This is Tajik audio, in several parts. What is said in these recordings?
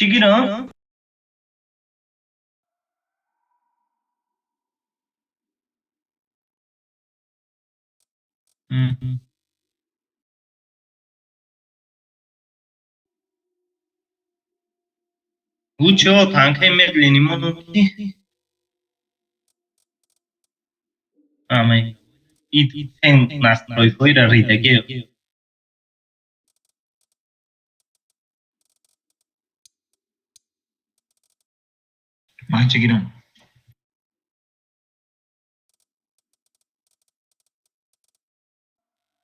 Чӣ гирам? Лучше танкаи медленный монум ки. Ама и цен настройкаҳоира ридагӣ. Ман чӣ гирам?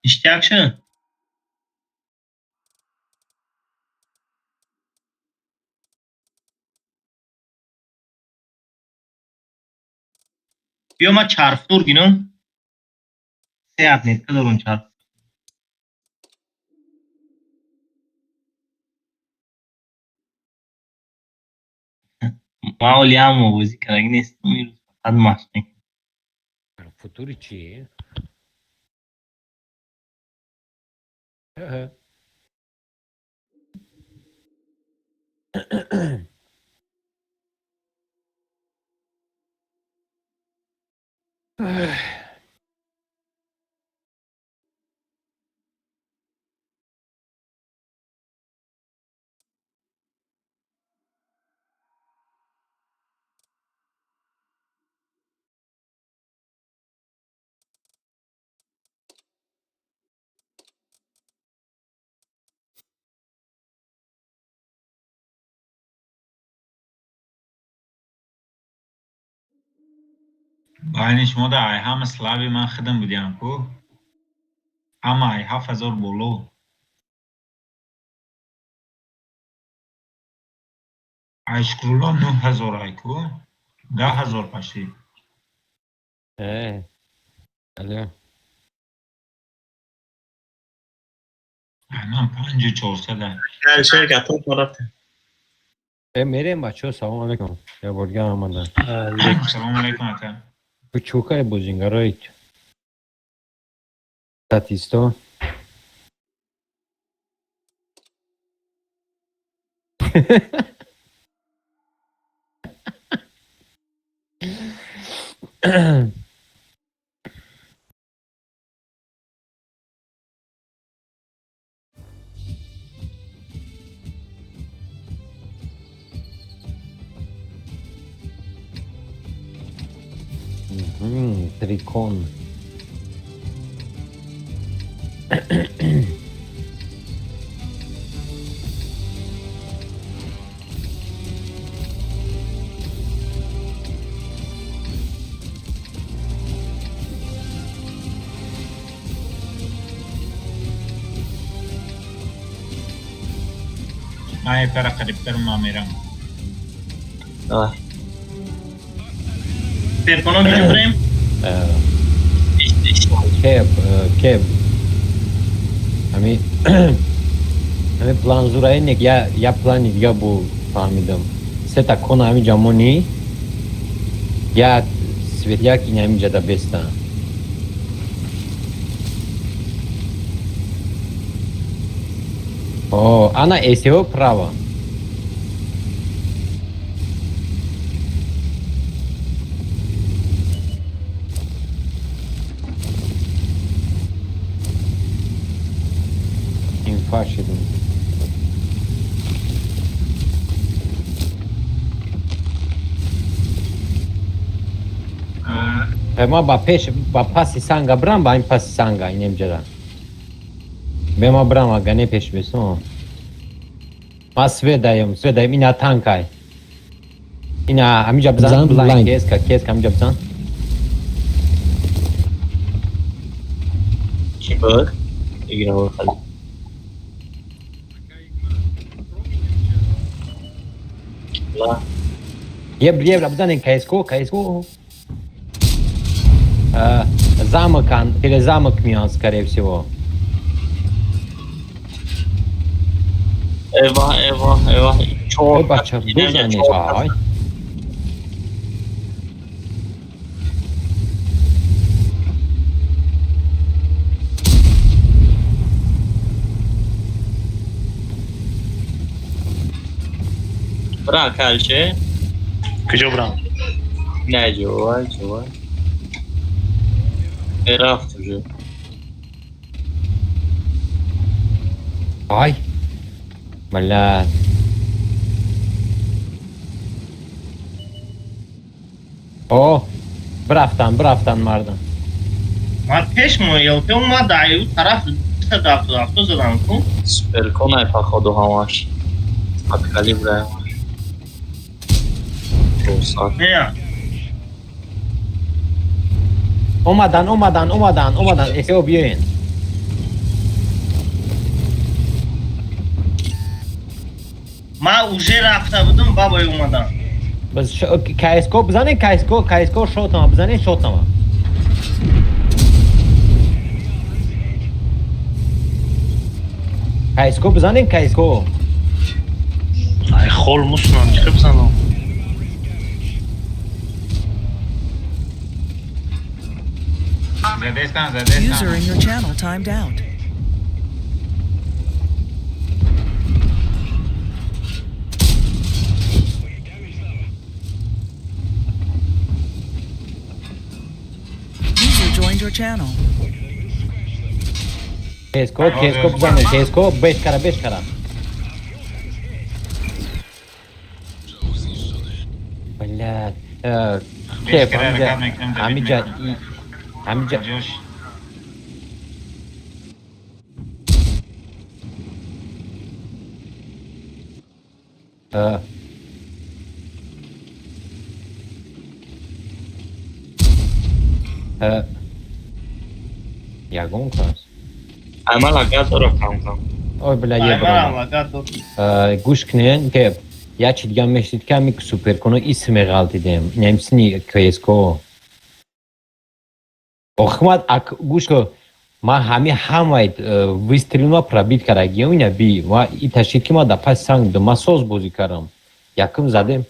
Ништяк шуд? Биё, ман чархтур гирам. Се отметка дорам чарх. Ман оли ҳам овозӣ кардаги нестам, ирӯз фақат машқ мекунам. Футури чӣ? Аҳа. Байни шумо да ай ҳама слабый ман худам будиам ку. Ҳама ай 7000 боло. Ай Шукрулло 9000 ай ку. 10 000 почти. Э. Алло. Ай ман панҷу чорсад ай. Ширкатон рафтем. Э, мерем, бачаҳо, салом алейкум. Я борга омадан. Салому алейкум, ака. Ту чӯкаи бозингарои статисто. Трикон. Ман якара қарибтар ма мерам. Давай. Перконо гирем? Кеб, кеб. Ами план зура инек я плани дига бу фаҳмидам. Сета кона ами ҷамони я светляк ин ами ҷада беста. О, ана СВО право. Инфа шидем. Ма ба пеш, ба паси санга брам, ба ин паси санга инем ҷада. Бема брам, ага не пеш бесо. Ма свет даем, свет даем, ина танкай. Ина амиҷа бизан, блайн кеска, кеска амиҷа бизан. Чӣ буд? Игра хали. Ла. Еб, еб, бизанен КСКО, КСКО. Замок, или замок миён, скорее всего. Эва, эва, эва. Ой, бача, бизанеш, ай. Бра калче. Куҷо бирам? Не ҷовай, ҷовай. Рафт уже. Ай! Бля. О! Брафтан, брафтан мардам. Ман пеш мо ЕЛП омад, ай ӯ тараф 277 задам ку. Суперконай походу ҳамаш. От калибра. 400. Не. Омадан, омадан, омадан, омадан. Эсео биёен. Ман уже рафта будам, бабой омадам. Баз КСКО бизанен, КСКО, КСКО шотама, бизанен шотама. КСКО бизанен, КСКО. Ай хол мусунам, чӣ бизанам? Задестам, User задестам. in your channel timed out. User joined your channel. КСКО, КСКО бизанен, КСКО беш кара, беш кара. Блядь. Беш Кеп, кара ҳамиҷа, ҳаракат мекунем, давид ҳамиҷа, мекунем. ҳамиҷа. Ҷош. Ягон кас. Ама лагат дора кам кам. Ой, бля, Ай манам ебрам. лагат дод. Гӯш кунен, ке як чи дигам мешнид ки ҳами суперконо ис меғалтидем. Немсини КСКО. Охмад, ак гӯш ку, ман ҳами ҳамаи выстрел ма пробить карагиём ина би. Ма и ташид ки ма да пас санг будам, ма соз бозӣ кардам. Якум задем.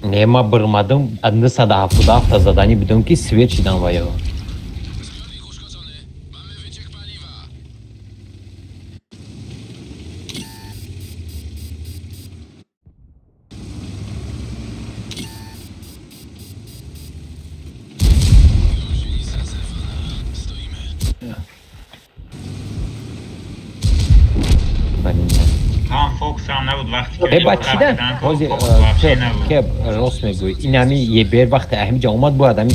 Не, ма бирмадам, 277 задани будам ки свет шидам ва ё. Блин. Ҳам фокусам набуд вақте ки Э, ба чида? Ҳози вообще набуд. кеб рост мегӯй. Ин ҳами ебер вақте ҳамиҷа омад бояд ҳами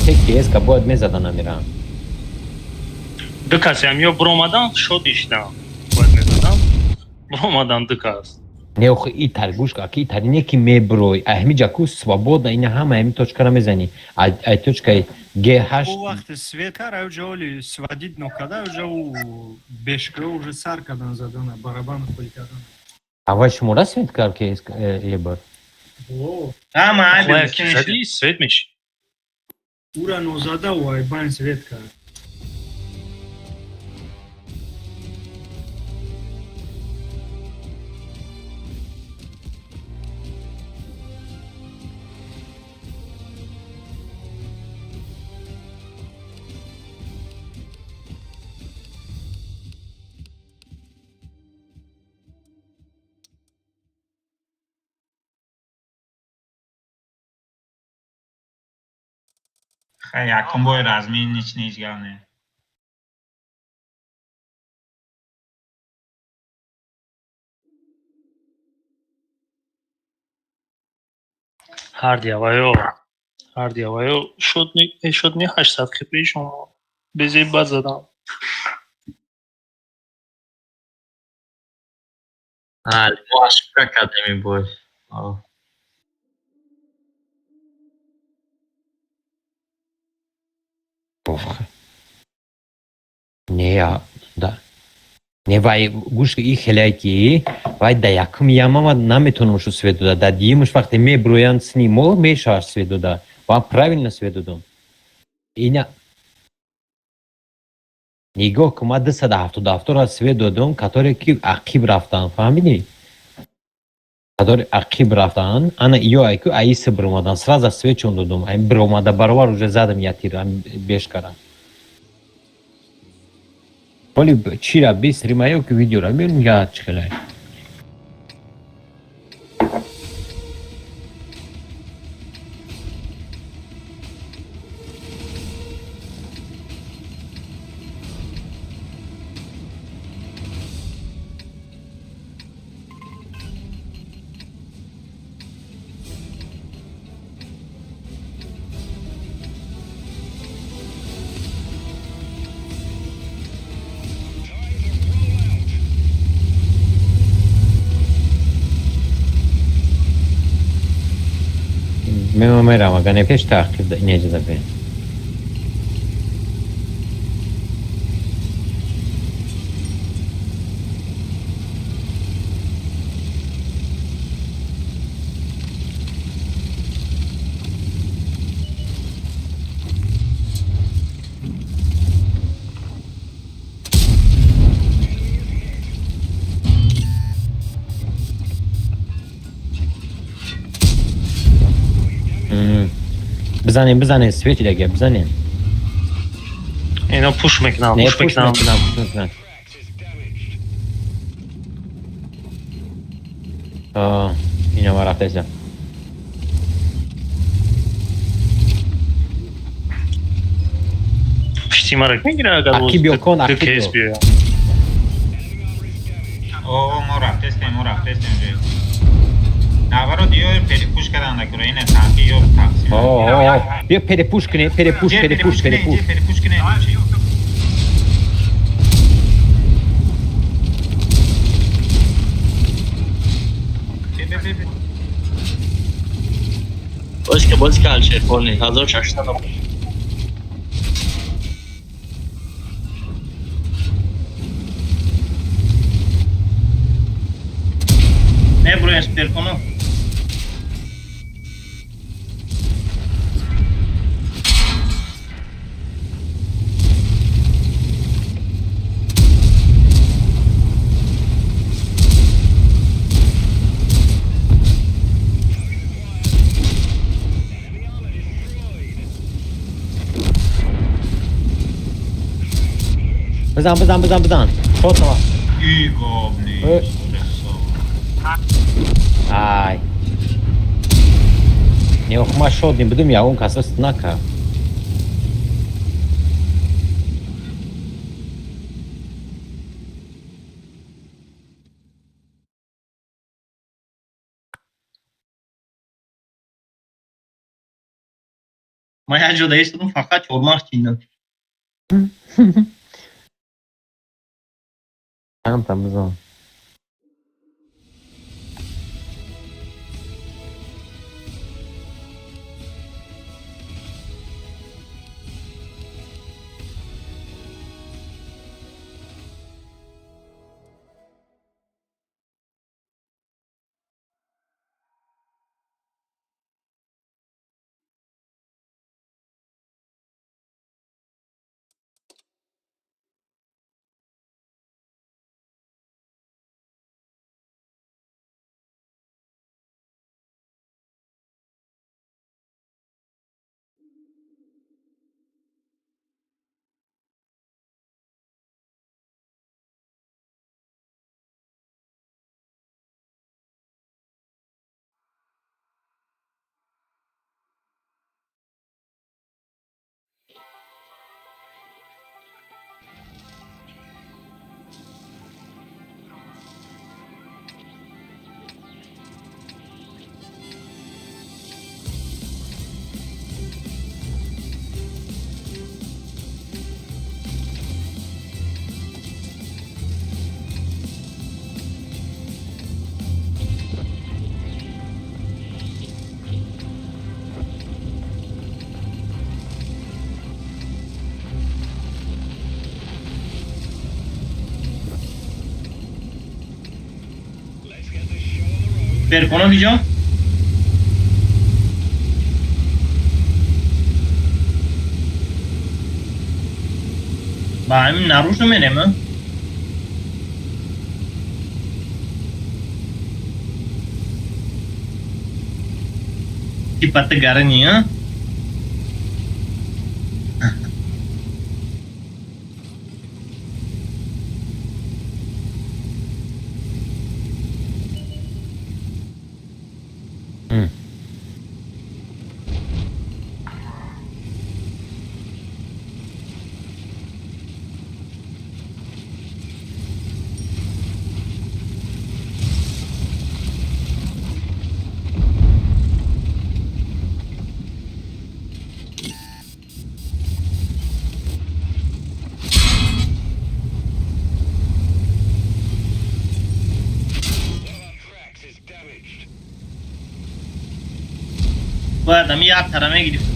се КСК бояд мезадан амирам. Ду касе ҳам ё биромадан, шот ишидам. Бояд мезадам. Биромадан ду кас. Не, охи и тар гӯш ка, ки тари не ки меброй. Ҳамиҷа ку свободно ина ҳама ҳами точка ра мезанӣ. Ай точкаи Г8 Ӯ вақте свет кара, уҷа оли сводить нокада, уҷа ӯ бешка уже сар кардан задана, барабан холи кардан. Аввал шумора свет кар КСК ебр. О, Ама ай Хоя ки задӣ, свет меши. ура нозада ӯ ай байн свет кард. Хай, якум бой размин нич нич гап не. Ҳар диаваё, ҳар диаваё шот не, шот не 800 хп шумо. Безеб бад задам. Мо ошибка кардем ин бой. О. Ох. Не, я, да. Не, вай, гӯш и хелай ки, вай да якум яма ма наметонам шу свет дода. Да диюмш вақте меброянд сни мо мешавад свет дода. Ва правильно свет додам. Ина нигоҳ кун, ма 277 ра свет додам, которые ки ақиб рафтанд, фаҳмидӣ? Которые ақиб рафтанд, ана ё айку аиса биромадан, сразу свет чон додам. Ай биромада баробар уже задам я тир, ам беш кара. Оли чира бистри ма ё ки видеора бинем, я чӣ хелай. Мема мерам, ага не пеш таъқиб инеҷа бин. Бизанем, бизанем, свети даге, бизанем. Ино пуш мекунам, Не, пуш пуш мекунам. мекунам, пуш мекунам. А, ина ма рафтаиса. Пишти мара мегира агар Аки биё кон, аки КС биё. биёям. О, мо рафтестем, мо рафтестем же. Наоборот, ё перепуш кардан накура, ина танки ё тақсим. О, о, о. Биё перепуш кунем, перепуш, Ҷе, перепуш, кунем, перепуш. ҷе, перепуш кунем. Бе, бе, бе, бе. Бозика, бозика, Алишер, полный. 1600. Меброем сперконо. Бизан, бизан, бизан, бизан. Шот нава. И гобни. Э. Ай. Не, ох, ма шот не будем, я он касос нака. Ма як ҷо даистодум, фақат чормағз чиндам. Там там бизан. Перконо биҷо. Ба ҳамин нарушно мерем, а? Типа ты гарни, а? Бояд ами як тара мегирифт.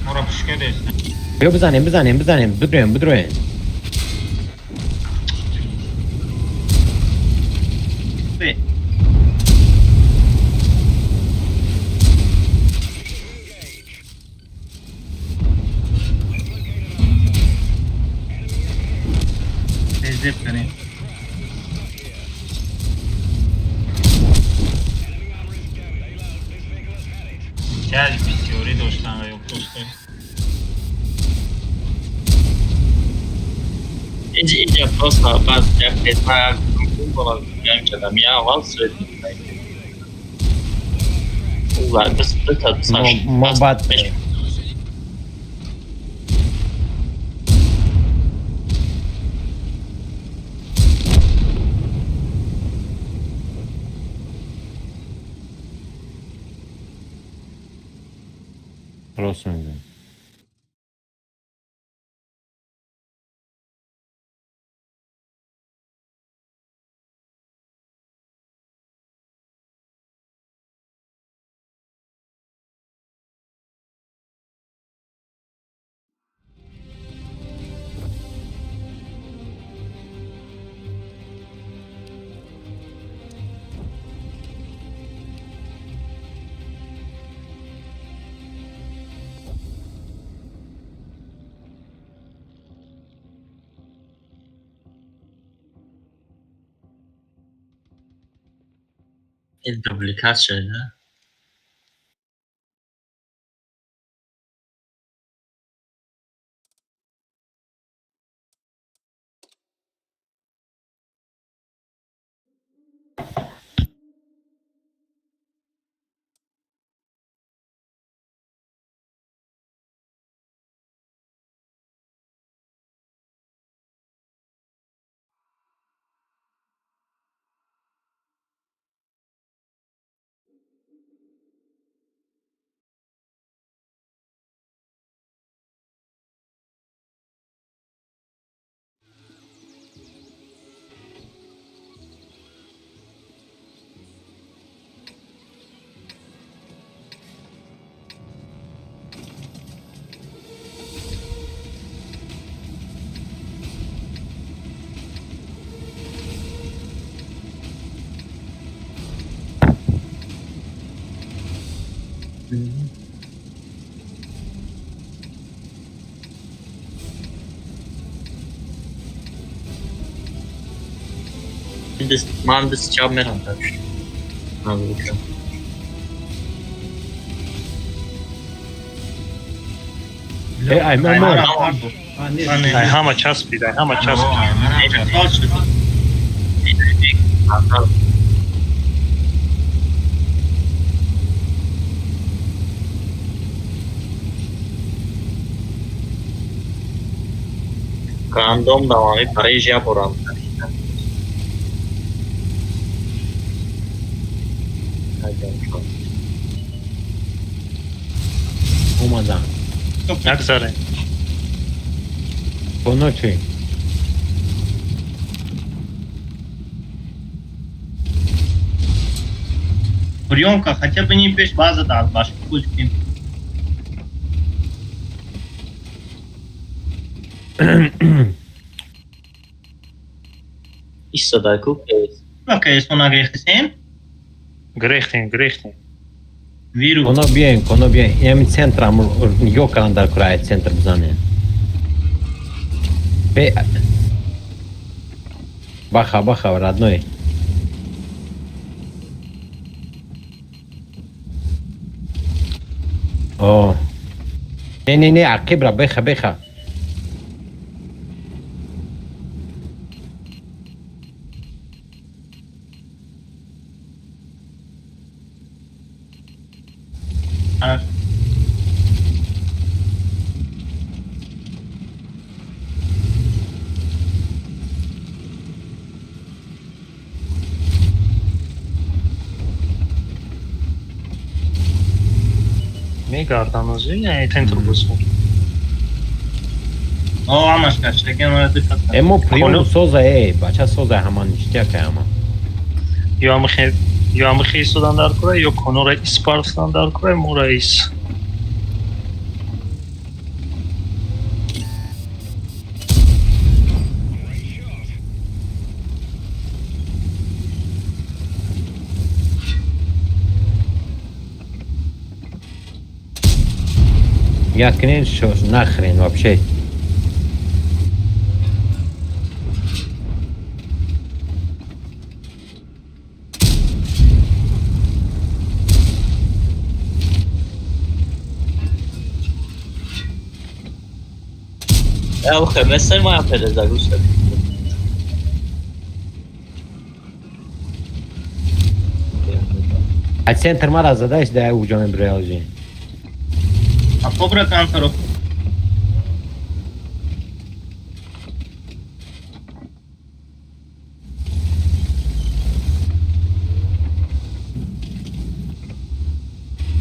Моро пушка дест. Биё бизанем, бизанем, бизанем, бидроем, бидроем. Бе. Бездеп кардем. Чаж бисёрӣ доштам ва ё просто. Инҷа просто баъд як як кардам, я аввал свет. Мо баъд рост мегӯям. Дубликат шуда. Ман дасти чап мерам. Ай, мама. Ай ҳама часпид, ай ҳама часпид. Рандом давами Париж я борам. Омадан. Нагзарем. Оно чӣ? Приемка хотя бы не пеш база да баш кучки. Истода ку кейс. Окей, сона грехтесем. Грехтем, грехтем. Вирус. Коно биёем, коно биёем. Инами центрам нигоҳ кардан дар кураи центр бизанем. Бе баха, баха, родной. О. Не, не, не, ақибра, беха, беха. Мегардам озӣ, яъне центр бозӣ. О, ҳамаш каштагиан, ора ду кас. Э, мо приёму соза, э, бача соза, ҳама ништяка ҳама. Ё ҳамихе, ё ҳамихе истодан дар кора, ё конора испарфтан дар кора, мора ис. Якнен шош нахрен вообще. Э, охе, месај моја переза гуша. А центр мара задаеш да ја уџаме бреалжи. А кобра канцеров.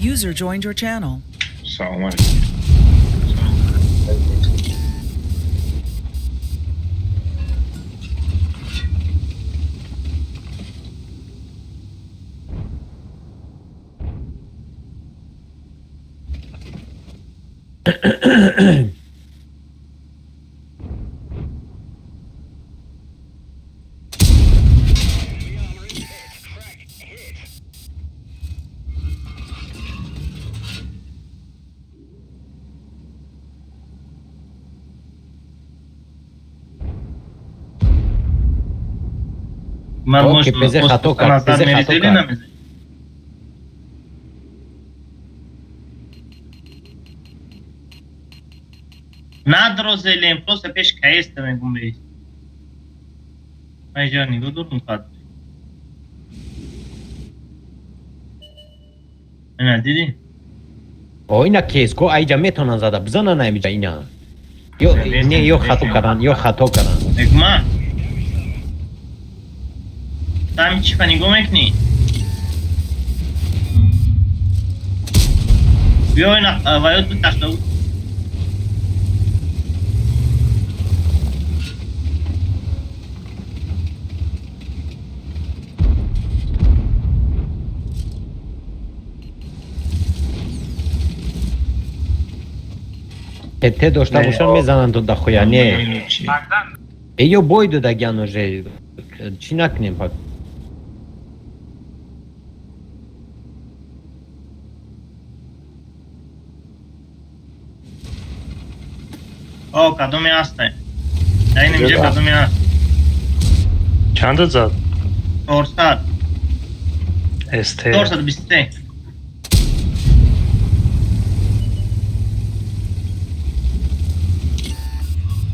User joined your channel. Салом алейкум. Ман О, мош КПЗ хато кард, назар КПЗ хато мерезели кард. намезани. Надрозелем, просто пеш каеста мегум бейс. Ман иҷа нигоҳ дорум қад. Ина дидӣ? О, ина кеско айҷа метонан зада, бизанан амиҷа ина. Ё не, ё хато кардан, ё хато кардан. Мегума. Там чифа нигоҳ мекунӣ? Биё ина ваёт биташта. Те дошта бошан мезананд то дахуя, не. Э, ё бой додагиан уже. Чӣ накунем пак? О, кадоме ҳастай? Дар ин инҷа кадоме ҳаст? Чанда зад? 400. СТ. 423.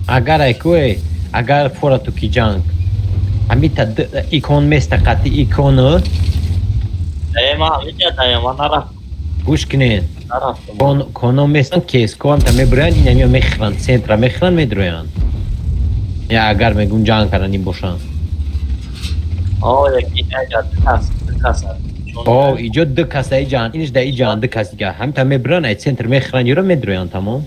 Агар айкуэ, агар фора ту ки ҷанг. Амита икон места қати икону Е, ма ҳамиҷа даям, ман нарафтам, гӯш кунед. нарафтам. Кон коно местан кеско ам та мебурянд, ина миё мехӯранд, центра мехӯранд, медроянд. Я агар мегум ҷанг кардан ин бошанд. О, яки аҷа ду кас, ду кас. О, иҷо ду кас да иҷаанд, иниш да иҷаанд ду кас дига. Ҳамита мебурянд, ай центр мехӯранд, ёро медроянд, тамом.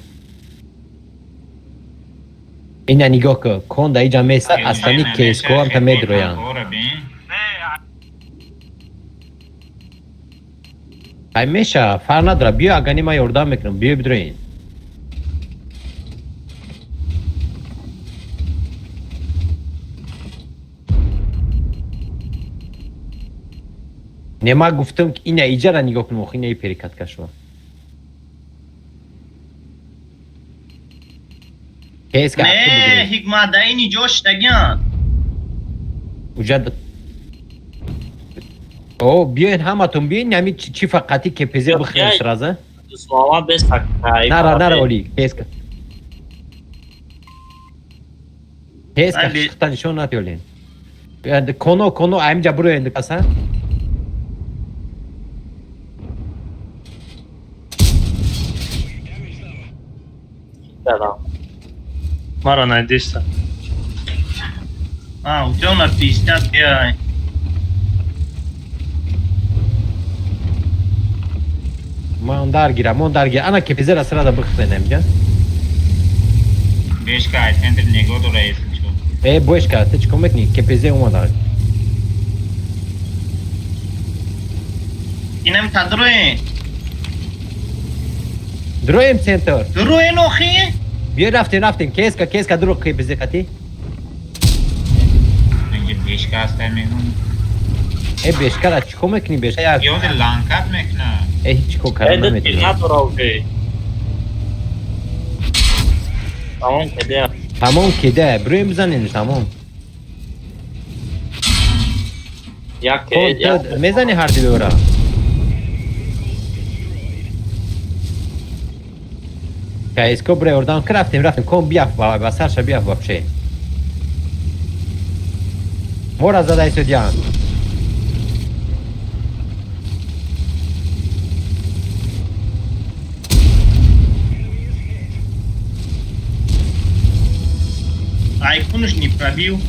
Ина нигоҳ кун, кон да иҷа места, астани кеско ам та медроянд. Ай меша, фарқ надора, биё агар не ман ёрдам мекунам, биё бидроен. Не, ман гуфтам ки ина иҷара нигоҳ кунем, охи ина и перекатка шуд. Кеска Не, акту бигиред. Ҳикмат, дар ин иҷо штагиан. Уҷа О, биёен ҳаматон биёен, ҳами чӣ фақати КПЗ Биё, бихӯрем биёй. сразу. Дусмома без такай. Нара, нара, Оли, кеска. Кеска, Али. шихта нишон натёлен. Коно, коно, аймҷа буроен каса. Дадам. Мара найдеста. А, у тебя на 50 биай. Ман дар гирам, мон дар гирам. Ана КПЗ-ра сразу бихӯрен аймҷа. Бешка ай центр нигоҳ дора если чо. Э, бешка, ту чӣ кор мекунӣ? КПЗ омада. Инам та дроен. Дроем центр. Дроен охи? Биё рафтем, рафтем. Кеска, кеска дро КПЗ қати. Инҷа бешка ҳаста мегум. Э, бешкара чӣ кор мекунӣ? Бешка як. Ёди ланкат мекуна. Э, ҳеҷ кор карда Э, дид наметавонам. надора уже. Тамом кеде. Тамом кеде, броем бизанем, тамом. Як Хоб, як. мезани ҳар дилора. КСК бре ордан рафтем, рафтем, ком биаф ба сарша биаф вообще. Мора задай судьян. Айкунш не пробил.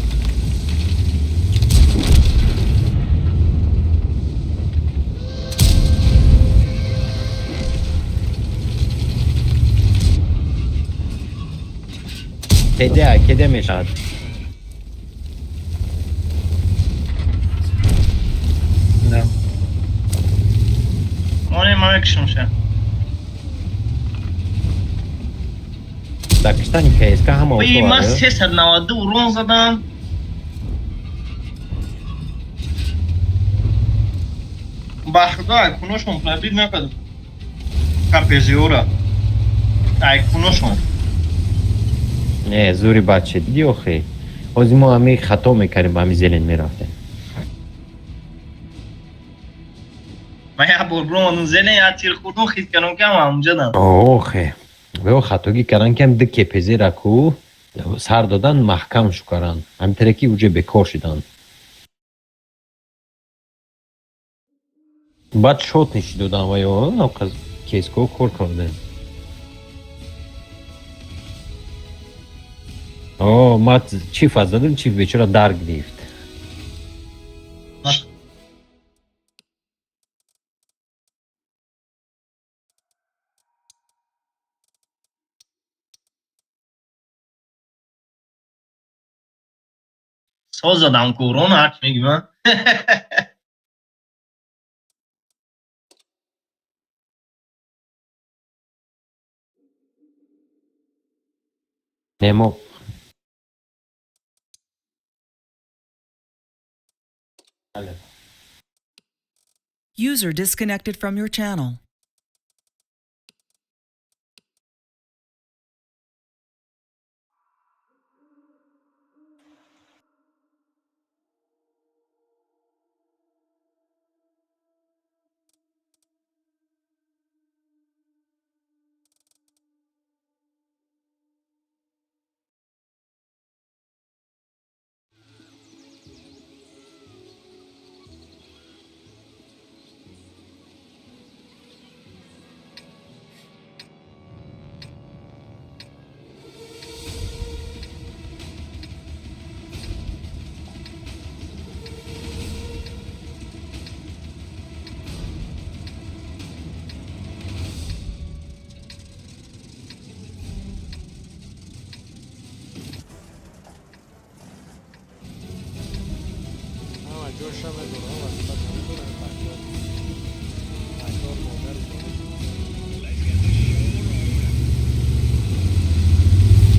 Кеде, кеде мешавад. Да. Моне ма мекшимша. Дар киштани КСК ҳама Ой, ма ото. 392 урон задам. Ба худо айкуношон пробил накард. КПЗ-ора. Айкуношон. Не, зури баче, диди охи. Ҳозир мо ҳами хато мекардем, ба ҳами зелен мерафтем. Ман як бор бромадам зелен, як тир хурдум, хит кардам ки ҳама ҳамунҷадам. Охе. Вео хатогӣ кардан ки ҳам ду КПЗ-ра ку сар додан маҳкам шу кардан. Ҳамин таре ки уже бекор шиданд. Баъд шот ниши додан ва ё КСК кор кардем. О, ма чиф аз задам, чиф бечора дар гирифт. Соз задам ку урон ҳарчи мегӣ ман. Немо. User disconnected from your channel. Ама ҷоша медонам, вазифаша медонам, такрор. Такрор модар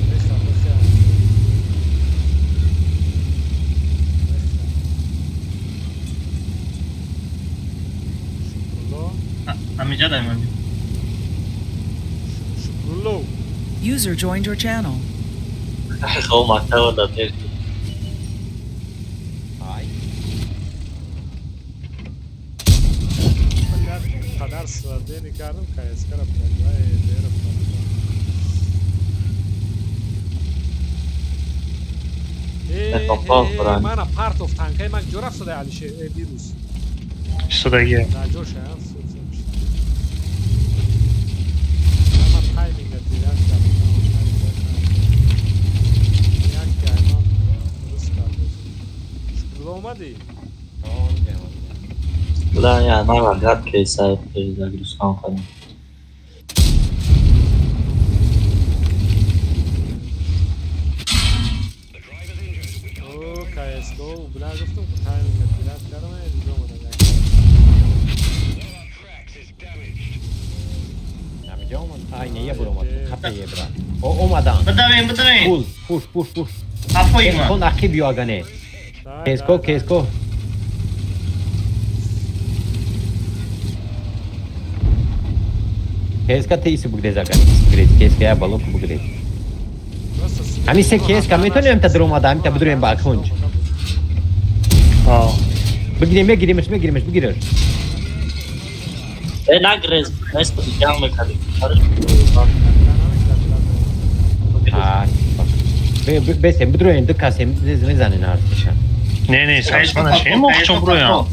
Беха, беха. Беха. Шукрулло. Ҳамиҷадам ман. Шукрулло. User joined your channel. Хоб мактаба да пеш. Ай. Ман як қадар свардени кардам, КСК-ра пробила, ЭД-ра пробила. Э, Тоқоқ э, бран. мана партов танкаи ман ҷо рафт шуда, Алишер, э, дирӯз. Шудагия. Дар ҷоша, а? Ама тайминга як кардам, тайминга як кардам, дуруст кардам. Шукрулло, омадӣ? Буда я нава гап ки сайт загрузкан кардам. Да, гуфтам, ки тайминг пират кардам, инҷо омадам. Ҳамиҷа омад. Ай, не, я бур омад. Қапа ебра. О, омадан. Бидавем, бидавем. Пул, пуш, пуш, пуш. Қафои ман. Кон ақиб ё агане. Кеско, кеско. Кеска тейси бугрез агане. Бугрез, кеска я балок бугрез. Ҳами се кеска метонем та даромада, ҳами та бидурем ба кунҷ. Бигирем, мегиремаш, мегиремаш, бигираш. Э, нагрез, нест ҷанг мекардем. Бесем, бидроем, ду касем, мезанен артиша. Не, не, сарсма нашем, охчон броям.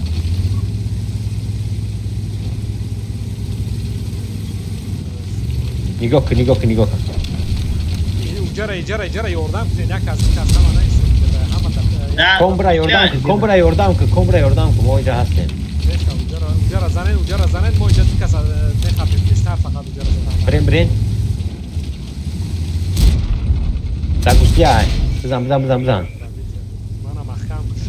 Нигоҳ кун, нигоҳ кун, нигоҳ кун. Уҷара, иҷара, иҷара ёрдам кунед, як кас, кас ҳама наистод, ҳама. Комбра ёрдам кун, комбра ёрдам кун, комбра ёрдам кун, мо инҷа ҳастем. Уҷара, уҷара занен, уҷара занен, мо инҷа ду кас мехапем, бештар фақат уҷара задан. Брен, брен. Дагустия, бизан, бизан, бизан, бизан. Мана маҳкам кушд.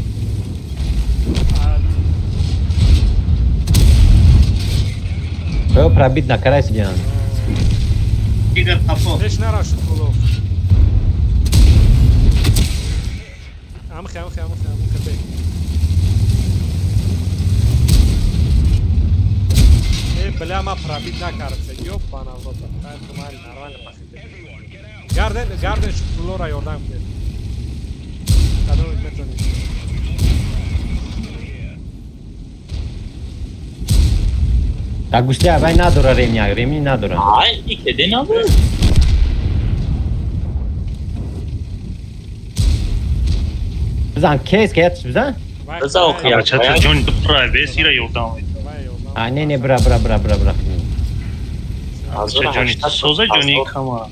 Ё пробит накарай сидян. Тигр қафо. Пеш нара, Шукрулло. Амхе, амхе, амхе, амхе, бе. Э, бля, ма пробит накардам. Ёбана в рот. Хайр, тумари, нормально пахите. Гарден, Гарден, Шукруллора ёрдам кунед. Кадомит метонед. Дагустия, вай надора ремня, ремни надора. Ай, икеде набуд. Бизан, кес, ятш, бизан. Бизан, охи. Бача, ту ҷони ту пурай, бес ира ёрдам. А, не, не, бра, бра, бра, бра, бра. Бача, ҷони ту соза, ҷони кама.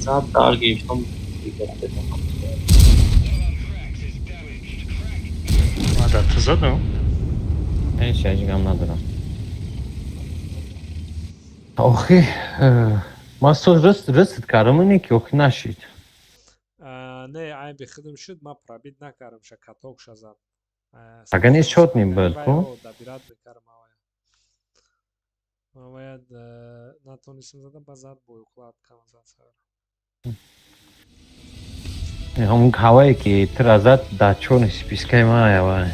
Зад дар гирифтам. Мада ту задам? Ҳеч ҳеч гам надорам. Охи, ман соз рست кардам, ине ки охи нашид. Не, айби хидм шуд, ма пробит накардам, ша каток ша зад. Ага, не шот не буд, ку? Добират мекардам авая. Авая натонистам задам, ба зад бой уклад кам зад сар. Ҳамун ҳавае ки тира зад, дар чорни спискаи ман аява.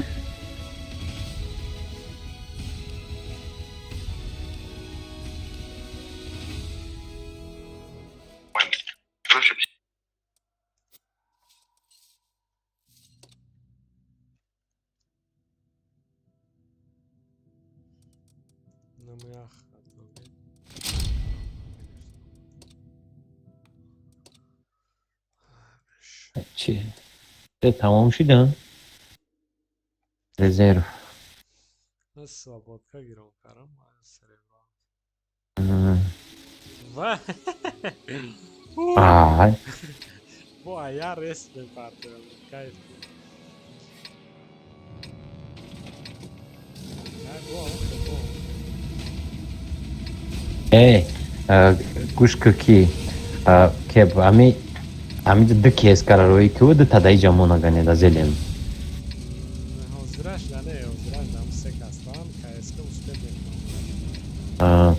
Намях. Чи? Тамом шидан? Резерв. Свободка гирон кардам. Ва. Ай. Бо ая рес мепартоям. Кайф. Э, гӯш кӯ ки кеб ами ами ду кес карарои ки ду тадаи ҷамона ганеда зелем. Ҳозираш да не, ҳозираш дам се кастан, КСК успел мекунам.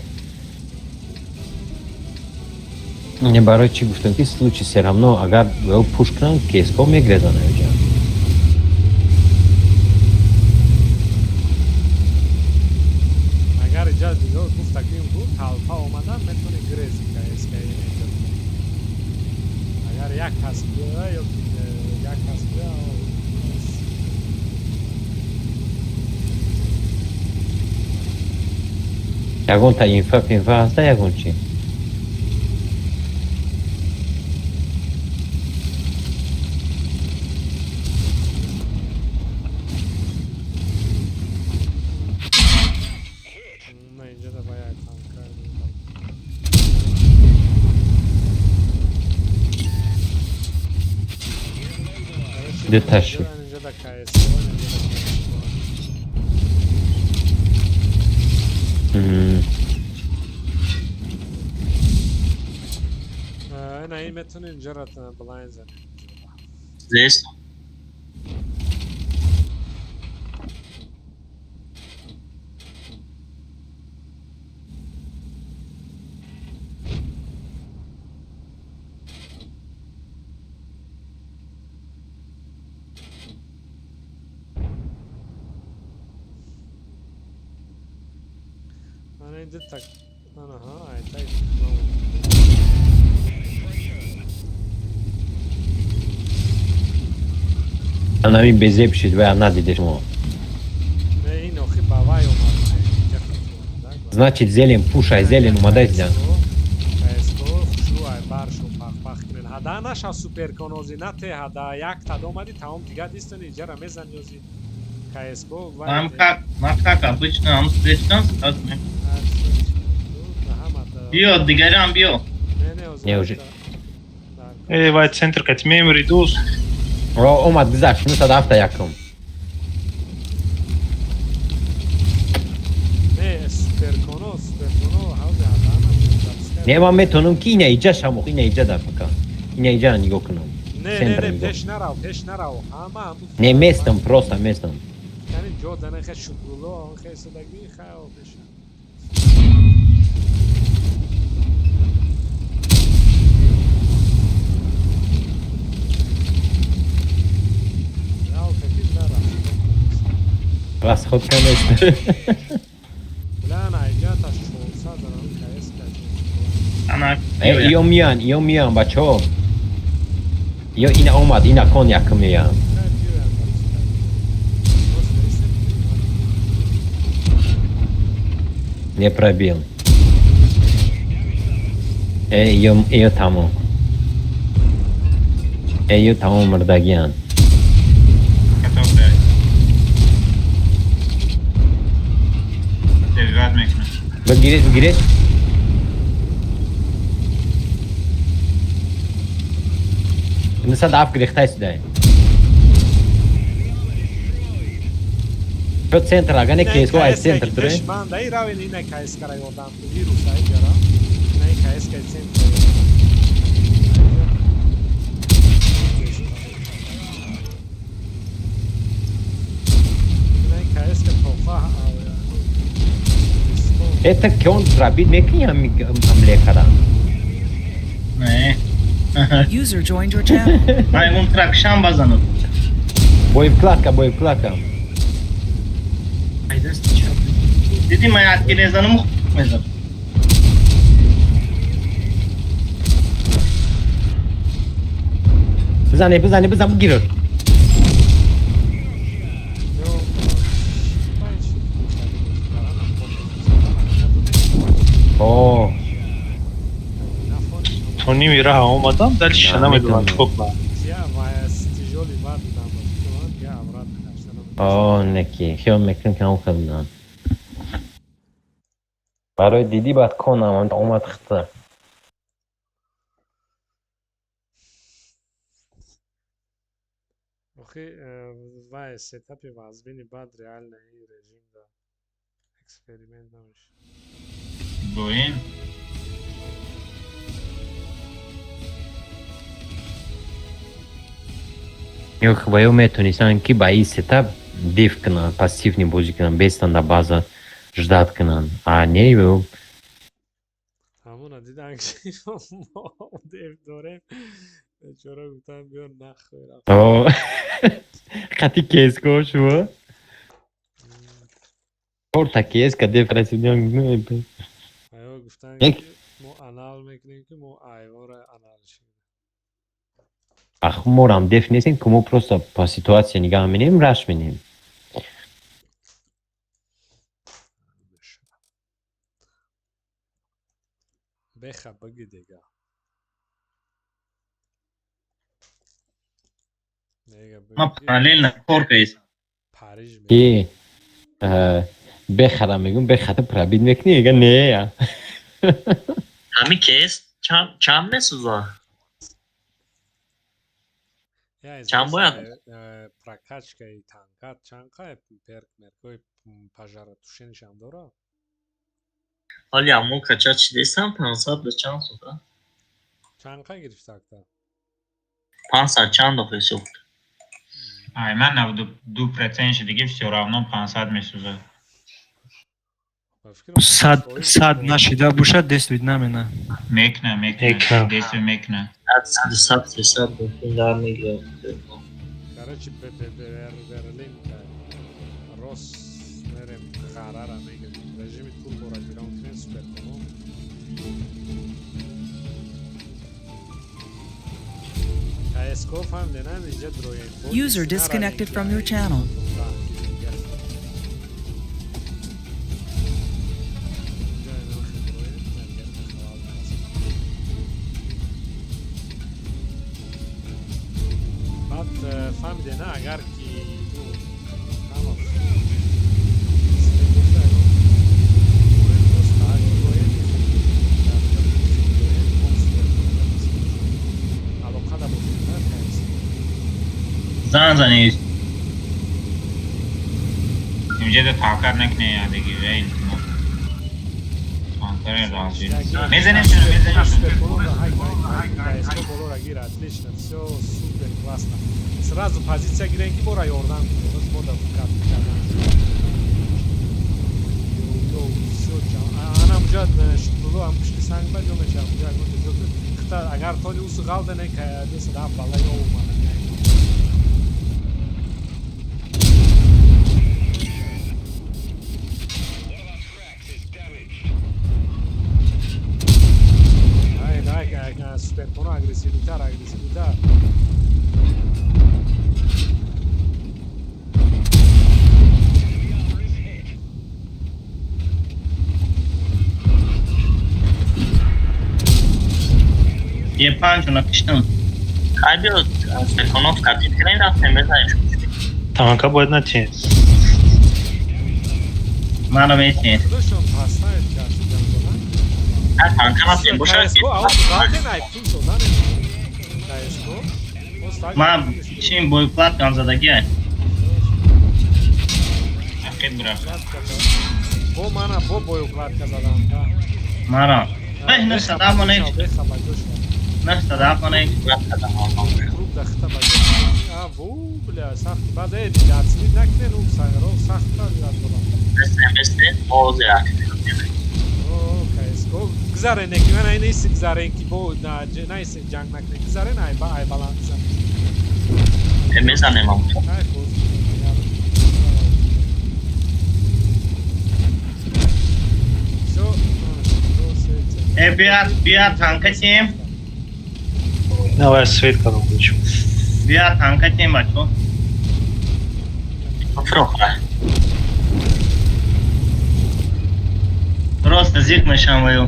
Не, барои чӣ гуфтам, ки случай все равно агар ё пуш кунанд, кеско мегрезанд аёҷа. Агар иҷа гуфтагим буд, талпа омадан метавони грези КСК инҷа. Агар як кас биёя ё як кас биёя. Ягон та инфа пинфа ҳаста, ягон чӣ? На инҷа да ба як танка. Ду та шуд. Инҷа да КСК, инҷа да КСК. На ин метавонед ҷарат блайн занед. Здесь. Ана ин дитак. Анаҳа, айтай. Анами безеб шид ва надиде шумо. Не, ин охи ба вай омад. Инҷа хату омада. Значит, зелен пушай, зелен омадай зидан. КСКО хушрӯ ай баршо пах-пах кунен. Ҳада наша суперконози на те ҳада як тад омади тамом дигар дистани иҷара мезани ози КСКО вай. Нам как, на как обычно, ам встречаемся, так мы. Биё, дигарам биё. Не, не, ози. Не, уже. Э, вай центр кати мемори дӯст. Ро омад гузашт 971. Не, суперконо, суперконо ҳавзи ҳада наша. Не, ман метавонам ки ина иҷа шамох, ина иҷа дар пока. Ина иҷа нигоҳ кунам. Не, не, Центр не, нигоҳ. пеш нарав, пеш нарав. Ҳама ҳамун. Не, местам, просто местам. Яъне ҷо дана хе шукрулло, он хе садаги хао меша. Жалко, ки нарафт. Расход нест. Бля, найҷаташ 400 дарам КС каҷ. Ана. Э, иё миян, иё миян, бачаҳо. Иё ина омад, ина кон якум меян. Хай биёянд, просто истем. Не пробил. Э, иё, иё тамом. Э, иё тамом мурдагиян. Каток дай. Добивать мекунам. Бигиред, бигиред. 907 гирехтай судай. Шо центр, ага не КСГО, ай центр дуре. Пеш ман дай равен ина КС кара ёрдам кун. Вирус ай ҷара. Ина КС кай центр. Ина КС ка тофа. Это кон пробит мекунӣ ҳамлекара. Не. User joined your channel. Ман ягон тракшан базанам. Боевкладка, боевкладка. Диди ман як мезанам, мезанам. Бизане, бизане, бизан, бигир. О, То ними раҳа омадам, дальше На, намедонам метавонам. чикор кунам. О, неки, хиёл мекунам ки ҳам хелдан. Барои дидӣ баъд конам омад хита. Охи, вай сетапи вазбини баъд реально ин режим да эксперимент намешавад. Боин. Ё ва ё метонистанд ки ба ин сетап деф кунанд, пассивный бозӣ кунанд, бестанд дар база ждать кунанд. А не ё Ҳамона дидан ки мо деф дорем. Бечора гуфтан биё нахӯй рафт. О, хати КСГО шумо? Чорта КСК деф расидиан. Ё гуфтан ки мо анал мекунем ки мо айвора анал шидем. Ах, морам деф нестем, ки мо просто по ситуация нигаҳ менем, раш менем. Беха бигӣ дега. Нега Ман бигӣ параллельно кор кардам. Париж ме. Ки бехара мегӯм, бехата пробит мекунӣ, мега не. Ҳамин кес чанд месӯза? Я Чанд бояд? Прокачкаи танкат чанд қай перк меркои пожаротушенишам дора? Ҳоли ҳамон кача чидесам 500 ба чанд сӯза? Чанқа гирифтакта? 500 чанд охи сӯхт. Ай, ман 92% ши диги, всё равно 500 месӯзад. Ба фикрам, 100 нашида бошад, действует намена. Мекна, мекна. Мекна. Действие мекна. 200, 300 мумкин дар мегирад. Короче, Берлин рос мерем, ғарара мегирем. Режими турбора гирон кунем, суперконо. КСКО фаҳмиде, на, инҷа дроем. User disconnected from your channel. Баъд фаҳмиде, на, агар ки ҳама алоқада бошед, на, КСКО. Зан занед. Инҷа да таваккал накунед, я диги, эй, илтимос. Танкаре разӣ. Мезанем шуно, мезанем шуно. Отлично, все супер, классно. Сразу позиция гирен, ки бора ёрдам кунед. Мо да кат кардан. Йо, всё, ана муҷа шутулу ам пушти санг ба ҷо мешавам. Муҷа ягон ҷо хита агар толи усу ғалдане ка десада бала ё омада. Ай, ай, ай, суперконо агрессивитар, агрессивитар. Е панҷу накиштам. Хай, биё, суперконов катид кунем, рафтем, мезанем. Танка бояд натиҳем. Мана метиҳед. Худошон пастаед кард шудан. Ҳа, танка натиҳем бошад. КСКО, ау, ғалден, ай, пул додан. КСКО. Ман чим боекладкам задагиай. Ақиб рафт. Бо мана бо боекладка задам. Мара. Эй, 907 монек. Беха ба ҷош. 907 монек. Круг да хита ба ҷош. А, ву, бля, сахт. Баъд э, дастгир накунен, у сангро сахттар ёд дорам. Бестем, бестем, бозе як. О, КСКО. Гузарен, ки ман айн иси гузарен, ки бо на на иси ҷанг накунен. Гузарен, ай ба ай баланд зан. Э, мезанем ам. Ай, боз. Всё, Э, бия, бия, танка тем. Давай свет кардам включу. Бия, танка тем, бачо. Фрохра. Просто зиқ мешам ваю.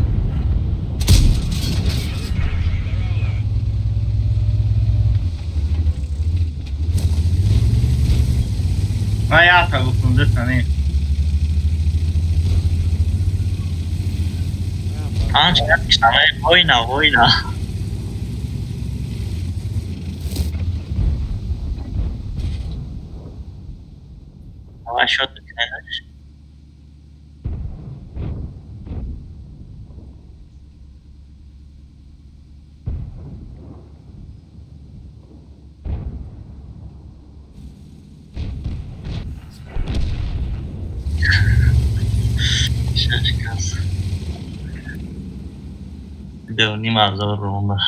Ман якта гуфтам, дута не. Панҷ накиштам, э, война, война. Давай шот бикунем. Шаш кас. 2,5 ҳазор рубл.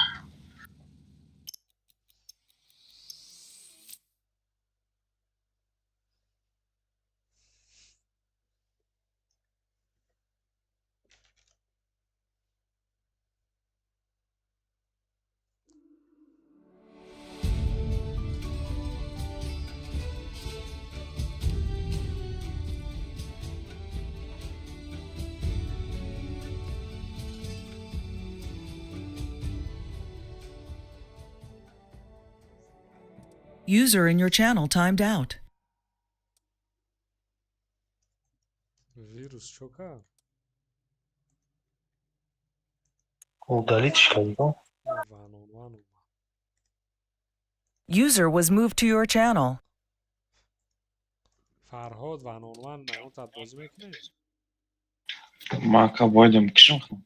User in your channel timed out. Вирус чока. Удалить кардам. Вану, вану. User was moved to your channel. Фарҳод ванонван наёнтад бозӣ мекунед? Ма ка боядам кишм хунам.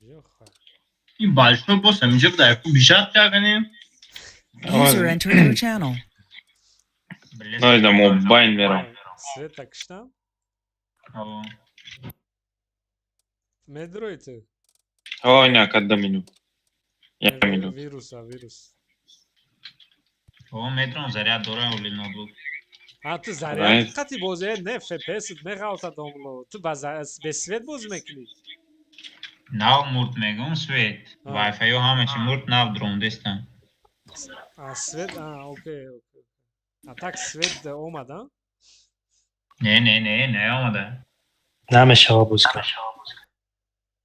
Бия. Ин большой босс ҳаминҷо буда, яку бижат кардем. User entered your channel. Найда мобайн мерам. Света киштам? Медрои ту? О, не, када минут. Я минут. Вируса, вирус. О, метрон заряд дора оли ноутбук. А ту заряд қати бозӣ не FPS меғалта домло. Ту ба без свет бозӣ мекунӣ? Нав мурд мегум свет. Wi-Fi ҳама чи мурд, нав дрондестам. А свет, а, окей, окей. А так свет омад, а? Не, не, не, не омада. Намешава бозӣ кард.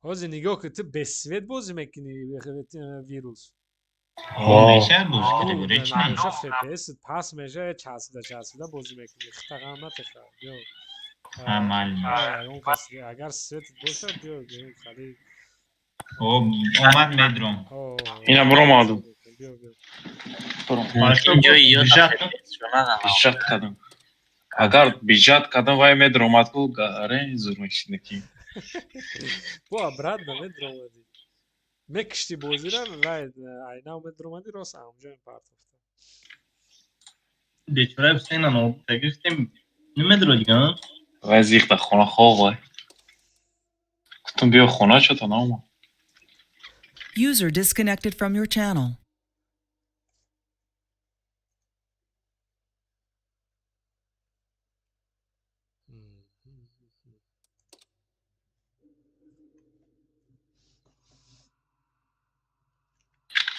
Ҳозир нигоҳ кун, ту без свет бозӣ мекунӣ, вирус. Мешавад бозӣ карда, барои чи не? Меша FPS пас меша, часбида часбида бозӣ мекунӣ. Хита ғам натеха. Биё. Ҳа, майли. Он кас агар свет бошад, биё, хали. О, омад, медром. Ина буромадум. Биё, биё. Бижат кардам. Агар бижат кардам, вай медромад ку гаре зур мешидаки. Бо обратно медромадӣ. Мекишти бозира, вай айнав медромадӣ, рост амҷо партофта. Бечора Ҳусейна ноутбук гирифтем. Намедро дига? Вай зиқ дар хона хоб вай. Гуфтам биё хона, чото наомад. User disconnected from your channel.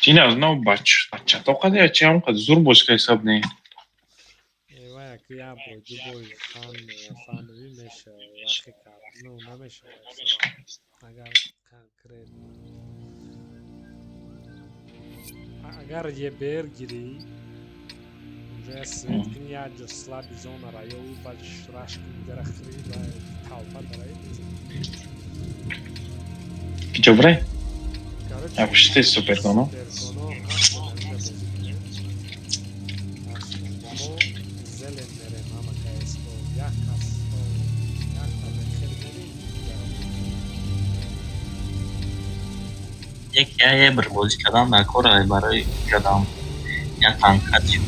Чина знав бач, бачато қаде чи ҳам қад зур бош ка ҳисоб не. Вай ак як бой, ду бой фан фанви меша вақи кард. Ну, намеша. Агар конкретно. Агар ЕБР гирӣ, унҷо я свет кунӣ, як ҷо слабый зона ра ё баъд раш кунӣ, дара хӯрӣ ва толпа дараи мезанӣ. Киҷо брай? Короче, Я пушти суперконо. Суперконо ҳаст, инҷа бозӣ кунем. Мо зелен мерем ҳама КСКО. Як кас, як табехел мерем. Як я бир бозӣ кардам дар кор барои кардам. Як танкат шуд.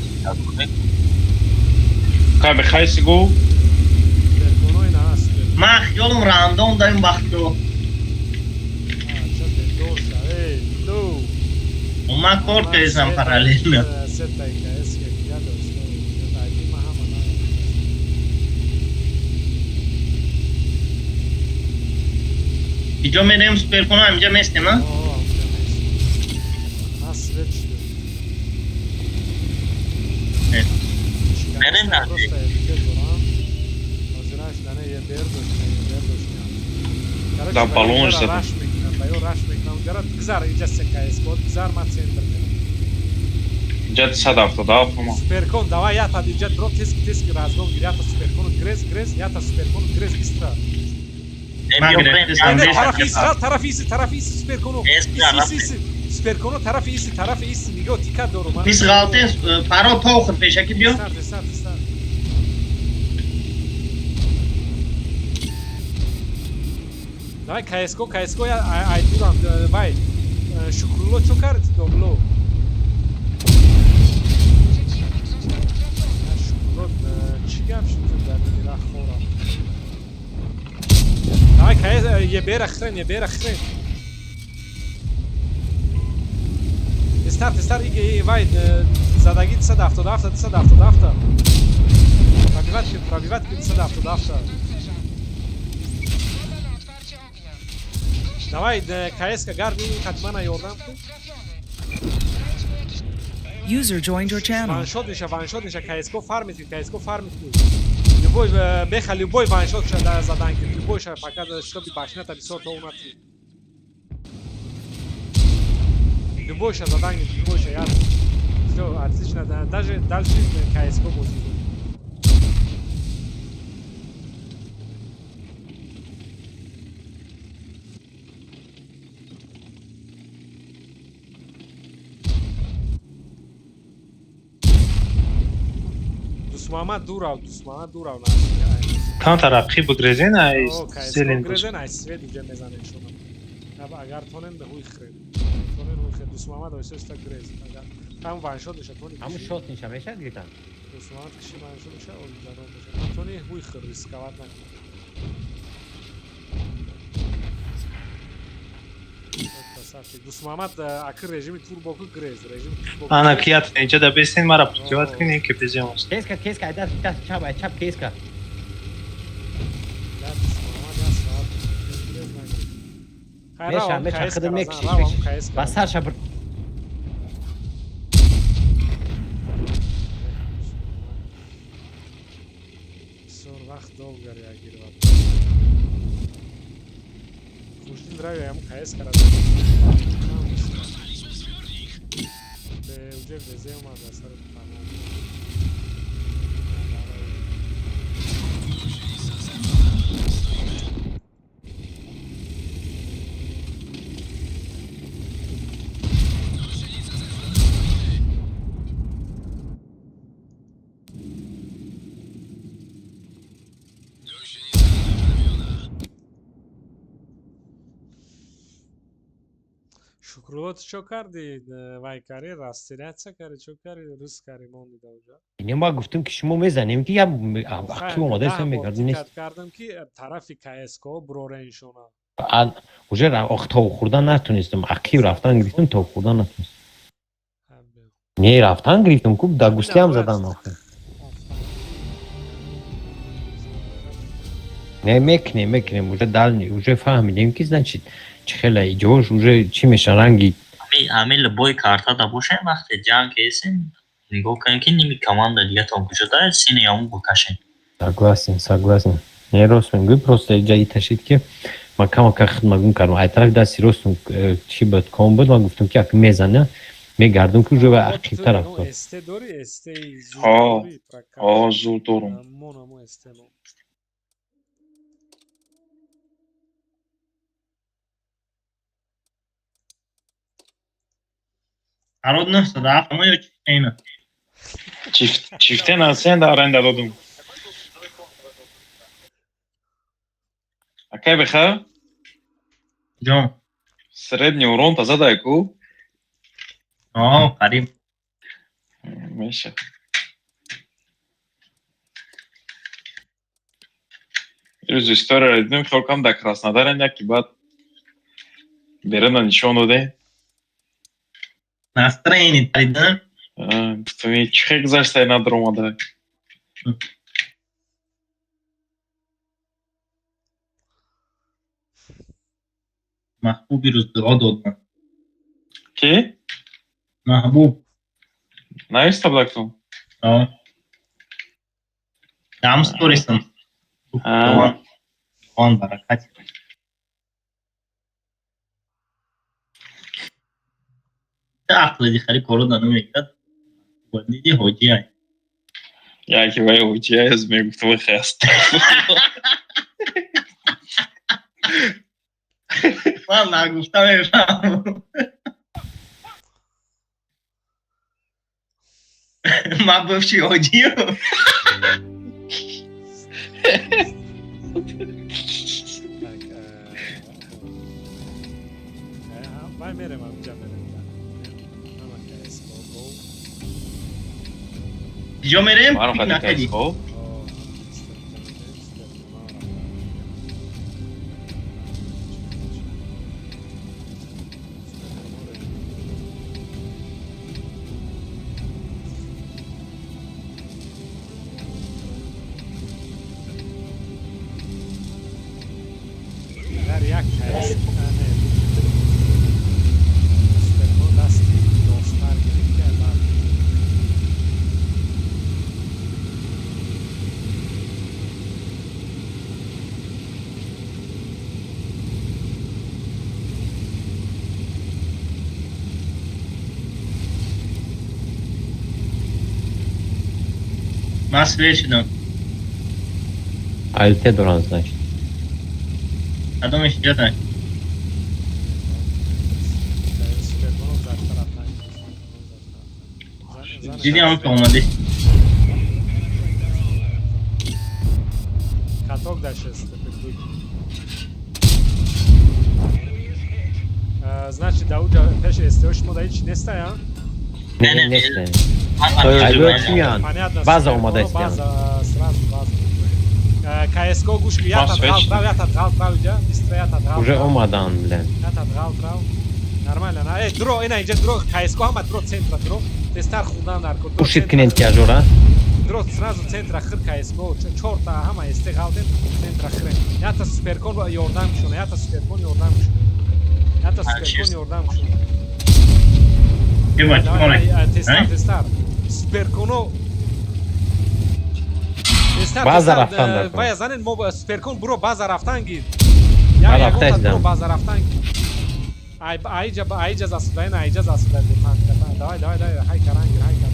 Кай бихайси гу? Суперконо ина ҳаст. Ман хиёлам рандом дар ин вақто. Ча бедор ша, эй, лу. Ман кор кардам параллельно. Сетаи КС я дошт. Айди ма ҳама на. Иҷо мерем суперконо, ҳаминҷа местем, а? О, унҷа нест. Ман свет шудам. Мерем на. Просто ЕБР дорам. Ҳозираш дана ЕБР доштам, ЕБР доштам. Короче, Да, ба баллон инҷара зада. раш мекунам, ба ё раш мекунам. Унҷара гузар, инҷа се КС код, гузар, ман центр мерам. Инҷа 177 ма. Суперкон, давай ята инҷа дроп тески тески разгон гир, ята суперкон грез грез, ята суперкон грез быстро. Ман гирифтам. Не, тарафи иси, тарафи иси, тарафи иси суперкону. Иси, иси, иси. Суперкону тарафи иси, тарафи иси, нигоҳ тика дору. Ман Бис ғалтен паро тохр пешаки биё. Старт, старт, старт. Давай КСКО, КСКО я ай дурам, вай. Шукрулло чо кард домло? Шукрулло чӣ гап шуд дар ира хора? Давай КС ЕБР хрен, ЕБР хрен. Старт, старт, иге вай задаги 177, 177. Пробивать, пробивать 177. Давай КС гарди хатмана ёрдам кун. User joined your channel. Ваншот меша, ваншот меша, КСК фармит, КСК фармит. Любой беха любой ваншот ша да задан ки любой ша пока чтобы башната бисёр то унати. Любой ша задан ки любой ша я. Всё, отлично, да, даже дальше КСК бозӣ кун. Дусмама дурав, дусмама дурав на. Кам тараққӣ бигрезен ай О, КСК зелен. грезен, ай свет иҷа мезанем шуно. Агар тонен ҳуй хӯред. Тонен ҳуй хӯред. Дусмамад оҳиста грез. Агар ҳам ваншот меша тони. Ҳамун шот ниша меша гирифтан. Дусмамад киши ваншот меша, олиҷаноб меша. Тони ҳуй хӯр, рисковать накун. Красавчик. Дусмамад акр режими турбоку грез, режими турбоку. Ана кият инҷа да бесин мара прикриват кунин ки безем аст. Кеска, кеска, ай даст, даст чап, ай чап кеска. Да, Дусмамад я саат грез нагирифт. Хай Меша, равам меша, КС худат кара, мекушиш, зан, равам мекушиш. КС Ба кара. сарша бир. Бисёр вақт долго реагировать. Хушдил рави ҳам КС кара. Бе уже везе омад аз сари тамом. Шукрулло, ту чо кардӣ? Вай карӣ, растеряться карӣ, чо карӣ, рӯз карӣ, монди да уҷа? Ине ма гуфтам ки шумо мезанем ки я ақи омада 10 истам бор мегардем нест. диққат кардам ки тарафи КСК бурореншона. Уже то хӯрдан натунистам. Ақиб рафтан гирифтам, то хӯрдан натунистам. Не, рафтан гирифтам ку да гуслиам задан охир. Не, мекунем, мекунем, уже дальний, уже фаҳмидем ки значит чӣ хела иҷош уже чӣ меша ранги. Ҳамин любой карта да бошем, вақте ҷанг кесем, нигоҳ кунем ки ними команда дигатон куҷо дорад, сини ҳамун бикашем. Согласен, согласен. Не, рост мегӯӣ, просто иҷа иташид ки ман камака хидмат кардам. Ай тарафи дасти ростум чӣ буд, ком буд, ман гуфтам ки як мезана, мегардам ки уже ва ақибтар рафтод. СТ дорӣ, СТ зур Ҳо, дорӣ, прокат. ҳо, зур дорум. Мон амо СТ мон. Народ 907 ама ё чифтена? Чифтен ҳастен да аренда додум. Акай беха? Ҷон. Средний урон та задай ку? О, қариб. Меша. Ирӯз историяро дидем, хел кам дар Краснодарем яки баъд берена нишон додем. Настроение таридан. Гуфтам, чӣ хел гузашта надаромада. Маҳбуби рӯз дуо додам. Ки? Маҳбуб. Нависта будактон? О. Дам сторисам. Он баракати. Ақли дихари коро да намекард. Диди ҳоҷиай. Яке вай ҳоҷиай аз мегуфтам хаст. Ман нагуфта мефаҳмам. Ман бывший ҳоҷиё. Так, вай мерем, амҷа мерем. Ама КС го. Ҷо мерем? Марам Пик хати накардӣ. КС го. О, ҷа мерем, Суперман. Агар як КС не, Суперман дасти достар гирифт, ки баъд Ман свет шудам. Алте доран, значит. Кадомеш ҷадай? Суперман гузашта рафтан. Дидиам ки омадӣ. Каток дашест. Значит, да уҷа пеш СТО шумо да ҳеч нестая? Не, Не, не, нест. не. Айбо чӣ меянд? Понятно. База Суперконо, омада истиянд. База, сразу база. КСКО гӯш ки, ятад свеч. Ғалт рав, ятад ғалт рав иҷа, бистра ятад ғалт Уже рав. омаданд, блин. Ятад ғалт рав. Нормально, на. Э, дро, ина инҷа дро, КСКО ҳама дро центра дро. Тезтар хурдан дар кор. Дро Пушит центра. кунен тяжора. Дро сразу центра хир КСКО, чорта ҳама СТ ғалтен, центра хирен. Ята суперкон ёрдам кушона, ята суперкон ёрдам кушона. Ята суперкон ёрдам кушона. Ева, Давай, чикор ай, тезтар, Ай? тезтар. Суперконо тезтар, База тезтар, рафтан дар кор. Вая занен мо суперкон буро база рафтан гир. Ба Я рафта ягонта буро истам. база рафтан гир. Ай айҷа айҷа засудаин, айҷа засудаин бо танк. Давай, давай, давай, ҳай каран гир, ҳай каран.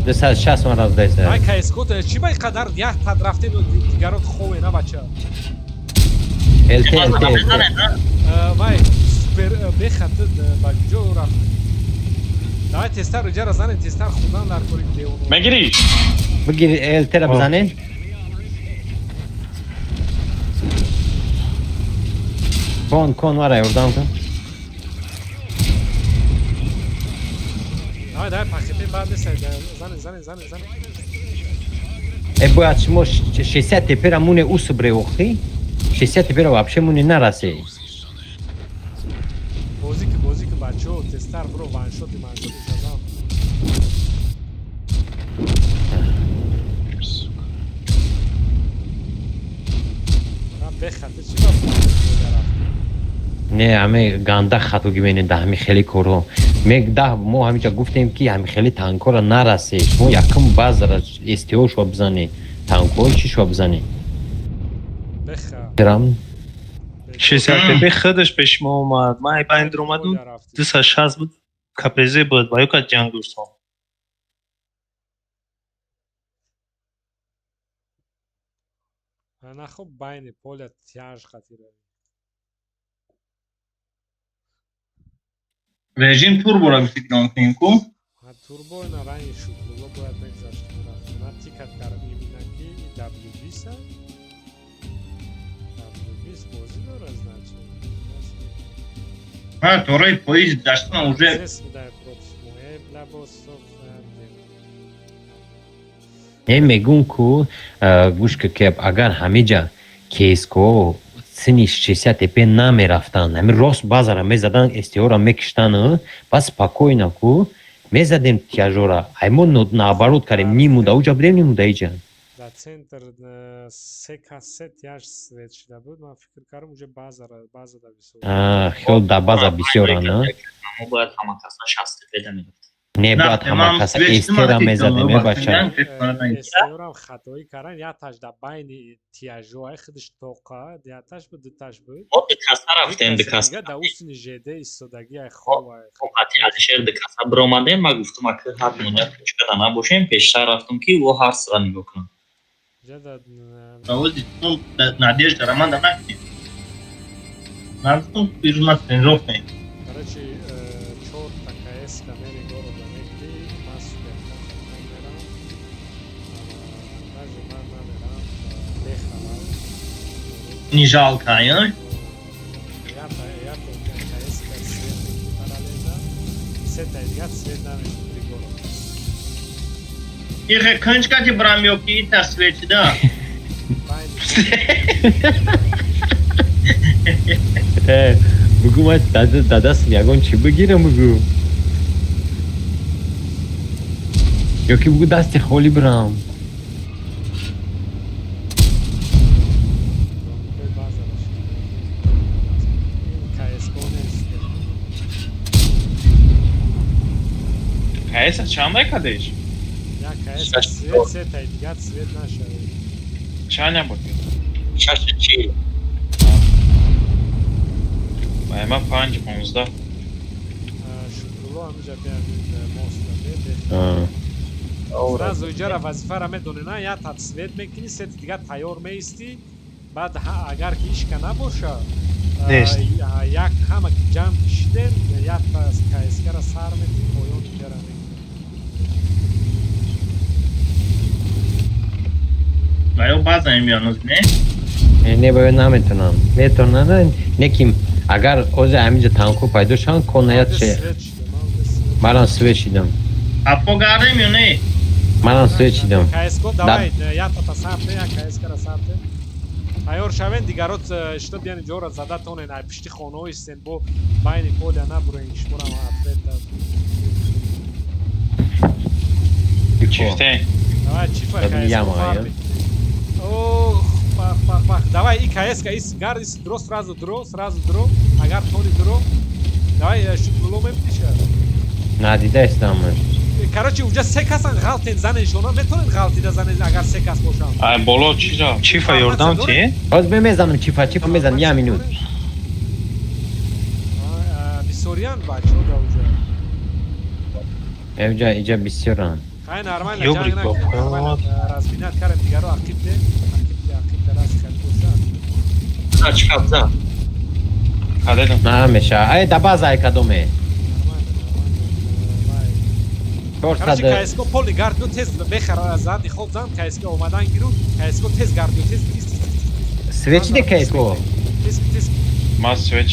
260 ман раздаиста. Ай КСКО чӣ ба қадар як тад рафтем, дигарот хове на бача. ЛТ, ЛТ, ЛТ. Вай супер бехат ба куҷо рафт? Давай тезтар иҷара занен, тезтар хурдан дар кори девоно. Мегириш? Бигир ЛТ-ра бизанен. Кон, кон мара ёрдам кун. Давай, давай, пахете баъд нест, занен, занен, занен, занен. Э, бояд шумо 60 тепера муне усубре охи. 60 тепера вообще муне нарасе. Бозӣ ки, бозӣ ки, бачаҳо, тезтар буро ваншоти маншоти шазам. На бехате чӣ ба рафт? Не, ҳаме ганда хатоги мене да ҳами хеле корҳо. Мег да мо ҳамиҷа гуфтем ки ҳами хеле танкора нарасе. Шумо якум базара СТО шо бизане. Танкҳои чӣ шо бизане? Беха. Грам. 60 ТП худаш пеши мо омад. Ман ай байн дуромадум, 260 буд, КПЗ буд, ба ёкат ҷанг доштам. На хуб байни поля тяж хатира. Режим турбора гуфти кунем кунем ку? Ҳа, турбо на ранги шукрулло бояд мегзашт мерафт. Ман тикат кардам имина ки W20 W20 бозӣ дорад, значит. Ҳа, тораи поиз гаштан уже. Зес будай против мо. Э, бля, боз соф. Не мегум ку гӯш ки кеп агар ҳамиҷа КСКО сини 60 ТП намерафтанд, ҳами рост базара мезадан, СТО-ра мекиштан, бас спокойно ку мезадем тяжора. Ай мо наоборот кардем, ниму да уҷа будем, ниму да иҷа. Дар центр се кас се тяж свет шуда буд. Ман фикр кардам уже базара база да бисёр. А, хел да база бисёра, на? Мо бояд ҳама каса 60 ТП да мерафт. Не, бояд ҳама каса СТ-ра мезадем, э, бача. СТОрам хатоӣ кардан, яташ да байни тяжоай худаш тоқа, яташ буд, дуташ буд. Мо ду каса рафтем, ду каса. Дига да устини ЖД истодагӣ ай хов ай. Мо қати Алишер ду каса биромадем, ма гуфтум ака ҳар монда кучкада набошем, пештар рафтум ки ӯ ҳар сира нигоҳ кунам. Ҷада Навози надежда роман да накунем. Ман гуфтам ирӯз ман тренировка. Короче, чорта КС-ка мери города мегирӣ, ман суперкон мерам. Даже ман намерам, бехабар. Не жалко, я? Ята КС-ка свет мегирӣ параллельно, сета дигар свет намегирӣ город. Ихе кунчка ти брам ё ки ита свет да. Байни Э, бугу ман дадас ягон чӣ бигирам бугу. Ё ки бугу дасти холӣ бирам. Бронкои база ин КСКО нест. КС чанда кадеш? Як КС свет, сетаи дигар свет нашавед. Чанд набуд? 6 40. Ма 5 15. Шукрулло ҳамиҷа биамин моста бе. Сразу иҷара вазифара медонӣ, на? Як тат свет мекунӣ, сети дигар тайёр меистӣ, баъд агар ки ишка набоша, Нест. як ҳама ки ҷамъ кишидем, як КСК-ра сар метӣ, поён иҷара мекунӣ. Ва ё база меяноз, не? Не, бояд наметонам. Метонам, не ки агар ози ҳаминҷа танко пайдо шаванд, конаят ше. Свет шидам, ман уже свет. Манам свет шидам. Апо гардем ё не? Манам свет шидам. КСК давай, я тата сарте, я КСК ра сарте. Тайёр шавен, дигарот что бияни ҷора зада тонен, ай пишти хонаҳо истен, бо байни поля набурен, шуморам ответ дад. Чифте. Давай, чифа Дадим КСК яма, фар я? мекунем. Ох, пах, пах, пах. Давай, и КСК, ис гар, ис дро, сразу дро, сразу дро. Агар тони дро. Давай, шукрулло мебиниша. Надида истамаш. Короче, уҷа се касан ғалтен занен шона, метонен ғалтида занен агар се кас бошанд. Ай боло чиза? Чифа ёрдам ти? Ҳоз мезанам чифа, чифа мезанам, я минут. Бисёриян бачаҳо да уҷа. Эвҷа иҷа бисёранд. Хай, нормально, Ёбрик ҷанг бо накунем, нормально, поён. Разминать кардем, дигаро ақиб де, ақиб де, ақиб де, раст хел боша. За чӣ кап за? Кадедам. Намеша. Ай да база ай кадоме. Нормально, нормально. Вай. Короче, 400 КСК полный гард, ну тез бехар зади хоб зан, КСК омадан гиру, КСК тез гардиё, тез, тез, тез, тез, тез. Свет шиде КСК. Тез, тез. Ма свет.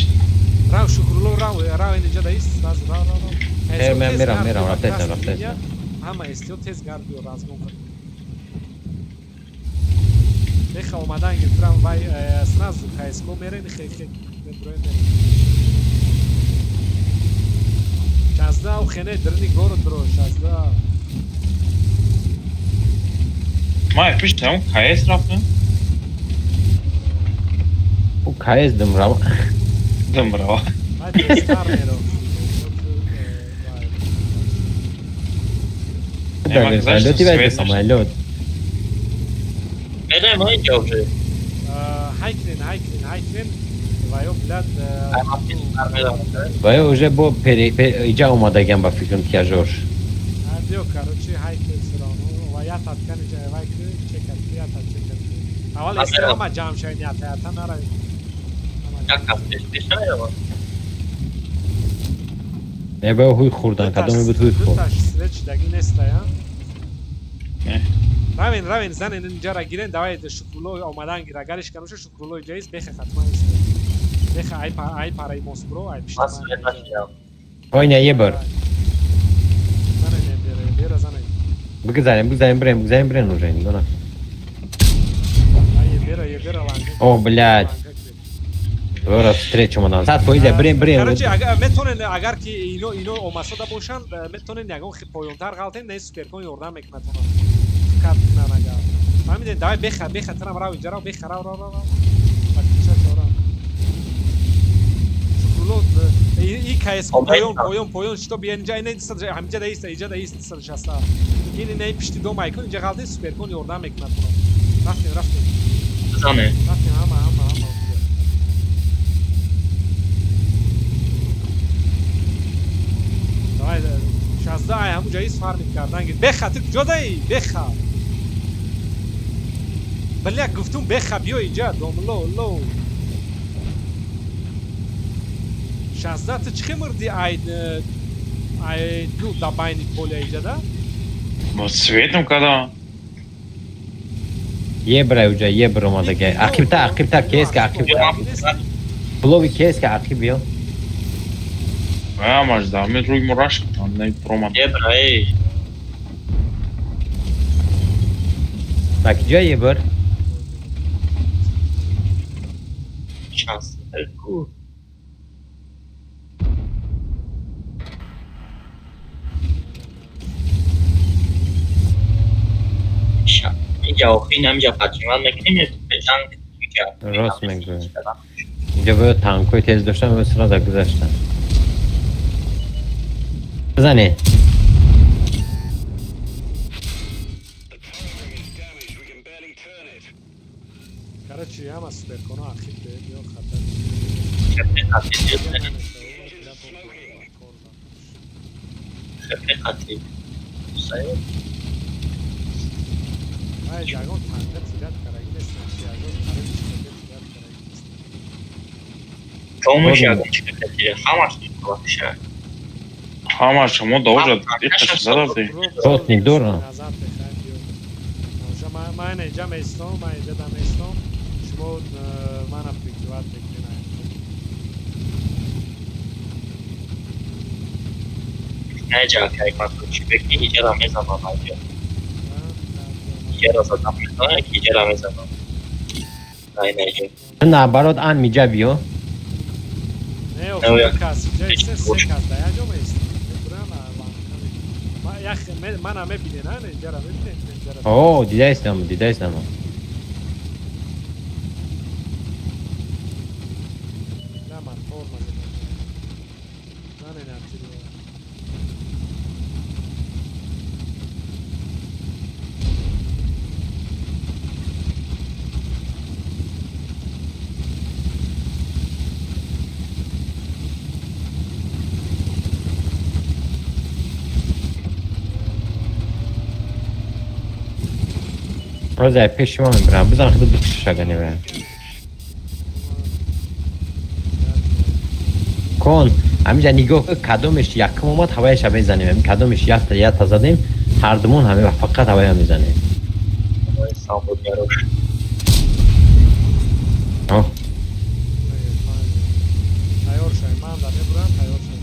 Рав, Шукрулло, рав, рав, инҷа да ист, сразу рав, рав, рав. Э, КСК тез мерам, гардиё, мерам, ба рафтестам, красный рафтестам. линия. Ҳама СТО тез гардиё, разгон кар. Беха омадан гирифтам, вай, сразу КСК мерен, хе, хе, меброем, мерен. 16 хене дрни город бро, 16. Ма пишт ҳамон КС рафтем. У КС дум рав. Дум рава. Вай тезтар меро. Ема, Самолёт гузашти вай свет. самолёт. Мераем инҷа уже. Ҳайкнен, ҳайкнен, ҳайкнен. Ваё блядь. Ай ман тезтар меравам. Вай уже бо пере иҷа омадагиам ба фикрам тияжош. Биё, короче, ҳайкнен сироно. Ва я таткан иҷа вай ки чекат ки я тат чекат ки. Аввал Ман меравам. ҳама ҷамъ шавед, ята ята наравед. Ҳама Як кас пеш пеш намеравам. Не ба ҳуй хӯрдан, кадоме буд ҳуй хӯрд. Дуташ свет шидагӣ нестая. Не. Равен, равен, занен инҷара гирен, давай Шукрулло омадан гир. Агар ишкануша Шукрулло иҷа ист, бехе хатман ист. Бехе ай ай параи мосбро, ай пишти Ман ман свет иҷа. нашидам. Ой не ебр. Занен бера, бера занен. Бигзарем, бигзарем, брем, бигзарем, брем уже, нигоҳ накун. Ай бера, бера ланга. О, блядь. Вора встреча омадан. 100% брем, брем. Короче, агар метонен, агар ки ино омасода бошанд, метонен ягон хи поёнтар ғалтен, не суперкон ёрдам мекунад онро. Кат кунан агар. Фаҳмиден, давай беха, беха, танам рав иҷа рав, беха рав, рав, рав, рав. Ба кӯча чора. Шукрулло, и КС поён, поён, поён, что бия инҷа, ина ҳаминҷа да ист, иҷа да ист 160. Ин ина пишти дом айкон, инҷа ғалтен, суперкон ёрдам мекунад онро. Рафтем, рафтем. Зане. Рафтем ҳама, ҳама, ҳама. Давай, 16 ай ҳамун ҷоиз фармид кардан гир. Беха, ту куҷо даи? Беха. Бля, гуфтум беха, биё инҷа, домло, ло. 16 ту чӣ хел мурди ай ай ду да байни поля иҷа да? Ма светам када. Ебра уҷа, ебр омадагиай. Ақибта, ақибта, КСК, ақибта. Блови КСК ақиб биё. Ама да, ме рӯи мураш не проман. Ебра, эй. Так, ҷа ебр? Шанс. Ку. Инҷа охин ҳаминҷа патриман мекунем, ҷанг инҷа. Рост мегӯӣ. Инҷа бояд танкҳои тез доштан, бояд сразу гузаштан. Бизане. Короче, ҳама суперконо ақиб де, биё хатар. Хепе хати зиёд. Намешава, бля, бо кор да. Хепе хати. Саё. Вай, ягон танка тират карагӣ нестан, чи ягон қариб чиқака тират карагӣ нестан. Томуш ягон чӣ хати. Ҳамаш ша. Ҳама шумо дожа иқаш задафти. Сотник дорам. Назар бехай биё. Оша ман инҷа меистом, ман инҷа да меистом. Шумо мана прикрывать мекунед. Не ҷа кай чӣ беки иҷара мезанам аҷа. Иҷара задам мезанам, ки иҷара мезанам. Не, не, иҷа. Наоборот, ан миҷа биё. Не, Не, охир як- кас, иҷа се се кас да як ҷо меистем. Мебурам ма як мана мебинен, а иҷара мебинен, иҷара. О, дидаистам, дидаистам. Да, ман форма задам. Не, не, не, Роза, пеши ма мебирам. Бизан худо бикшиш ага небирам. Кон, ҳамиҷа нигоҳ кун, кадомеш якум омад, ҳаваяша мезанем. Ҳамин кадомеш якта якта задем, ҳардумон ҳаме фақат ҳавая мезанем. Самбургерош. О, Тайёр шай, ман да мебурам, тайёр шай.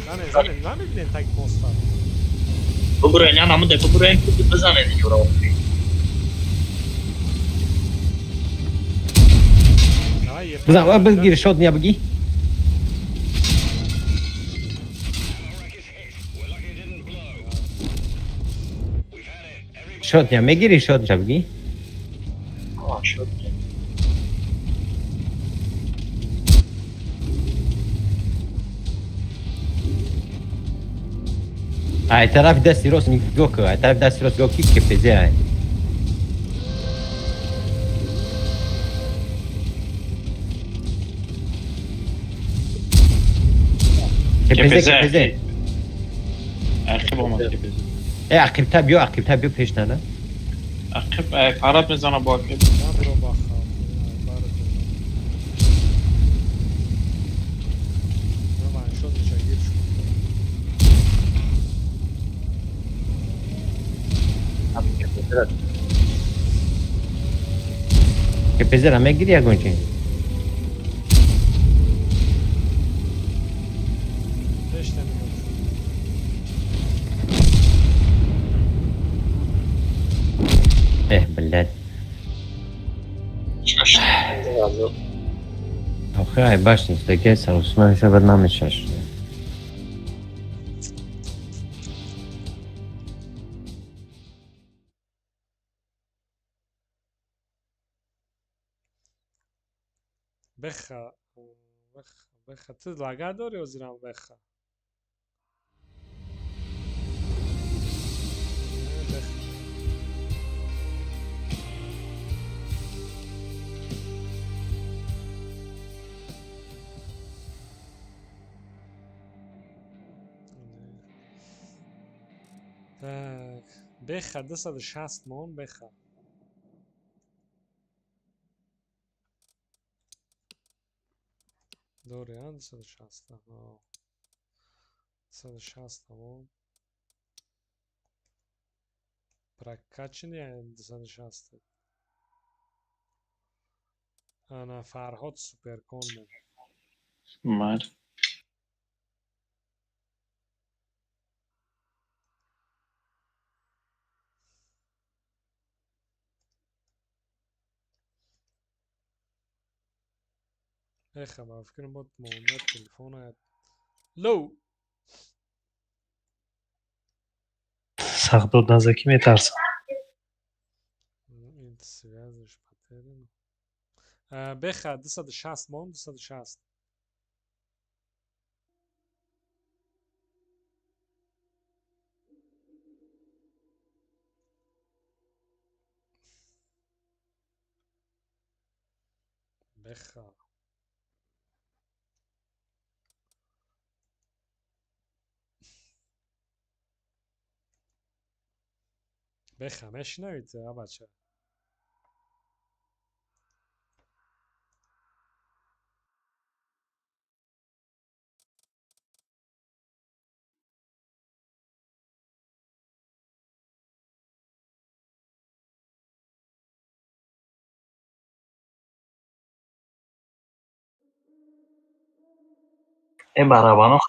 Зане, зане, намебинем таги моста. Бубуроен, я намуде, бубуроен, ки бизанед иҷора. Давай, е. Бизан, ва бигир шот ня бигӣ. Шот ня мегири, шот ня бигӣ. А, шуд. Ай тарафи дасти рост нигоҳ кун, ай тарафи дасти рост нигоҳ ки КПЗ ай. КПЗ, КПЗ. КПЗ. Ақиб омад КПЗ. Э, ақибта биё, ақибта биё пеш нада. Ақиб фарад мезана бо ақиб. Набро баха. Ман шот меша гир шуд. КПЗ ра мегири ягон чи? Пеш нигоҳ. Эҳ, блядь. Шаш. Охи ай баш нест, даке сарусма меша бад намешаш. Беха, беха, беха. Ту лага дори озирам беха. Не, беха. Так, беха 260 мон беха. Дори, а 260. Аҳо. 260 мон. Прокачани 260. Ана Фарҳод суперкон мон. Мар. Еха, ба фикрам бод монда телефона. Лоу. Сахт дод наза ки метарсам. Ин связаш потеряно. Беха 260 мон 260. Беха. Беха, мешинавите, а бача? Барабано.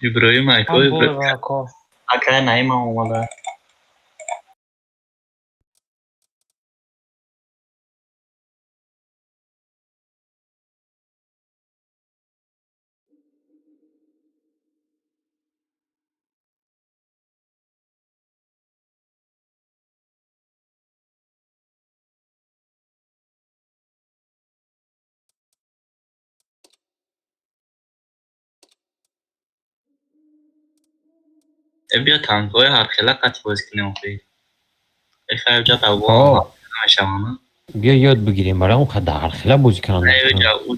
Иброҳим акай Наима омада. Биё танкҳои ҳархела қатъи бозӣ кунем охи. Эхай ҷа мешаванд. Биё ёд бигирем барои он қадар ҳархела бозӣ кунанд.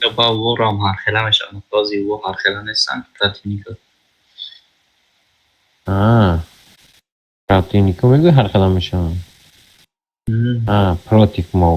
Ӯ ба ворам ҳархела мешаванд. Баъзи во ҳархела нестанд противнико. Противнико мегӯи ҳархела мешаванд. Против мо.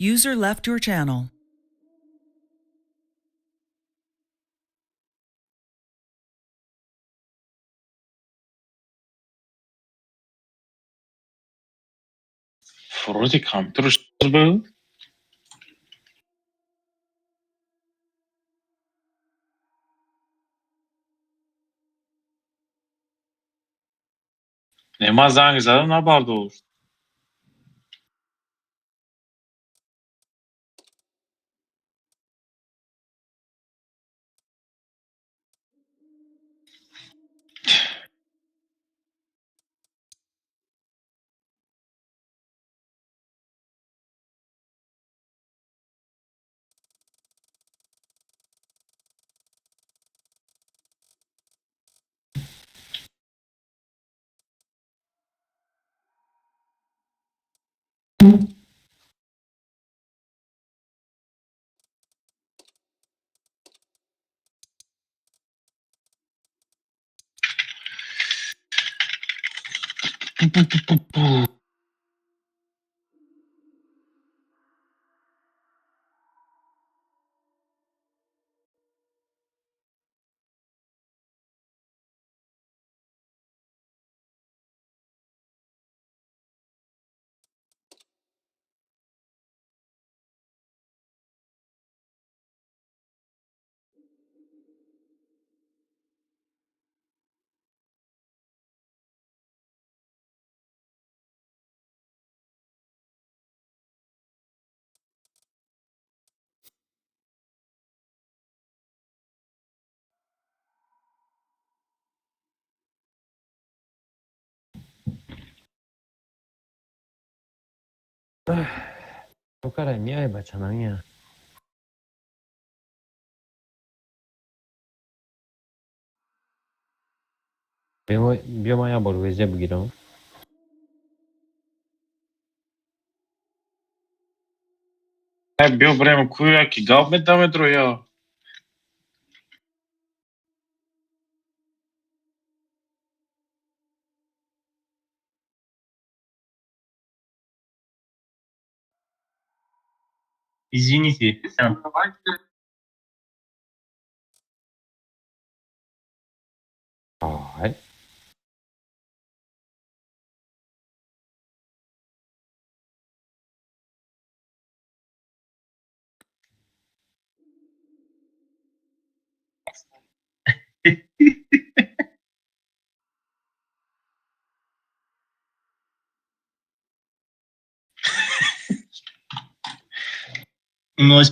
User left your channel. Вроде компьютер был. Нема занг задам набардошт. Токара миай, бача, намия. Биё, ман як бор везе бигирам. Биё бирем кӯя, ки гап медамедро я. Извините. Ай.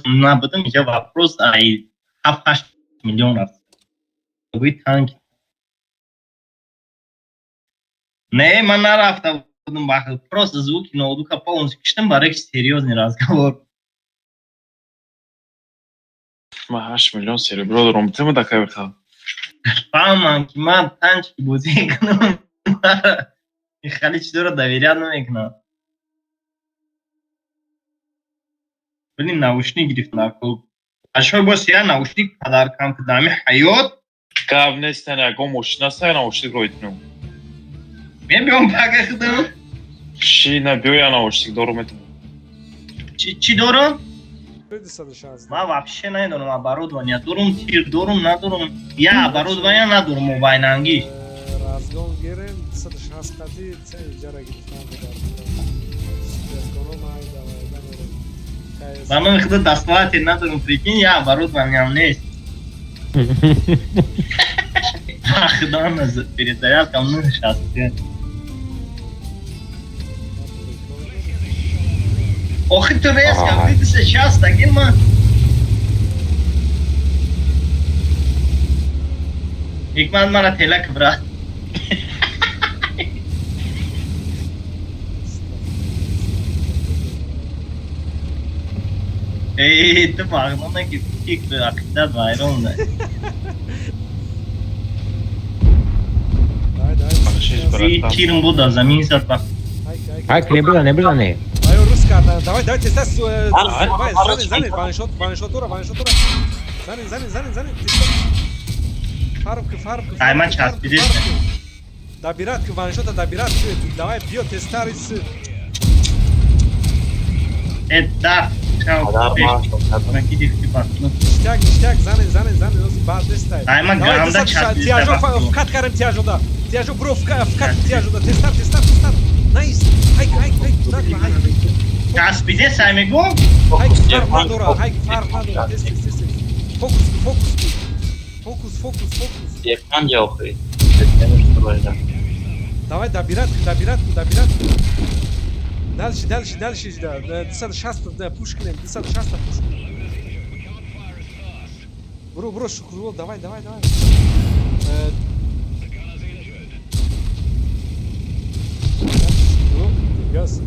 Набудам, инҷа вопрос ай 7-8 миллион рафт. Гӯи танк. Не, ман нарафта будам бахт. Просто звуки ноутбука полностью киштам, барои ки серьёзный разговор. Ман 8 миллион серебро дорам. Тима дакай бихам. Фаҳмам, ки ман танчики бозӣ кунам. Хеле чизоро доверять намекунам. Блин, наушник гирифтам. Ашой боз я наушник падаркам ки дами ҳаёт. Гап нестан, ягон мошина сай наушник роитнум. Мебиём пага худам. Ши на биё, я наушник дорум метам. Чӣ дорам? 216. Ман вообще намедонам, оборудование дорум, тир дорум, надорум. Я оборудование надорум, мобайнангиш. Разгон гирем, 260 қати иҷара гирифтан будар. Суперконом ай давай дамерем. Ба номи худо, дастовати надорум, прикинь, я оборудованиям нест. Худо, перезарядкам нанишаст. Охи, ту резко, 260 таким ма. Ҳикмат мара телак, брат. Эй, ту бағнона ки фикр ақидат вайрон да. Дай, дай. Бахшиш, братан. Тирм буда замин зад ба. Ай, не бизан, не бизане. Аю рус кардан. Давай, давай, тезтар. Давай, занен, занен, ваншот, ваншотура, ваншотура. Занен, занен, занен, занен. Фарм ки, фарм ки. Ай, ман часпидиш. Добират ки ваншота, добират ки. Давай, биё тезтар из. Э, да. Чао. Ништяк, ништяк, занен, занен, занен, ози бад нестай. Ай, ман ганда часпидиш. Тиажо вкат карем, тиажо да. Тиажо бро, вкат тиажо да. Тезтар, тезтар, тезтар. Найс. Ай, ай, ай, накма, ай. Часпидес, ай мегӯ? Ай, фарқ надора, ай, фарқ надора. Тез, тез, тез, тез. Фокус, фокус. Фокус, фокус, фокус. Панҷа охи. Давай, добират, добират, добират. Дальше, дальше, дальше, да. 260 да, пуш кунем, 260 пуш кунем. Бро, бро, Шукрулло, давай, давай, давай. Шукрулло, газ,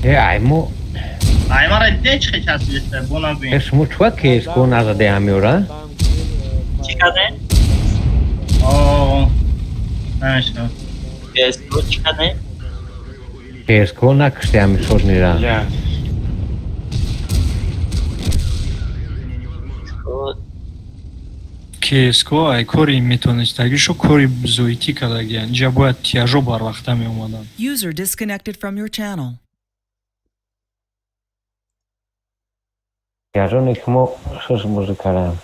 Э, ай мо. Ай, мара дечхе часпидеста, бо нагӯем. Э, шумо чуа кеско назаде ҳамёра? Чӣ кардем? О, намешавад. Кеско чӣ кардем? Кеско накуште ҳами шотнира. Я. КСКО ай кори метонистагишо кори зоитӣ кардагиян. Инҷа бояд тиажо барвақта меомаданд. User disconnected from your channel. Яжоне ки мо шош бозӣ кардам.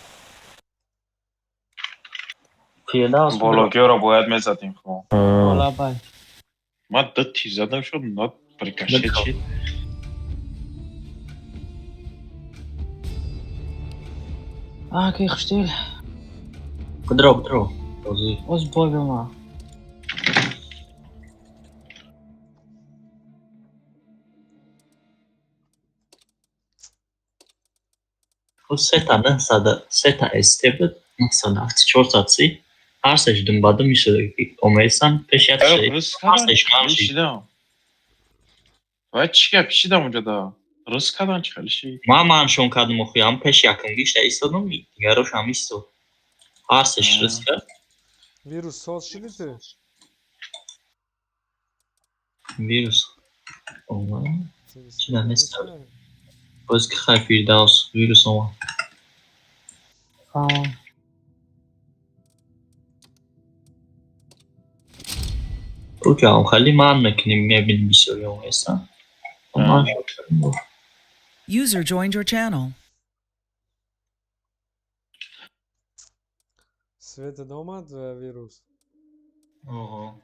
Бологиёро бояд мезадем хо. Ман ду тир задам, шуд, на рикошет шид. А, ки хуштил. Кудро, кудро. Бозӣ. Оз бой бема. Худ сета 900, сета СТ буд, 974 си. Ҳар сеш думбадум мешуда ки омаистан пеш як ши. Ҳар сеш ман ши. Вай чӣ гап шидам унҷода? Рӯз кардан чӣ хеле ши? Ман маншон кардам охи, ҳам пеш якумгишта истодам, дигарош ҳам истод. Ҳар сеш рӯз кард. Вирус соз шиди ту? Вирус. Омад. Чӣ нест? Боз ки хай Фирдавс вирус омад. Укам хали ман мекунем, мебинем бисёри омаистан. User joined your channel. Свет омад вирус. Ого.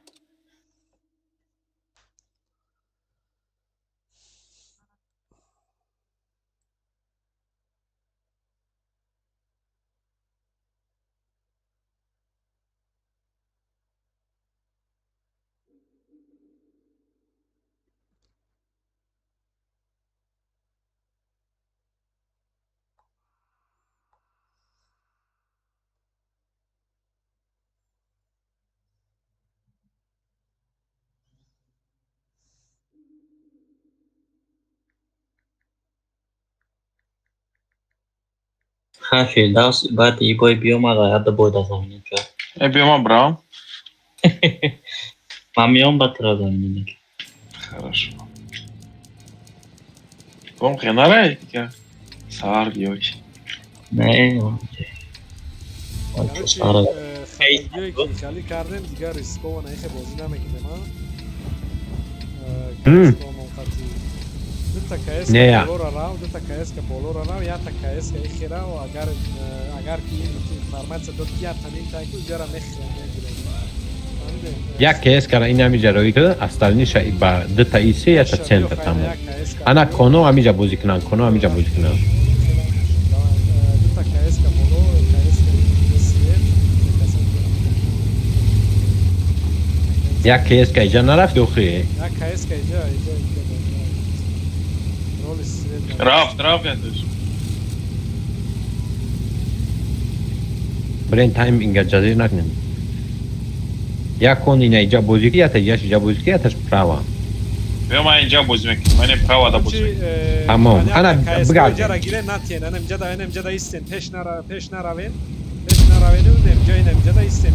Хай Фирдавс баъд и бой биёмад, аяда бой да замина кард. Э биёмад брам. Ман меом ба тура замина. Хорошо. Бом хенарай дигар. Сар биёй. Не. Короче, хатогиҳое ки хали кардем, дигар рисково на ихе бозӣ намекунем, а? Дута КС болора рав, дута КС болора рав, якта КС ихе рав, агар ки информация дод ки якта ним тайку, ҷара мехӯрем, мегирем. Як КС кара ин ҳамиҷа роӣ кара, остальниша ба дута исе якта центр тамом. Ана коно ҳамиҷа бозӣ кунанд, коно ҳамиҷа бозӣ кунанд. Дута КС боло, КС свет, як КС иҷа нарафт охи? Як КС иҷа, иҷа Рафт, рафт яташ. Брен тайм инга ҷазир накунем. Як кон ина иҷа бозӣ ки, ята иҷаш иҷа бозӣ ки, яташ права. Биё ман инҷа бозӣ мекунам, ман права да бозӣ мекунам. Тамом. Ана бигар. Иҷа ра гире натиен, ана инҷа да, ана инҷа да истен, пеш нара, пеш наравен. Пеш наравен, инҷа ина инҷа да истен.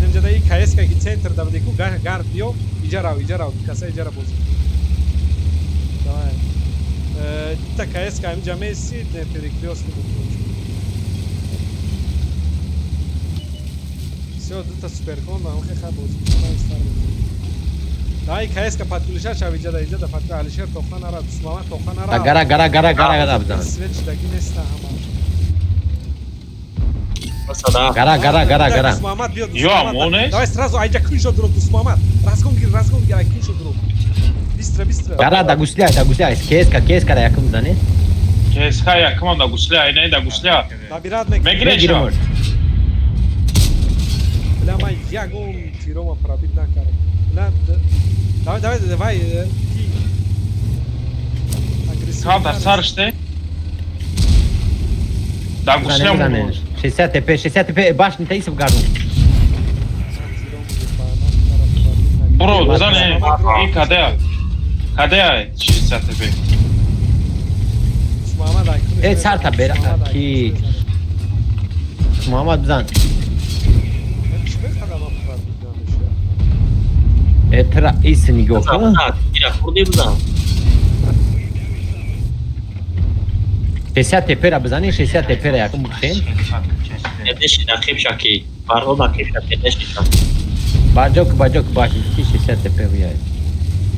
Инҷа да и КС ки центр да биди ку гард биё, иҷа рав, иҷа рав, каса иҷа ра бозӣ. Давай. Та КС ҳаминҷа меси, перекрёстки букунчу. Всё, дута суперкон ма охе ха бозӣ кунам, стар бозӣ. Давай КС ка подключа шав иҷа да, иҷа да подключа, Алишер тоха нара, Дусмамад тоха нара. Гара гара гара гара гара бизан. Свет шидаги неста ҳама. Гара гара гара гара. Дусмамад биё, Ё, амон Давай сразу айҷа кун шо дуро Дусмамад. Разгон гир, разгон гир, ай кун шо дуро. Быстро, быстро. Гара да гусля, да гусля. КС ка якум зане. КС якум да гусля, ай да гусля. Набират мекунем. Мегиреш. Бля, ман ягон тирома пробит накардам. Бля, давай, давай, давай, ки. Агрессив. Кав сарште. Да гусля. 60 ТП, 60 ТП, башни таисов гарду. Бро, зане, и каде? Каде 60 ТП? Э, сарта бера ки. Муҳаммад бизан. Э, тра ис нигоҳ кун. Ира хурди бизан. 60 ТП ра бизани, 60 ТП ра якум бикушем. Деши дақиб шаки. Фарҳод дақиб шаки, деши шаки. Баҷок, баҷок баши, 60 ТП буяй.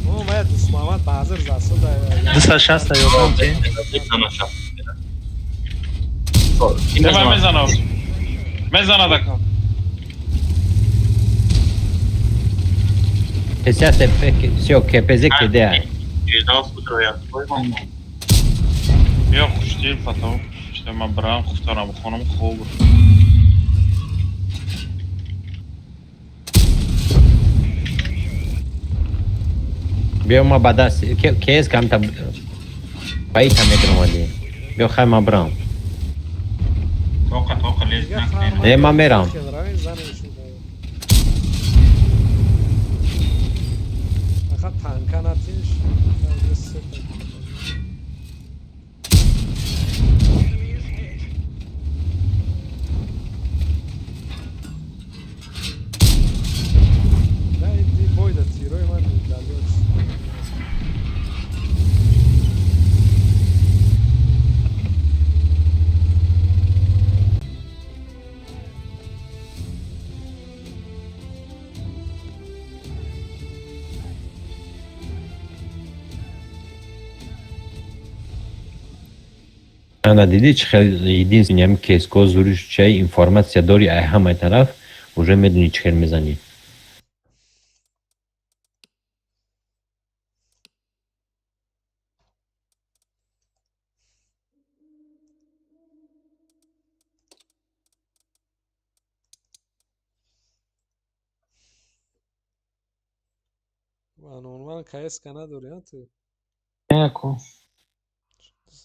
О, мая Дусмамад баъзир засо да. 260 ёдам ки. Мезанам. Мезанам. Мезанам дака. 60 ТП, всё, КПЗ кеде. Биё хуштил фато. Шта ман брам хуфтарам хонам хоб. Биё ма ба даст КС камта баита мегирам. Биё хай ма брам. Тоқа тоқа лез накунем. Э ма мерам. Фақат танка натиш. Уже сета. Да, иди бой да тирои ман далёч. Ана, дидӣ, чӣ хел единственный ҳами КС-ГО зуриш чай информация дори, ай ҳамаи тараф уже медонӣ, чӣ хел мезанӣ. Анонван КС-ка надори, а ту? Яку.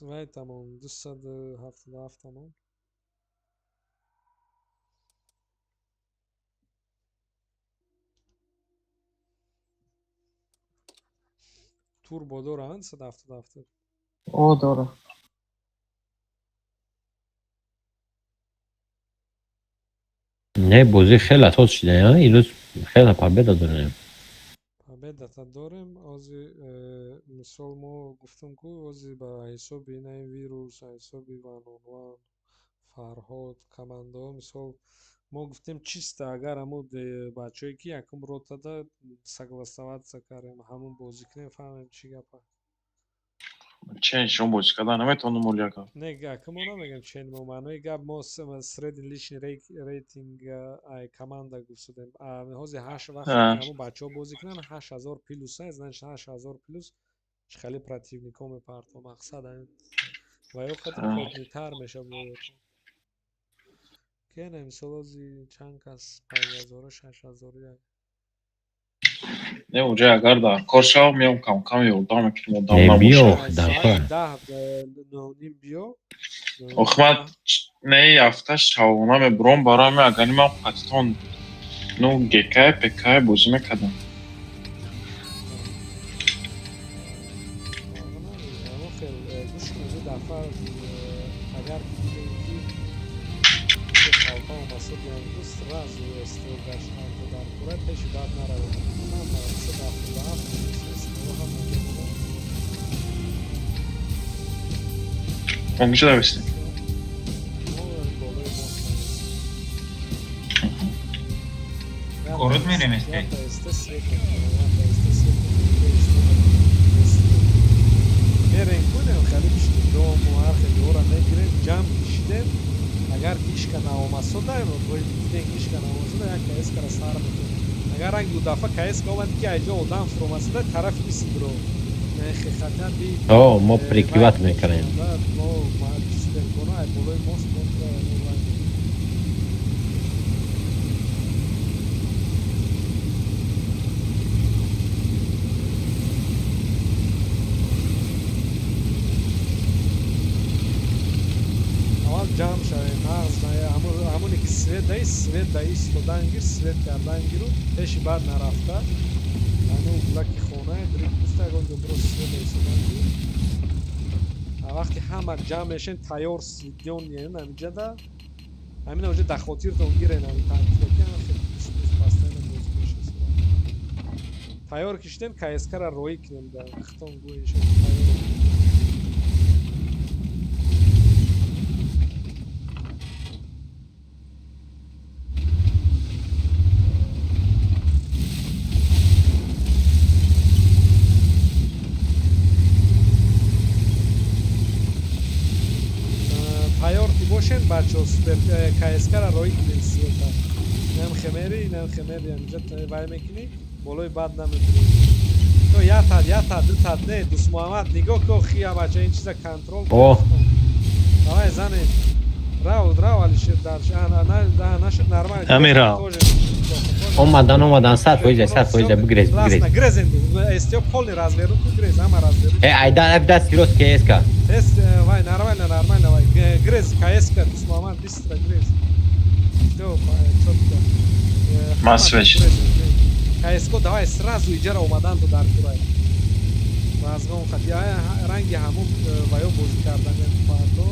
Вай тамом, 277 тамом. Турбо доранд 177? О, дора. Не, бозӣ хеле асос шуда, имрӯз хеле победа дорем. Победата дорем. Ози мисол мо гуфтам ку, ози ба ҳисоби ина вирус, ҳисоби ванонван, Фарҳод, командаҳо, мисол мо гуфтем, чисто агар ҳамун бачаҳое ки якум ротада согласоваться кардем, ҳамун бозӣ кунем, фаҳмем чӣ гапа. Чен шумо бозӣ кардан наметавонам, оли ака. Не, гака мо намегем чен, мо маънои гап мо средний личный рейтинг ай команда гуфтудем. Ҳозир ҳашт вақте ки ҳамун бачаҳо бозӣ кунанд, 8000 плюс, значит 8000 плюс чӣ хеле противникҳо мепартов, мақсад ҳамин ва ё қадр плотныйтар меша боятон. Кена, мисол, ози чанд кас 5000-у 6000-у як. Не, уже агар дар кор шавам, меом, кам-кам ёрдам мекунем, одам Не, биё. набошад. Дар кор. Соати 10, 9:30 биё. Ох, ман не, ҳафта шавона мебурам, барои ҳамин агар ман қатитон ну ГК ПК бозӣ мекардам. Хел гӯш кун, ду дафъа агар ки дидем ки халта омасудиам, сразу СТО гаштан дар кура пеши баъд наравед. Ҳама 177 СТО ҳама. Мо куҷо давистем? Мо болои мост. Город мерем, СТ? СТ свет мекунам, СТ свет мекунам, СТ мерем кунем, хеле пишти дому ҳар хел ора мегирем, ҷамъ кишидем. Агар ишка наомасода, дидем ишка наомасода, як КС-кара сар мекунем. Агар ранг ду дафъа КС омад ки айҷо одам фуромасода, тарафи исидро хотя би. О, мо прикрывать мекунем. Мо чистем кона ай болои мост мо. Аввал ҷамъ шавем, нағз ҳамоне ки свет даи, свет даи истодан гир, свет кардан гиру пеши баъд нарафта, ҳамун гулаки хона дрик гуфта, ягон ҷо биро, свет истодан гир. А вақти ҳама ҷамъ мешен, тайёр сведёнен ҳамиҷада, ҳамина уҷа дар хотиртон гирен, ҳамин тактика ки хеле плюс постоянно бозӣ мешаст. Тайёр кишидем, КСК-ра роӣ кунем, да хитон гӯешем тайёр. Тайёр ки бошен, бачаҳо, супер КСК-ра роӣ кунем, света инам хемери, инам хемери, ҳамиҷа вай мекунӣ, болои бад намекунӣ. То як тад, як тад, ду тад, не, Дустмуҳаммад, нигоҳ ко, хия, бача, ин чиза контрол. О. Давай, занем, рав, рав, Алишер, дар нашуд, нормально. Ҳамин рав. Омадан, омадан, 100%, 100%, бигрез, бигрез. Грезен, СТО полный развернут, грез, ҳама развернут. Э, айда даст рост КСК. Тест, вай, нормально, нормально, вай, грез, КСК, Дустмуҳаммад, быстро грез. Всё, чётко. Ман свеч. КСК давай сразу иҷара омадан ту дар курай. Разгон хат я ранги ҳамун ваё бозӣ кардан фардо.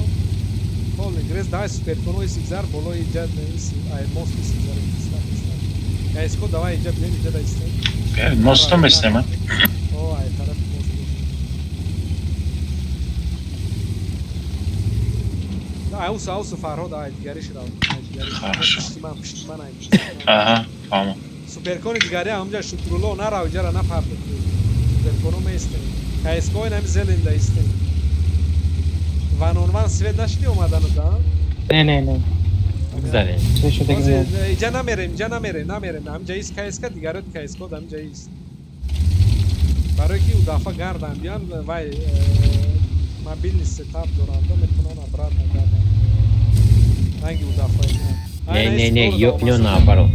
Полный грез давай суперконо исигзар болои иҷа ай мост исигзар истар. КСК давай иҷа биён иҷа да истем. Мостом истем, а? О, ай тарафи мост. Аусу, аусу Фарҳод, ай дигариш рав. Ай дигариш. Хорошо. Пишти ман, пишти ман ай. Аҳа, фаҳмам. Суперкони дигари ҳамҷа Шукрулло нарав иҷара напарто. Суперконо меистем. КСК инами зеленда истем. Ван он ван свет нашиди омадану да? Не, не, не. Бигзарем. Свет шудаги не. Иҷа намерем, иҷа намерем, намерем. Ҳамҷа ист КСК, дигарот КСК ҳамҷа ист. Барои ки ӯ дафъа гардан биён вай мобильный сетап доранд, метавонанд обратно гардан. Ранги ӯ дафъа. Не, не, не, ё ё наоборот.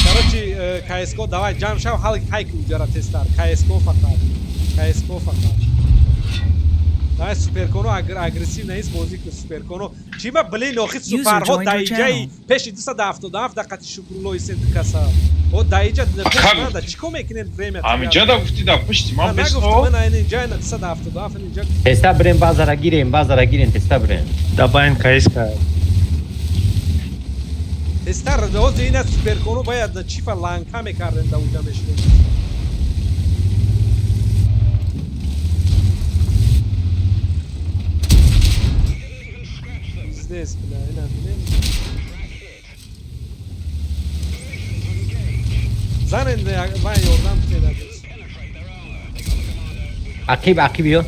Короче, КСК давай ҷамъ шав, ҳайки уҷара тестар. КСК фақат. КСК фақат. Давай суперконо агрессив нест бозӣ ку суперконо. Чима блин охи суперҳо joined your даиҷаи channel. пеши 277 дақати Шукрулло истен ду каса. О даиҷа пеш Ака манда чӣ кор мекунед время? Ҳамиҷа да гуфти да пушти ман Нагуфтам бесто. ман айн инҷа ина 277 инҷа. Теста бирем, базара гирем, базара гирем, теста бирем. Дабайн КСК. Тестар ҳозир ина суперконо бояд чифа ланка мекардем да уҷа мешидем. Пиздец, бля, ина бинем. Занен вай ёрдам кунед. Ақиб, ақиб ё.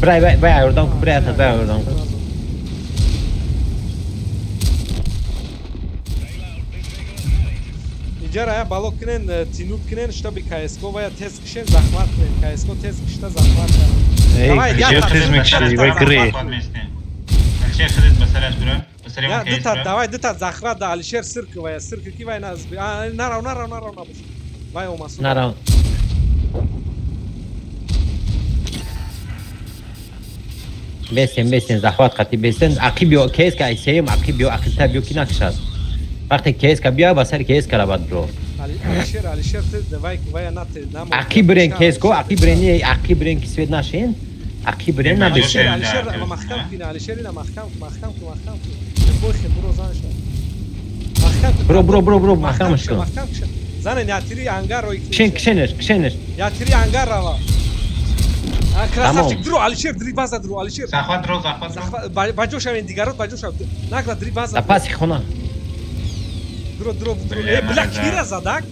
Брай, бай, бай, ёрдам ку, брай, ата, бай, ёрдам ку. Иҷара я бало кунен, тинут кунен, чтобы КСК вая тез кишен, захват кунен. КСК тез кишта захват кунен. Эй, Давай, я киҷо так, тез мекиши, вай гре. Алишер худат ба сараш биро. Ба сари Я он кейс дута, биро. давай дута захват да Алишер сирк вая, сирк ки вай наз. А, нарав, нарав, нарав набош. Вай омасу. Нарав. Бесен, бесен, захват қати бесен. Ақиб ё КСК ай сеюм, ақиб ё ақибта биё ки накшад. Вақте КСК биё, ба сари КСК ра бад биро. Алишер, Алишер ты вай вай нате намо. Ақиб бирен КСК, ақиб бирен не, ақиб бирен ки свет нашин. Ақиб бирен Не, набесен. Алишер, Алишер маҳкам кина, Алишер ина маҳкам, маҳкам ку, маҳкам ку. Бой хе буро зан ша. Маҳкам ку. Бро, бро, бро, бро, маҳкамаш кун. Маҳкам кша. Занен ятири ангар рой. Кшен, кшенеш, кшенеш. Ятири ангар рава. А красавчик, Тамом. дро Алишер, дри база дро Алишер. Захват ро, захват ро. Баҷо шавен дигарот баҷо шав. Нагла дри база. Да паси хона. Дро, дро, дро. Бля, Э, бля, мараза. кира задак.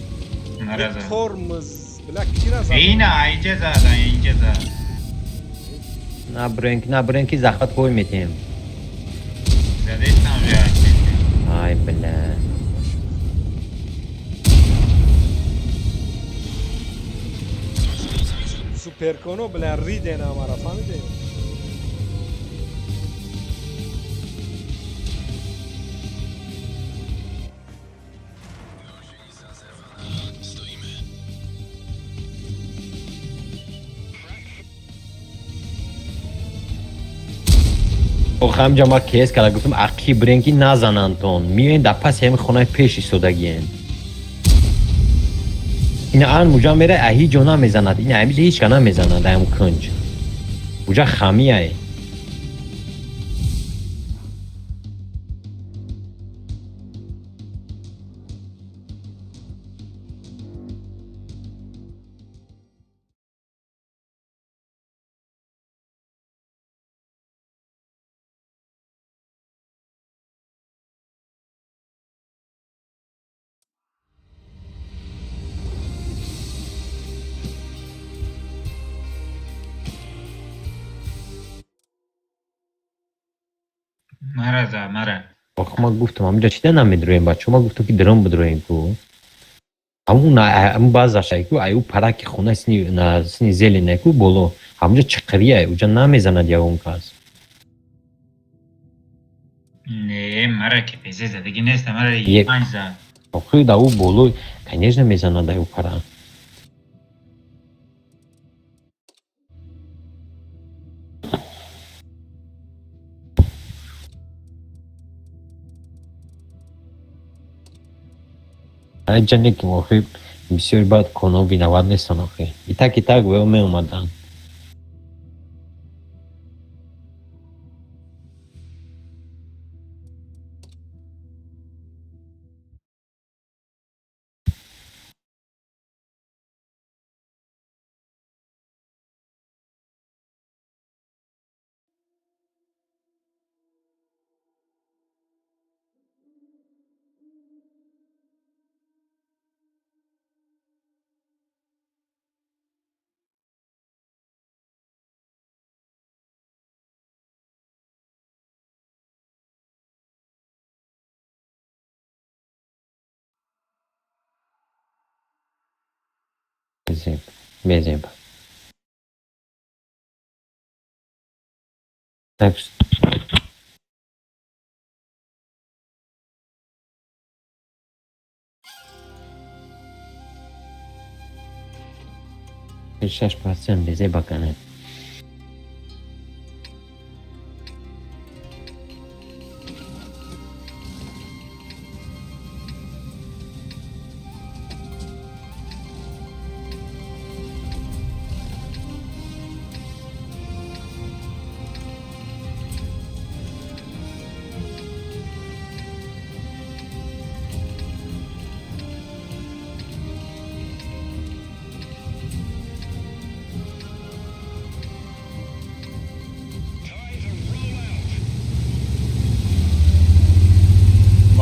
Нараза. Тормоз. Бля, кира задак. Ина айҷа зад, айҷа зад. На бирен, на бирен ки захват кой метем. Задестам уже. Ай, бля. Суперконо, бля, риден амара, фаҳмиде? Ох, ҳамҷа ма КС кара гуфтам ақиб бирен ки назананд тон. Миёен дар паси ҳами хонаи пеш истодагиен. Ина ан муҷа мера, а ҳеҷ ҷо намезанад. Ина ҳамиҷа ҳеҷ ка намезанад ам кунҷ. Уҷа хамияй. Мараза, мара. Ох, ма гуфтам ҳамиҷа чида намедроем бачо, ма гуфтам ки дрон бидроем ку. Ҳамун ҳамун баъзашай ку, ай ӯ параки хона сини на сини зеленай ку боло. Ҳамунҷа чиқирияй, уҷа намезанад ягон кас. Не, мара ки пезе задаги нест, мара панҷ зад. Охи да ӯ боло, конечно мезанад ай ӯ пара. Ай ҷане ки охи бисёр баъд коно виноват нестан охи. И так и так вео меомадан. Безеб. Безеб. Так что. 6% безеба кане.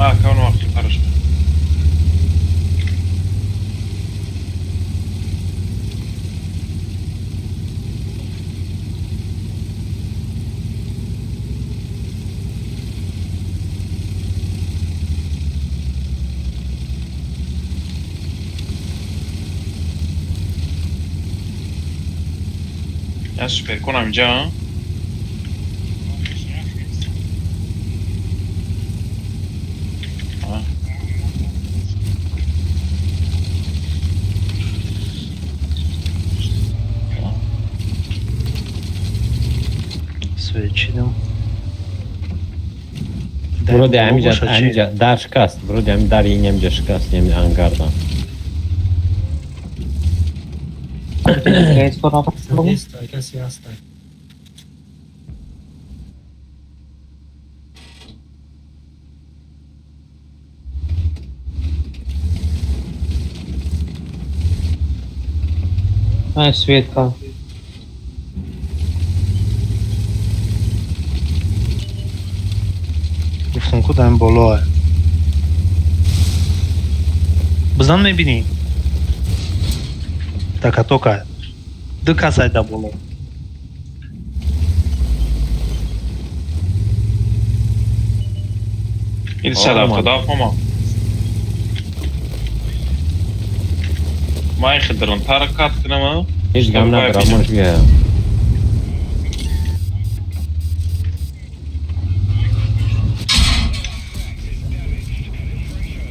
Ма акаун вақти параш. Я супер конам инҷа, а? А. Свет чидам. Вроде ҳамиҷа ҳамиҷа дар шикаст. Вроде ҳами дари ин ҳамиҷа шикаст, ҳами ангарда. Нестай, касе ҳастай. Ай, свет ка. Гуфтам ку дар болоа. Бизан мебинӣ? Такатока. Ду кас ай дар боло. Ин 177 омад. Ман ин хидрантара кат кунам, а? Ҳеҷ гам надорам, монш бия.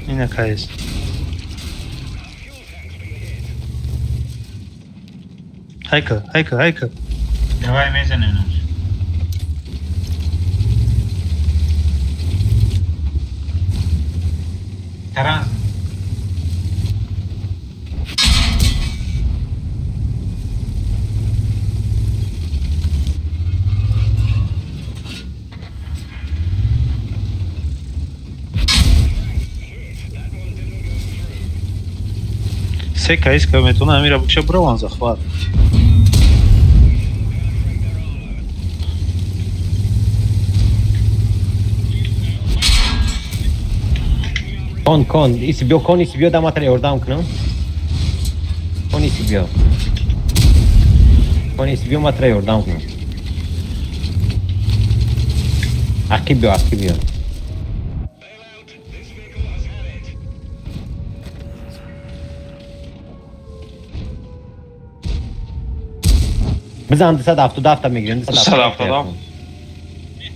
Ина кайст. Хайка, хайка, хайка. Давай мезанем наш. Таран. Се кайс ка метона амира букша браван захват. Кон, кон, иси биё, кон иси биё, даматра ёрдам кунам. Кон иси биё. Кон иси биё, матра ёрдам кунам. Ақиб биё, ақиб биё. Бизан 277 мегирем, 277.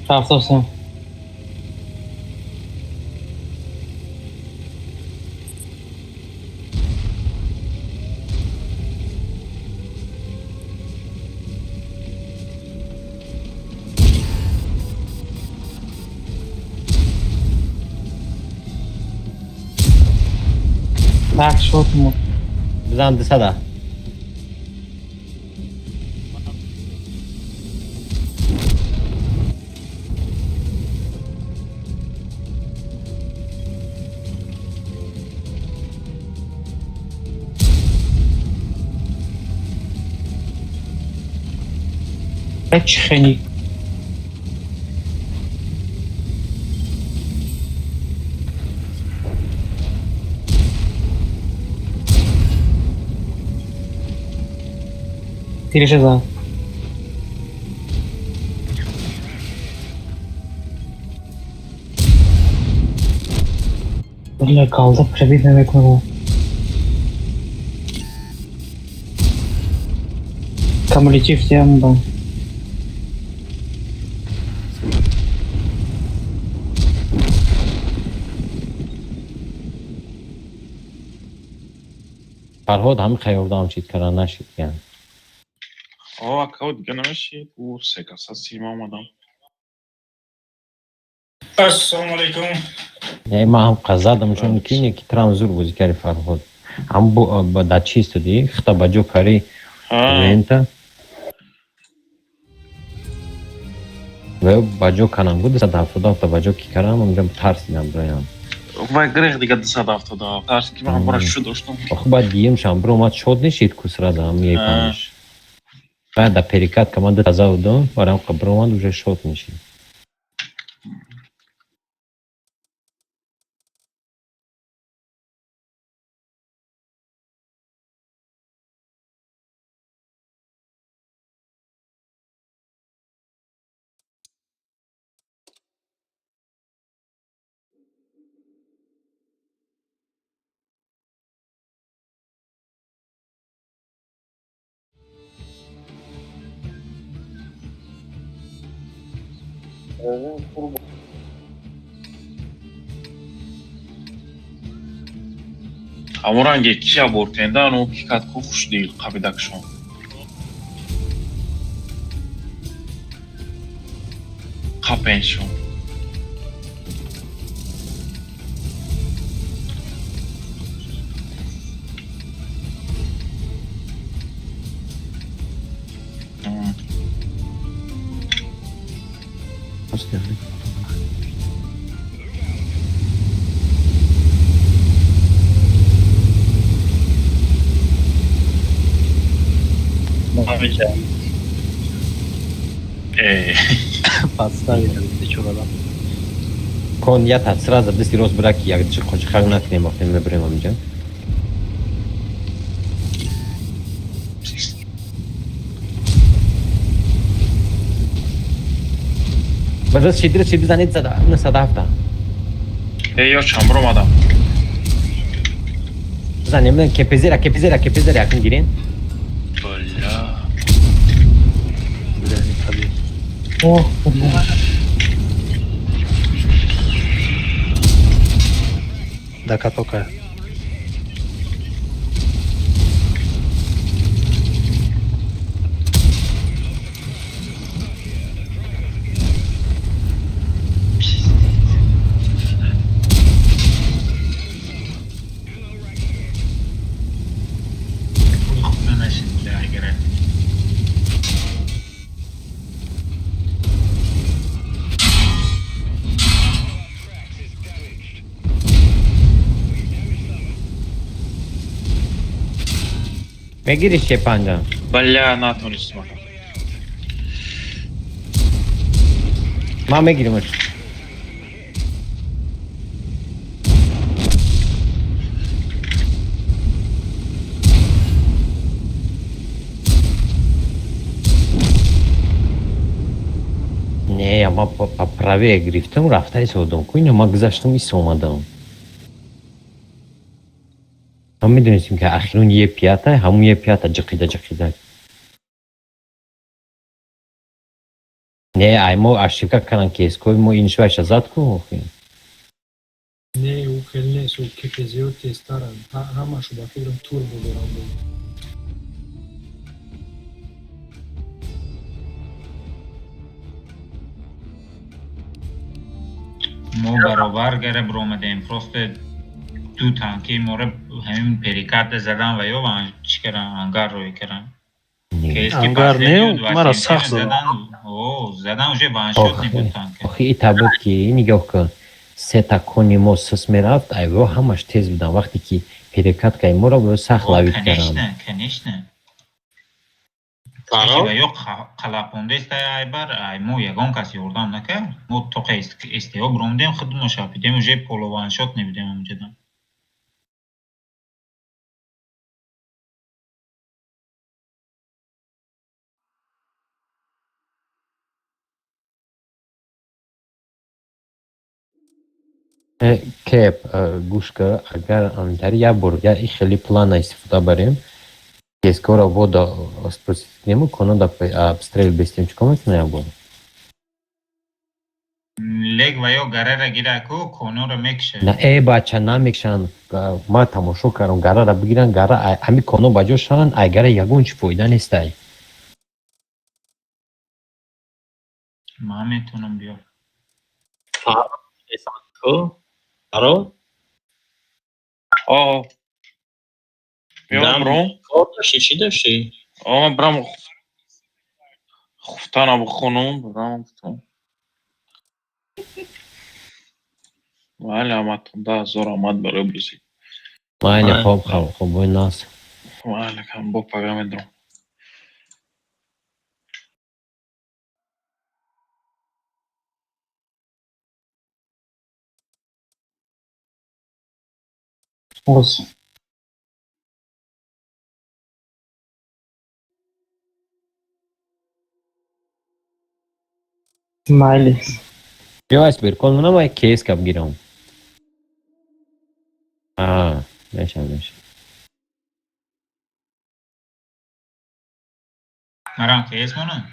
73. Так шот мо. Бизан дисада. Чӣ хени? Тиреша зад. Бля, калда пробит намекунам. Камулятив тем ба. Фарҳод ҳами хаёрдам чиз кара нашид ян. О, акао дига намешид. Ӯ секаса сима омадам. Ассалому алайкум. Не, ман ҳам қазадам, чун ки не ки трам зур бозӣ кари Фарҳод. Ҳам бо да чисто ди, хта ба ҷо кари лента. Ва ба ҷо канам буд 177 ба ҷо ки карам, онҷа тарсидам броям. Вай грех дига 277. Тарс ки ман бора шу доштам. Охи баъд дием шам бро омад шод нешид ку сразу ҳам епанш. Баъд да перекат команда таза будам, барам қабр омад уже шод нешид. Ҳамон ранге ки абортенда, ну ки катку хушдил қабидакшон. Қапеншон. Кон ята сразу дасти рост бира ки як ҷиқ накунем, вақте мебирем ҳаминҷа. Баз шидр шид бизанед зада 97. Эй, ё чамбр омадам. Бизанем кепезера кепезера кепезера якин гирен. Бля. Ох, бля. Да катока. Мегириш че панҷа? Бля, натонистам. Ман мегиримаш. Не, ман по правее гирифтам, рафта истодам. Ку ино ман гузаштам ис омадам. Ман медонистем ки ахирон е пята, ҳамун е пята ҷиқида ҷиқида. Не, ай мо ошибка кардам ки эскои мо ин швайша зад ку охи. Не, ӯ хел нест, ӯ КПЗ-ё тезтаранд. Ҳамашу ба фикрам турбо доранд бо. Мо баробар гара биромадем, просто ду танки моро ҳамин переката задан ва ё чӣ кардан, ангар рӯй кардан. Ангар не, мара сахт задан. О, задан, уже ваншот небуд танка. Охи, ита буд ки, нигоҳ кун, сета кони мо сус мерафт, айво ҳамаш тез будан. Вақте ки перекаткаи моро бо сахт ловить карданд. Конечно, конечно. Ва ё қалапондеста айбар, ай мо ягон кас ёрдам накард. Мо тоқа СТО буромдем, худмо шапидем, уже полуваншот небудем ҳамҷода. Кеп, гӯш кар, агар дар як бор я и хеле плана истифода барем, тезкора вода спустить кунему, конода обстрел бестем, чикор мекунем як бор? Лег ва ё гарара гира ку, конора мекша. На, э, бача, намекшанд. Ма тамошо кардам, гарара бигиранд, гара ҳами коно ба ҷо шаванд, ай гара ягон чи фоида нестай. Ман метавонам, биё. Фаро? О. Биё, бром. Кор дошти, чӣ дошти? О, брам. Хуфтана бихонум, брам гуфтам. Майли, ҳаматон 10 000 омад барои бозӣ. Майли, хоб, хоб, бой нас. Майли, кам бо пага медром. Оз. Майли. Биё, айсберг, кон манам ай кейс кап гирам. А, меша, меша. Марам кейс монам?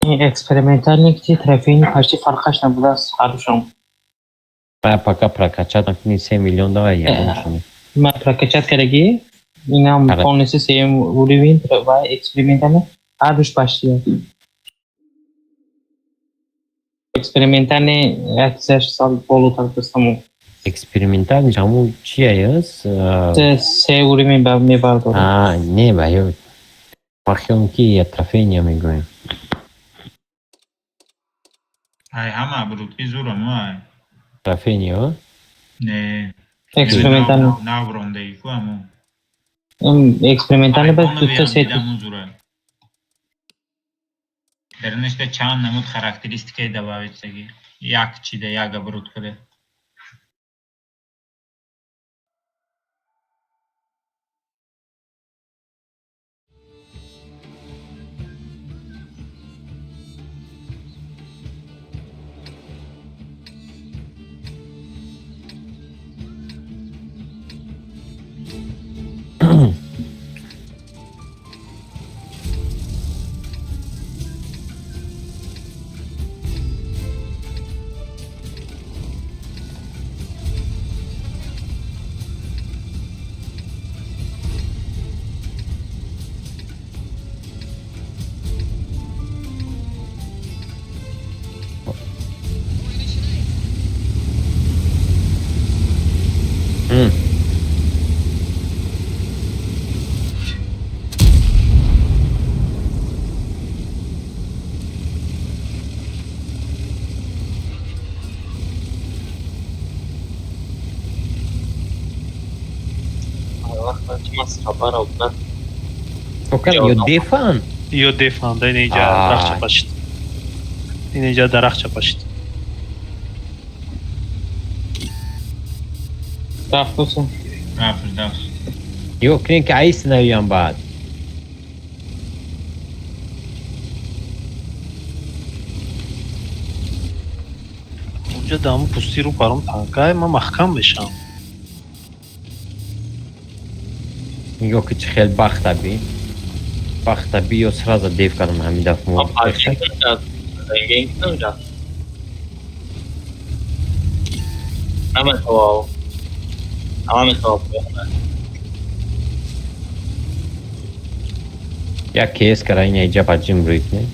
Экспериментальный ки трофейный почти фарқаш набудааст ҳардушон. Ая пока прокачать накунӣ, 3 миллион давай ягоншон. Ма прокачать кардагӣ, инам полностью сеюм уровень ва экспериментальный ҳардуш почти. Экспериментальный як чизаш сал болотар дастаму. Экспериментальный ҳамун чия аст? Се уровень мебардорад. А, не, ба ё ма хиёлам ки я трофейния мегӯем. Ай ҳама брутки зурам ай. Трофейния? Не. Экспериментальный. Нав рондаги ку ҳамун. Экспериментальный ба дута сет. Зура. Даринашда чанд намуд характеристикаи добавить як чида, як оборудкада. Хабар Ё дефан? Ё дефан, да, инҷа дарахт чапашид. Инҷа дарахт чапашид. Рафтусу. Рафт, рафт. Ё кунем ки айс наёям баъд. Унҷа даму пусти рӯ паром танкай, ман маҳкам мешам. Нигоҳ ки чӣ хел бахта би. Бахта би, ё сразу дев кардам ҳамин дафъ мо. Як кс кара ина иҷа ба ҷим рӯй кунем.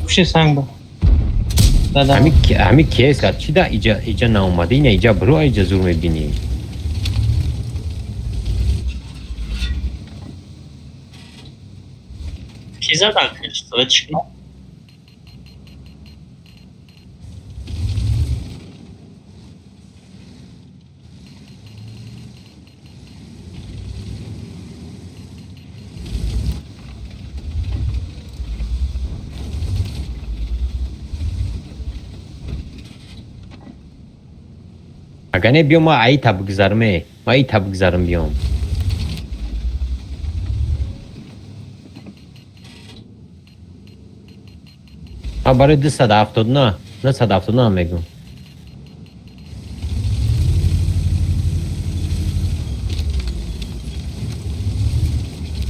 Пушти санг ба. Дадам. Ҳами кс кар чи да иҷа иҷа наомада, ина иҷа бирӯ, иҷа зур мебинӣ. Ки задан свет шикна? Агар не, биё, ма аита бигзарме, ма ита бигзарам, биём. Ма барои 279, 979 мегӯм.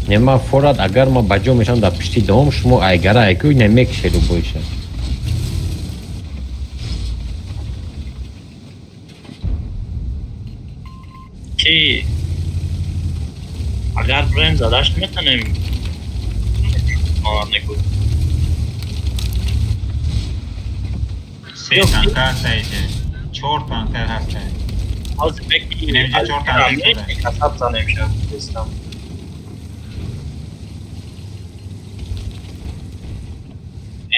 Не, ма форад, агар ма ба ҷо мешавам дар пишти дом, шумо айгара айку не мекише любойша. Ки агар броем, задаш метонем. Негу. Се танка ҳаста иҷа. Чор танка ҳаста. Ҳозир беки. Инамиҷа чор танка истода. Касаб занем шав бестам.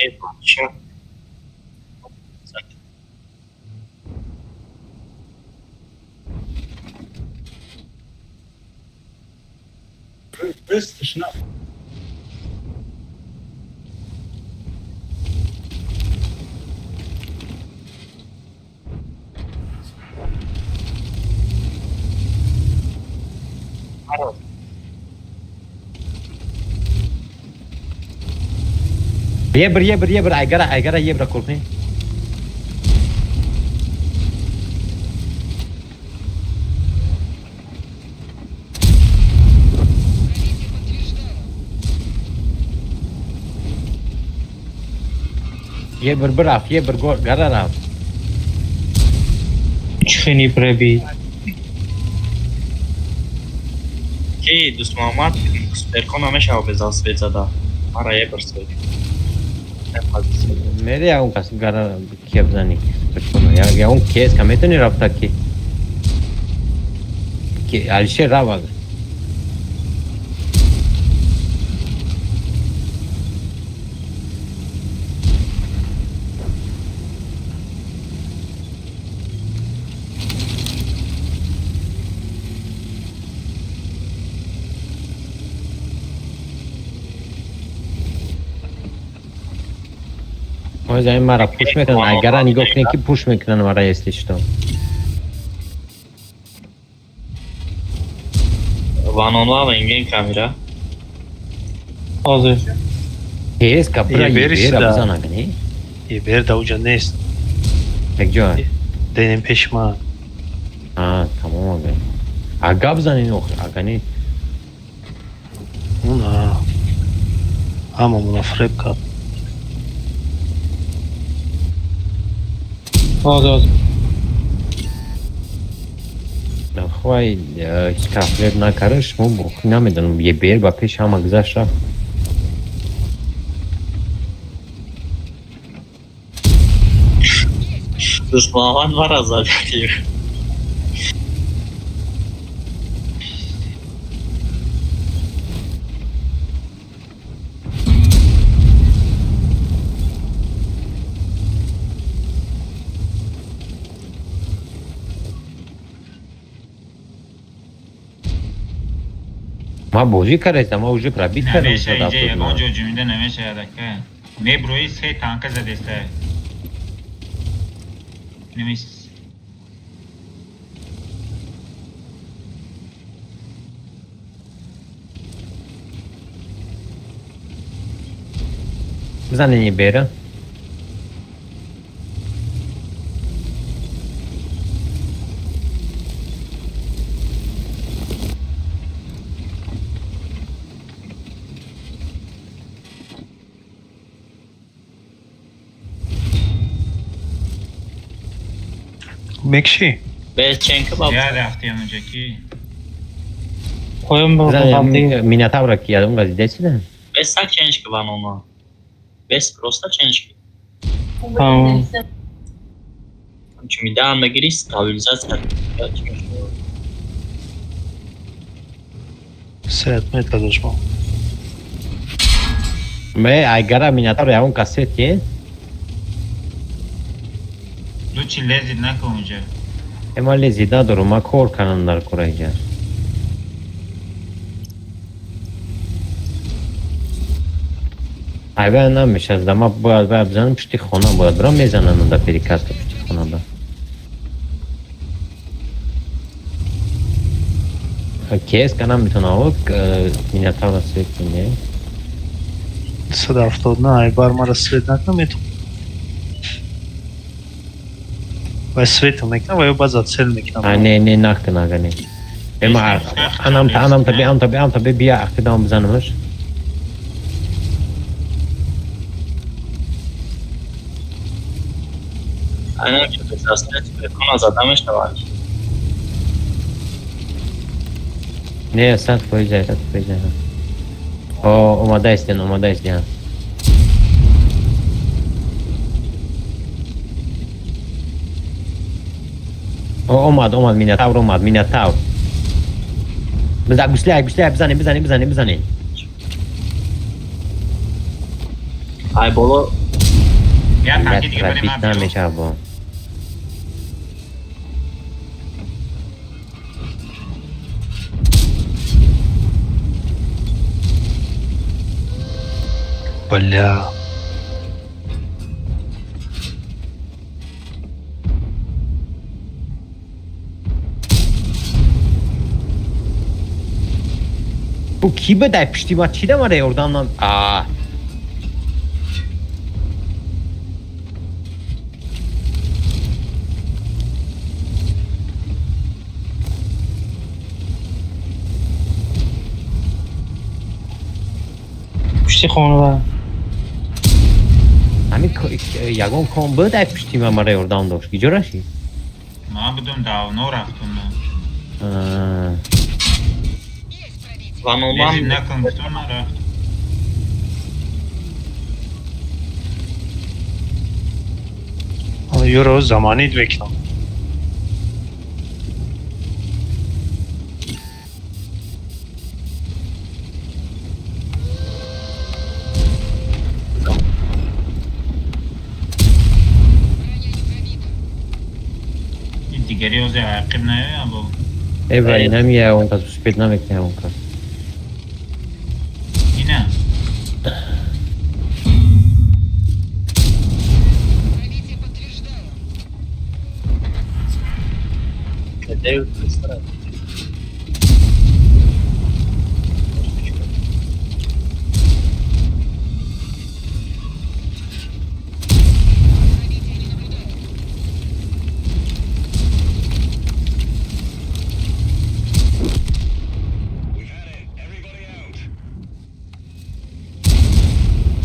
Эй, бача. Быстро. Ебр, ебр, ебр, айгара, айгара, ебра куркни. Ебр бирафт, ебр гара рафт. Чихини преби. Ки дӯст Муҳаммад суперкон намешава без свет зада. Мара ебр свет. Мере ягон кас гара кия бизани. Ягон кес ка метони рафта ки. Ки Алишер рава. Ҳозир ин мара пуш мекунанд. Айгара нигоҳ кунед, ки пуш мекунанд мара, если что. Ванонва венген камера. Ҳозир. Кес ка бира Ебер ебера сюда. бизан агни. Ебер да уҷа нест. Як ҷой. Денем пеши ман. А, тамом ага. Ага бизанин охир, ага не. На. Ҳамамона фреб кард. Ҳозир, ҳозир. Нахвай ҳеҷ кас фреб накарда, шумо намедонам, ебер ба пеш ҳама гузашт рафт. Дӯст Муҳаммад мара зад. Ма бозӣ кардастам, ма уже пробит кардам. Намеша иҷа ягон 179. ҷо ҷумида намешавад ака. Меброи, се танка задеста. Немис. Бизанен ебера. Мекши? Без ченка ба. Я рафтем унҷа ки. Поён ба. Минотавра ки ядом газидесида. Без так ченчки ванома. Без просто ченчки. Ҳамчун мидаам мегири, стабилизация чӣ мешавад? Свет метадаш мо. Ме айгара Минотавра ягон кассет е? Лучи лезид накун унҷа. Ма лезид надорум, ма кор канам дар кора иҷа. Айва намешаз, да ма бояд бояд бизанам пушти хона, бояд бирам мезанам да перекаста пушти хона да. Кес канам метонав Минотавра свет не. 170 на айбар мара свет накунам метон. Вай светам мекунам, вай баъд за цел мекунам. А не, не накун ага не. Ема анам та анам та би ам та би ам та би бия ақидам бизанамаш. Айнам ки без свет кона зада мешавад. Не, 100%, 100%. О, омада истен, омада истен. О, омад, омад, Минотавр омад, Минотавр. Биза гусляй, гусляй, бизанем, бизанем, бизанем, бизанем. Ай боло. Я танки дига бари ман. Намешава бо. Бля. Бу ки бадай пишти ма чӣ дамара ёрдам нам? А. Пушти хона. Ҳамин ягон кон буд ай пишти ма мара ёрдам дошт. Киҷо рашид? Ман будум, давно рафтум. Ваноман. Лезид накун гуфтум, ман рафтум. Юро заманид мекунам. Дигари озе ақиб наёям бо. Эва инам ягон кас успеть намекунад ягон кас. Ина.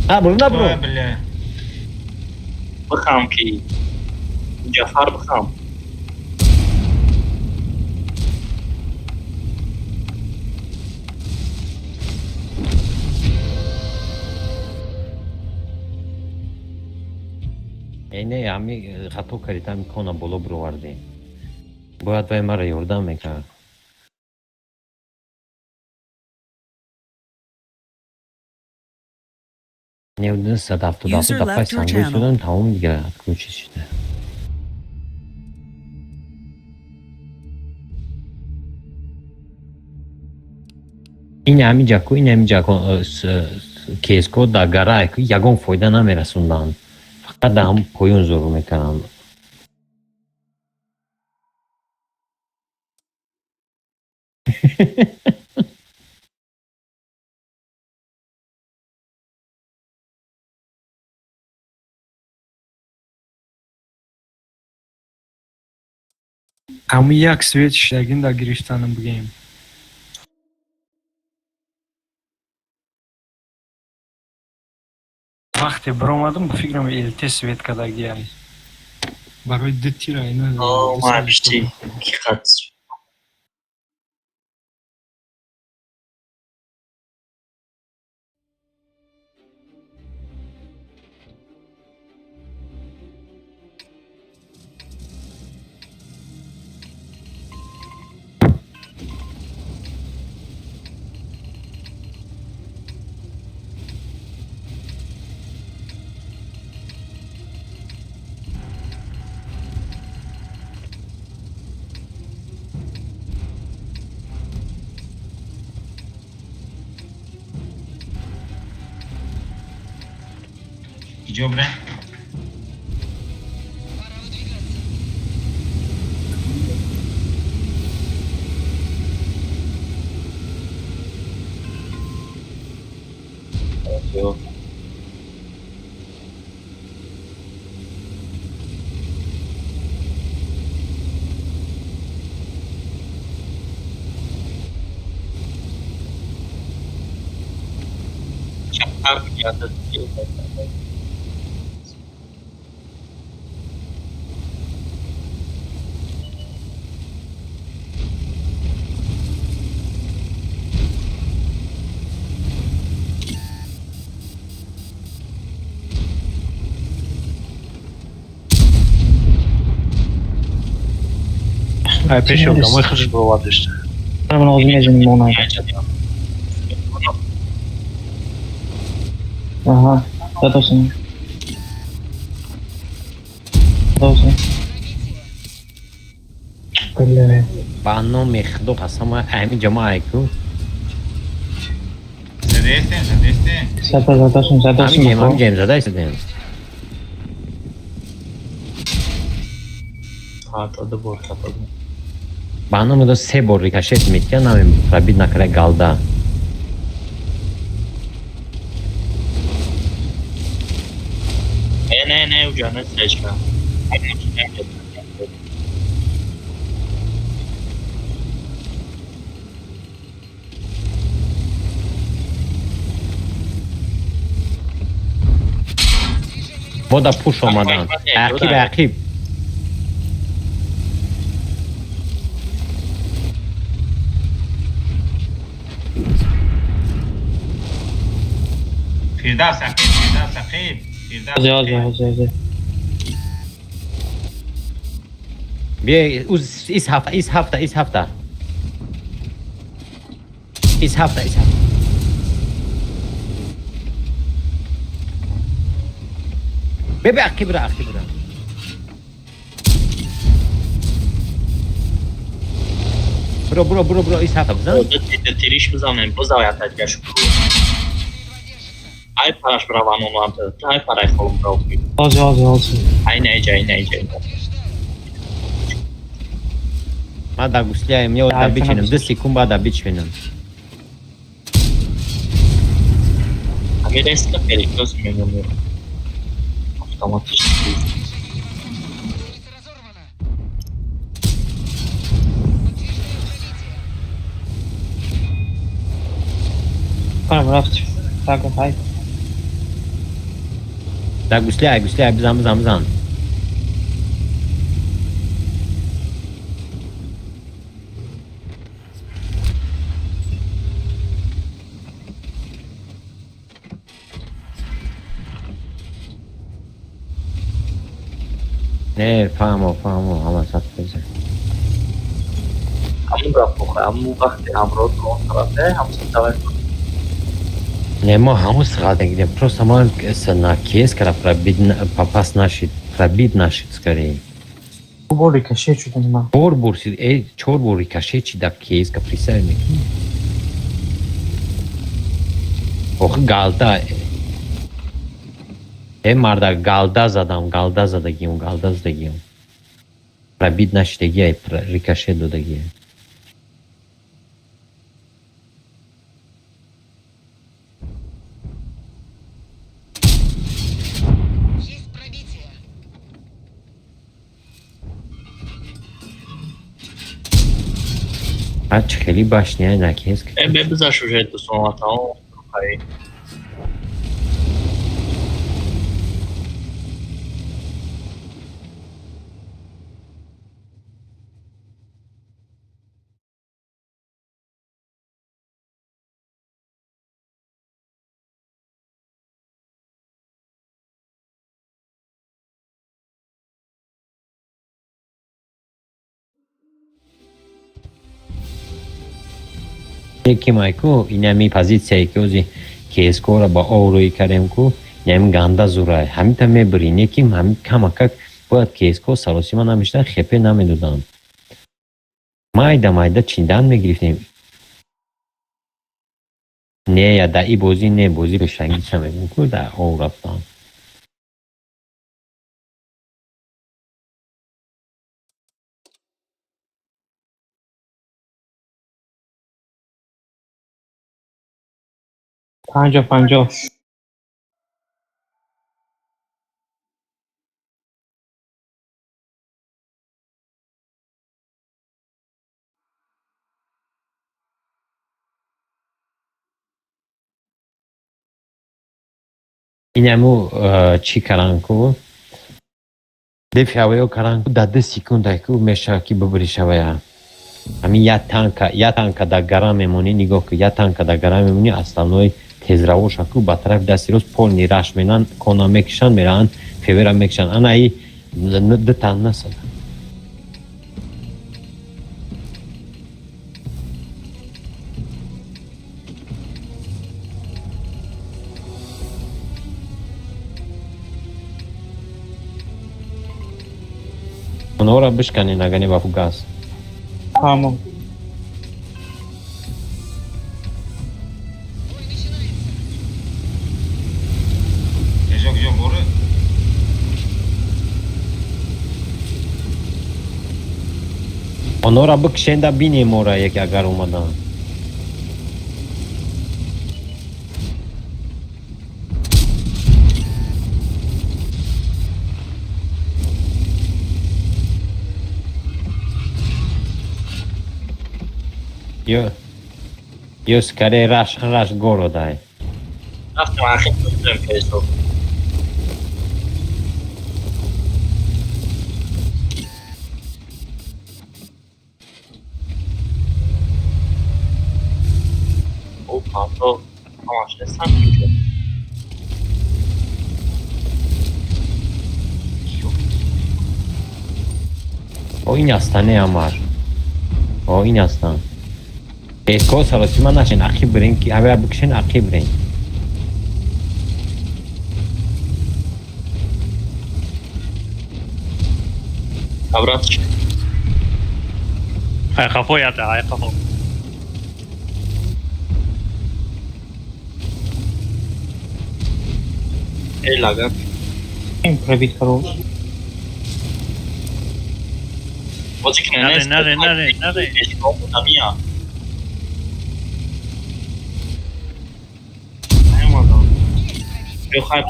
А, буру на буру. Бля. Бихам ки. Ҷафар бихам. Э, не, ами хато кардид, ами кона боло бировардем. Бояд вай мара ёрдам мекард. Не, 177 User left your сангои channel. шудан тамом дига отключить шуда. Ин ҳами ҷаку, ин ҳами ҷаку кеско дар гара ягон фоида намерасонданд. Фақат дар ҳам поён зур мекарданд. Ҳами як свет шидагин да гирифтанам бигем. Вақте биромадам, ба фикрам ЛТ свет кардагиай. Барои ду тира ина. Ман пишти ки қат. Киҷо бре? Чаптар мегардад. Ай пеши одамои худш бовар дошта. Ман ҳозир мезанем она. Аҳа, задосин. Задосин. Бля. Ба номи Худо қасам, ҳамин ҷамоае ку. Задестем, задестем. Зада задосин, задосин. Ҳамин ҷем, ҳамин ҷем зада истодем. Хато ду бор хато. Ба номи Худо се бор рикошет метия, нами пробить накарда галда. Не, не, не, уҷа не сечка. Бода пуш омадан. Ақиб, ақиб. Фирдавс ақиб, Фирдавс ақиб. Фирдавс. Ҳозир, ҳозир, ҳозир, ҳозир. Бия, ис ҳафта, ис ҳафта, ис ҳафта. Ис ҳафта, ис ҳафта. Бе, ақиб ра, ақиб ра. Бро, бро, бро, бро, ис ҳафта бизан. Тириш бизанем, бизавята дигар шукр. Ай параш браван омад, ай парай холм брав. Ҳозир, ҳозир, ҳозир. Ай не ҷа, ай не ҷа. Ман дар гуслияем, ё дар бичинам, 2 секунд баъд дар бичинам. Ами резко перекрёст мемонем. Автоматически. Парам рафт. Так, ҳай. Дар гуслияй, гуслияй, бизан, бизан, бизан. Не, фаҳмо, фаҳмо, ҳама сад фоиза. Ҳамун рафт охе, ҳамун вақте ҳамроҳ то он тарафе, ҳамун давай. Не, мо ҳамун сғалта гидем. Просто ман на КС кара пробить попасть нашид, пробить нашид скорее. Бор рикошет шуда ман. Бор бурсид, э, чор бор рикошет чи да КС ка представь мекунӣ. Охи галда. Э, марда, галда задам, галда задагием, галда задагием. Пробить нашидагӣ, ай рикошет додагӣ. Ҳарчи хеле башня накес. Э, бе бизаш уже ду соата, он хай. Ки майку инами позитсияе ки ози КСКО-ра ба ов рӯй кардем ку, инами ганда зурай. Ҳамита мебирӣ, не ки ҳами камакак бояд КСКО саросима намешидан, хепе намедоданд. Майда майда чиндан мегирифтем. Не, я да и бозӣ не, бозӣ пешангиша мегӯм ку да ов рафтан. 50-50. Инаму чӣ каран ку? Дефи ҳавоё каран ку, да 2 секунда ку мешава ки бибирӣ шавая. Ҳамин я танка дар гара мемонӣ, нигоҳ ку, я танка дар гара мемонӣ, основной тезравоша ку ба тарафи дасти рост полный раш менан, кона мекишанд, мераанд, февера мекишанд. Ана и дута насад. Онҳоро бишканед, агар не ба фугас. Ҳамон. Кежо кежо боре? Онҳоро бикшенда бинем ора яке агар омаданд. Ё скорее раш раш городай. Рафтем ахир будем КСО. О, панто ҳамаш нестам ки. О, ин астане амар. О, ин астан. Эко саросима нашен, ақиб бирен ки авя бикшен, ақиб бирен. Обратно. Ай қафо ята, ай қафо. Эй, лагак. Пробить хорош. Бозӣ ки Наре, наре, наре, наре. Намия. Наёмадам. Биё хайр.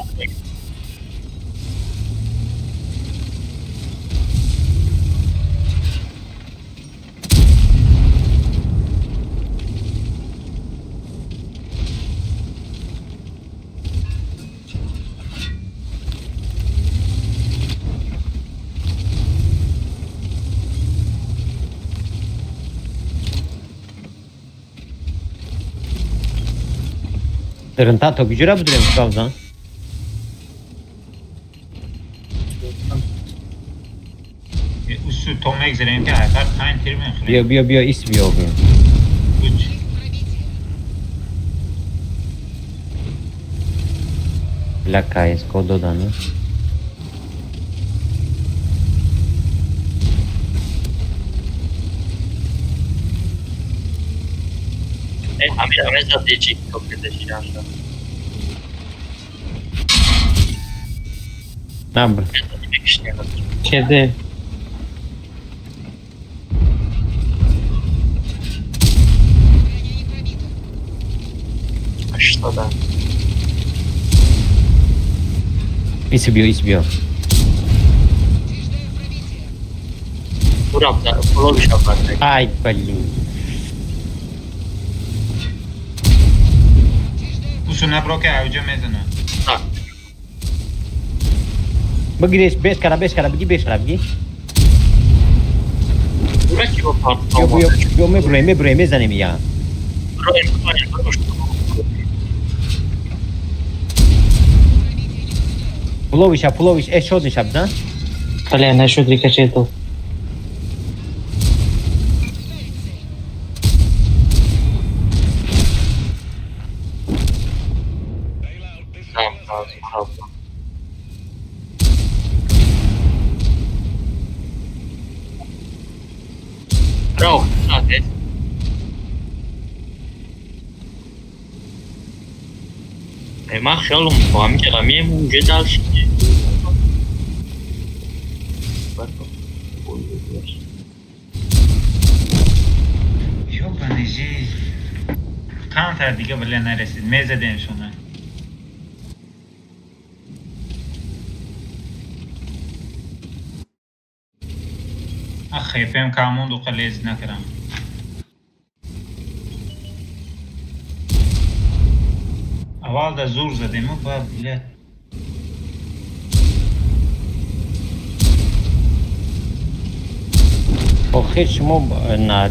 Рента то куҷора будем Фавзан? Усу то мегзарем ки айбар панҷ тир мехӯрем. Биё, биё, биё, ис биё, биё. Уч. Бля, КСК додан. Эй, ҳамира мезад дечи топкедешидаша. Набр. Мекишнега. Кеде. 80. Ис биё, ис биё. Ураб фловиша барда. Ай, блин. Усу набро ки авҷа мезана. Бигиреш, беш кара, беш кара, биги, беш кара, биги. Ура ки бо Биё, партома. биё, биё, мебурем, мебурем, мезанем я. Броем, броем, броем. Пуловиша, пуловиш, э, шод нишаб, да? Бля, нашуд рикошет дод. Браво, ман хиёлам бо ҳамин ҷара меем уже дальше. Ёбаный жизнь. Камтар дига бля нарасид. Мезадем шуна. Ах, хепем камонду қалез накарам. Аввал да зур задему, баъд бля. Охир шумо на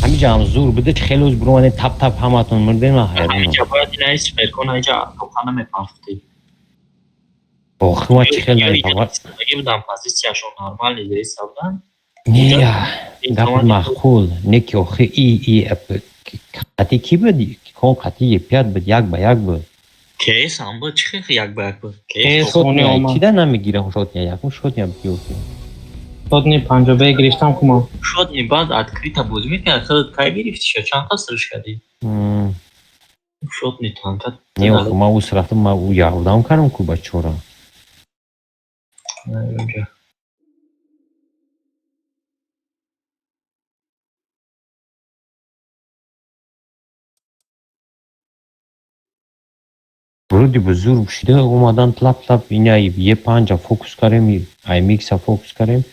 ҳамиҷа ҳам зур буда, чи хеле буромадем, тап тап ҳаматон мурдем, ман ҳайронам. Ҳамиҷа бояд ина сперкон ҳаҷа тоқа намепафтӣ. Охир ма чи хел намепафт? Будан позитсияшон нормалӣ деиста будан. Не, гапи маъқул, не ки охир и қатӣ кӣ буд? Кон қатӣ епят буд, як ба як буд. Кес ҳам буд, чи хел як ба як буд? Чида намегирам шотня, якум шотня биёфтем. Шотни панҷобе гирифтам кума. Шотни баъд открыто бозӣ мекард, худат кай гирифтиша? Чанд та срш кардӣ? Шотни танка. Не, охир ма ус рафтам, ма ӯ ярдам кардам ку бачора. Вроде бы зур шида омадан, тлап тлап ина е панҷа фокус кардем, аймикса фокус кардем.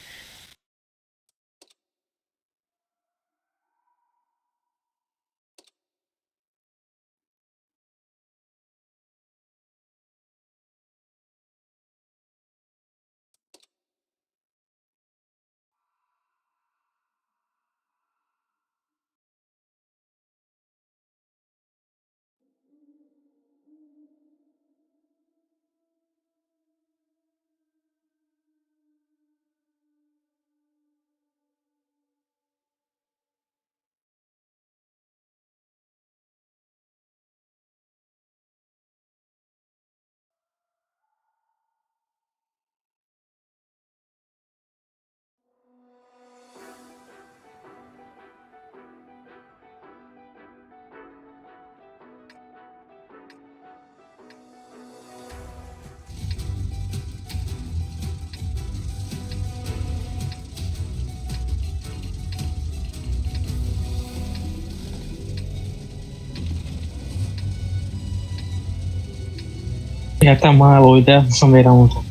Якта ман лоида мерам онҷо.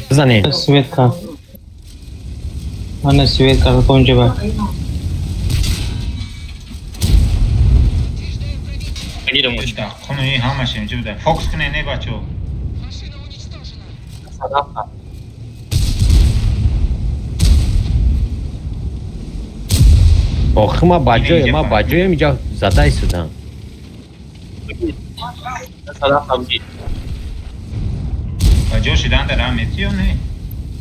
Бизанед. Свет кард. Ана свет кард онҷа ба. Хуни ҳамаш инҷо буда. Фокус кунед, не бачаҳо. Охир ма ба ҷое, ма ба ҷоем инҷа зада истодам. Ба ҷо шидан дар ҳам ё не?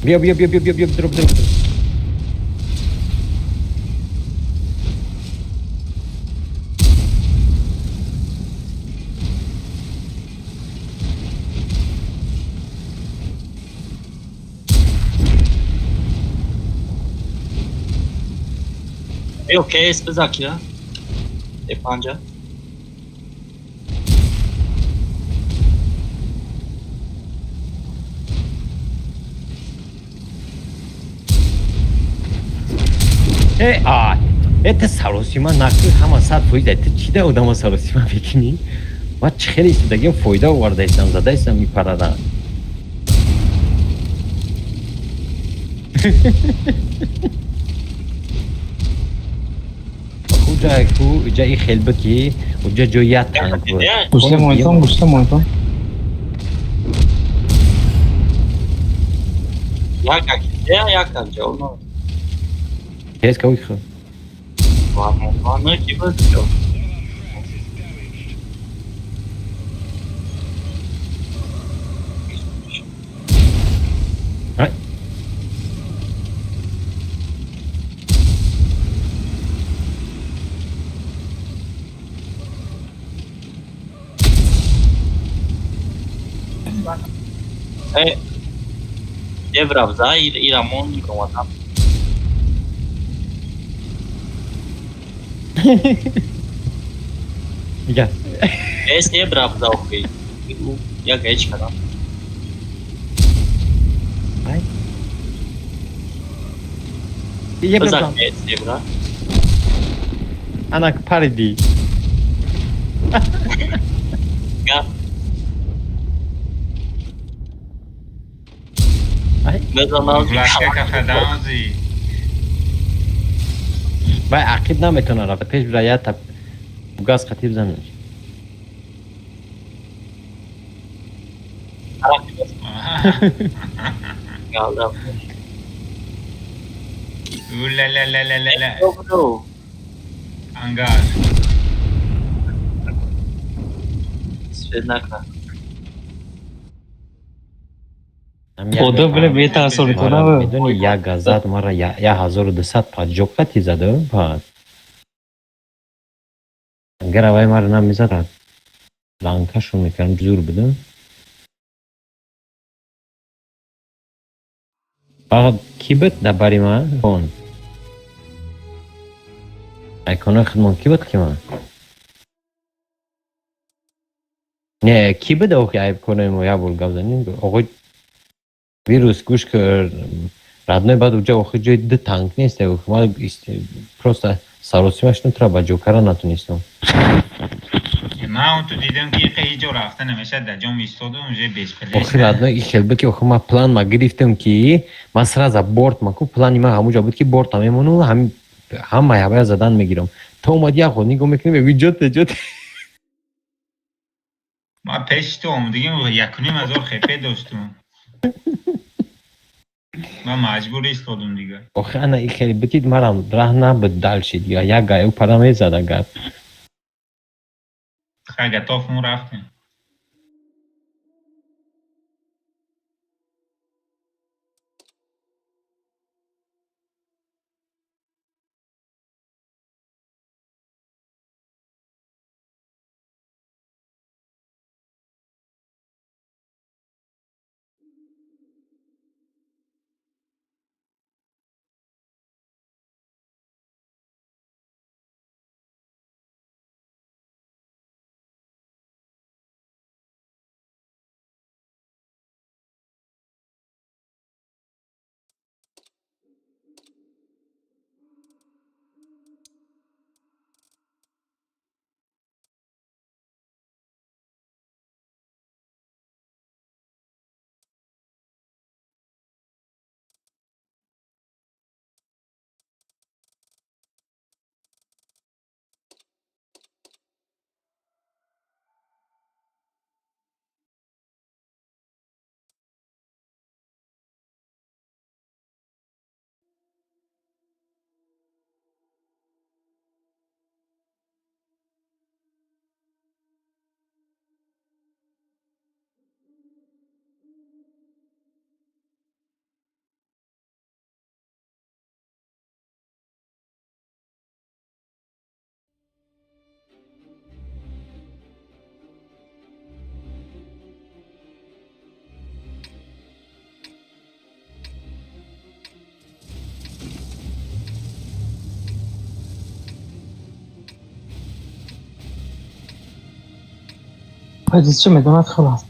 Биё, биё, биё, биё, биё, биё, дроп, дроп. Биё, кс биза кира. Е панҷа. Э, а, это саросима накӣ, ҳама 100%. Ту чида одама саросима мекунӣ? Ман чӣ хеле истодагиам, фоида овардаистам, задаистам мипарада. Куҷа ку ҷа и хел буд, ки уҷа ҷои як танк буд. Гушта монитон, гушта монитон. Як як як ҷавоб. Тез ка уйхо. Ва ки буд? Ай. Евравза ирамон роматам. Мига. Эс евравза охи. Як ҳеч кардам. Ай. Евравза. Эс евра. Анак париди. Га. Ай. Мезанам. Влашка кафадази. Вай ақиб наметавона рафта, пеш бира, як та газ қатиб занаш. Галда. Ула-ла-ла-ла-ла. Ангар. Свет накна. Худо биле бетасуритона. Медони, як газад мара 1250 қати зада пас. Агар авай мара намезад, ланкашон мекардам, зур будам. Фақат ки буд дар бари ман? Он. Айконои худмон ки буд ки ман? Не, ки буд охи айконои мо, як бор гап занем. Оғои вирус гӯш кар, родной, баъд уҷа охи ҷои ду танк нест, ман просто саросима шудам, тура ба ҷо карда натонистам. Ман он ту дидам, ки ҳеҷ ҷо рафта намешад, дар ҷом истодам, уже бесполезно. Охи родной, и хел буд, ки охи ман план ма гирифтам, ки ман сразу борт ма ку, плани ман ҳамуҷа буд, ки борта мемону ҳамаи ҳавая задан мегирам. То омад, як ход нигоҳ мекунем, мегӯи ҷоте ҷоте. Ман пеши ту омадагим, 1500 хп доштум. Ман маҷбур истодум дигар. Охи ана и хеле буд, ки марам раҳ набуд дальше дигар, як гай ӯ пара мезад агар. Хай, готов, мо рафтем. Чӣ медонад, хелас.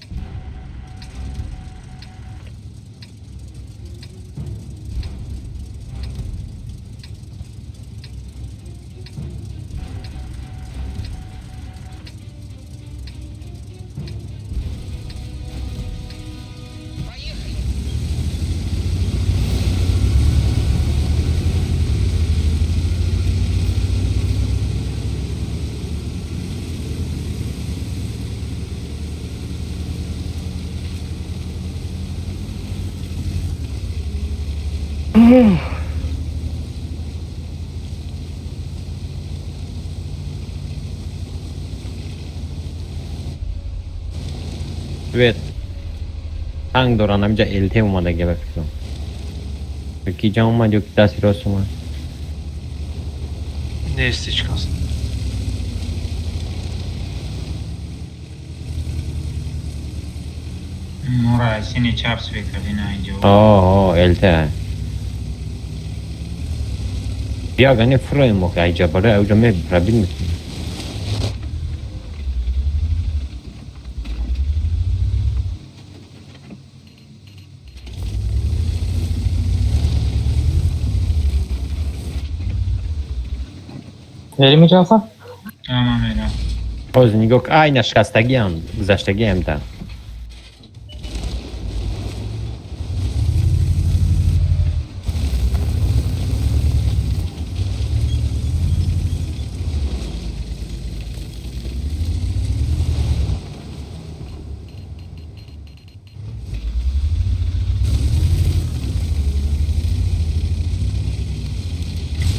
Свет. Танк доран, ҳаминҷа ЛТ омадаги ба фикрам. Ки ҷа омад ё ки дасти рост омад. Нест ҳеҷ кас. Мора сини чап свет кардина инҷо. О, ЛТ. Бия гани фуроем мо айҷа барои ауҷа ме пробил мекунем. Мерими, Ҷафар? Ама мерам. Ҳозир нигоҳ, айна шикастагиам, гузаштагиам та.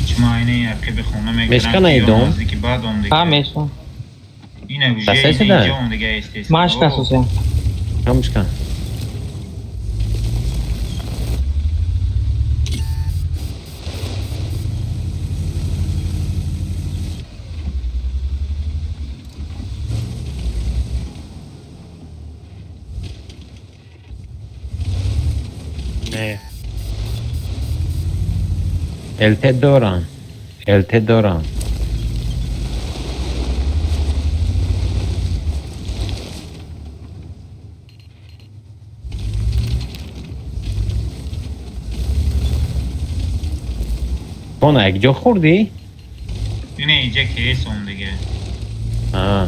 Чума айнаи ақиби хона мегирам. Мешкана идом? Наздики баъд омдига. Ҳа, мешкан. Ина уже Дастаи ина шуда? инҷо омдига естественно. Ман шикастусем. Ҳамшкан. Не. ЛТ доран. ЛТ доран. Кона якҷо хӯрдӣ? Ина инҷа кс омдига. А.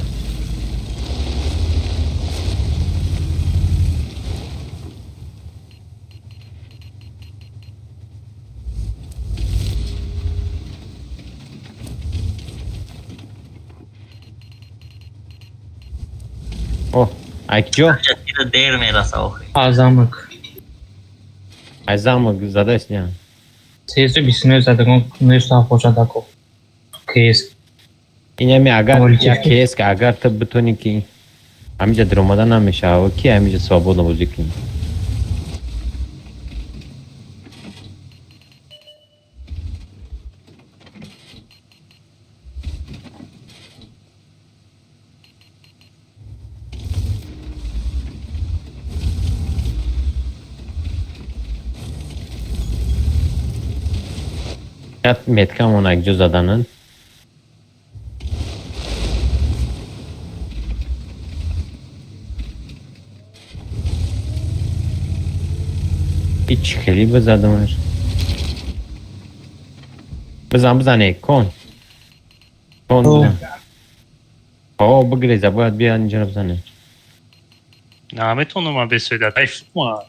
О, якҷо? Тира дер мераса охи. Аз замок. Аз замок задаст я. 329 задагон 907 бошад ако. КС. Инами агар Оли як чӣ? КС, агар ту битонӣ ки ҳаминҷа даромада намешава, ки ҳаминҷа свободно бозӣ кунӣ. Як меткамон якҷо задананд. Ҳеҷ хеле бизадамаш. Бизан, бизане, кон. Кон бизан. О, бигреза, бояд биёяд инҷоро бизане. Наметавонам ман бесои дар тай фукма.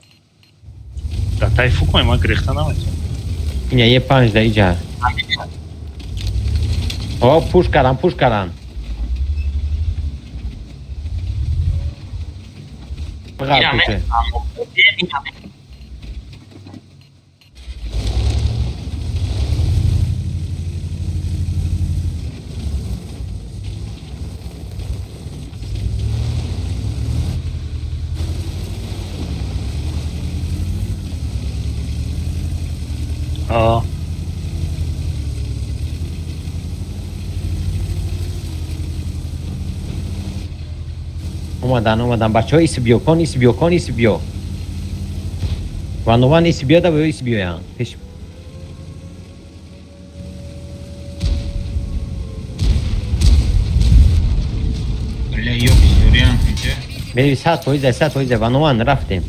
Дар тай фукма ман гирехта наметавонам. Иня е панҷ да иҷа. О, пуш кардан, пуш кардан. Биғар пуше. А. Омадан, омадан. Бачаҳо, иси биё, кон иси биё, кон иси биё. Ванован иси биё да иси биёянд. Пеш. Бля, ё бисёриам инҷа. Бери 100%, 100%, ванован рафтем.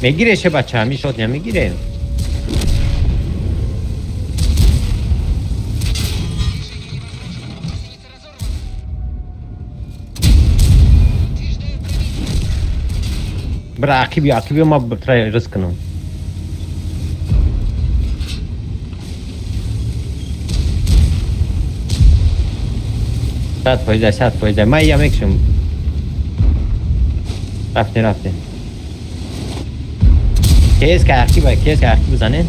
Мегире ше бача, ҳамин шот намегире. Бра, ақиби, ақиби, ма трай риск кунам. 100%, 100%. Ман я мекшам. Рафтем, рафтем. Кес ка архи ба, кес ка архи бизанен.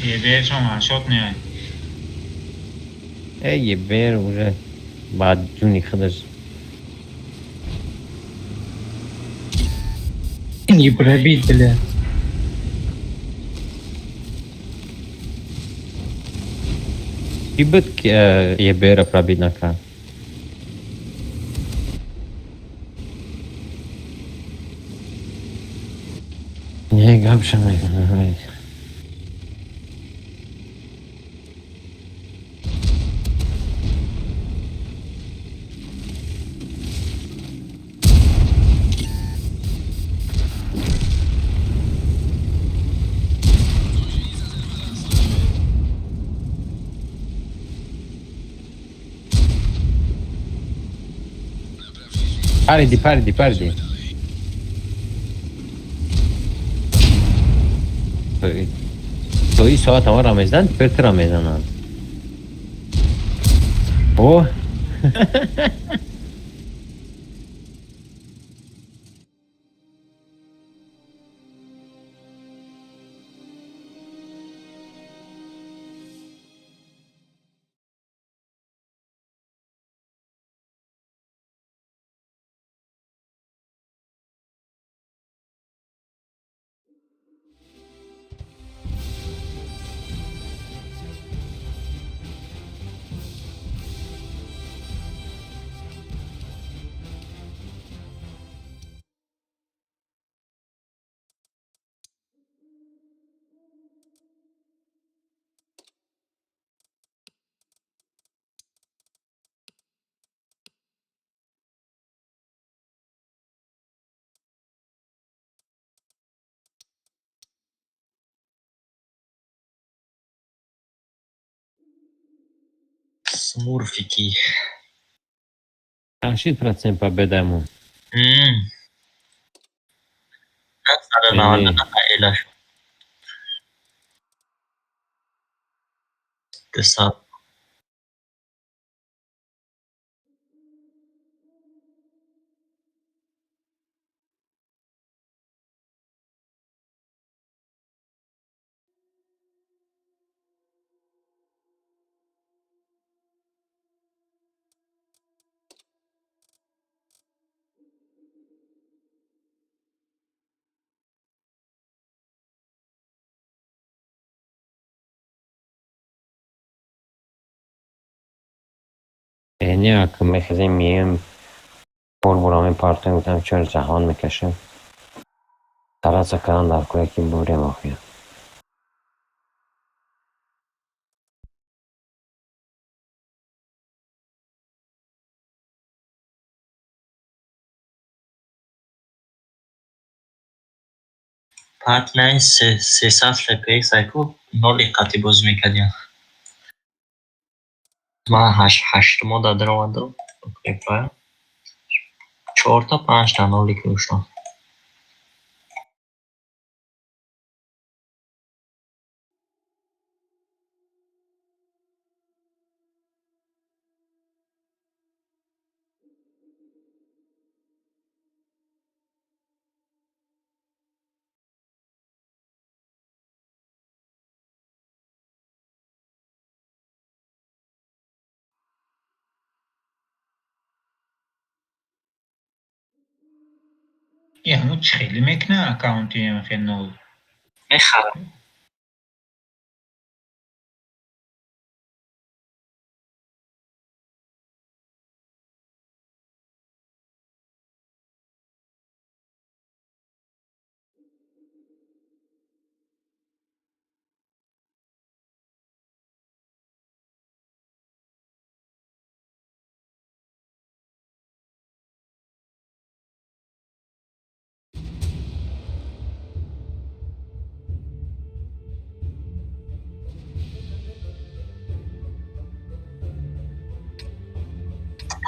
Ебершон ваншот не. Эй, ебер уже ба ҷуни худаш. Не пробить, бля. Чӣ буд ки ебера пробить накард? Не, гапша мекунам. Париди, париди, париди. То ин соат ҳамаро мезананд, теперь туро мезананд. О! Смурфики. Чанд шид процент победаему? 199 элаш. 200. Не, ки мехезем, мием, пор мепартоем, гуфтам, чор ҷаҳон мекашем. Стараться кардан дар кӯя ки бурем охир. Партнай 300 ЛП сайку ноли қатӣ бозӣ мекардем. Ман ҳаштумо да даромадам. Чорта панҷта нолик доштам. И ҳамун чӣ хеле мекуна аккаунти хел нол? Мехарам.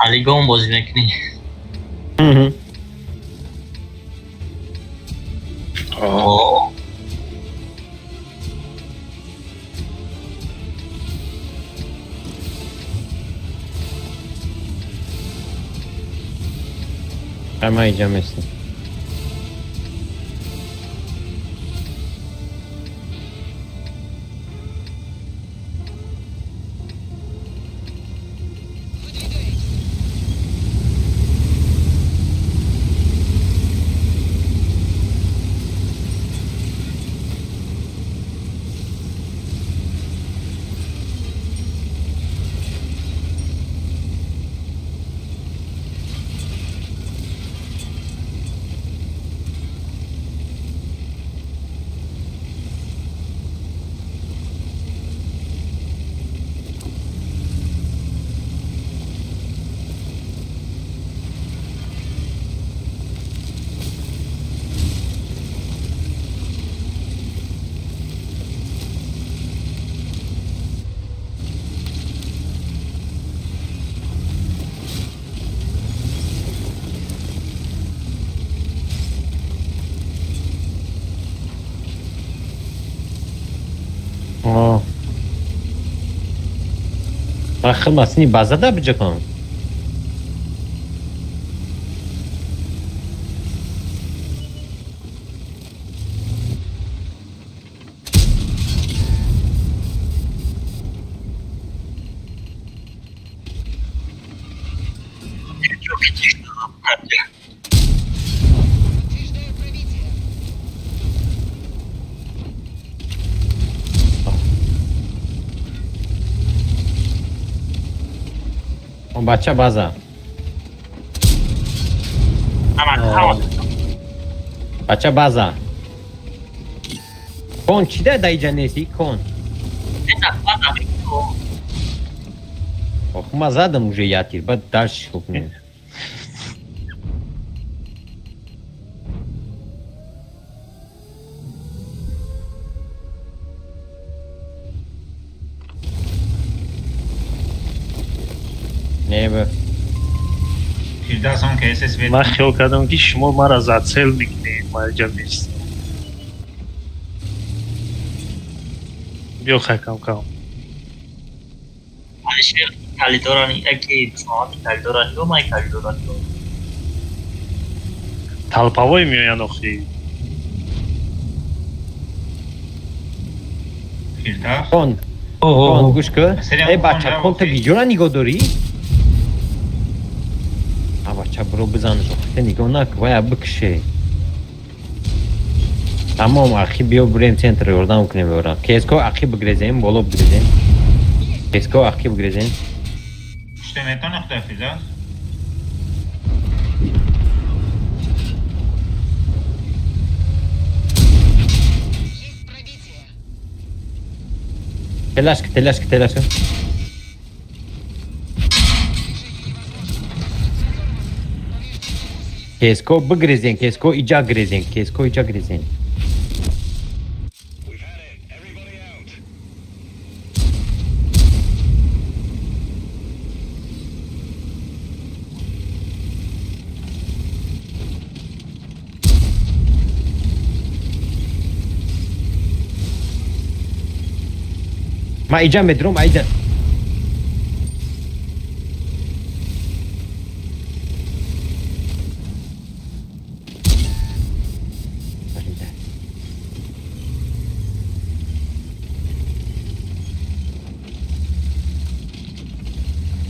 Полигон бозӣ мекунӣ. О. Ама иҷа местам. Ахир масини базада биҷакон. Бача база. Бача база. Кон чида да иҷа нести кон? Ох, ма задам уже ятир, баъд дальше чӣ кунем? Не бе. Фирдавс он ки ССВ. Ман хиёл кардам, ки шумо мара зацел мекунед, ман иҷа местам. Биё хай кам кам. Калидорани яки душманони калидора нигоҳ, ман калидора нигоҳ. Толповой меоянд охи. Фирдавс. Кон. Кон гӯш кун. Э бача, кон ту видеора нигоҳ дорӣ? А бача, биро бизанаш, охи нигоҳ накун, вая бикше. Тамом, ахи биё бирем центр ёрдам кунем бёра. Кеско ахи бигрезем, боло бигрезем. Кеско ахи бигрезем. Пуште метавонӣ худо Фирдавс? Телашка, телашка, телашка. Кеско бигрезен, кеско иҷа грезен, кеско иҷа грезен. Ма иҷа медром, аиҷа.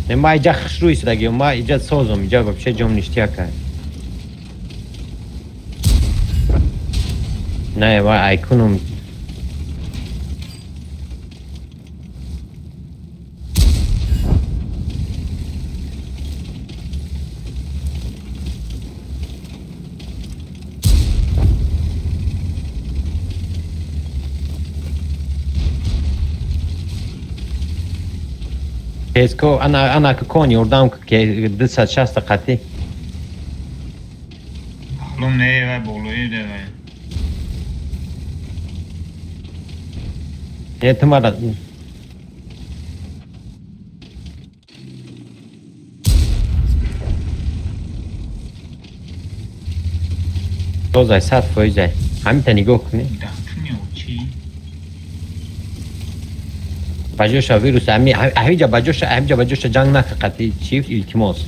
Не, ма иҷа хушрӯ истодагиём, ма иҷа созум, иҷа вообще ҷом ништяка. Не, ма айкунум. Кеско, ана ана кон ёрдам ки 260 қатӣ. Маълум не, вай болои де вай. Не, ту мара. Созай, 100%. Ҳамита нигоҳ кунӣ. Чӣ? Баҷоша вирус ҳамиҷа, баҷоша, ҳамиҷа, баҷоша ҷанг нака қатъи чӣ, илтимос.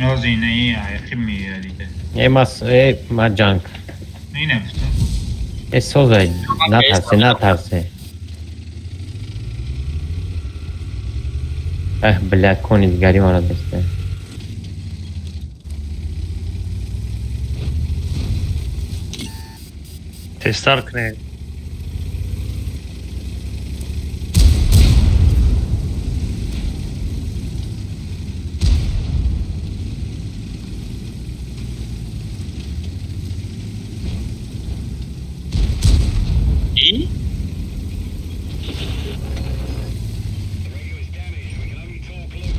Нози инаи аяқиб меояд дида. Э, мас, э, ма ҷанг. Ина гуфтам. Э, созай, натарсе, натарсе. Эҳ, бля, кони дигари мара дасте. Тезтар кунед. И?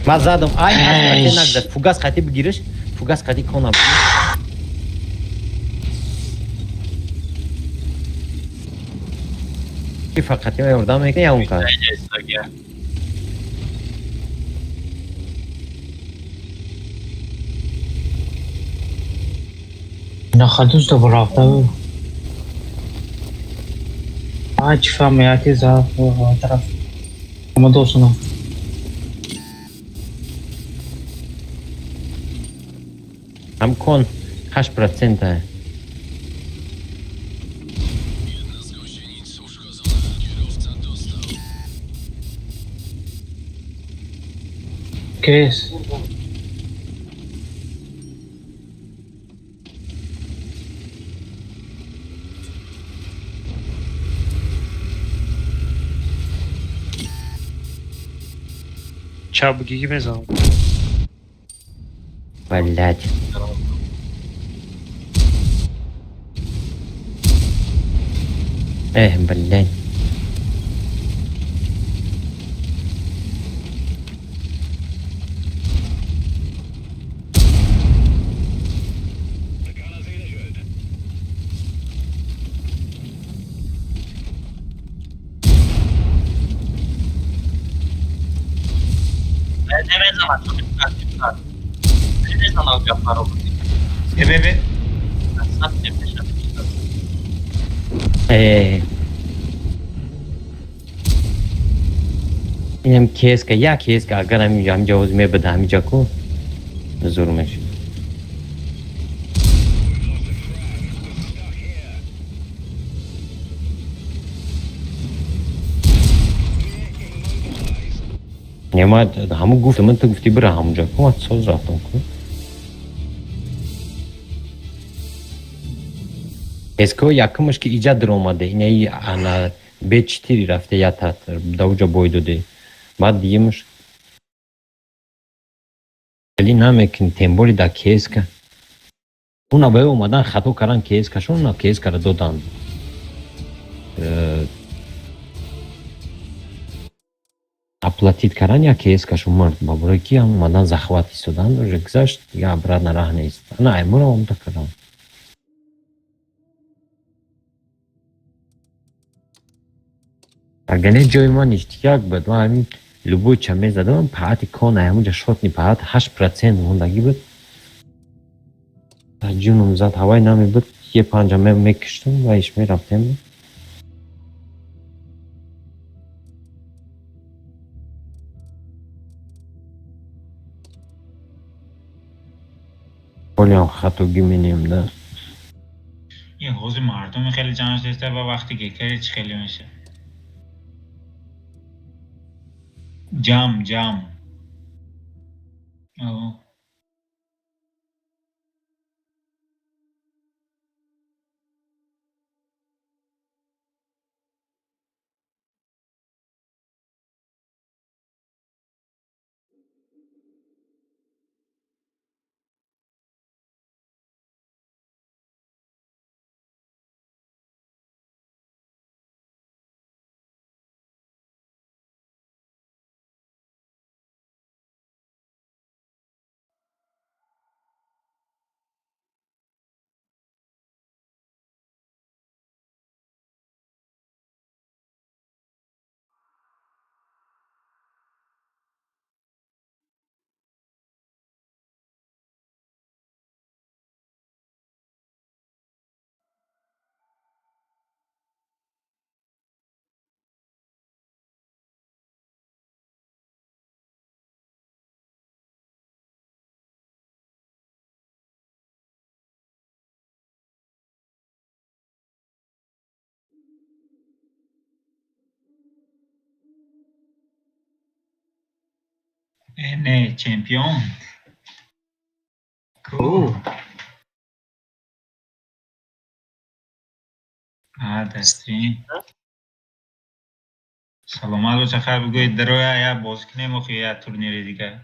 Ман задам, ай, ай, нагзашт. Фугас қати бигириш, фугас қати кона. Фақат ёрдам мекунӣ я он кас? На ходу рафта. А, чӣ фаҳмияти за тараф. Омадосуна. Ҳам кон 8%. Крес. Чап гиги мезанам. Блять. Эх, блядь. Намезанам гапаро. Э, бе. Э. Инам кеска, я кеска, агар ҳаминҷа ҳаминҷа оз мебуда, ҳаминҷа ку зур мешуд. Не, ма ҳамун гуфтам, ман ту гуфтӣ бира ҳамунҷа ку, ман соз рафтам ку. Эско якумаш ки иҷа даромаде, инаи ана Б4 рафте я та дар уҷа бой доде. Баъд дигимаш хеле намекунӣ, тем более дар кеска. Уна ба омадан хато кардан кескашон, уна кескара доданд. Оплатить кардан як кескашон мард ба барои ки ҳам омадан захват истоданд, уже гузашт, дига обратно раҳ нест. На, аймура омда кардам. Агар не ҷои ман иштияк буд, ман ҳамин любой ча мезадам, паати кона ҳамунҷа шотни паат 8% мондагӣ буд. Ҷунум зад, ҳавай намебуд, е панҷа мекиштум ва иш мерафтем. Ҳолиам хатогӣ менем да. Ин ҳозир мардуми хеле ҷамъ шудааст ва вақти гекари чӣ хеле мешавад? Ҷамъ, ҷамъ. О. Не, чемпион. Ку. А, дастрин. Саломат боша, хайр, бигӯед, дароя, я бозӣ кунем охи я турнири дигар.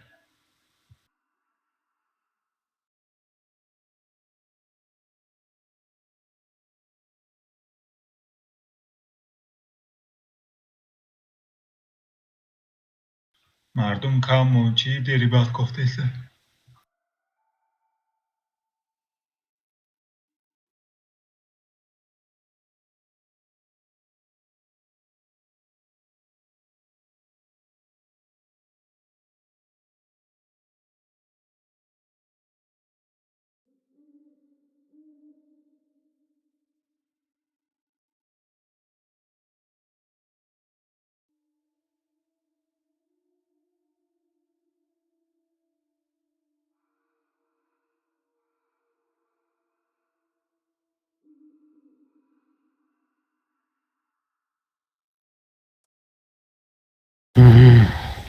Мардум кам мон, чӣ дери бахт кофтеса?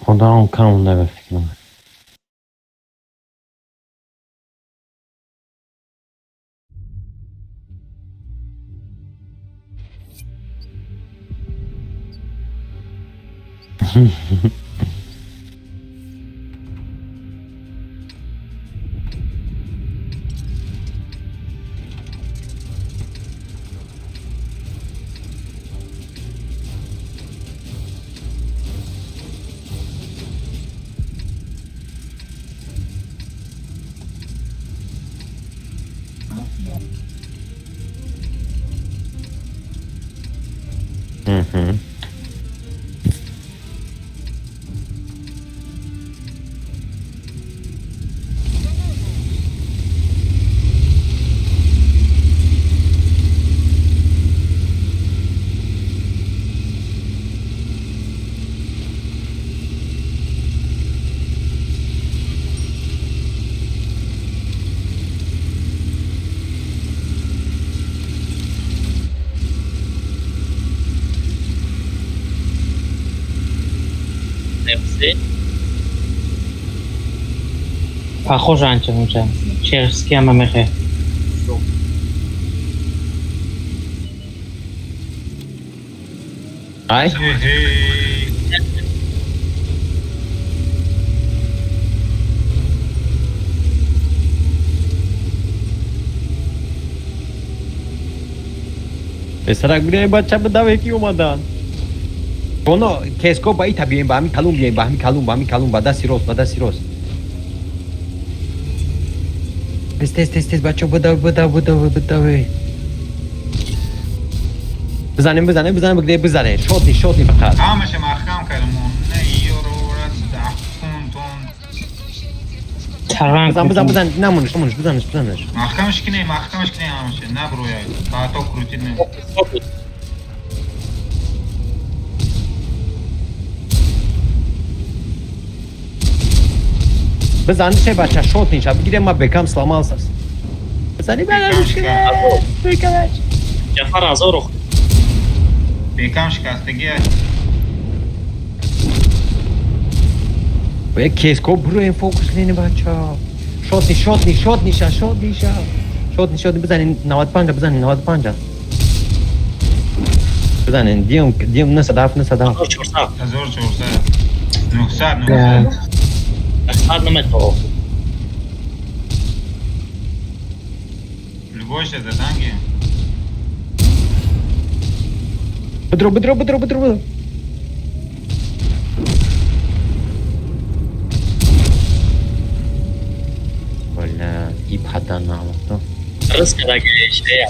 Худоам кам ба фикрам. Мгм. FC. Похоже анча мунча. Чешский ама мехе. Ай? Эй. Писарак, биёй, бача, бидаве, ки омадан. Оно кеско ба ита биёем, ба ҳамин калун биёем, ба ҳамин калун, ба ҳамин калун, ба дасти рост, ба дасти рост. Тез, тез, тез, тез, бачо, бидав, бидав, бидав, бидаве. Бизанем, бизанем, бизанем, бигде бизанем. Шотни, шотни фақат. Ҳамаша маҳкам кардам. Не, ёро раст тон. Таранг. Бизан, бизан, бизан, намониш, намониш, бизаниш, бизаниш. Маҳкамаш кине, маҳкамаш кине ҳамаша. Наброяй. Баъто крутид не. Бизан, че бача, шотниша, бигире ма бекам сломался. Бизани, бизаниш, бекамаш. Ҷафар Азоров. Бекам шикастагия. Бе кеско броем фокус лени, бача. Шотни, шотни, шотниша, шотниша. Шотни, шотни, бизанин 95, бизанин 95. Бизанин, дием, дием 97, 97. 1400. 1400. 900, 900. 900 наметавон. Любойша заданги. Бедро, бедро, бедро, бедро, бедро. Бля, и падана, то. Рыз кардаги шея.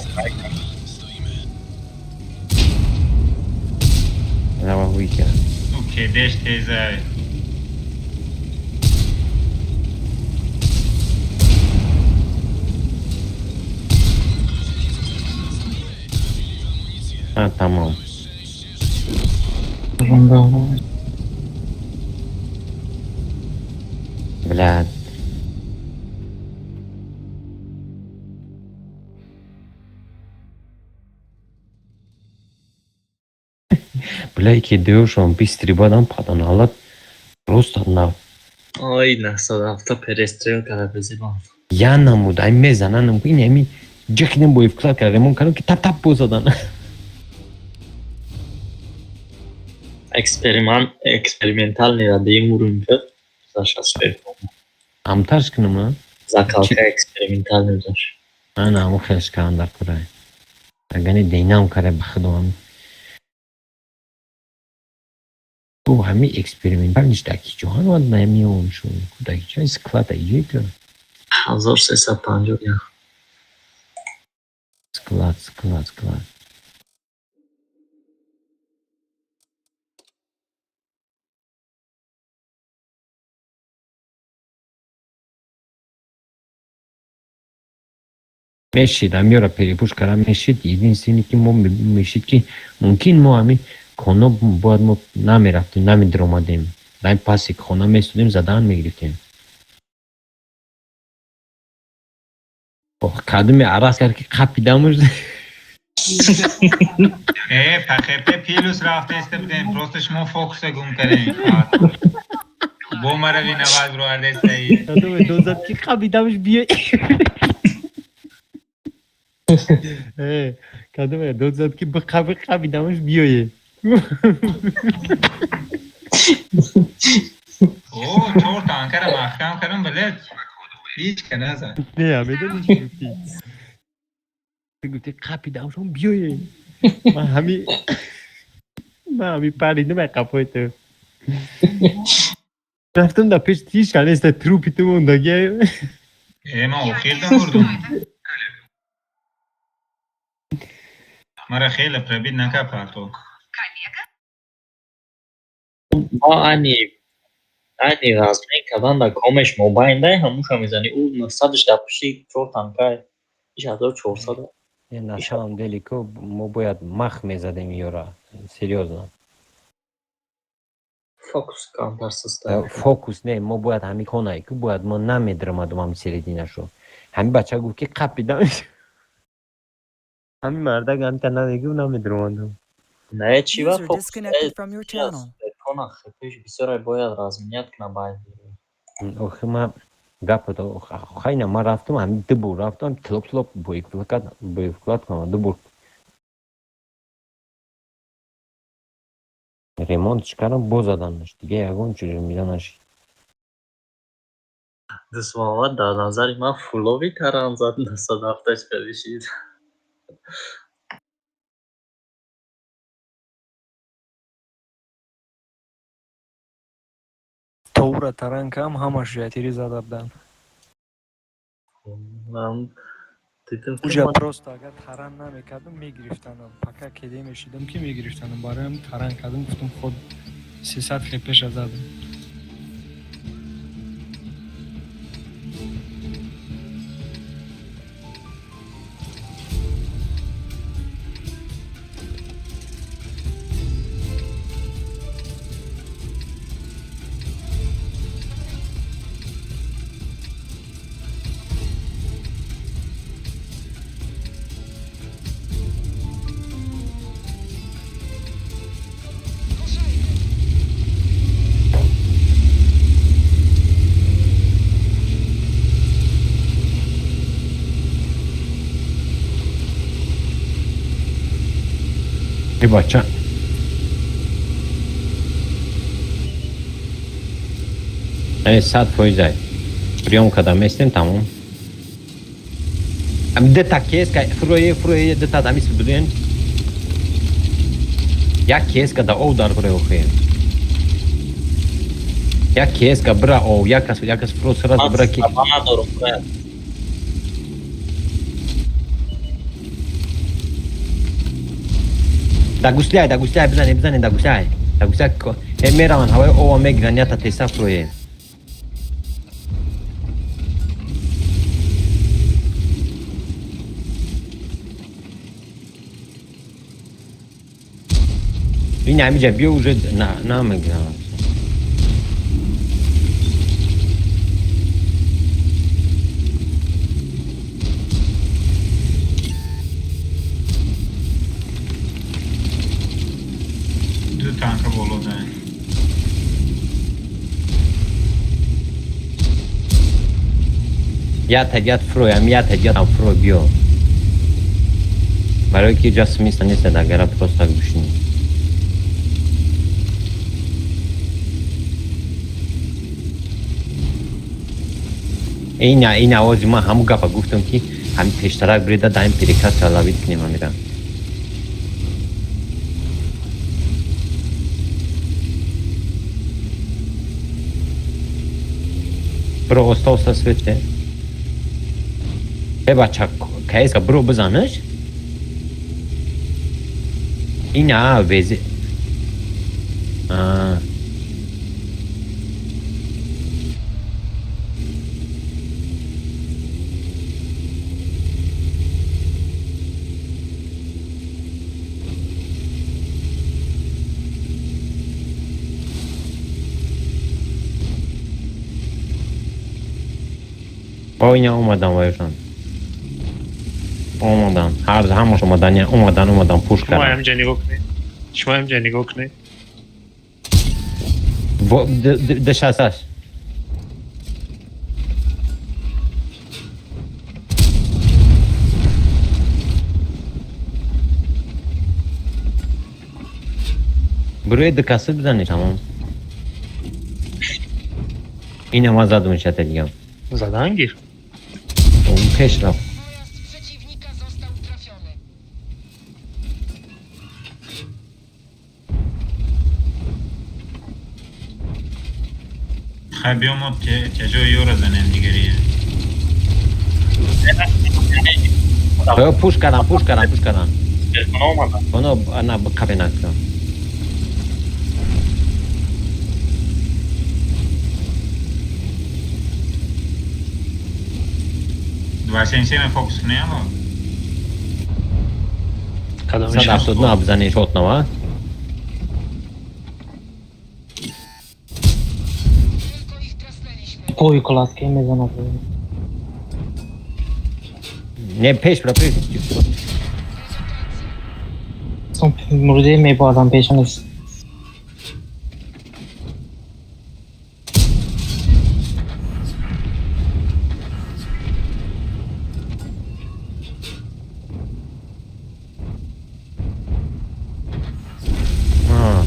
Давай выйти. Ну, кедеш тезай. А, тамом. Бля. Бля, ки дуёшон бистри бадам паданалат просто на. Ой, 907 перестрел када безибон. Я намуд, ай мезананам, ин ами ҷихнем бо вклад карда, ремонт кардам ки тап тап бозадан. Эксперимент, экспериментальный радием уровень заш асфер. Амтарш кунам, а? Закалка экспериментальный заш. Ана, аму хелш кардам дар курай. Агани дейнам карда ба худом. Ту ҳами экспериментальниш даки ҷоҳан вад намеом шун. Даки ҷой склад иҷой ку. 1351. Склад, склад, склад. Мешид, амёра перепуш кара мешид, единственный ки мо мешид ки мумкин мо ами хона бояд мо намерафтем, намедиромадем. Дар паси хона местодем, задан мегирифтем. Ох, кадуме арас кард ки қапидамуш. Э, ПХП плюс рафтеста будем, просто шумо фокуса гум кардем. Бо мара виноват бировардестаи. Кадуме дозад ки қапидамуш биё. Э, кадуме дозад ки биқаби қапидамуш биёе. О, чор танкара маҳкам кардам, билет. Ҳеч ка назад. Не, медонӣ чӣ гуфтӣ? Ту гуфтӣ қапидамшон биёе. Ман ҳами паридам ай қафои ту. Рафтам дар пеш ҳеч ка неста, трупи ту мондагӣ. Э, ман охирда мурдум. Мара хеле пробит накард парто. Ма ани размен кадан да комеш мобайн дай ҳамуша мезани. Ӯ 900 дар пушти чор танкай. Иш 1400. Не, на самом деле ко мо бояд мах мезадем ёра. Серьёзно. Фокус камтар суста. Фокус не, мо бояд ҳами хонае ку бояд мо намедиромадум ҳами серединашу. Ҳами бача гуфт ки қапидам. Ҳами мардак ҳамта намегуфт, намедиромадум. Не, чи ва User фокус disconnected from your channel. Кона хпш бисёре бояд разменять кна байн. Охи ма гапото хайна ма рафтам, ҳами ду бор рафтам, тилоп тилоп боевклад кунам, ду бор ремонтш кардам, боз заданаш, дига ягон чиз мида нашид. Дусмоҳаммад дар назари ман фулови таран зад 907 хелишид. Товра таранкам ҳамаш ятири зада буданд. Ман дидам ки Уҷа просто агар таран намекардам, мегирифтанам. Пока кеде мешидам ки мегирифтанам. Бароям таран кардам, гуфтам худ 300 хпша задам. И бача э 100% ай приём када местем, тамом. Ами дета кеска фурое фурое дета дамис будуен як кеска да ов дар фурое охе як кеска бра ов як кас як кас фуро сразу Ман бра ки. саба надорам, брат. Да гусляй, да гусляй, бизане, бизане, да гусляй. Да гусляй, э мераванд, ҳавои ова мегиранд, ята теса фурое. Ин ҳамиҷа биё уже намегиранд. Ду Я тагият фроям, я тагиятам фро биё. Барои ки ҷа смысла нест, агара просто так бишинӣ. Ина овози ман ҳамун гапа гуфтам, ки ҳамин пештарак биреда, даим перекат лавид кунем ҳамира. Бро, оста оста свете. Э, бача, каеска бро, бизанаш. Ина везе. А. О, ина омадан вайшон. Омадан. Ҳар ҳамаш омадан, омадан, омадан, пуш Шумо кардан. ҳамҷа нигоҳ кунед. Шумо ҳамҷа нигоҳ кунед. Дешасаш. Бурӯи дукасы бизанед, тамом. Ина ман задум шата дигам. Задан гир. Пеш рафт. Хай, биё, мо тяжои ёра занем дигария. Э, пуш кардан, пуш кардан, пуш кардан. Телефон омада. Оно на қапе накунам. 277 фокус кунем. Кадомиш? 179 бизанед шотнава. Пой куласки мезанад. Не, пеш бира, пеш. Мурде мебардам, пеша нест. А.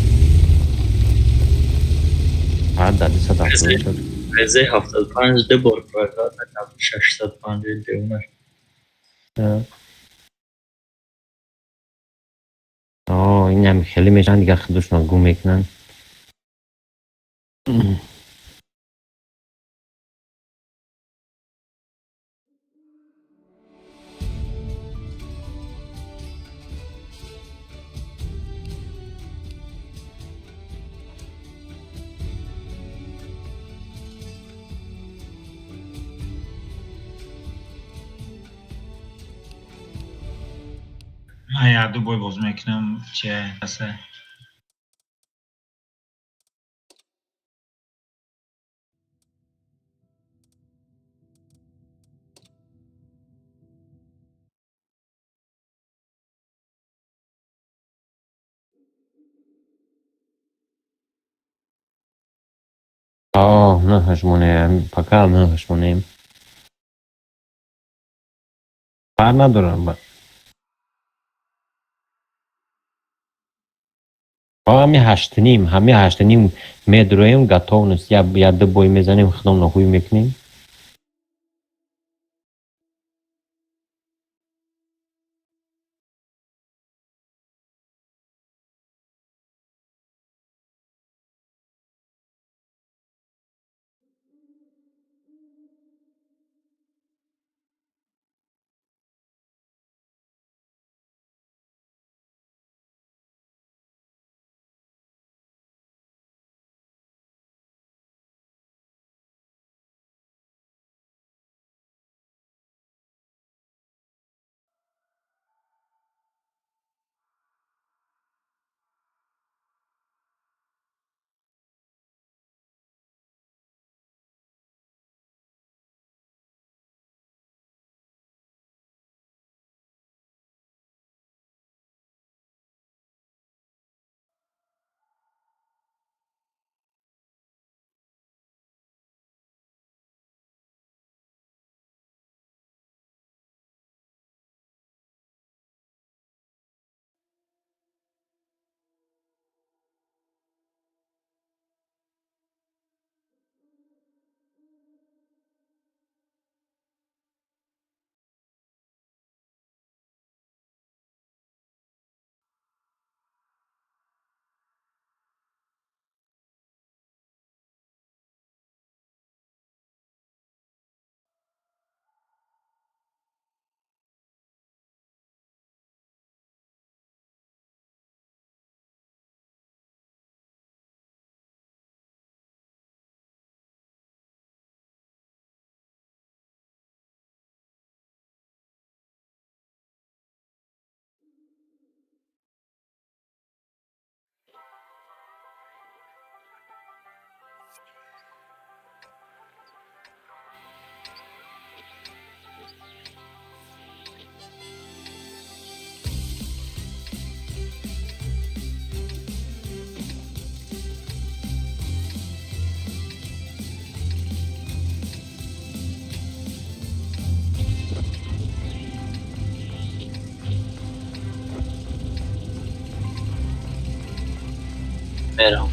Ада 270 шуд. ВЗ 75 ду бор прокат накард, 652. О, инам хеле мешаванд, дигар худашон гум мекунанд. Ман як ду бой боз мекунам, че аса. О, наҳашмонем, пока наҳашмонем. Фарқ надорам. Ҳами 8:30, ҳами 8:30 медроем, готовность, як ду бой мезанем, худамро ҳуй мекунем. Мерам.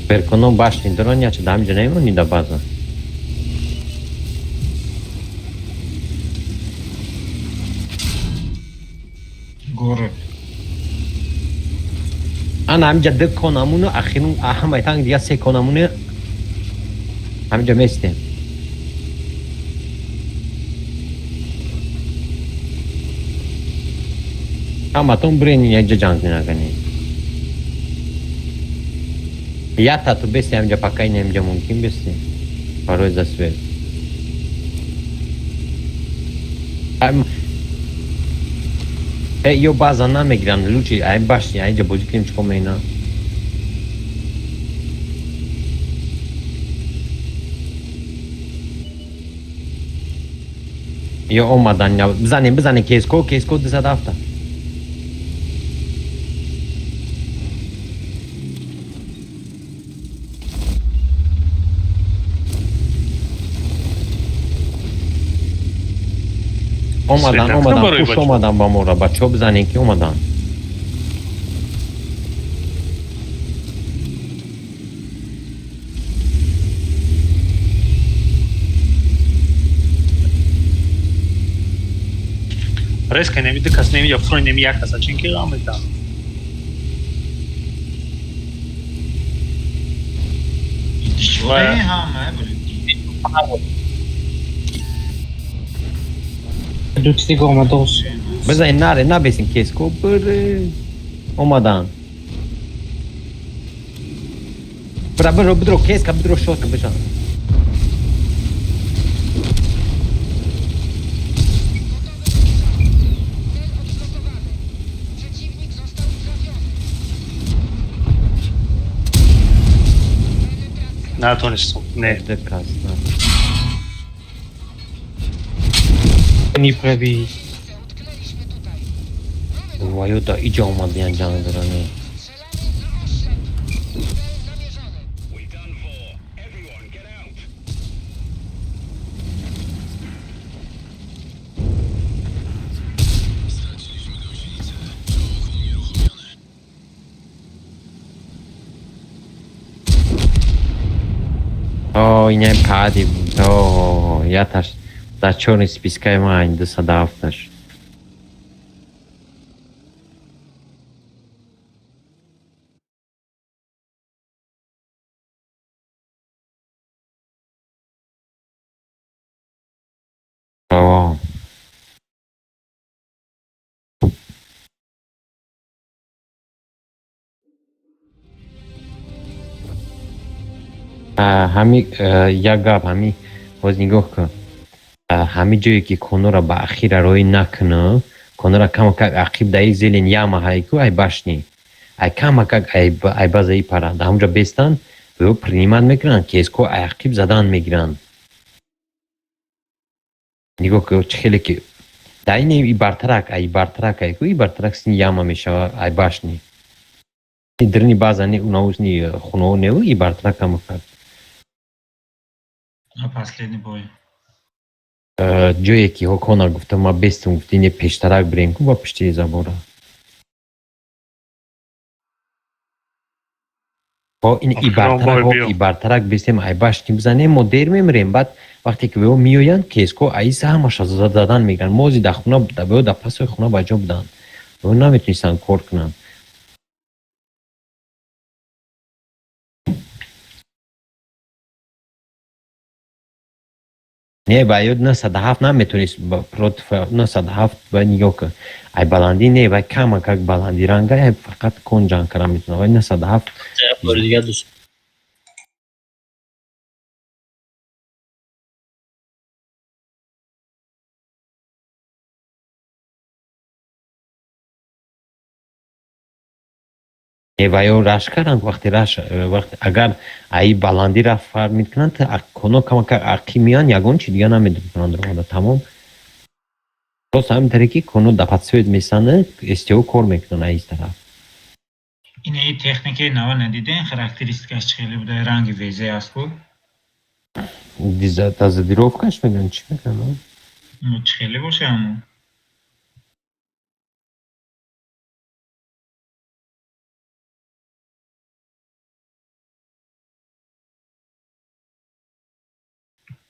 Перконо башни дроня, че дам же нема ни да база. Город. Ана ҳамиҷа ду конамуну ахирун ҳамаи танг дига се конамуну ҳамиҷа местем. Ҳаматон бирен якҷа ҷанг нагани. Ята ту бести ҳамиҷа пока ин ҳамиҷа мумкин бести. Барои за свет. Ё база намегиранд, лучи ай башни айҷа бозӣ кунем чикор меина. Ё омадан, бизанем, бизанем кеско, кеско 207. Омадан, омадан, хуш омадан ба мора, бачаҳо бизанем ки омадан. Резка неми ду кас неми я фрой неми як каса чунки омеда. Дучти омадос. Бизанем наре, набесин кеско, бире. Омадан. Бра, бро, бидро кеска, бидро шотка бижан. Натонистам, не. Декас, Не прави. Ваюта иҷа омадиян ҷанг дорани. О, инаи пади буд. О, яташ дар чорни спискаи ман 207-аш. О. Ҳами як гап ҳами боз нигоҳ кун. Ҳами ҷое ки конора ба ахира роӣ накунӣ, конора камакак ақиб даи зелен яма ҳайку ай башни. Ай камакак ай базаи паранд. Ҳамонҷа бестан, ё принимат мекунанд, кеско ай ақиб задан мегиранд. Нигоҳ кун чӣ хеле ки дар ин и бартарак, ай бартарак айку и бартарак сини яма мешава ай башни. Дрни база не унаусни хуно неу и бартарак камакак. На последний бой. Ҷое ки ҳокона гуфта ма бестум гуфти не пештарак бирем ку ба пишти забора. Ин и бартарак, и бартарак бестем ай башни бизанем, мо дер мемирем. Баъд вақте ки бео меоянд, кеско аиса ҳамаша задан мегиранд. Мо ози дар хуна бео дар пасои хуна ба ҷо буданд. Бео наметонистанд кор кунанд. Не, ба ёд 907 наметонист против 907 ба нигоҳ кун. Ай баландӣ не, вай камакак баландӣ ранга, ай фақат кон ҷанг кардан метавонад. Вай 907 Бори дигар дӯст. Ва ё раш карданд, вақте раш, вақте агар аи баландӣ рафт фармид кунанд, коно камака ақи меянд, ягон чи дига наметавонанд омада, тамом. Просто ҳамин таре ки коно да подсвет месанад, СТО кор мекунанд аиз тараф. Ин техникаи нава надиден, характеристикаш чӣ хеле буда, ранги везе аст ку? Дозировкаш мегӯянд, чӣ мегӯянд? Ну, чӣ хеле боша ҳамо?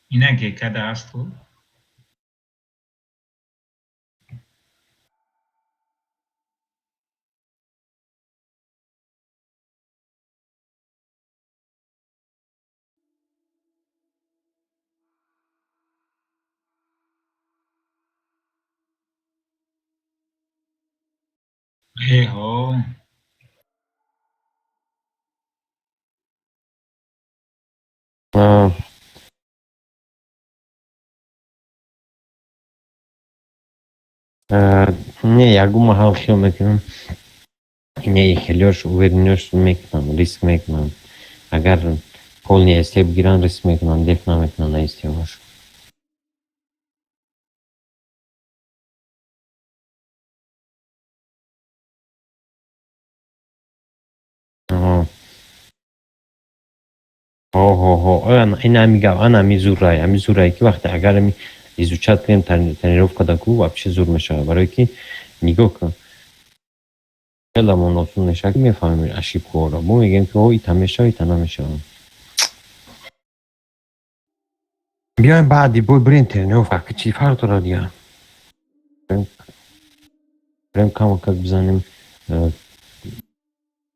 Ина гекада аст ку? Эҳо. Не, ягон маҳал хиёл мекунам, не, хелиош увереннош мекунам, риск мекунам. Агар полный СТ бигиранд, риск мекунам, деф намекунам на СТош. Ҳо, ин ҳами гап, ана ҳами зурай, ҳами зурай, ки вақте агар ами изучать кунем, тренировка да ку вообще зур мешавад, барое ки нигоҳ кун, хеле осон мешавад, ки мефаҳмем ошибкаҳоро. Мо мегӯем, ки о, ита мешавад, ита намешавад. Биёем баъди бой бирем тренировка, ки чӣ фарқ дорад дигар? Бирем камакак бизанем.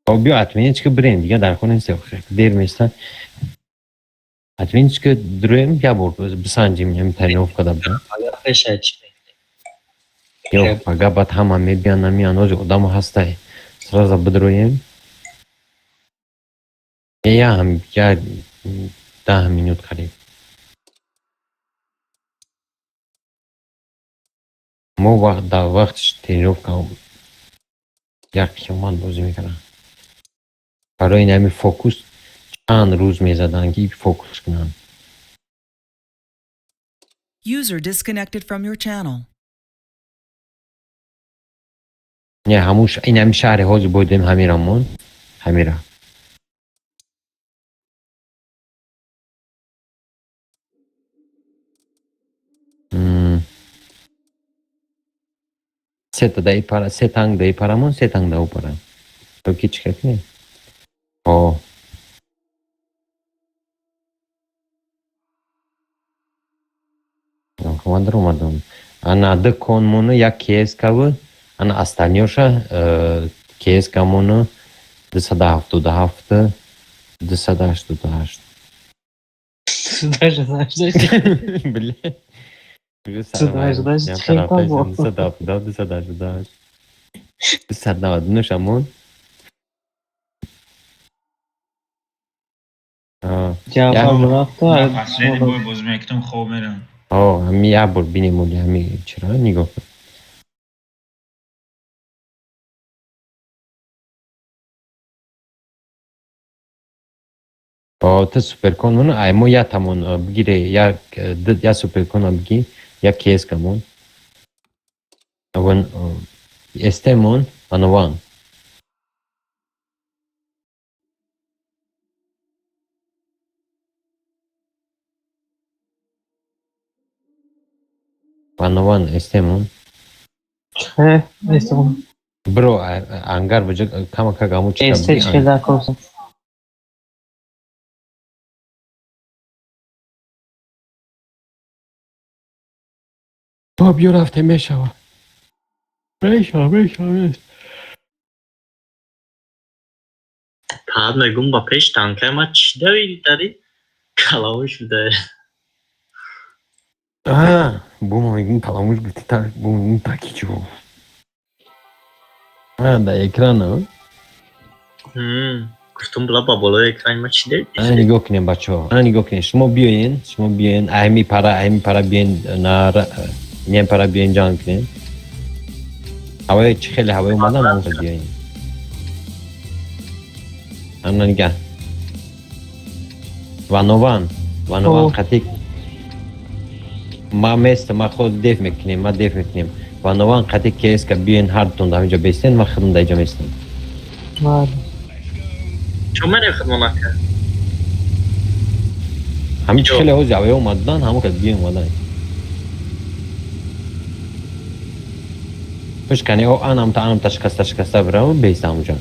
Биё отменечка бирем, дигар дар хона нестем, дер места. Отменечка дуроем, як бор бисанҷем ҳамин тренировка да бирем. Ё пага баъд ҳама мебиён, намеян, ози одамо ҳастай. Сразу бидроем. Я ҳам я 10 минут қариб. Мо вақт дар вақтиш тренировка як қиёмат бозӣ мекардам. Барои ин ҳамин фокус чанд рӯз мезаданд, ки фокус кунанд. User disconnected from your channel. Не, ҳамун ин ҳамин шаҳри ҳозир боидем, ҳамира мон, ҳамира. Сета да и пара, се танк да и парамон, се танк да у пара. То ки чӣ кунем? О. Командир омадам. Ана ду кон мону як КСК-ву, ана остальнёша КСК мону 277, 288. Бля. Даже, 277, 288. 299 шамон. Ҷаъфар рафта. Последний бой бозӣ мекунам, хоб мерам. О, ҳами як бор бинем, оли ҳами чиро нигоҳ кун. О, ту суперкон мону, ай мо як тамон бигире, як я суперкона биги, як КСК мон. Вон СТ мон, анован. Ванован СТ мон. Чихе, СТ мон. Бро, ангар баҷа камака гаму чика. СТ чихе дар корсам. Ба биё рафте мешава. Мешава, мешава, мешава. Баъд мегум ба пеш танкаи ма чӣ давиди дари? Каламуш буда. А, бума мегум каламуш гуфти та бу мегум таки чӣ. А, да экрана. Гуфтум била ба болои экрани ма чӣ давиди? Ана нигоҳ кунем бачаҳо. Ана нигоҳ кунем. Шумо биёен, шумо биёен, ҳами пара биёен, на нем пара биёен ҷанг кунем. Ҳавои чӣ хеле ҳавои омадан, ҳамон биёен. Ана нигаҳ. Ванован, ванован. О. Қатик ма местам, ма худ деф мекунем, ма деф мекунем. Ванован қатик кеска биёен, ҳардутон дар ҳаминҷо бестен, ма худам дар инҷо местам. Бале. Чо мерем хидмат накард? Ҳамин чи хеле ҳози аве омадан, ҳамон кас биён омадан. Пуш кани о анамта анамта шикаста шикаста бирам беста ҳамонҷо.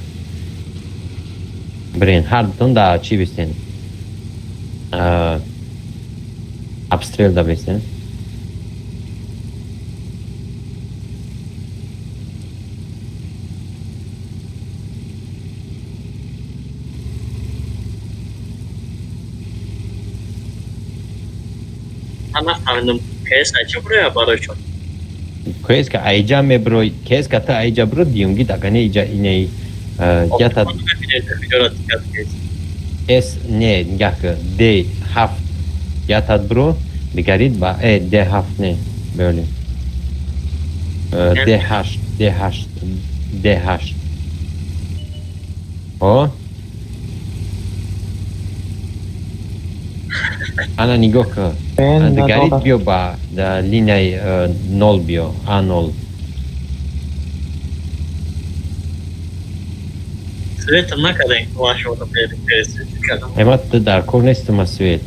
Бирен, ҳардутон дар чӣ бестен? Обстрел да бестен. Ман нафаҳмидам, кс чӣ буроя барои чо? Кеска айҷа меброй, кеска та айҷа бро диюнги дагане иҷа иней ята. С не, нигаҳ ки, Д ҳафт ятад бро, дигарид ба Д ҳафт не, бёли. Д ҳашт, Д ҳашт, Д ҳашт. О? Ана нигоҳ ки. Бен Дигарид надорад. биё ба да линияи нол биё, А нол. Светам накардем, ман шумо свет кардам. Эма ту дар кор нестима свет.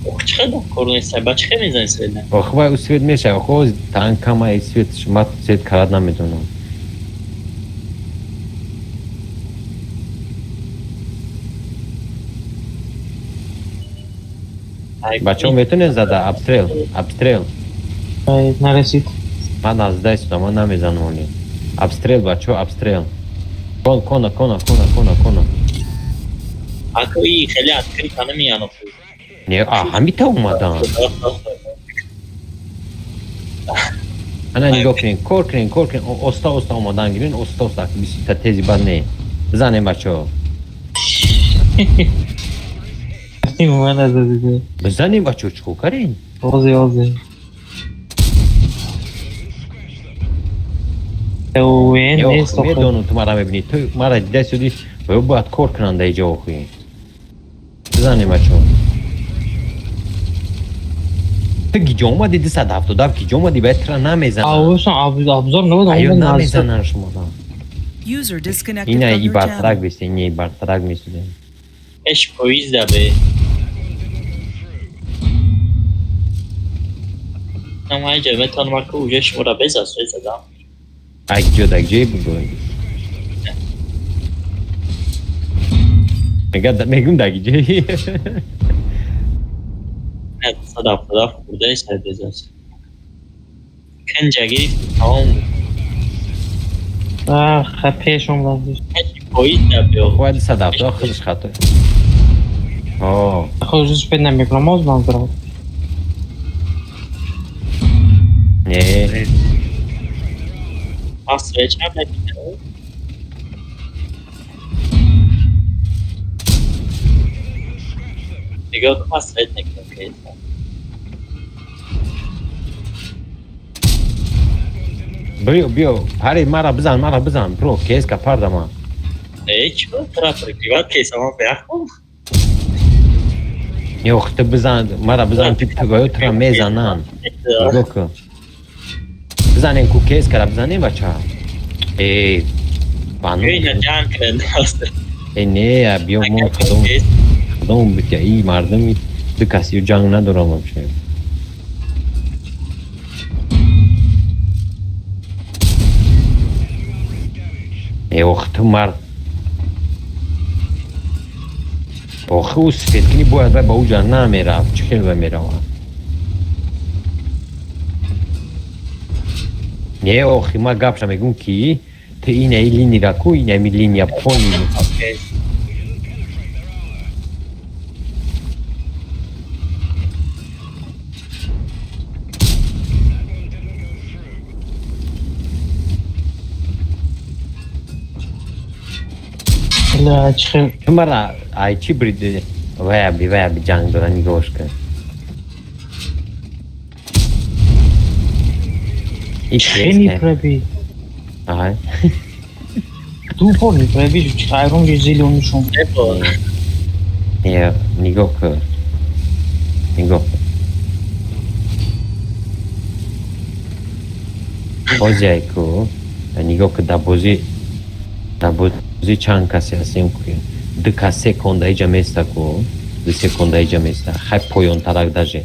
Ох, чӣ хел кор нест, ба чӣ хел мезани свет? Ох, вай у свет мешава, ох, танк кама свет, ма свет карад намедонам. Бачаҳо метонед зада обстрел, обстрел. Ай, нарасид. Ман назда истодам, ман намезанам оли. Обстрел, бачаҳо, обстрел. Кон, кона, кона, кона, кона, кона. Ако и хеле открыто намеяно. Не, а ҳамита омадан. Ана нигоҳ кунед, кор кунед, кор кунед, оста оста омадан гирен, оста оста, бисита тези бад не. Бизанем, бачаҳо. Ман назадиде. Бизанем, бачаҳо, чӣ кор карем? Ози, ози. Ен нест охир. Медонам, ту мара мебинӣ, ту мара дида суди, ва бояд кор кунанд дар иҷо охи. Бизанем, бачаҳо. Ту гиҷо омадӣ, 277 гиҷо омадӣ, бояд тура намезананд. Авшон обзор набуд, Аё омад наздик. намезананд шуморо. User disconnected Ина from и your бартарак channel. бисте, ина и бартарак месудем. Еш поизда бе. Ама иҷа метавонам ака уже шуморо беза свет задам. Ай ҷо даг ҷое буд. Мега мегум даг ҷое. Не, 277 хурда сар беза. Кенҷа гирифт, тамом. Ах, пеш омад. Еш поизда бе. Бояд 270 худаш хато. О, Худаш пед намекунам, оз манзара. не. Ман свет чам намекунам. Нигоҳ кун, ман свет мекунам кейса. Биё, биё, пари мара бизан, мара бизан, бро, кеска пардама. Э, чӣ тра прикрывать кейса, ман беахм. Не, ох, ту бизан, мара бизан, ту ту тура мезананд. Нигоҳ кун. Бизанем ку кескара бизанем, бача. Э, бану. Ина ҷанг кунед. Э, не, биё мо худом худом битя и мардуми ду каси ҷанг надорам вообще. Э, ох, ту мард. Охи, ӯ светкини бояд вай ба уҷа намерафт, чӣ хел вай меравад? Не, охи, ма гапша мегӯм ки ту инаи линияра ку, инами линия пони. Ла, чӣ хел Ту мара ай чӣ бриди ваяби ваяби ҷанг дора, нигоҳш кун. И хеле кеска. пробид. Ай. Ду бор вижу, хайрон же зелёный шум. Не, нигоҳ кун. Нигоҳ кун. Бозиай ку, нигоҳ кун, дар бозӣ чанд касе ҳастем ку? Ду кас секунда иҷа места ку, 2 секунда иҷа места, хай, поёнтарак даже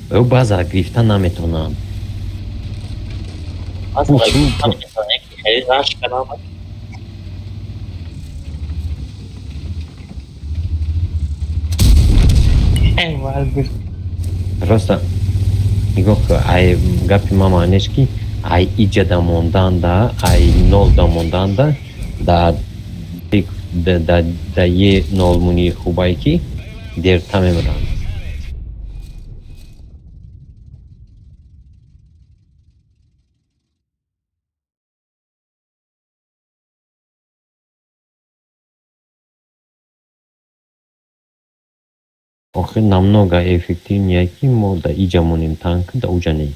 ӯ баъзара гирифта наметонанд. Аз хеле раш кардам. Эй, валбир. Просто нигоҳ кун, ай гапи ма маънеш ки ай иҷада монданда, ай нолда монданда да е нолмунии хубае ки дерта мемиранд. Охир намного эффективнее ки мо да иҷа монем танк, да уҷа не.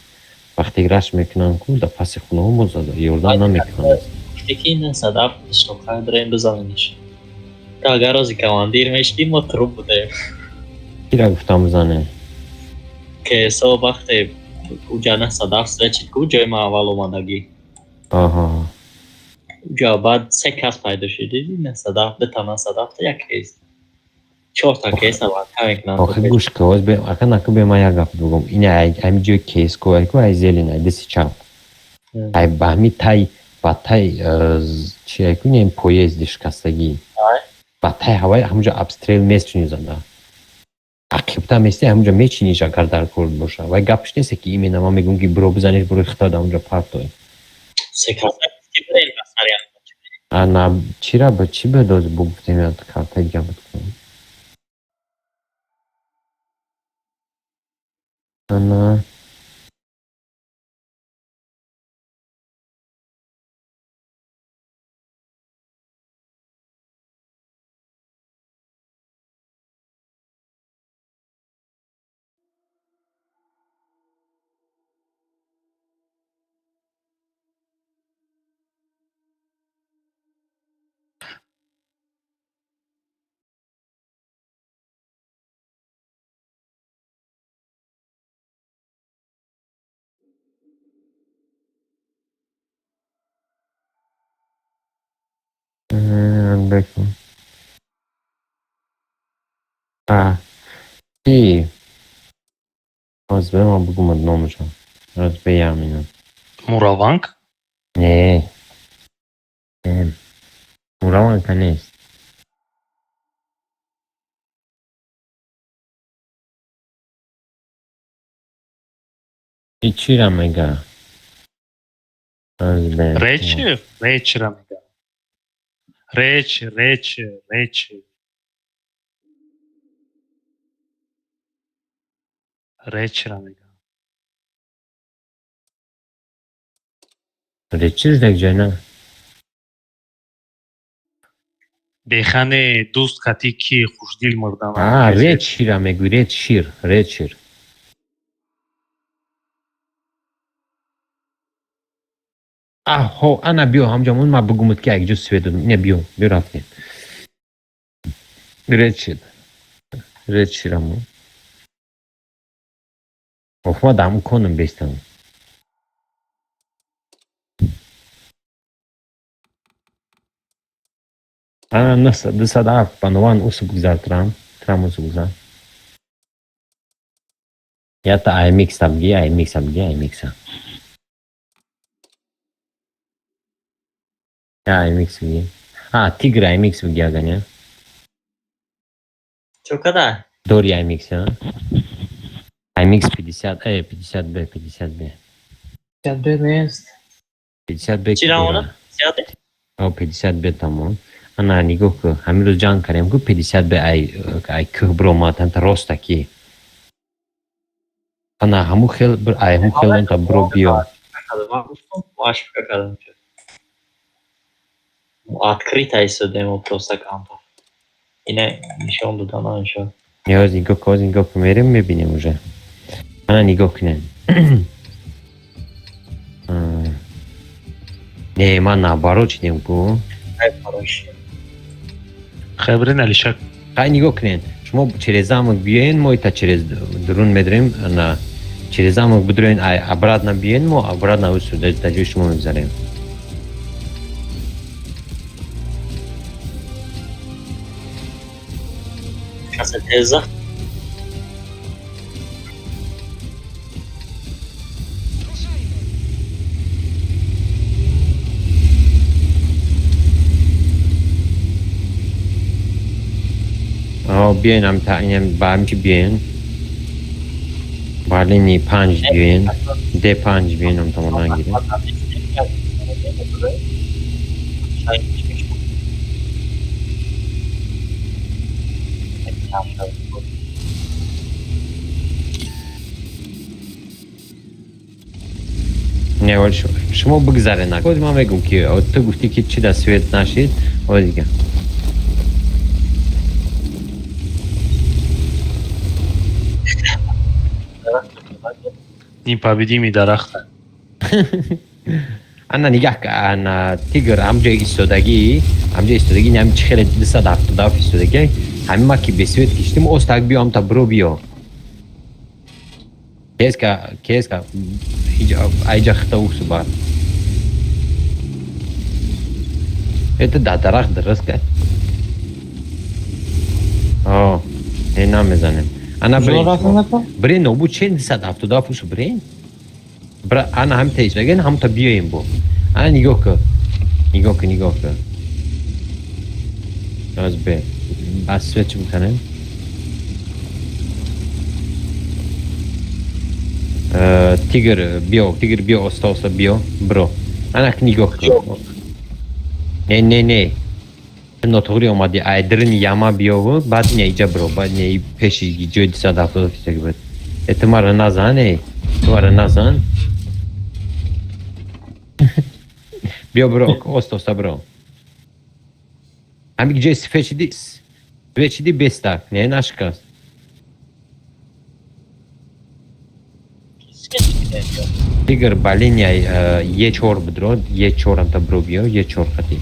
Вақте раш мекунанд ку, да паси хонаҳо мо зада ёрдам намекунанд. Гуфте ки ин садаф штокҳои дорем, бизанениш. Та агар рози командир мешдим, мо труп будем. Кира гуфтам бизане? КСО вақте уҷа на садаф встречить ку, ҷои ма аввал омадагӣ. Уҷа баъд се кас пайдо шуд, диди, на садаф, дута на садаф, як кейс. Чорта кейс аввалка мекунанд. Охир гӯш кун, оз ака наку, бе ман як гап бигӯм. Ин ҳами ҷои кейс ку, ай ку, ай зелен, ай дасти чап, ай ба ҳами тай, ба тай чи, ай ку, ин поезди шикастагӣ, ба тай ҳавай ҳамуҷа обстрел мечини, зада ақибта мести, ҳамуҷа мечиниш, агар дар кор боша. Вай гапш несте ки именно ман мегӯм ки биро бизаниш, биро хита да ҳамуҷа партой. Се кас ки бирем ба сари. Ана чира ба чӣ бедоз бо гуфтем, я картаи дига буд ку. Ана бекун. А чи оз бе ман бугумад номашо. Раз бе ямина. Мураванг? Не. Не. Мураванка нест. И чира мега? Аз бе. Речи? Речира мега. Речи, речи, речи. Речира мега. Речир дек ҷой на? Бехане дӯст кати ки хушдил мурдам. А, речира мегӯй, речир, речир. Аҳо, ана биё ҳамҷо мон, ма бугумуд ки якҷо свет додум. Ина биё, биё, рафтем. Речир. Речирамо. Ох, ма дам конум бестам. Ана 207 ба нован усу бугзар трам, трам усу бугзар. Ята AMX табги, AMX табги, AMX. Я AMX буги. А, Тигр AMX буги аганя. Чо када? Дори AMX, а? AMX 50, 50B, 50B. 50 нест. 50B. Чӣ равона? Зиёде? О, 50B тамом. Ана нигоҳ кун, ҳамин рӯз ҷанг кардем ку, 50B ай кӯҳ биромад, ҳамта роста ки. Ана ҳамун хел ай ҳамун хел онта биро биё. Ман гуфтам, ошибка кардам. Открыто истодем, просто кампа. Ина нишон дода намешавад. Ниёз нигоҳ кун, оз нигоҳ кун, мерем мебинем уже. Ана нигоҳ кунем. Не, ман наоборот чидем ку. Хабрин Алишак. Хай, нигоҳ кунед, шумо через замок биёен, мо ита через дурун медурем, на через замок бидурен, ай обратно биёен, мо обратно усу дар ҷои шумо мегузарем. Com certeza. О, биёен, ам инам ба ҳамчи биёен, ба линии панҷ биёен, д панҷ биёен, ам тамодан гирем. Не, вале шумо бигзарен, ҳози ман мегӯм, ки ту гуфтӣ, ки чӣ да свет нашид, ҳози дига. Непобедимый дарахт. Ана, нигаҳ, ана тигр ҳамҷои истодагӣ, ҳамҷои истодагӣ, ин ҳами чӣ хеле 277 истодагӣ, ҳамин ма ки бесвет киштим, остак биё, ҳамта биро, биё. Кеска, кеска, айҷа хита уксу бар. Это да дарахт дурust ка. О, не, намезанем. Ана Куҷо бирен. рафтем ака? Бирен, нобуд чен 277 усу бирен. Бра, ана ҳамта истодагӣ, ҳамта биёем бо. Ана нигоҳ кун. Нигоҳ кун, нигоҳ кун. Аз бе. Аз свет чӣ бикунем? Тигр биё, тигр биё, оста оста биё, биро. Ана нигоҳ кун. Не, не, не. Нотуғри омадӣ, ай дрини яма биёву, баъд не иҷа биро, баъд не пеши ҷои 270 фисаги буд. Э, ту маро назан, э. Ту маро назан. Биё, биро, оста оста биро. Ҳамин ҷои сифед шиди, сифед шиди, бестак, не нашикаст. Тигр ба линияи Е4 бидро, Е4 амта биро, биё, Е4 хати.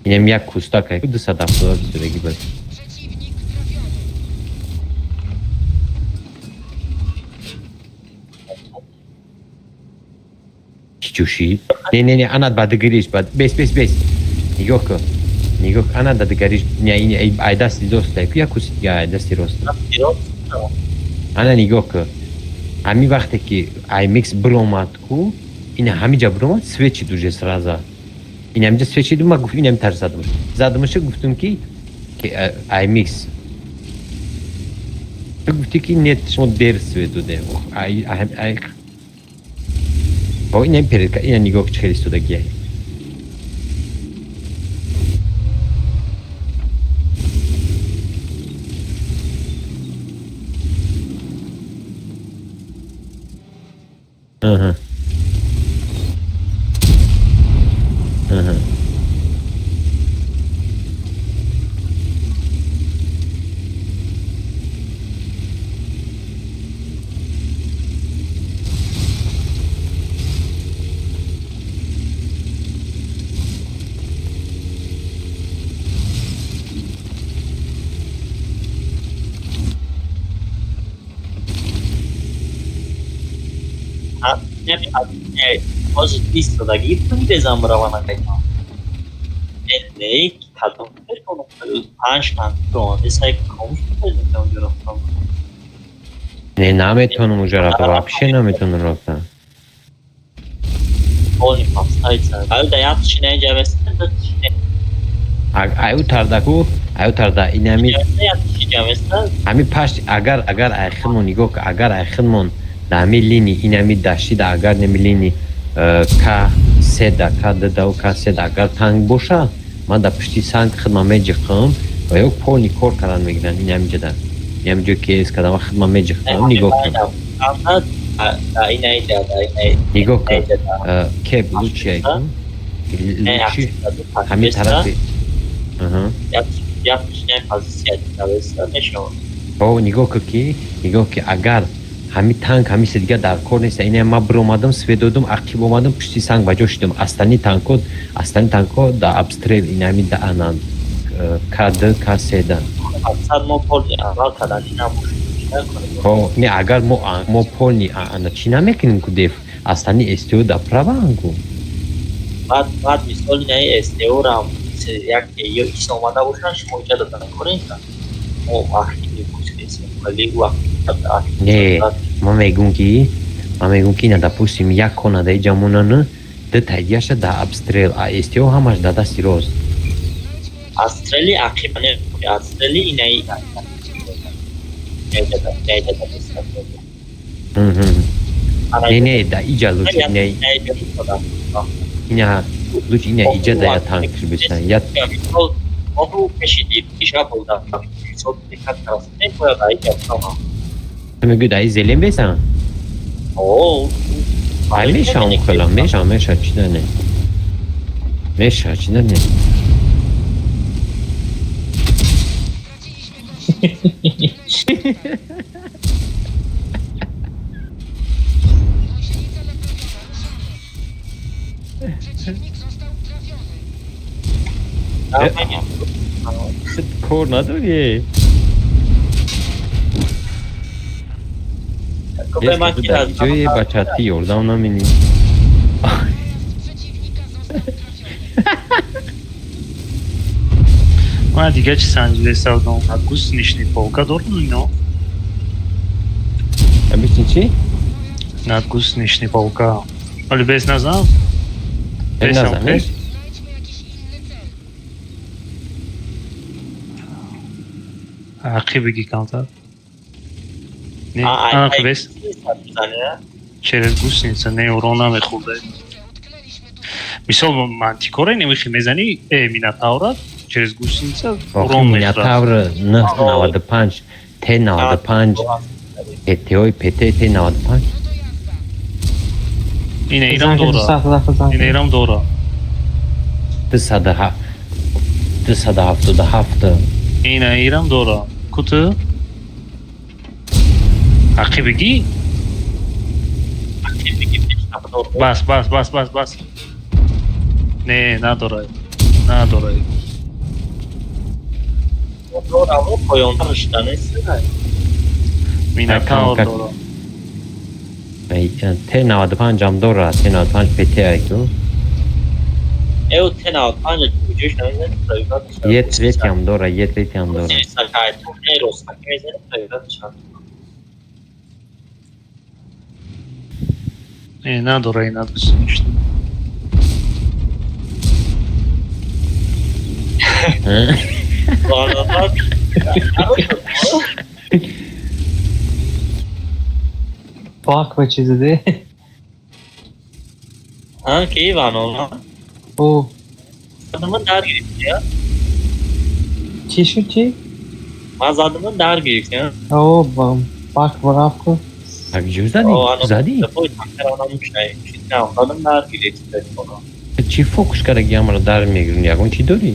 Инам як кустак, 270 истодагӣ буд. Чӣ ҷӯшид? Не, не, не, ана ба дигариш, ба бес, бес, бес. Нигоҳ кун. Нигоҳ, ана да дигариш, не, ин ай дасти рост, як куси дига ай дасти рост. Ана нигоҳ кун. Ҳамин вақте ки аймикс биромад ку, ин ҳамиҷа биромад, свет шид уже сразу. Ин ҳамиҷа свет шид, ма гуфтам, ин ҳами тар задамш. Задамша, гуфтам ки аймикс. Ту гуфтӣ, ки нет, шумо дер свет додем. Ай ай ай. О, ин ҳам перед, ина нигоҳ, чӣ хеле истодагия. Аҳа. Аҳа. Ҳозир истодагӣ безан бираван акайкам. Не, кадом панҷ танк омадесай, комуш метавонҷо рафтан. Не, наметавонам уҷа рафта, вообще наметавонам рафта. Полный поставиться. Аю да як шине ҷавеста, да шине. Аю тардаку, аю тарда инами Як ҷавеста. Ҳами пашт, агар ай хидмон нигоҳ ка, агар ай хидмон да ҳами лини инами даштида, агар нами лини к седа, к ддау, к седа, агар танк боша, ман дар пушти санг хидман меҷиқам ва ё полный кор кардан мегиранд. Инами ҷада, инами ҷо ки эс кардам, хидман меҷиқам. Нигоҳ кун, нигоҳ кун, кеб лучи кун, лучи ҳамин тарафи. Як шине позиция ҷавеста мешавад. О, нигоҳ кун, ки нигоҳ, ки агар Ҳами танк, ҳами се дига дар кор нест. Ина ма биромадам, свет додум, ақиб омадам, пушти санг ба ҷо шидам. Остальные танко да обстрел, ина ҳами да ана К2, К3 да. Мақсад мо полный аввал кардани набошем. Хо, не, агар мо полный ана чӣ намекунем ку, деф остальные СТО да праваан ку. Баъд мисол инаи СТО-рам як ё ис омада бошанд, шумо иҷа додан корен мо ахири пусидесем, вале вақт. Не, ман мегӯм ки ина, допустим, як кона да иҷа монан, ду тайдияша да обстрел, а СТО ҳамаш да дасти рост. Обстрел и ақиб не, обстрел и инаи. Не, не, да иҷа лучше ина, ина лучше ина иҷа да я танк бисан я. Мобу пешиди пиша буда. Мисол дикат карасне бояд аиҷа бутама. Ту мегӯӣ да и зелен бесан? О. Ай, мешавам, хела мешавам, меша, чида не меша, чида не. Кор надорӣ? Ҷои бача, ти ёрдам намедӣ. Ман дига чи санҷида будам, гусеничный полка дорам ино. Объясни, чӣ? Над гусеничный полка. Али без назам? Назам. Ақиб бигӣ камтар. Не, ақиб через гусеница не урон намехӯрда. Мисол, мантикора немихи мезанӣ, минотавра через гусеница урон мехӯрад. Минотавр 95, Т95, ПТОи ПТ Т95. Ина ирам дора. Ина ирам дора. 277. Ина ирам дора. Куту? Ақиб бигӣ? Бас, бас, бас, бас, бас. Не, надорад. Надорад. Поёнтар шуда нест. Минотавр дора. Т95 ам дора, Т95 ПТ айку. Эу Т95 куҷош намезанӣ, пробивать мешавад. Е третий ам дора, Е третий ам дора. Не, ростаки мезанӣ, пробивать мешавад. Не, надора и над гусеничный. Пак ба чиз заде? Ҳа, ки Иванова? О. Задымы дар гирифти, я? Чӣ шуд, чӣ? Ман задымы дар гирифти, я? О, пак рафт. Так ҷӯ задӣ? Задӣ? Задым дар гирифти. Чӣ фокус кардаги, ҳамаро дар мегирӣ? Ягон чӣ дорӣ?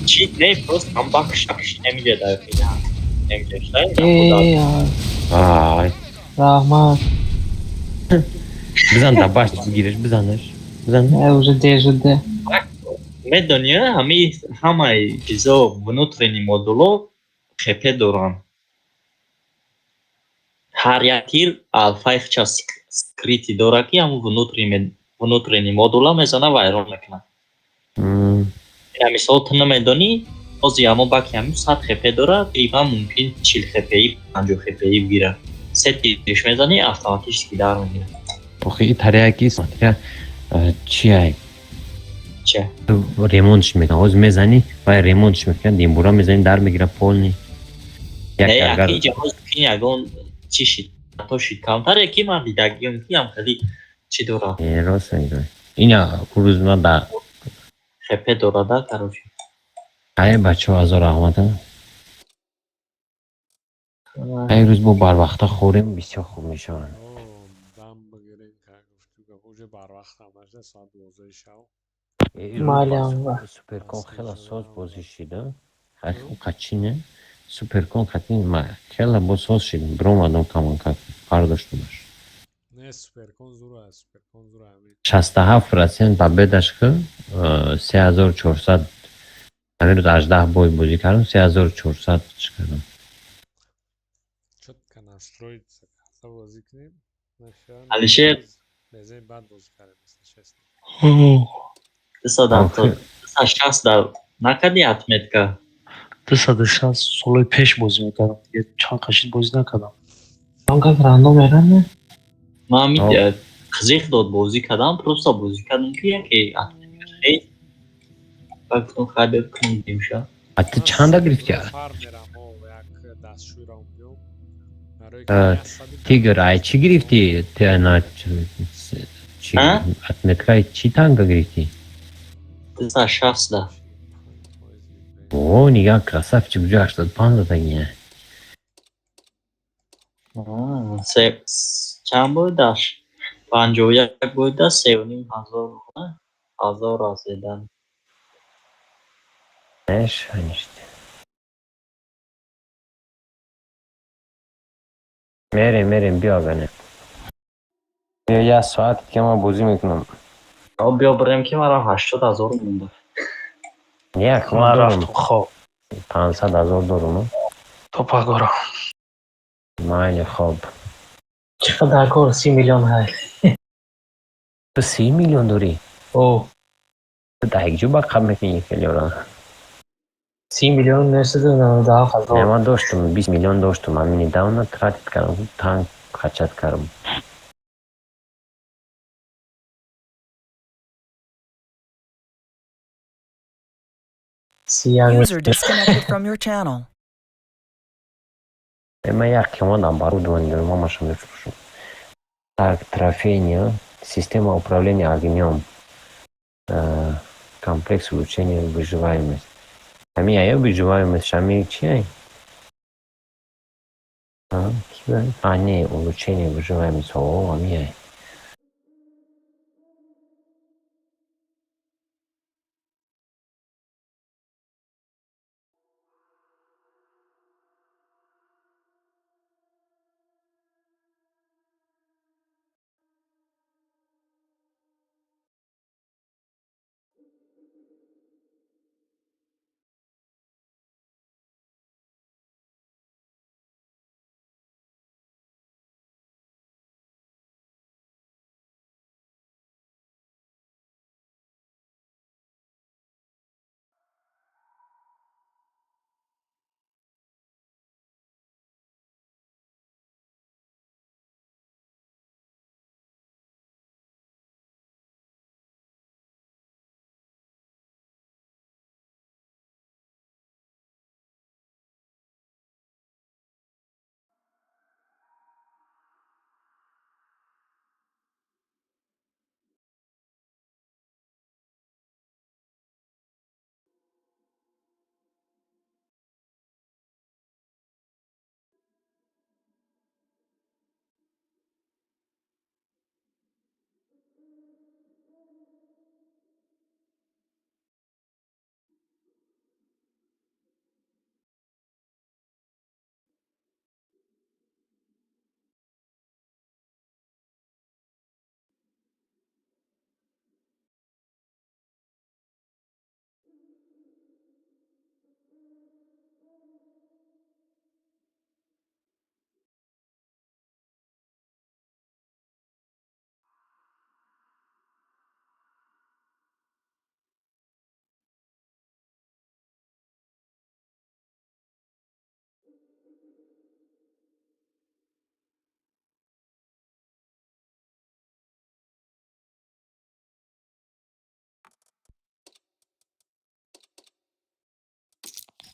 Чӣ не, просто ҳам бакш акши намиҷа дар намиҷа. Ай. Раҳмат. Бизан да баш бигириш, бизанаш. Бизан. Уже дер шуда. Медонӣ, ҳамаи ҳамаи чизо внутренний модуло ХП доранд. Ҳар як тир алфаи хча скрытый дорад, ки ҳамун внутренний модула мезана, вайрон мекунад. Мисол, ту намедонӣ, ҳозир ҳамон баки ҳамин 100 ХП дорад, ива мумкин 40 ХПи, 50 ХПи бигирад. Се тирш мезанӣ, автоматически дар мегирад. Охи, и таряки, смотря чи ай. Че? Ремонтш мекунад. Ҳозир мезанӣ, вай ремонтш мекунад, димбура мезанӣ, дар мегирад полный. Не, аки ҷаҳоз ки ягон чи шид, то шид камтар, яки ман дидагиём, ки ам хеле чӣ дорад. Рост мегӯӣ. Ина рӯз ман да ХП дорада, короче. Ай, бачаҳо, азор раҳмат. Ай, рӯз бо барвақта хӯрем, бисёр хуб мешавад. Дам бигирем, уже барвақт ҳамаша, соат 12 шав. Майли. Суперкон хела соз бозӣ шида. Қачине? Суперкон хати хела бо соз шид, биромадам каманкак бардоштумаш. Не, суперкон зура, суперкон зура. 67% победаш ки 3400, ҳамин рӯз 18 бой бозӣ кардам, 3400 чӣ кардам. Чётко настроиться, бозӣ кунем. Алишер. Безем бад бозӣ кардем, если честно. 270, 260 да накардӣ отметка? 260 солҳои пеш бозӣ мекардам, дига чанд қашид бозӣ накардам. Танкак рандом меране? Ман ҳамин қизиқ дод бозӣ кардам, просто бозӣ кардам, ки яке отметка хел, баъд гуфтам, хай, бе кунем димша. А ту чанда гирифтӣ? Фармерам як дастшӯйрам биём. Тигр, ай чӣ гирифтӣ? Отметкаи чӣ танка гирифтӣ? 260 да. О, нига, красавчик, уже 85 задагия. Чанд будаш? 51 буда, 3,5 ҳазор ҳазор расидан. Неш, ништ. Мерем, мерем, биё, гане. Биё, як соат ки ман бозӣ мекунам. Биё, бирем, ки маро 80 000 монда. Як ман рафтум хоб. 500 000 дорум. То пагоро. Майли, хоб. Чӣ қадар кор, 30 миллион ҳай. Ту 30 миллион дорӣ? О. Ту дар якҷо ба қаб мекунӣ хелёра. 30 997 000. Не, ман доштум, 20 миллион доштум, ҳамин недавно тратить кардам, танк качать кардам. 31. User disconnected from your channel. Ман як қимат оборудование дорам, ҳамаша мефурӯшам. Так, трофейня, система управления огнём, комплекс улучшения выживаемость. Ҳамин ая выживаемость, ҳамин чи ай? А, не, улучшение выживаемость, о, ҳамин ай.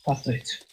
Поставить.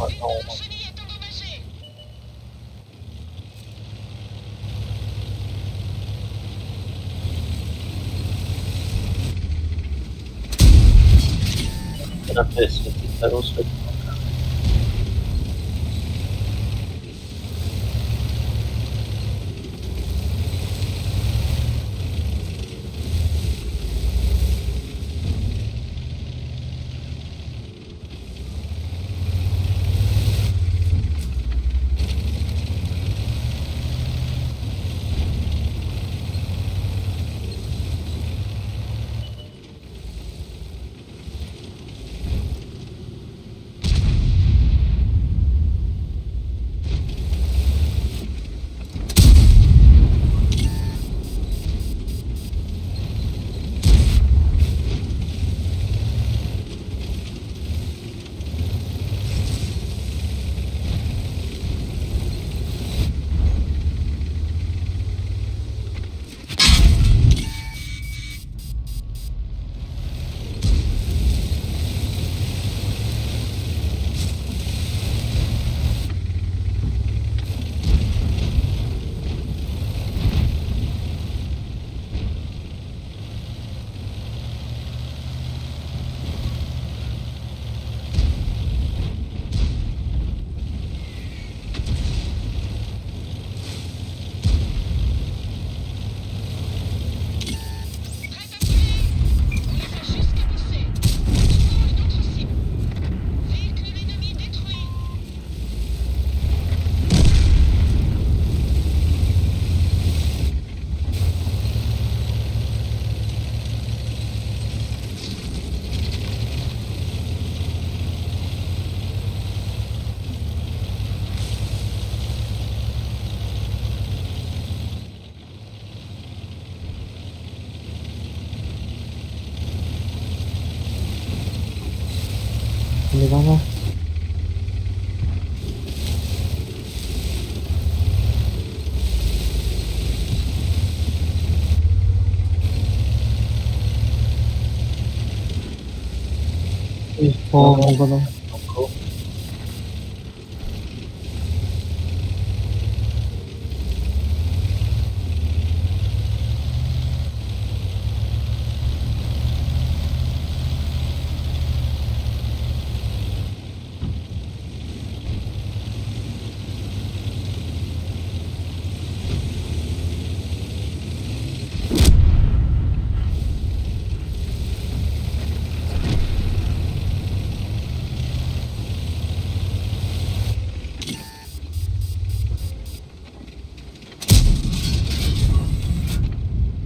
Омад. Тарафи свети тарос. Нигоҳ. О,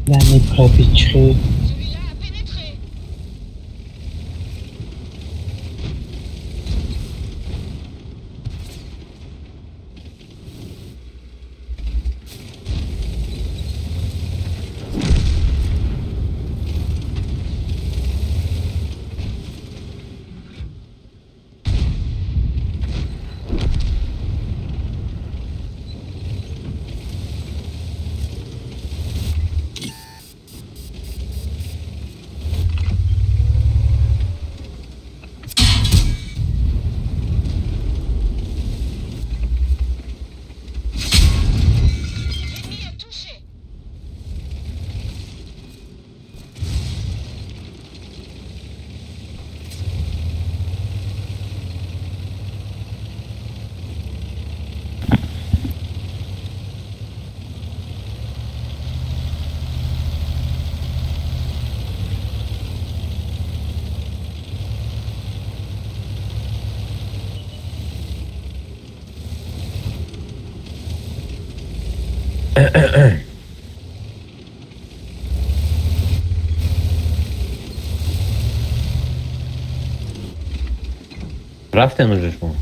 яъне пробичи. Рафтем уже шумо?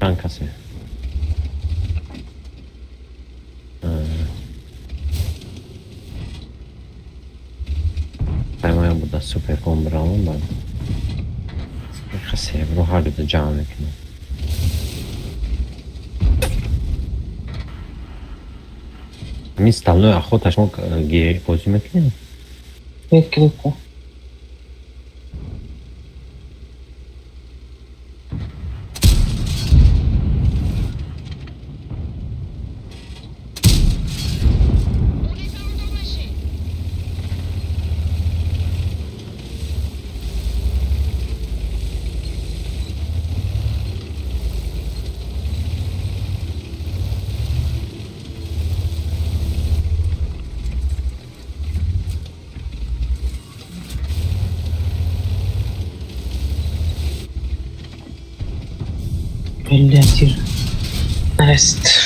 Чанд касе? Аймая буда суперком бравон, бад хасебро ҳарда ҷамъ мекунам. Ҳамин стальной охота шумо бозӣ мекунем? Мекунем. Блядь, нарест.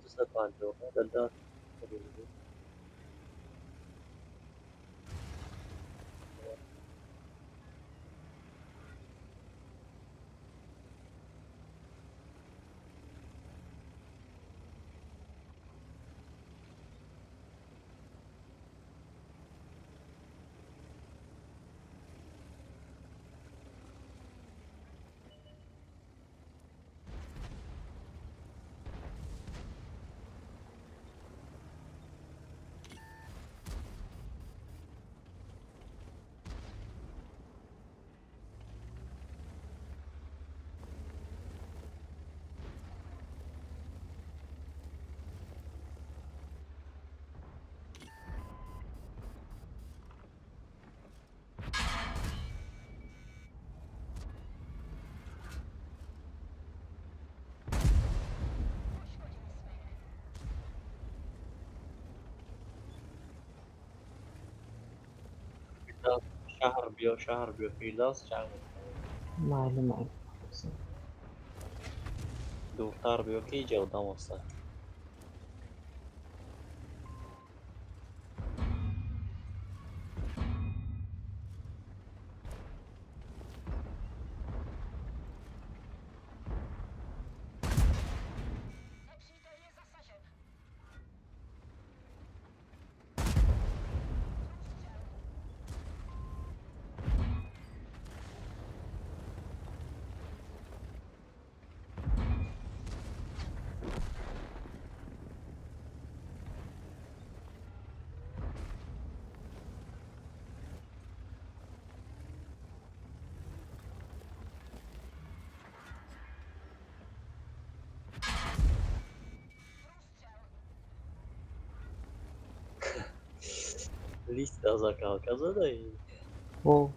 250. Шаҳр биё, Фирдавс ҷанг мекунад. Майли, майли. Дуртар биё, ки иҷа одам аста. Лист закалка задай. О.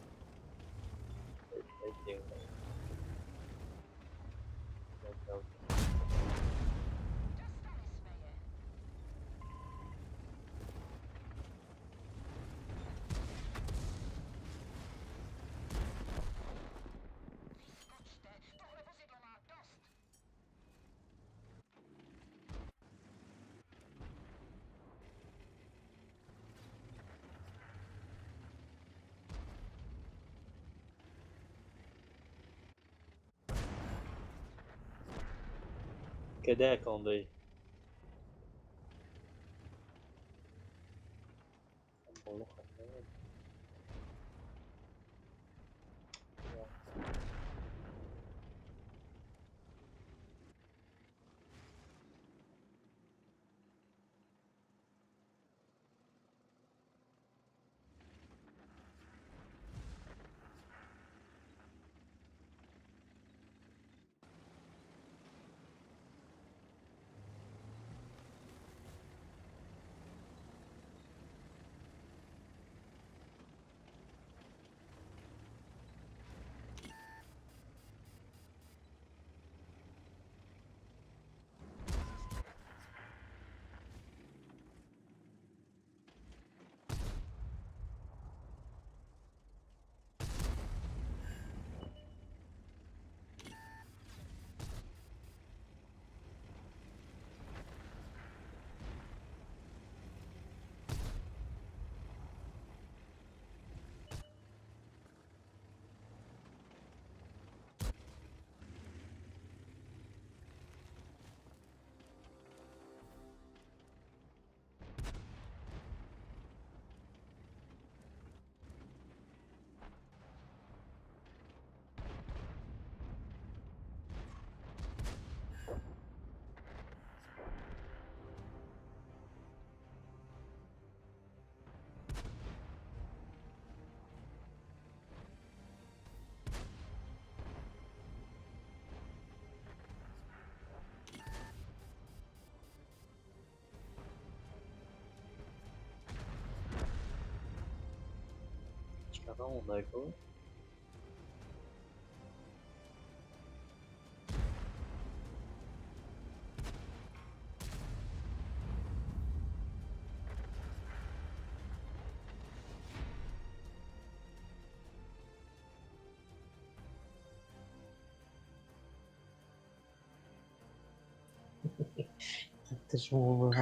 Каде кондаи? Чикара мондаку? Шумо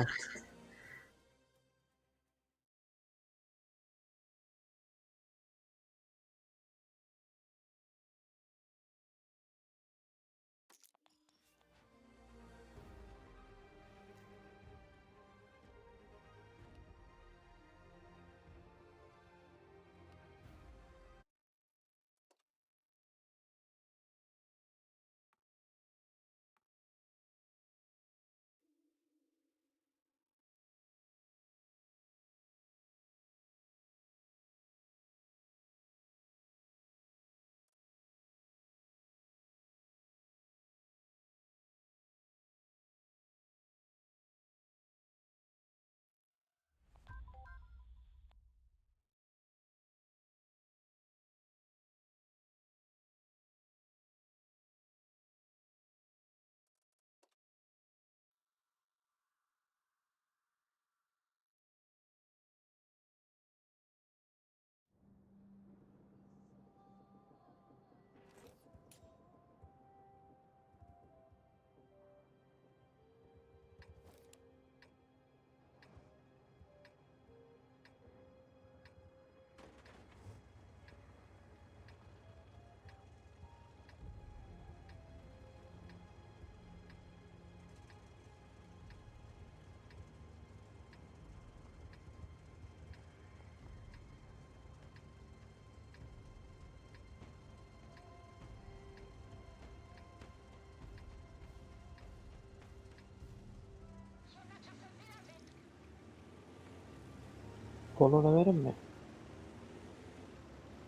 Боло намерем ме?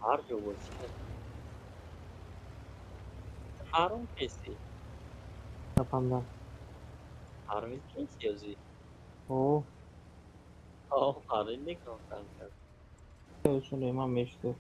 Ҳар ҷо бошӣ. Ҳаром кести? Нафаҳмидам. Ҳаром кести ёзи? О. О, ҳаром некам кард. Сулейман мешуд.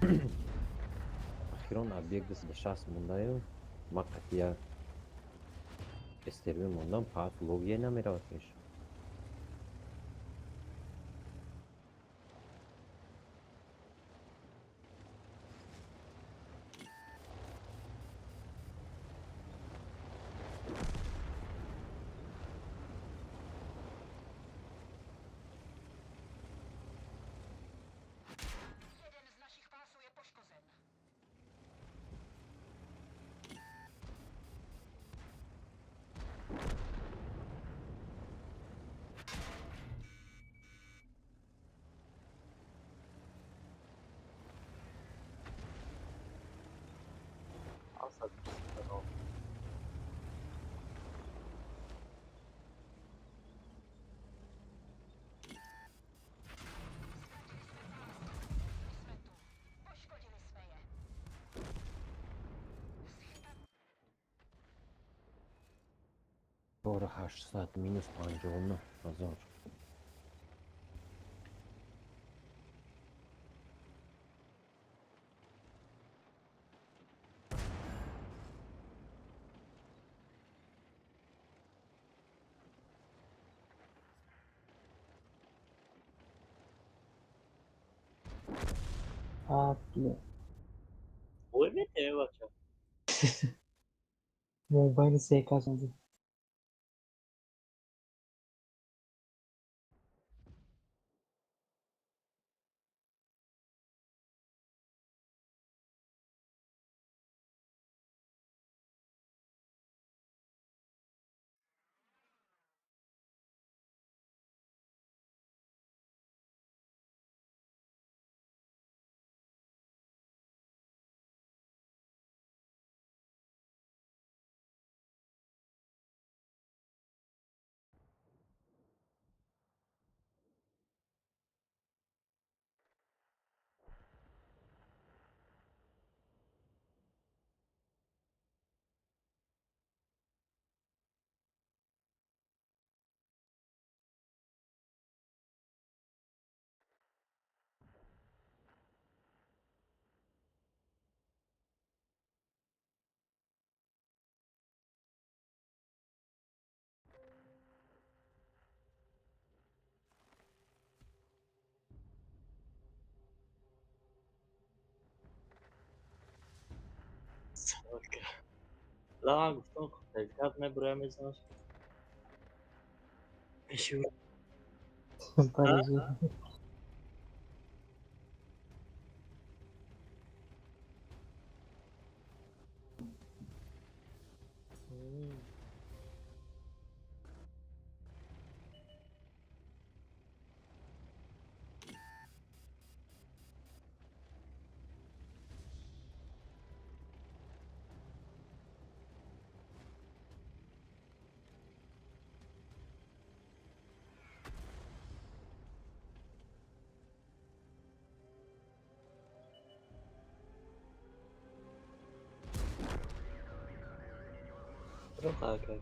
Охирон объект 260 мондаю, ма қатия СТРВ мондам, пас логия намеравад пеш. Бора 800 минус 59 ҳазор. Ой, метаве бача. Мобайли се казвам. Ла, гуфтам, результат меброя мезанаш. Пеши. Okay.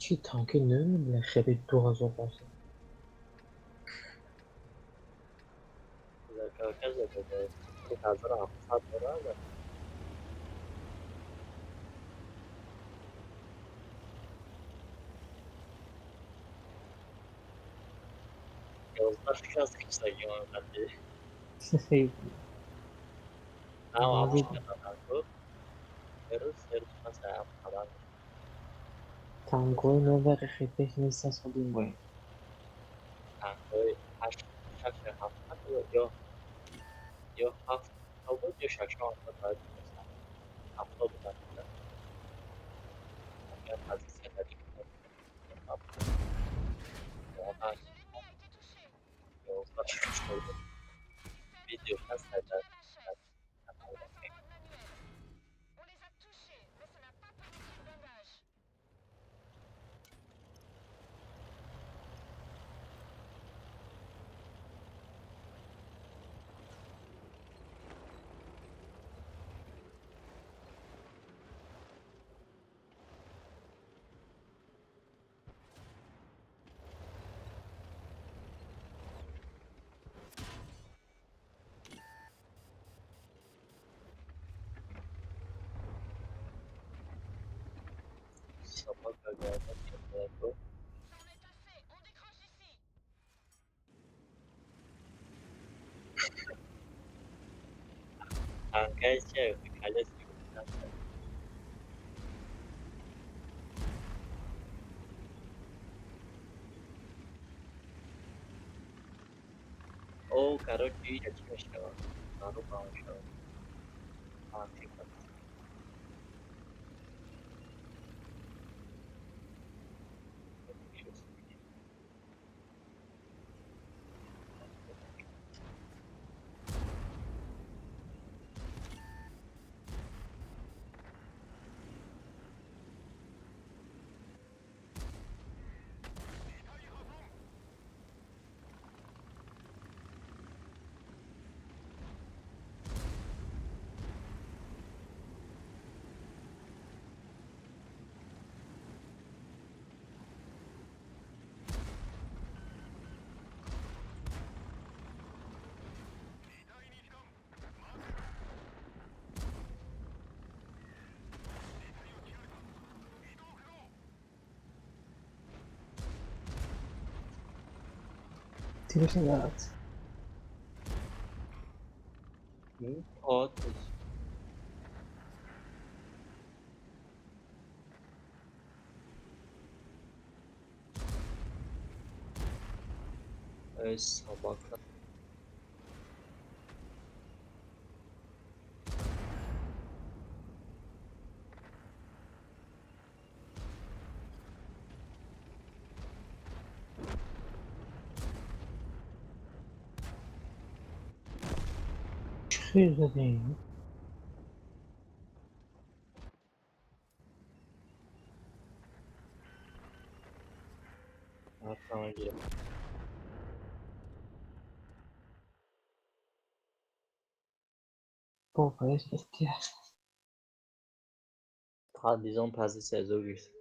Чӣ танки намедонам, хеле 2500. Шабака 1700 дорад. 11 60 қатӣ. Рӯз пас ам хабар. Танкҳои 9 дақиқа пеш неста содим бояд. Танкҳои ҳашт шаш ҳафтсад ё ҳафт буд ё шашҳо ҳафтод бояд бошад. 70 буд. Агар позитсия дар 11 видео ҳаст дар канал. Собака говорит, молоко. Танкай чай, колеса. О, короче, я чӣ мешавад? Маруф мешавад. Танки. Тираш надорад. Под собака. Чӣ хел задем? Автомобиль. Бо есть. Disons позиция зогис.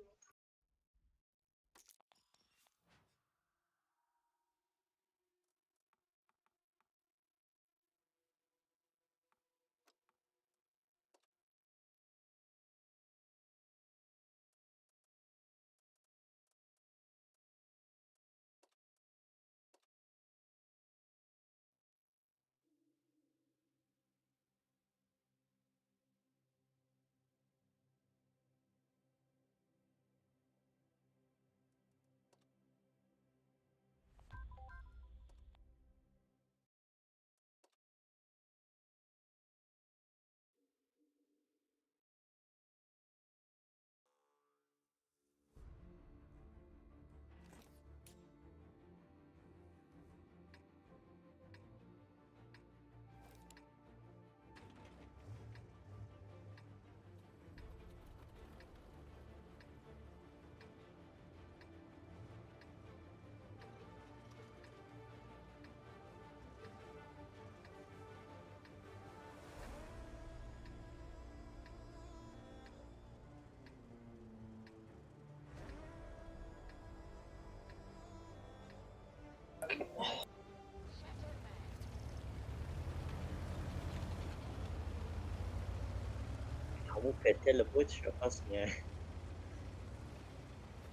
Ҳамун петеле буд шо пас меяй.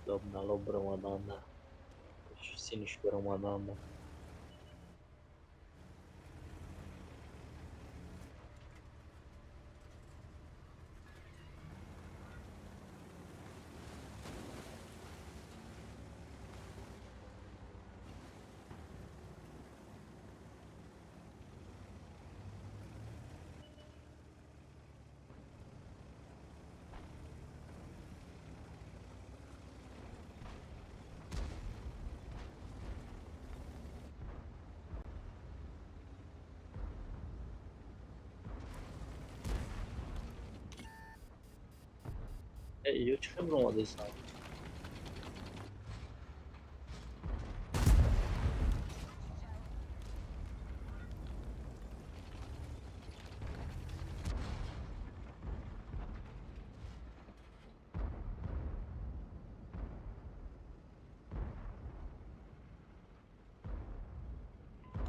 Лоб на лоб баромаданда. Синиш баромаданда. Ё чӣ хел баромадесан?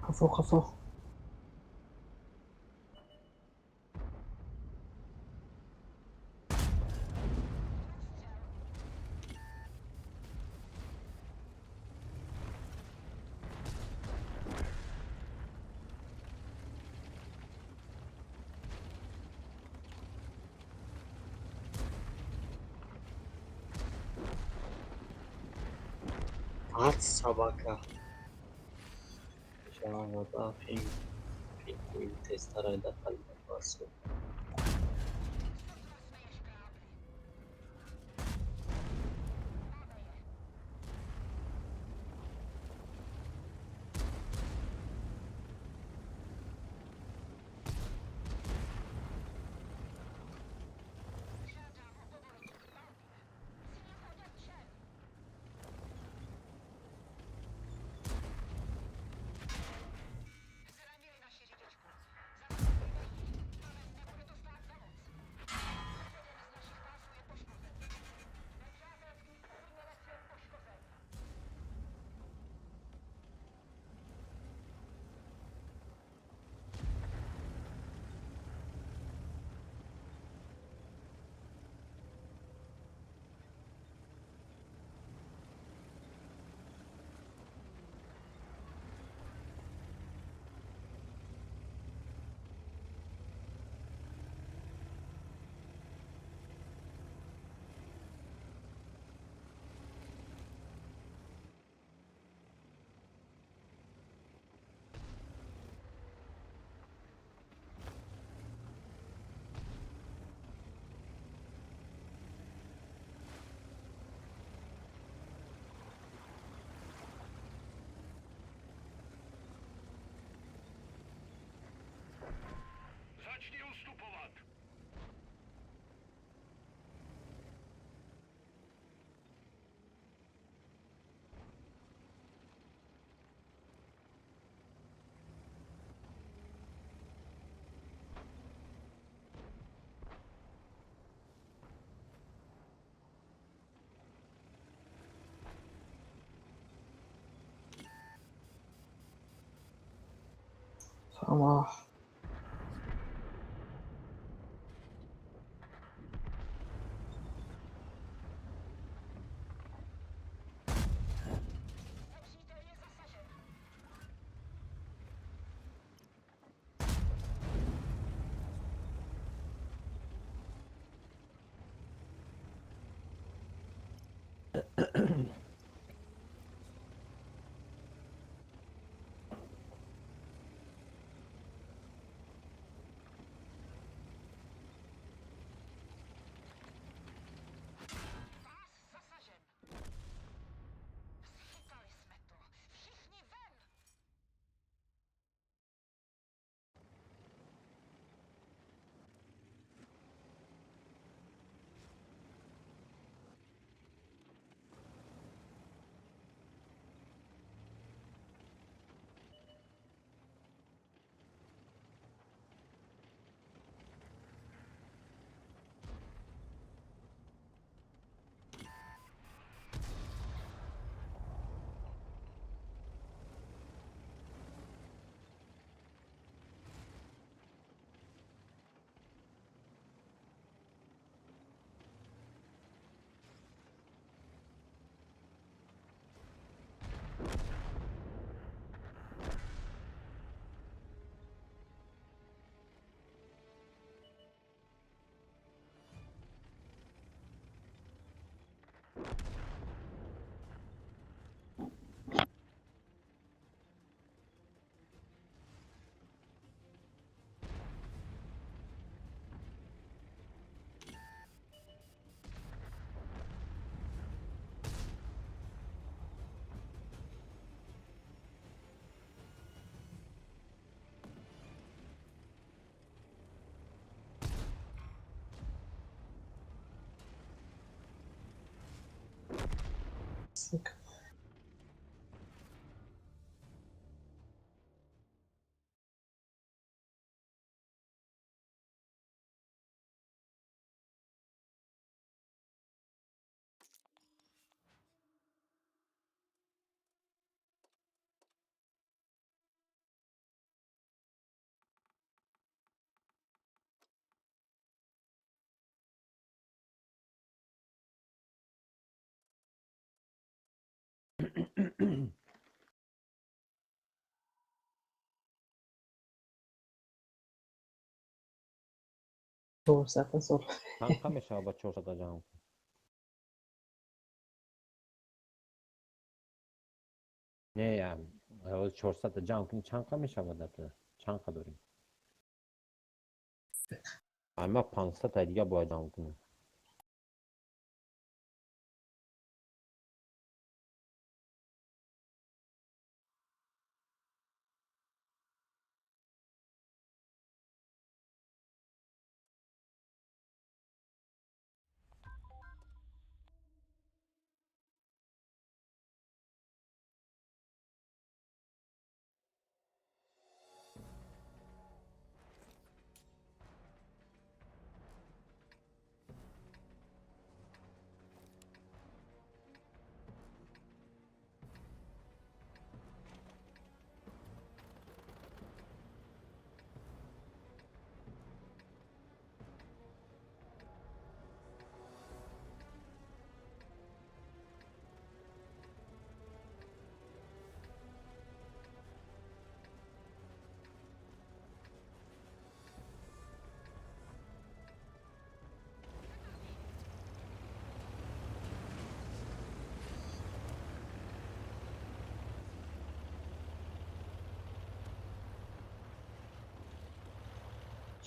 Қафо, қафо. Ад собака. Жанрда филм тезтар айда қалбан басо. Tamam. Сука. 400 ҳазор. Чанд мешавад ба 400 ҷамъ кун? Не, 400 ҷамъ кунӣ, чанд мешавад? Чанд дорем? Ама 500 дига бояд ҷамъ кунем.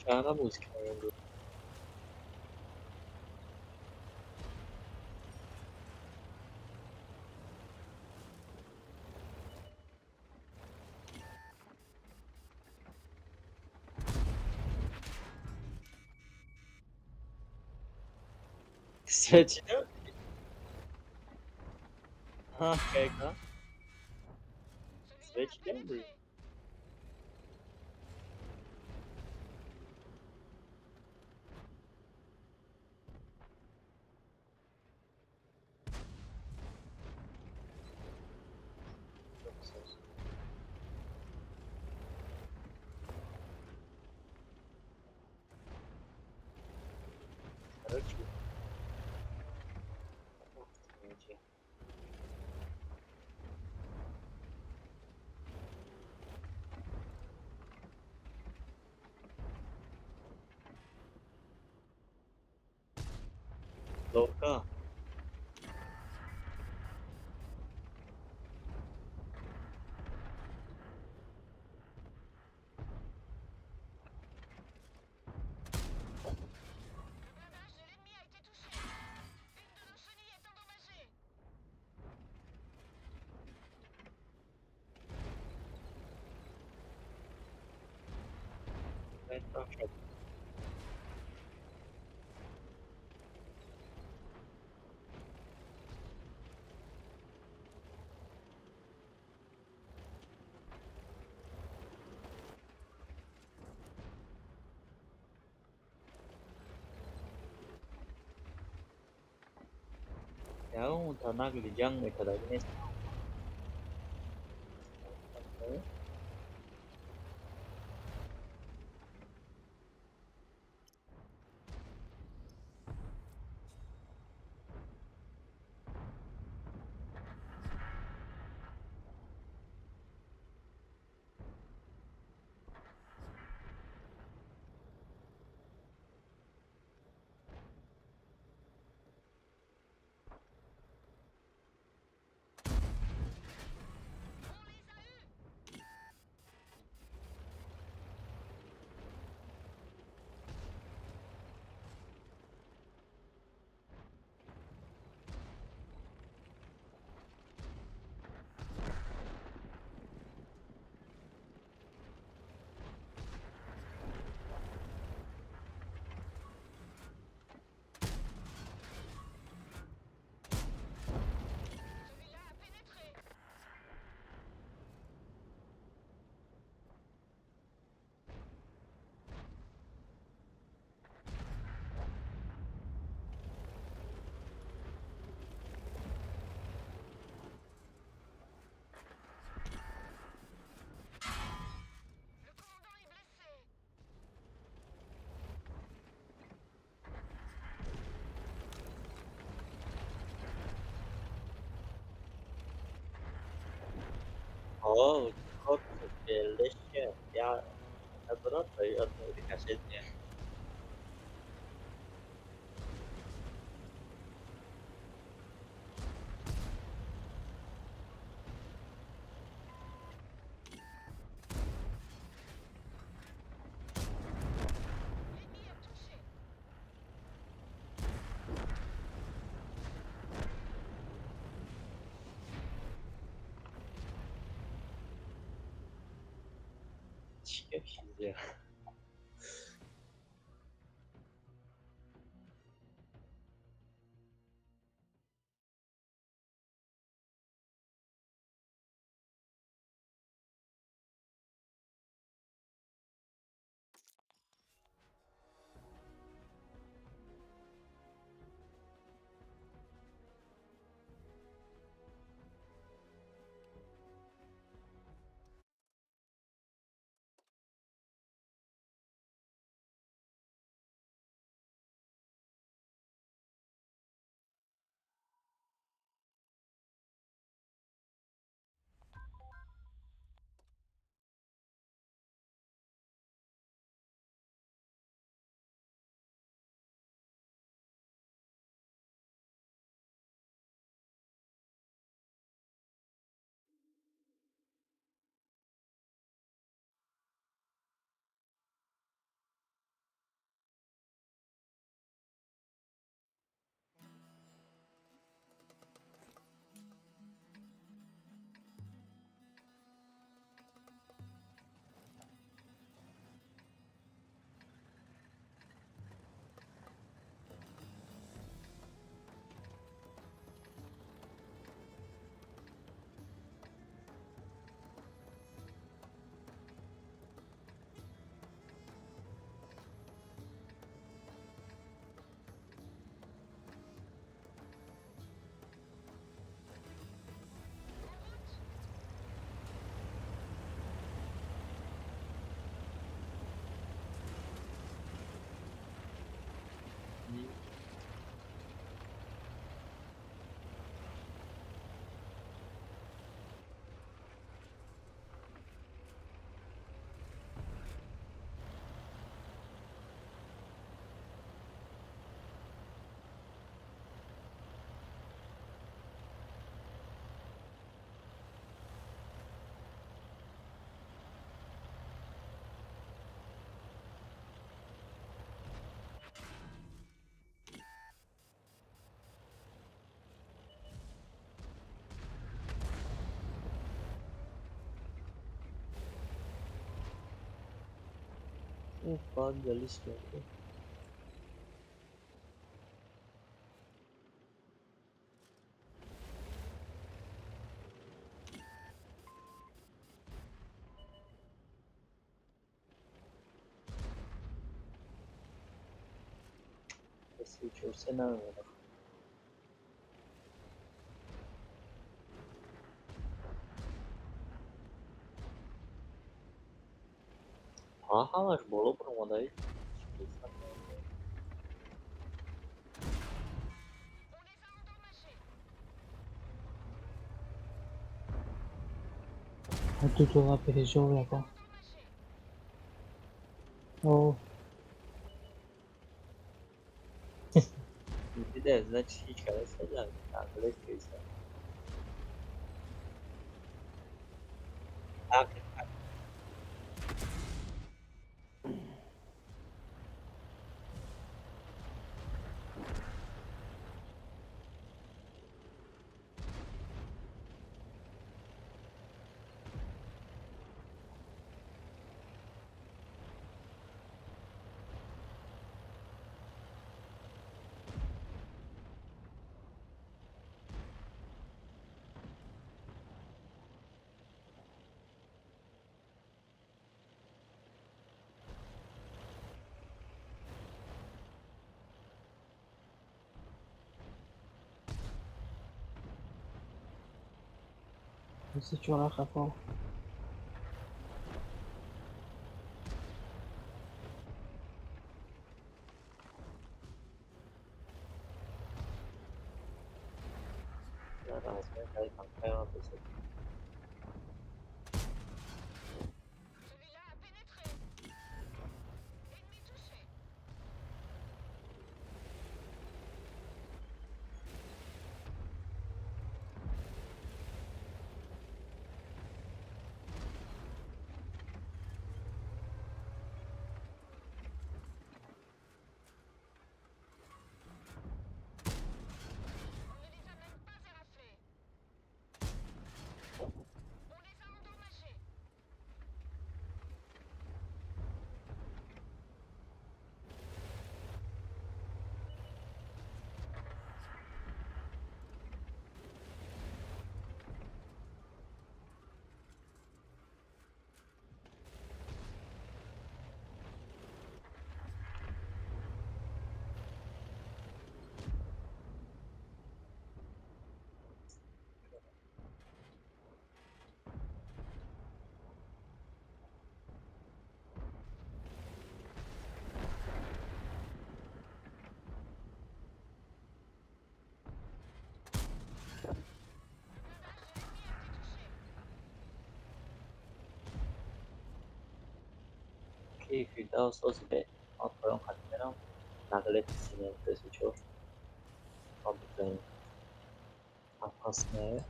Чара бозӣ кардем? Свечи? Ха, как? Свечи ли? Короче. Ловка. Ягон танагли ҷанг мекард, нест. Корпус ПЛД я надорад ва ё рикошет меяд. Чӣ чизе? Бад галис кард. Се намемонад. Ҳамаш боло баромада. Tutto va per il gioco. О. Дида, значит, ҳеҷ кас английский. 24 хафо. Фирдавс ҳозир бе ман поён хат мерам. Наглет синем тесучо. Ман бизанем. Опасное.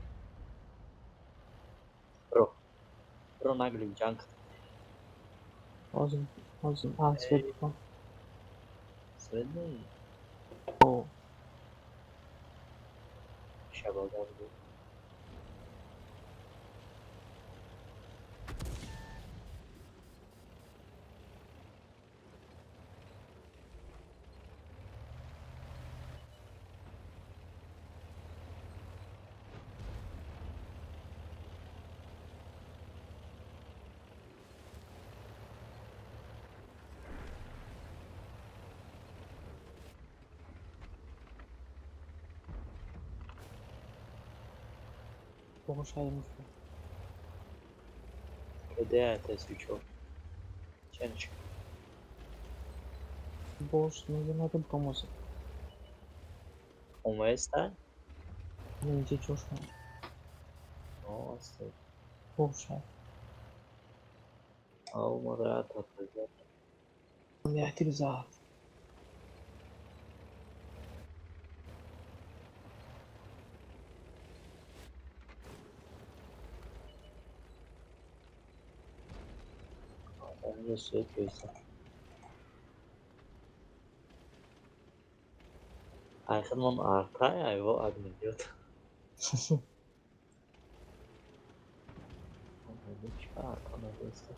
Бро. Бро наглик ҷанг. Ҳозир, ҳозир, свет бикун. Свет не? О. Шабаган буд. Бошай мушка. Кеде тесучо. Ченч. Бош мегӯнад бромози. Оместа? Инҷа ҷошон. О, аст. Бошай. Ау, мара татаза. Як зад. Инҷа свет беса. Ай хидмон артай, айво агнедиот. Чӣ арта надоста?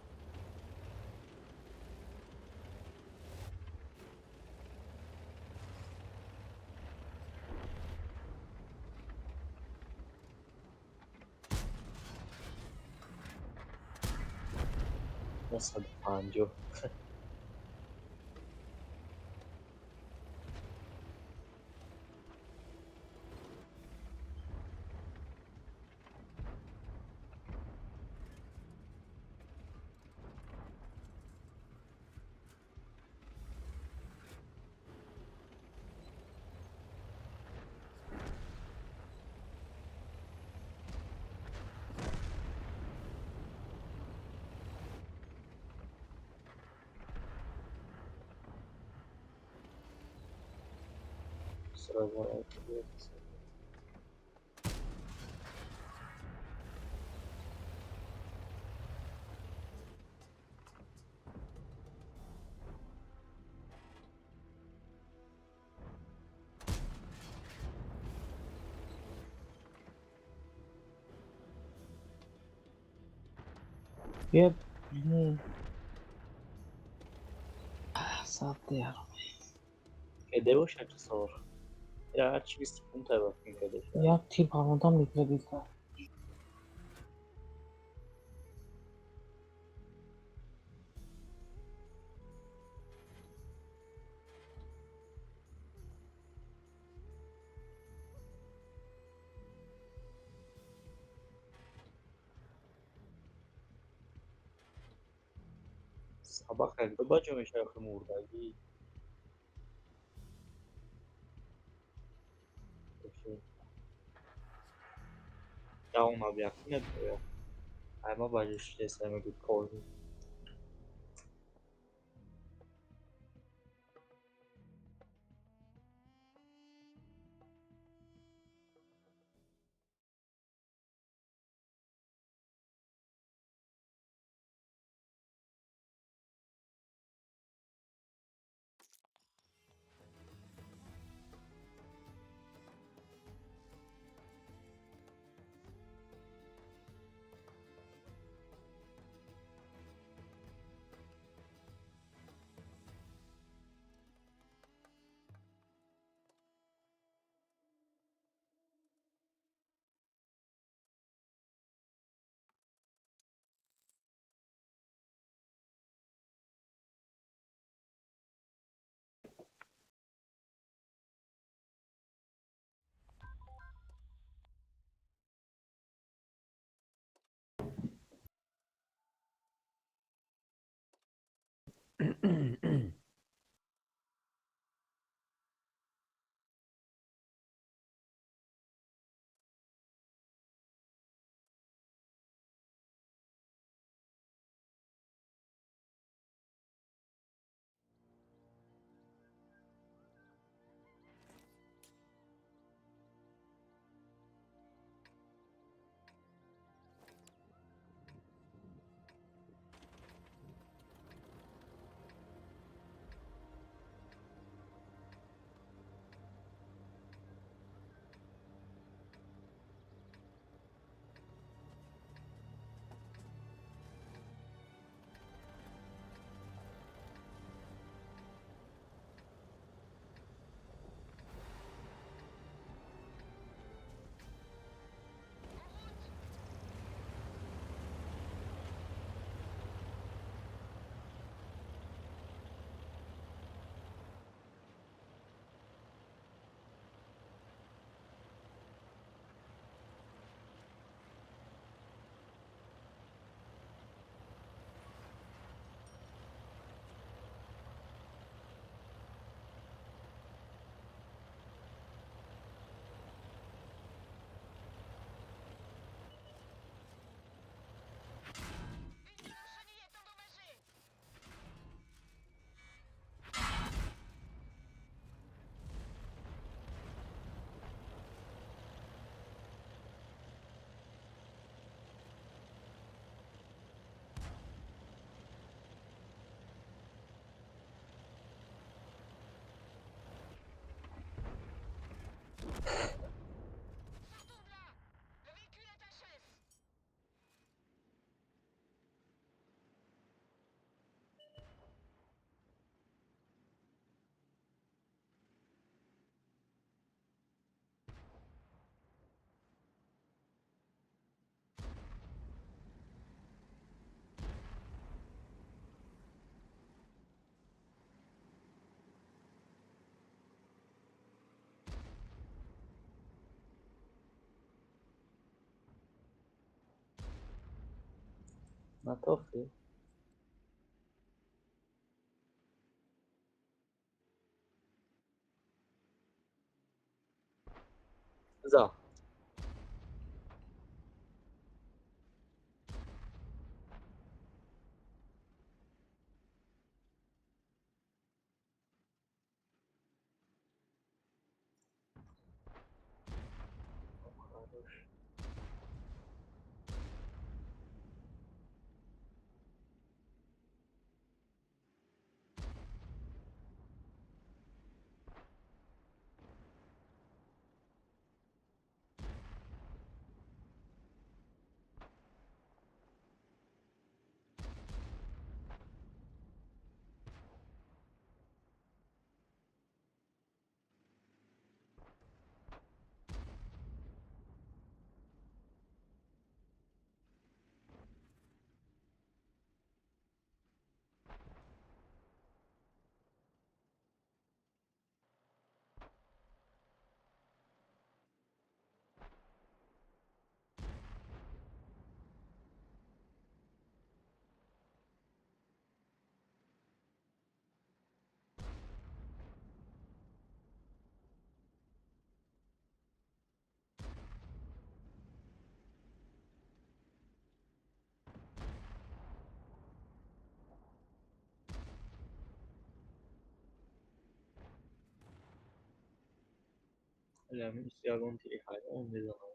150. Сразу. Yep. Сад яр. Кеде боша часор. Я чи 20 пункта ба кеде. Як тир парондам мекредит кард. Сабақ як ду баҷо мешава ки мурдагӣ. Даун объяснит, айма баҷо шидеса мегӯд кор. Натохти? За. Хорош. Ягон тири ҳайвон мезанам.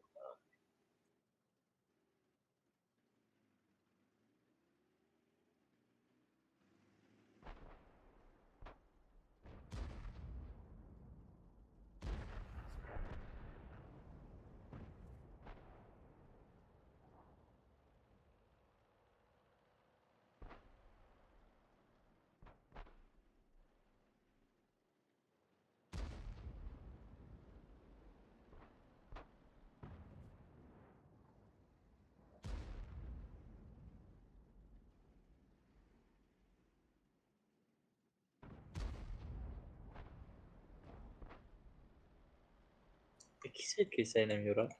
Ки свет кисай намеёрад?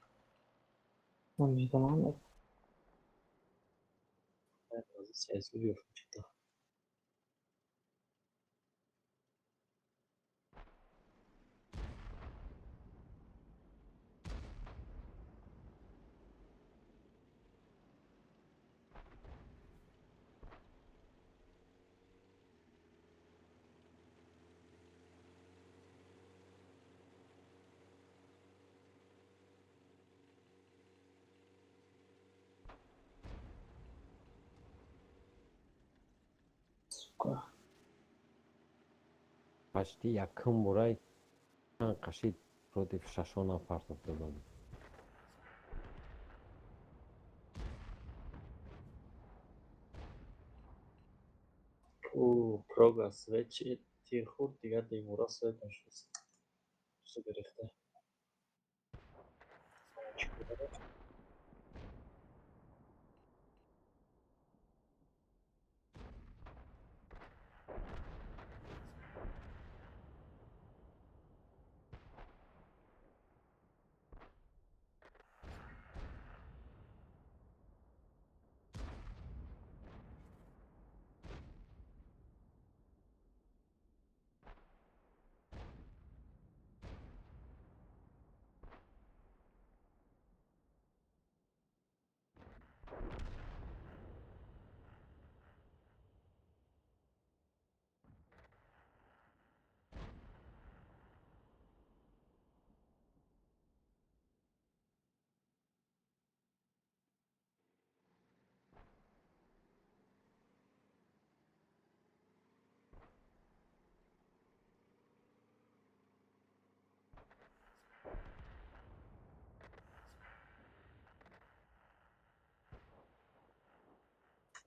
Ман медонам. Почти якум бурай чанд қашид против шашона партов додам. Ӯ прога свет чи тир хӯрд, дигар демура свет нашуд. Су гирифта.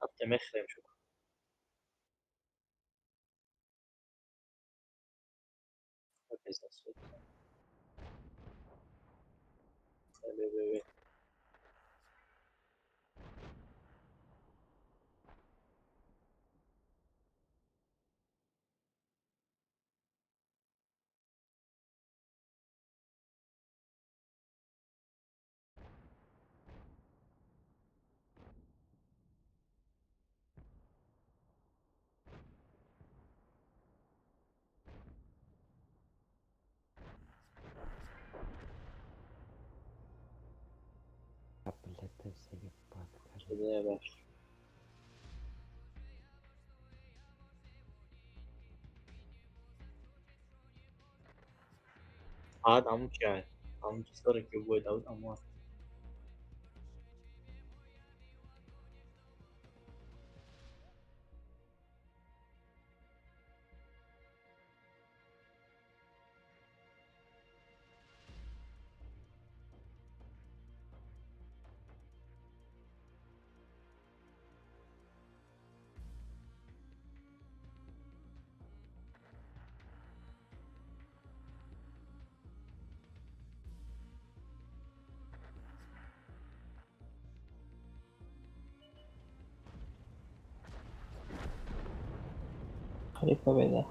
Рафте мехӯрем шукр. Бе. Баъд ҳамун чи ҳамун чизҳоре ки боида буд ҳамун аст. Қариб победа.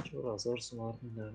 4000 сум дар.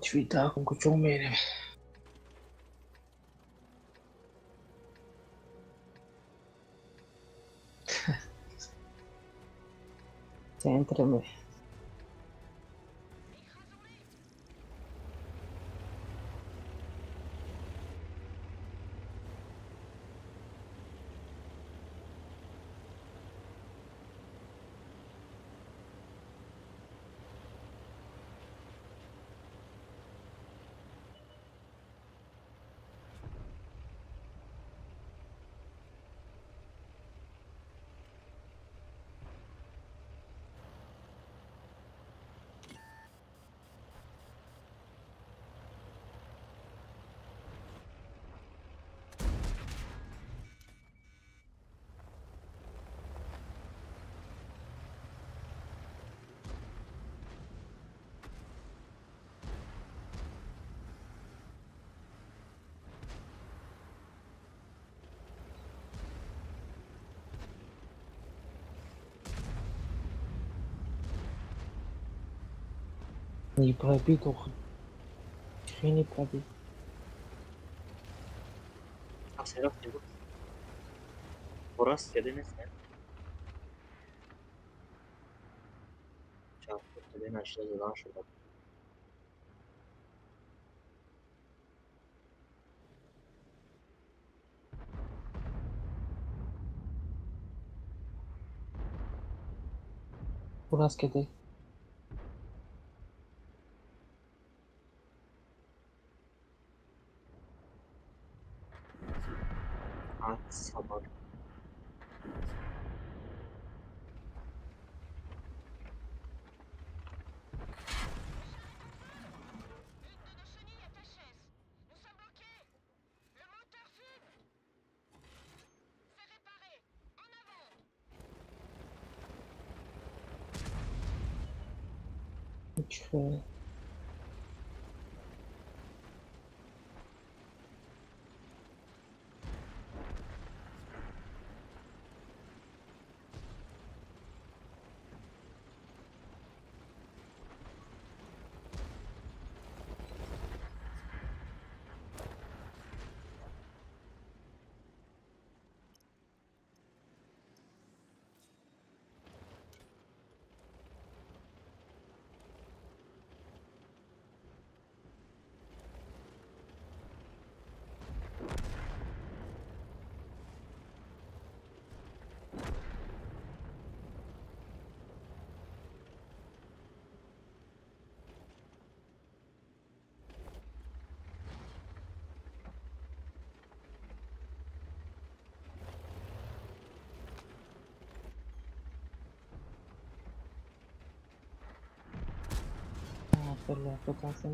Твита куҷо мерем? Центр ме. Не пробит, ох. Не пробит. Раз кеде нест. Чап кеде нашла задан шуда. Раз кеде. Собак. Чӣ хел? Per la potenza.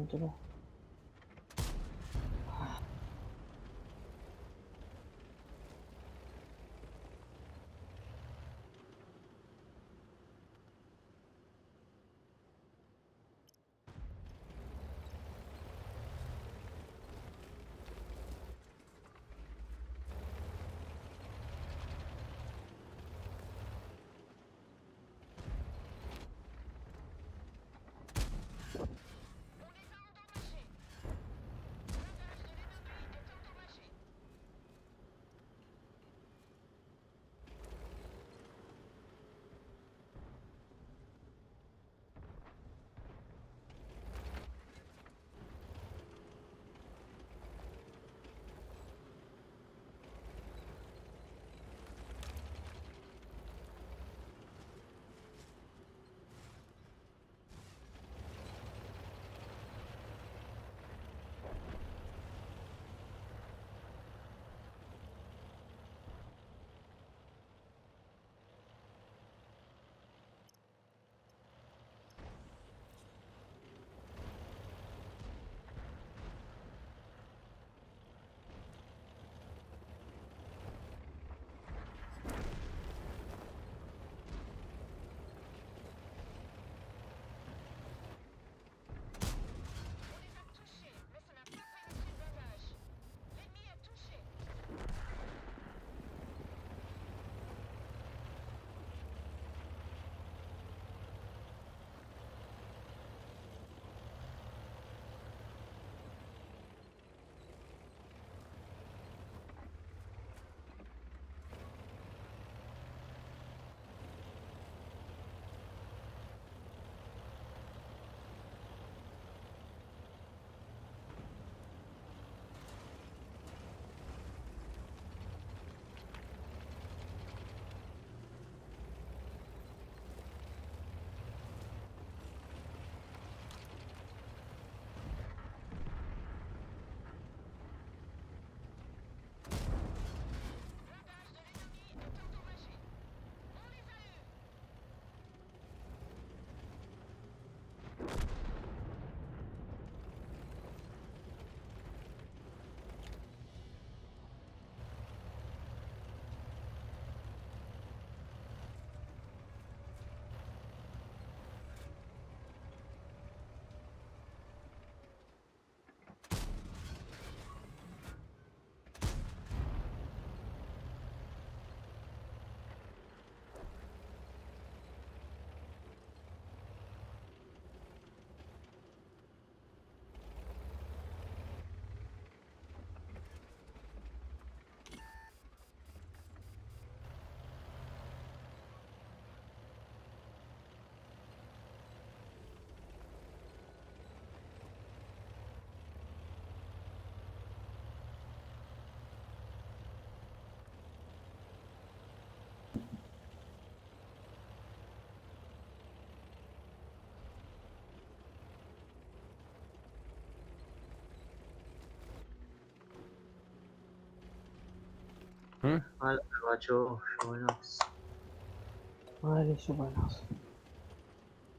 Майли, шубайнас.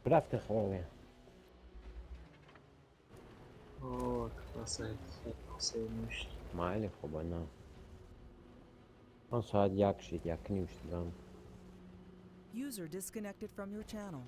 Рафти хобе. О, красавец. Майли хобана. Он соат як шид, як ним шидам. User disconnected from your channel.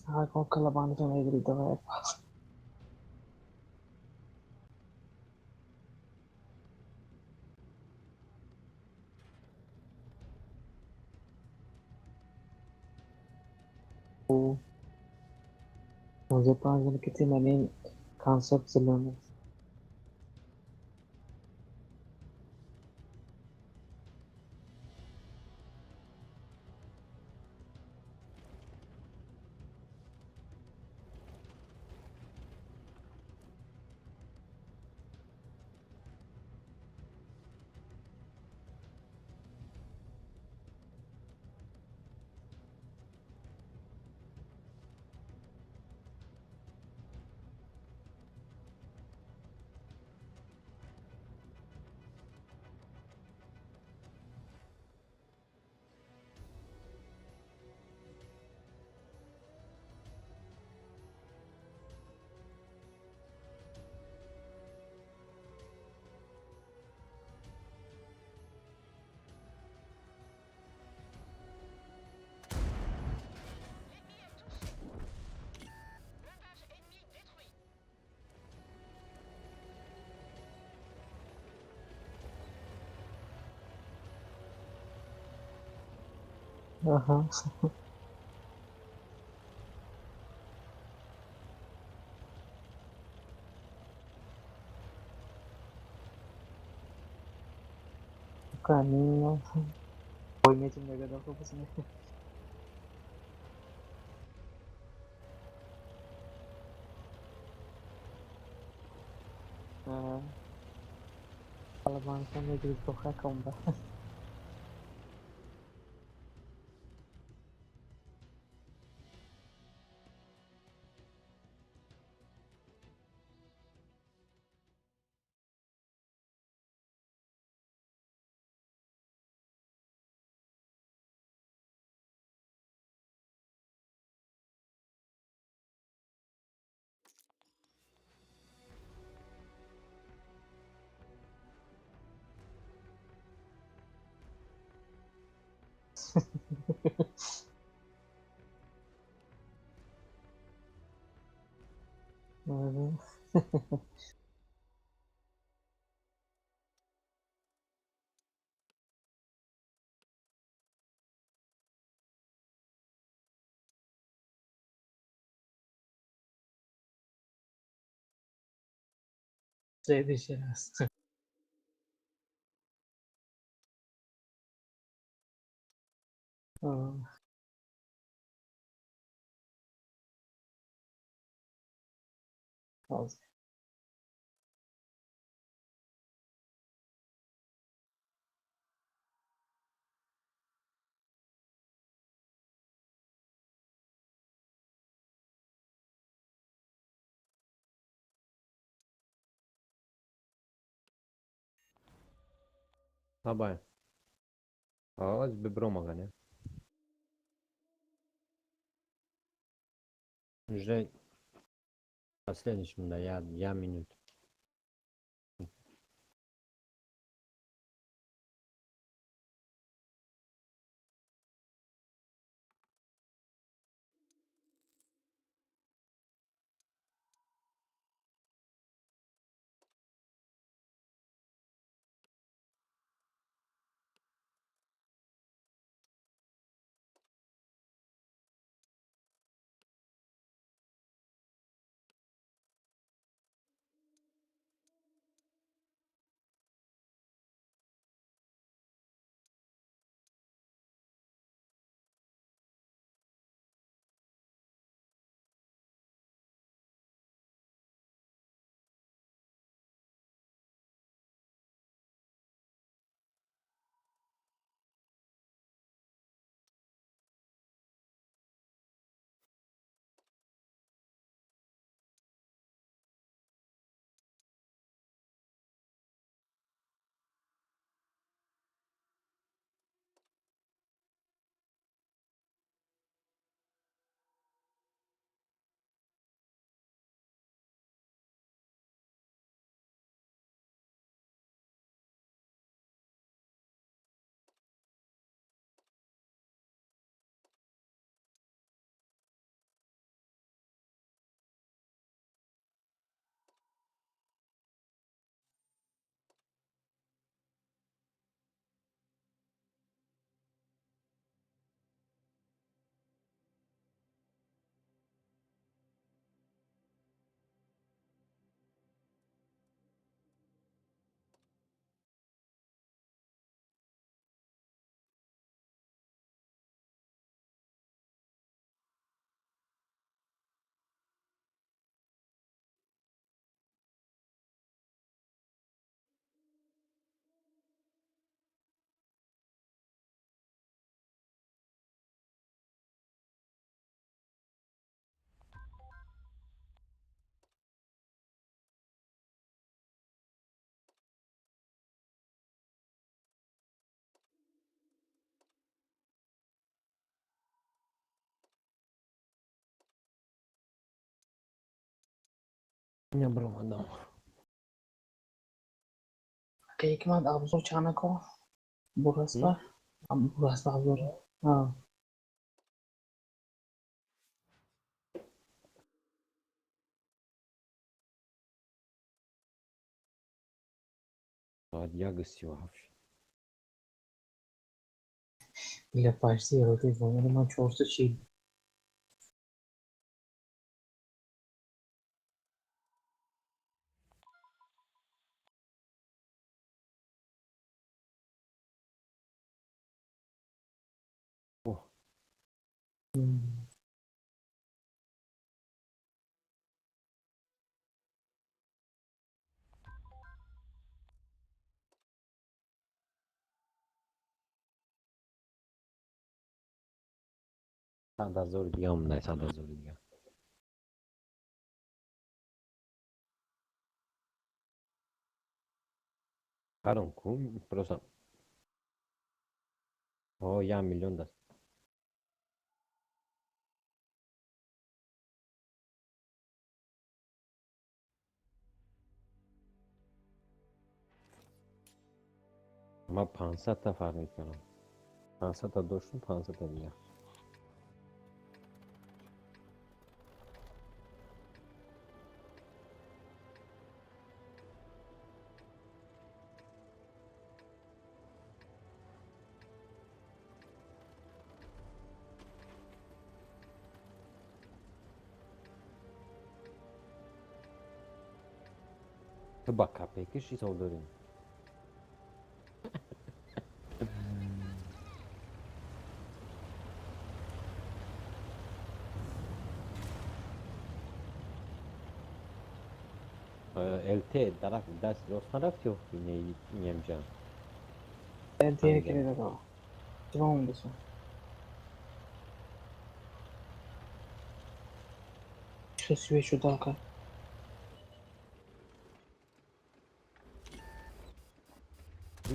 Калабанка мегирид давай пас. 15 दिन कितनी मैंने concept learn. Ага. Caminho. Foi mesmo jogador que eu Калабанка мегирид хакомба. Uhum. Следующий раз. Пауза. Абай. Аз бебромага, не? Уже последующем, да, я минут. Ина баромадам. Ҳикмат абзор чанако? Бураста? Бураста абзор. Соат 1:37. Бля, почти вот ман 440. 100,000 дига омдай, 100,000 дига. Харом ку, просто. О, 1 миллион даст. Ма 500 та фарқ мекунам. 500 та доштум, 500 та дига. Ту ба капекиш ҳисоб дорем. ЛТ тараф даст рост нарафт ё инемҷа? ЛТ киредаго. Чима бесо? Хисве шудака.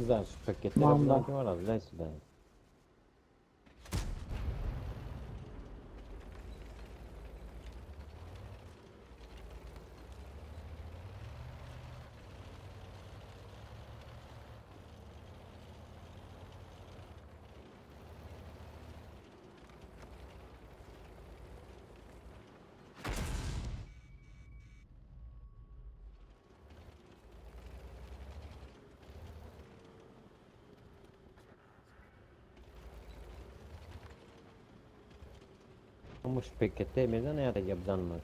Заш пакетера буда ки сюда. Муш пакете мезана я ябзан маш.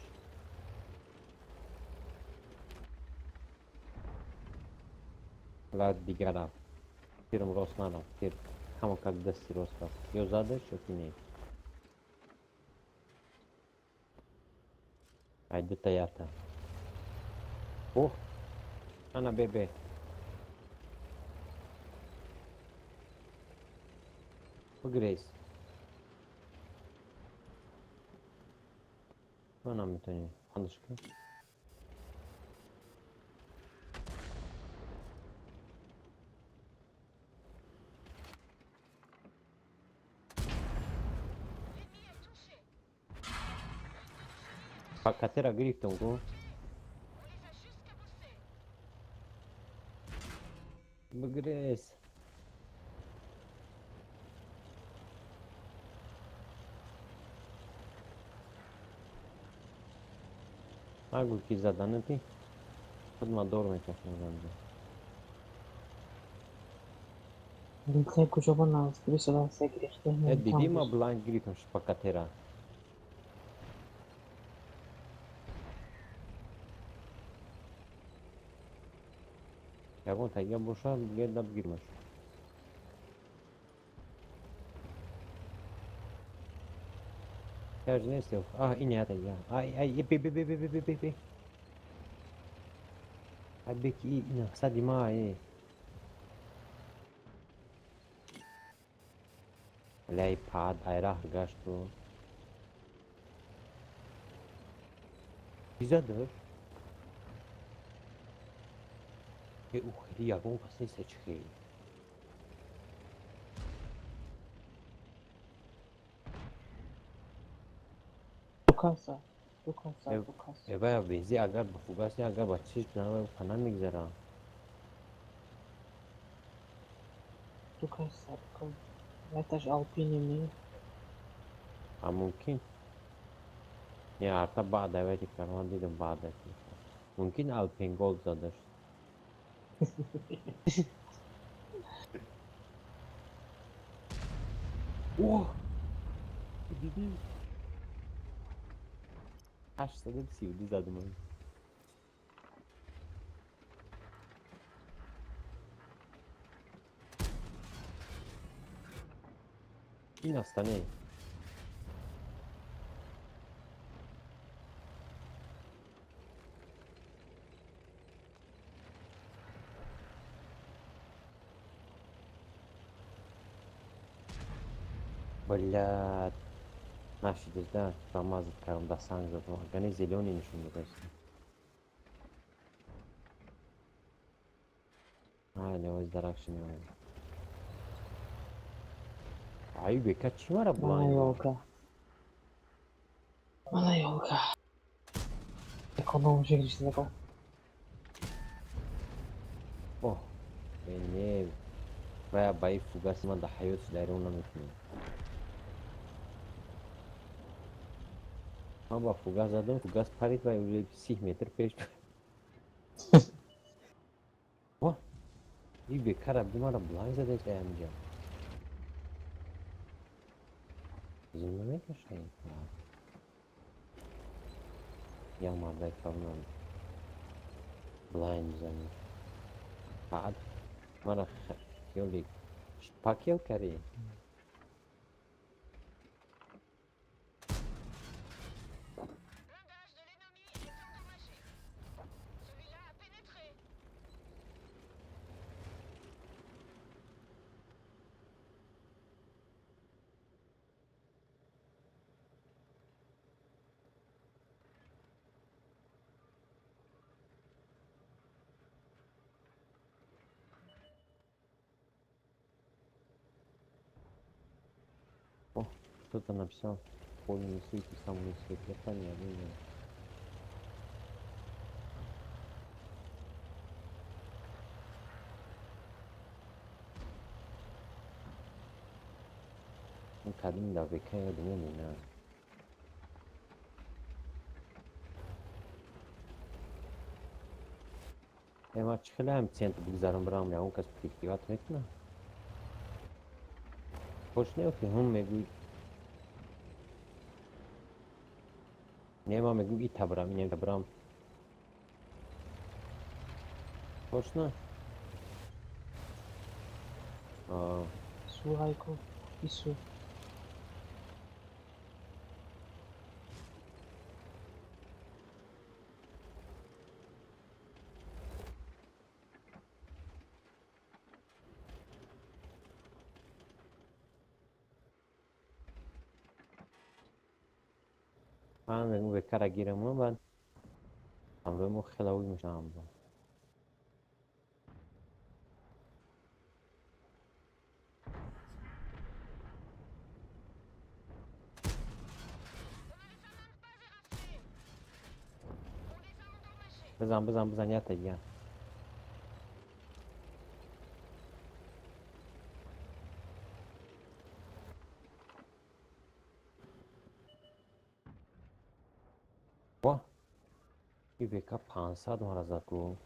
Ла дигар рафт. Тирм рост нарафт. Тир ҳамо как дасти рост рафт. Ё задаш ё ки не. Ай дута ята. Ох! Ана бебе. Бигрез. Что нам это не? Андушка. Пакатера грифтом го. Бгрес. Агу ки заданати. Худ ма дор мекашам занҷа. Дилхе куҷо ба наздикӣ садаста гирифта. Э диди ма бланд гирифтам шпакатера. Ягон тайга бошад, герда бигирмаш. Тяж нест ё. А, ин я тайга. Ай, ай, бе бе бе бе бе бе бе. Ай бе ки ина, сади ма э. Лай пад айра гашту. Изадаш. Э, ухли ягон кас нест чӣ хел. Каса. Ду кас зад, ду кас. Эвая бензи агар ба фугас не, агар ба чиз пана мегзара. Ду кас зад, ку. Якташ Алпини ми. А мумкин? Не, арта баъд авати карван дидам баъд. Мумкин Алпин Голд задаш. О! Дидӣ? 832 задам. Ин астане. Блядь. Нашидес, да, промазать кардам, да санг задам. Агане зелёный нишон додааст. Ай, овоз дарахши меояд. Ай, бека чӣ мара Мана блайн? ёлка. Мана ёлка. Эконом гирифта. Оҳ, не, вая ба ин фугаси ман дар ҳаёт дарён наметунам. Ман ба фугас задам, фугас парид ва уже 30 метр пеш. О, ин бекара би мара блайн задааст амҷа. Зин намекашад. Як мардаи калонам блайн мезанад. Баъд мара хиёли пакел карӣ. О, кто-то написал, поле не светит, сам не светит. Я понятно, не. Ну, кадим да века я думаю, не знаю. Ма чӣ хеле ҳам центр бигзарам бирам, ягон кас прикривать мекунад? Хош не ки ҳум мегӯй. Не, ман мегӯм ита бирам, инета бирам. Хош на? А, Су хайко. Ису. Ман мегӯм бекара гирам, баъд ҳамроҳи мо хелавӣ мешавам. Бизан, бизан, бизан, якта дигар. Во, и бека 500 мара зад ку.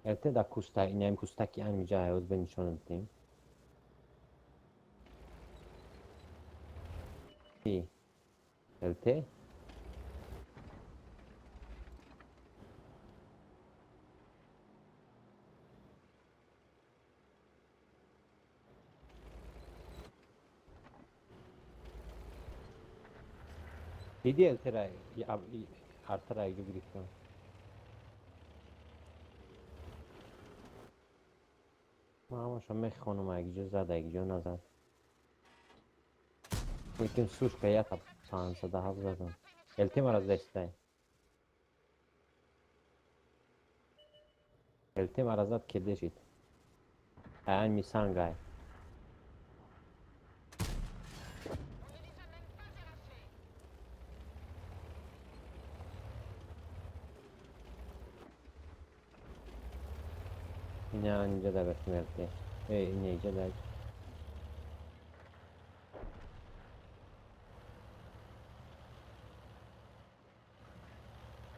Элте да куста, инам куста ки амиҷа ҳаёт бе нишон дидем. Ки? ЛТ? Диди ЛТ-ра артара якҷо гирифтам. Ман ҳамаша мехонам, якҷо зад, якҷо назад. Мумкин сушка якта 507 задам. ЛТ мара задастай. ЛТ мара зад кеде шид. Аян мисангай. Ина инҷа да бехмерте. Э, ина инҷа да.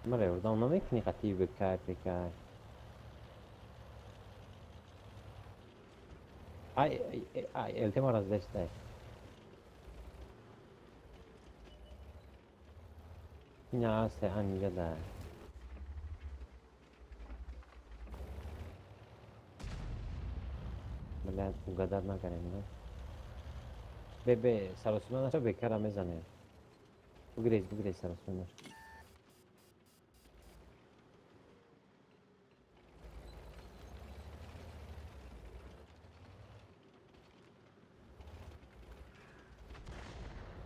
Мара ёрдам намекунӣ қатъи БК, ПК. Ай, ай, ЛТ мара раздестай. Ина аст анҷа да. Блядь, угадать накардем, да? Бе, бе, саросима наша бекара мезанем. Бугрез, бугрез саросима наша.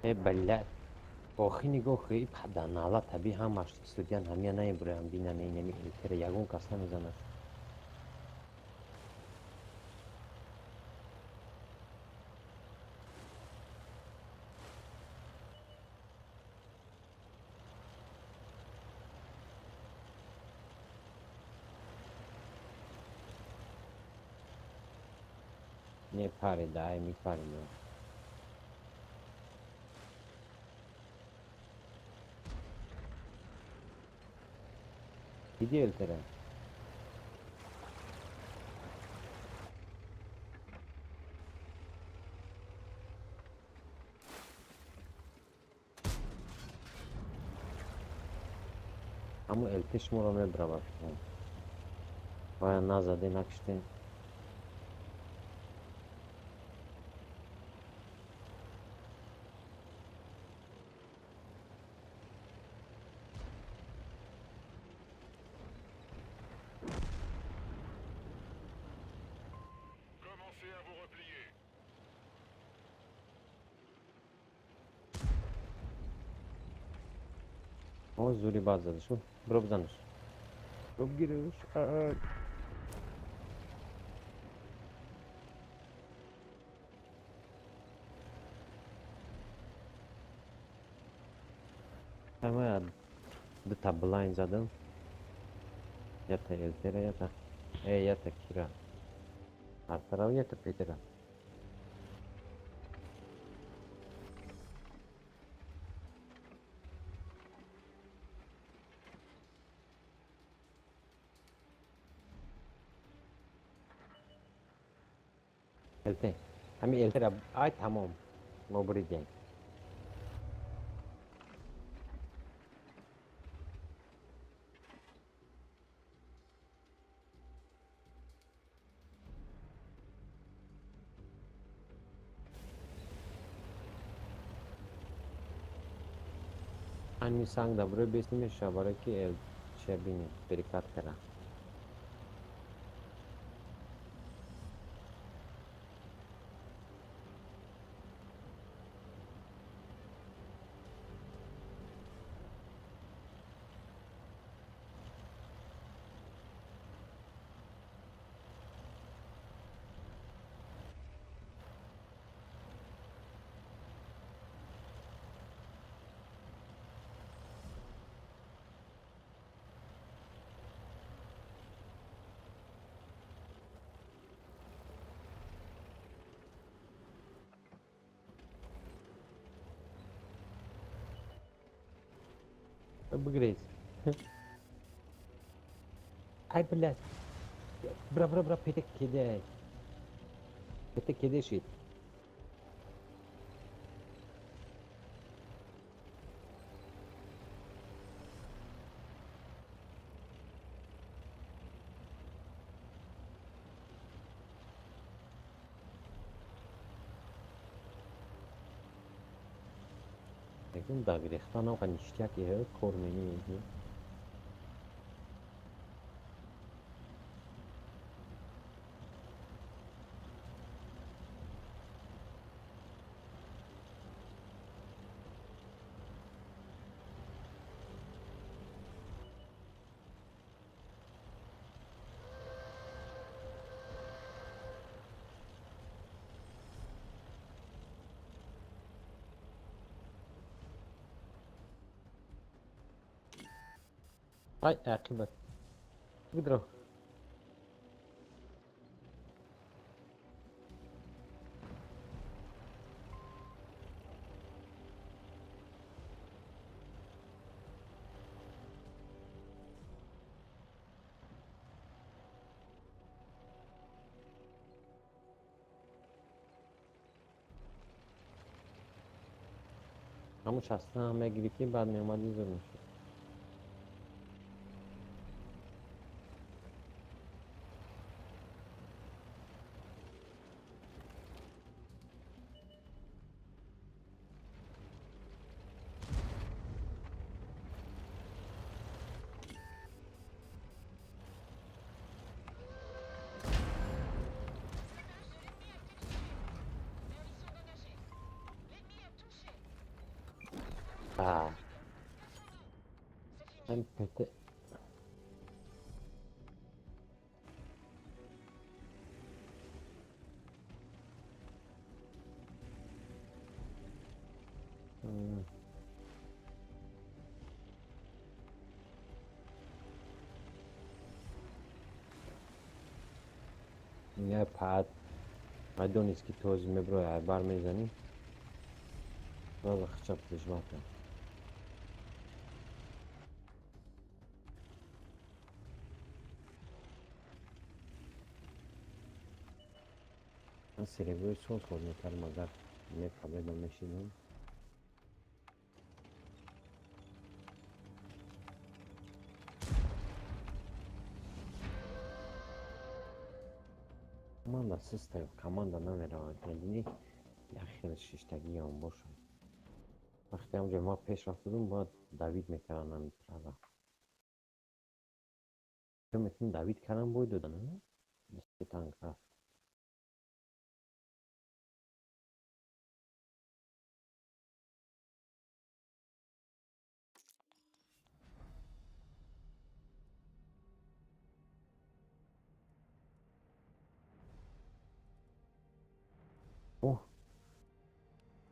Э, блядь. Охи нигоҳ ки паданала таби ҳамаш студиян ҳамия наебурам бинан инами элтера ягон кас намезанад. Не пари, дай ми пари, да. Иди Эльтера. Аму ЛТ шуморо мебрава фикрам. Вая назаде накиште. О, зури бад зада шуд. Биро бизанаш. Биро бигираш. Ама дута блайн задам. Ята Элтера, ята. Э, ята Кира. Артарав, ята Петера. ЛТ. Ҳами ЛТ-ра ай тамом. Мо буридем. Ани санг да брои бес намеша барои ки эл чия бинем, перекат кара. Обыгрейся. Ай, блядь. Бра, бра, бра, петек кидай. Петек кидешит. Ягон дагрехтан оқа ништяк е кор мени. Ай, ақибат. Бидро. Ҳамун 60 мегирифтӣ, баъд меомадӣ, зур мешуд. MPT. Я пад медонист, ки този меброи, айбар мезанӣ, сразу хачап прижмата. Ман сереброи соз ход мекардам, агар не проблема мешидам. Команда систа, команда намеравад, медонӣ, як хел шиштагиам бошад. Вақте ҳамҷо ма пеш рафтудум, бояд давид мекардам ҳамин права. Фикр мекунам, давид кардам, бой дода, на? Танк рафт.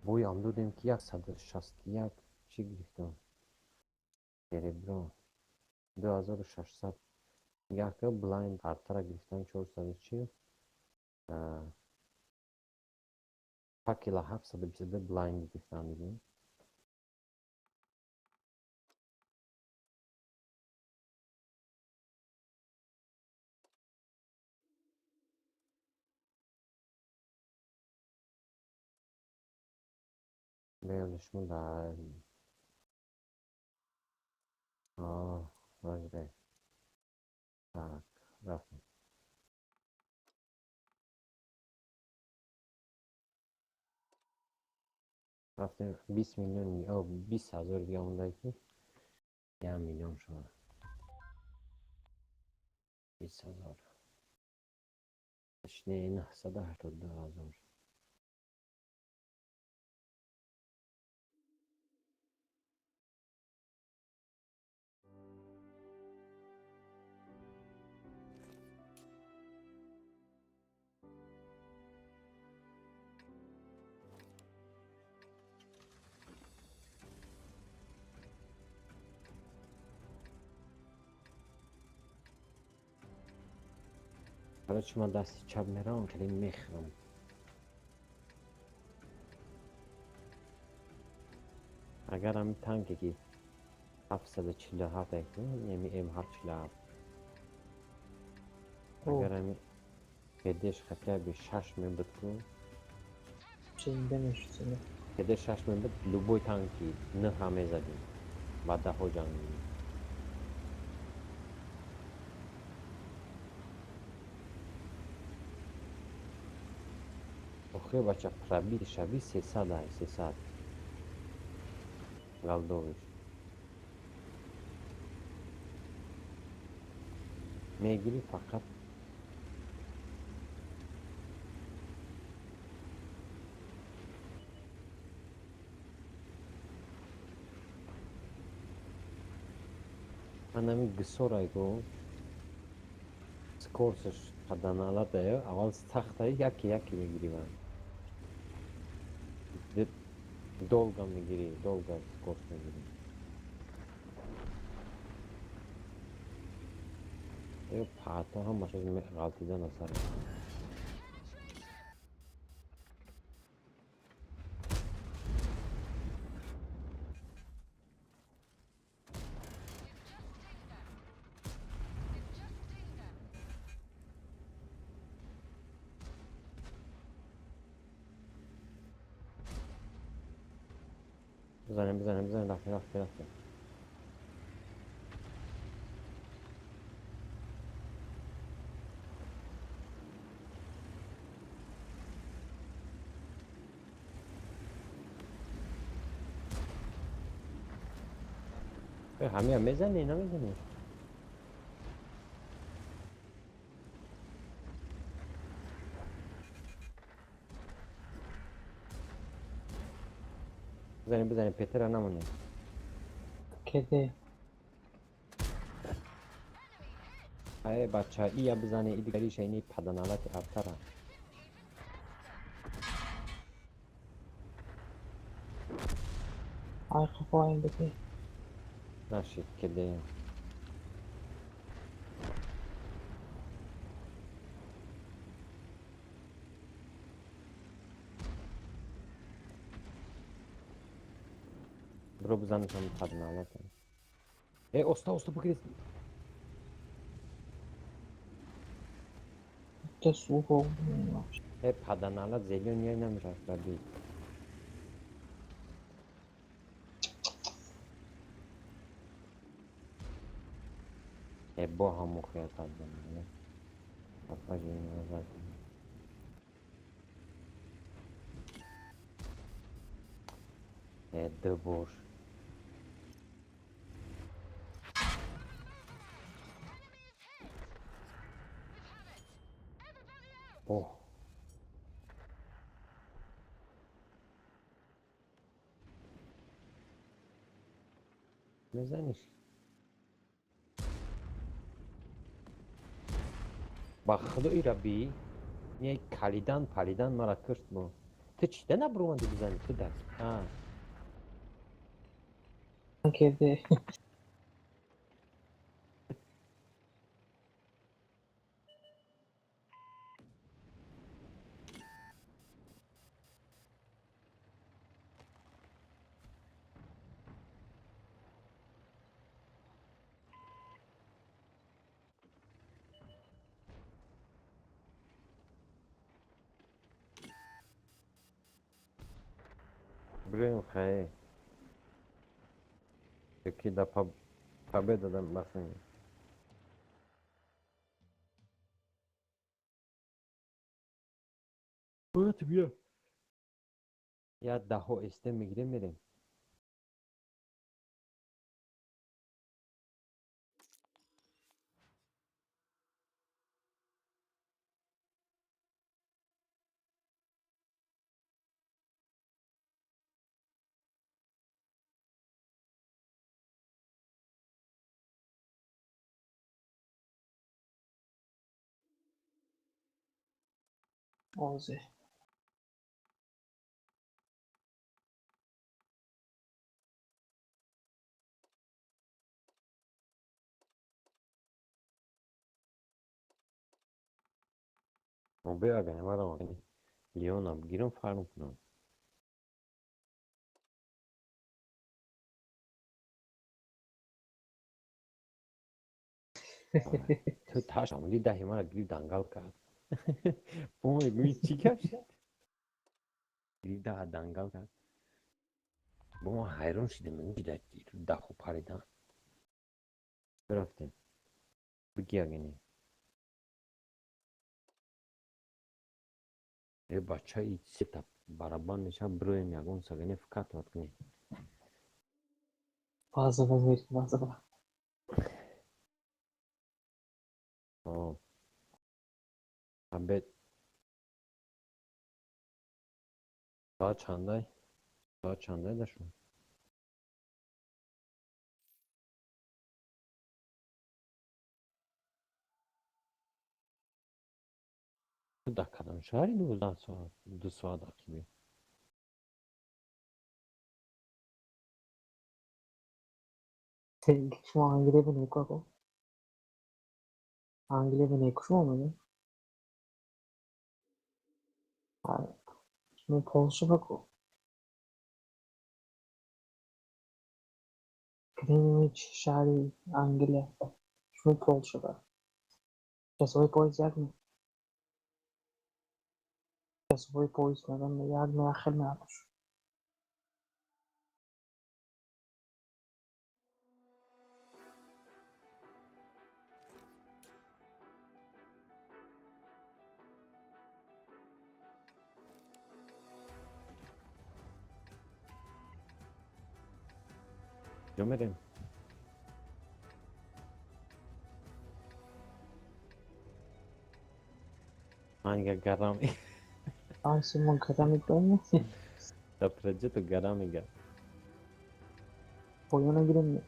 Боям додем, ки 161 чӣ гирифтам? Серебро. 2600. Яка блайнд артара гирифтам 440. Факела 722 блайнд гирифтам дидем. Меёли шумо дар ваҷре. Так, рафтем. Рафтем, 20 миллион ё 20 ҳазор дига монда, ки 1 миллион шуда. 20 ҳазор. Точнее, 982 ҳазор. Короче, ман дасти чап меравам, хеле мехӯрам. Агар ҳамин танке, ки 747, яъне М747, агар ҳамин КДш хотя бы шаш мебуд ку, Зинда мешуд. КД шаш мебуд, любой танки ныҳа мезадем. Ба даҳо ҷанг мекардем. Охир, бача, пробит шави 300 ай, 300 голдовиш. Мегирӣ фақат. Ман ҳамин гисорай ку, скорсаш қаданалатая, аввал сахтай, яке яке мегирӣ, ман долго мегирӣ, долго скорс мегирӣ. Ё паҳто ҳамаша ғалтидан асар. Бизанем, бизанем, бизанем, рафтем, рафтем, рафтем. Ҳамия мезанӣ, намезанӣ? Бизанем, бизанем, Петера намонем. Кеде. Ай бача, ия бизане, и дигариша ини паданалати автара. Ай қафоем бите. Нашид кеде. Бро бизанешам паданалати. Э, оста, оста бигирез. Та сухо. Э, паданалат зелён яй намерафт раби. Э, бо ҳаму хия паданалат. Папа жин. Э, дубор. Оҳ. Мезаниш? Ба худои раббӣ, не калидан палидан мара кушт бо. Ту чида набуромадӣ бизанӣ ту даст? А. Кеде. Блин, хай. Яки да победа да басани. Вот бия. Я даҳо эсте мегирем мерем. Озе. Бия гани мара Леона бигирам фарм кунам. Ту ташамли даҳи мара гирифт дангал кард. Бо мегӯи чӣ гап шуд? Гирифт даҳа дангал кард. Бо ма ҳайрон шудем, даху паридан. Бирафтем. Бигия гани. Э бача и сета барабан меша броем ягон сагане вкатывать кунем. Базово мир, базово. О. Обед. Соат чандай? Соат чандай дашум? Ту дар кадом шаҳри 12 соат, 2 соат ақибӣ? Шумо Англия ба неку ако? Англия ба неку шумо омадед? Шумо Полша ба ку? Гринвич шаҳри Англия. Шумо Полша ба. Часовой пояс як ме? Часовой пояс мегӯям як ме, як хел меарзош. Куҷо мерем? Ман гарам. Ансимон гара мегӯям. Да проджето гара мега. Поёна гирем.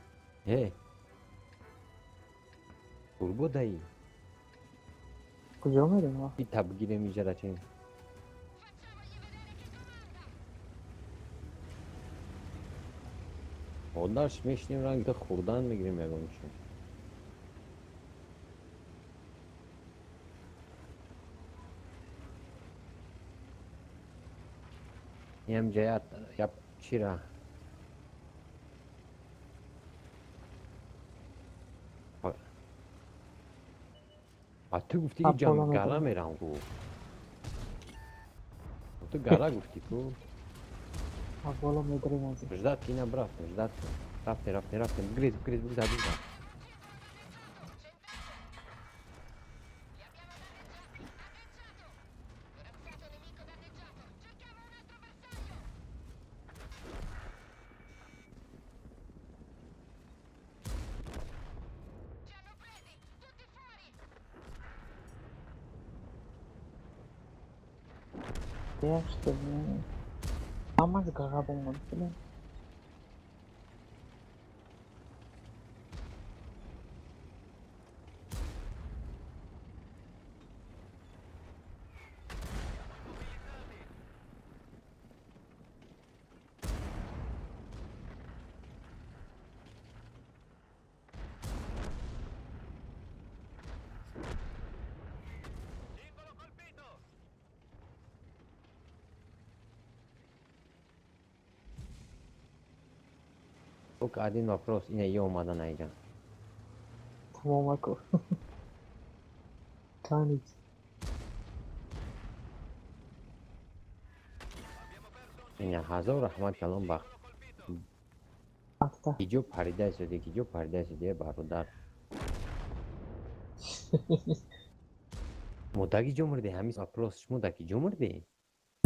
Э. Турбо даи. Куҷо мерем? Ита бигирем иҷара чен. Одаш мешинем ранг хурдан мегирем ягон чиз. Ям ҷаят я чира. А ту гуфти иҷам гара мерам ку. Ту гара гуфти ку. Боло медарем аз. Ждат ки набрафтем, ждат. Рафтем, рафтем, рафтем. Гриз, гриз, гриз, гриз. Ҳамаш гара бомад. Только один вопрос, ина ё омадан айҷа. Тамом аку. Танец. Ина ҳазор раҳмат калом бахт. Киҷо парида истоди, киҷо парида истоди, бародар. Мо да киҷо мурдӣ? Ҳамин вопрос, шумо да киҷо мурдӣ?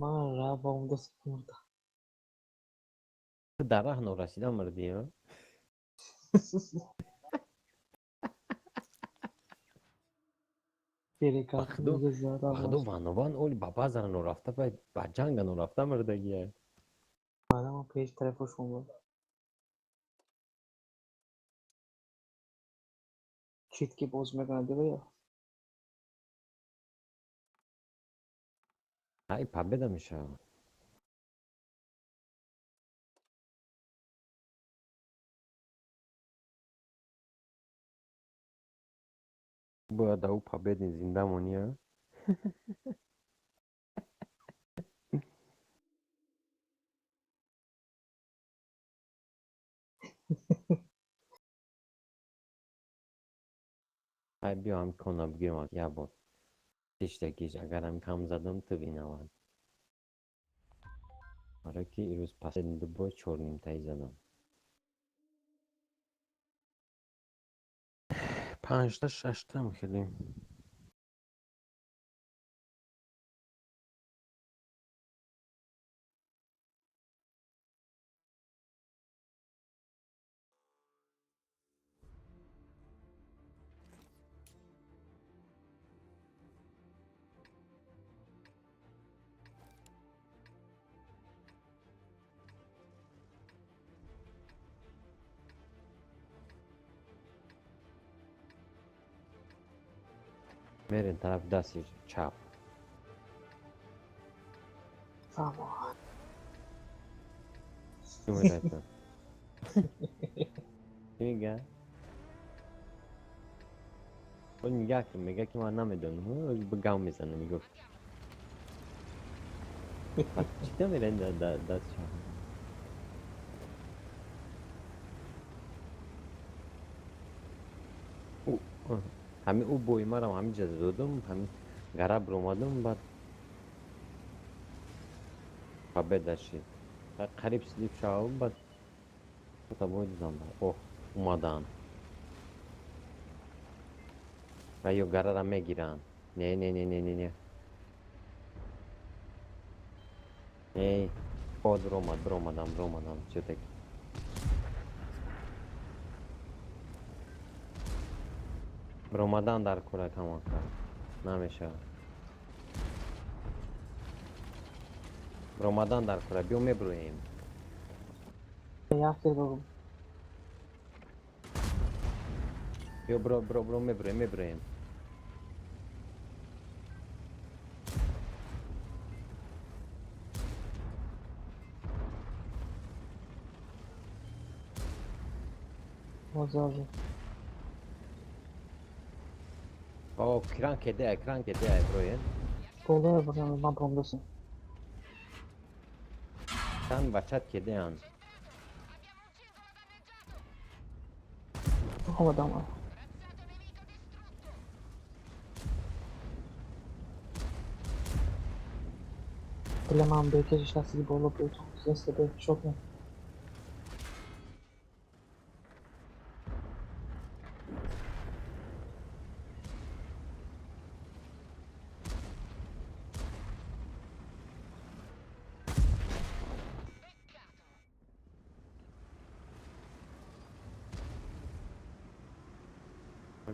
Ман рабам даст мурда. Ту дар раҳ норасида мурдӣ, ё? Бахдо ванован оли ба базара норафта, ба ҷанга норафта мурдагия. Мадама пеш тарафошон буд. Чит ки боз мекунад ё? Ай победа мешавад. Бояд дар ӯ победи зинда монӣ, а? Ай биё ҳам кона бигирем як бор. Тиштакиш агар ҳам кам задам ту виноват. Барои ки ирӯз последний ду бой чорнимтаи задам. Панҷта шаштам хеле. Мерем тарафи дасти чап. Чӣ мегӯяд? Чӣ мегӯяд? Он нигоҳ кун, мегӯяд ки ман намедонам. Гав мезанам, нигоҳ. Чӣ намерем даст чап? Ҳамин ӯ бои марам ҳамин ҷа додум, ҳамин гара биромадум, баъд победа шид. Қариб слип шавам, баъд бой додам. Оҳ, омаданд. Ва ё гарара мегиранд. Не, не, не, не, не, не. Не, о, биромад, биромадам, биромадам, всё-таки. Баромадан дар кора камака. Намешавад. Баромадан дар кора. Биё меброем. Як тир дорум. Биё бро бро бро меброем меброем. Ҳозир. О, кран кеде, кран кеде, броен. Боло бурам, ман бромдасам. Тан бачат кедеан. Омадам. Дила ман бекеш шастиги боло буд. СТБ шок.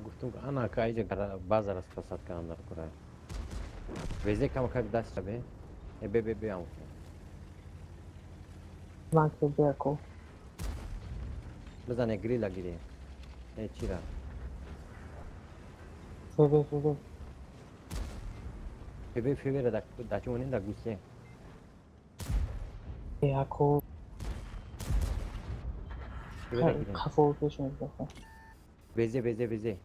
Гуфтум ана ка иҷа база распасад кардам дар кора. Везе кам как даст шабе. Э бе бе бе ам. Ман КД ко. Бизане грила гире. Э чира. ФВ ФВ. ФВ ФВ ра да чунин да гусе. Э ако. Хафо пеш мебаха. Везе везе везе.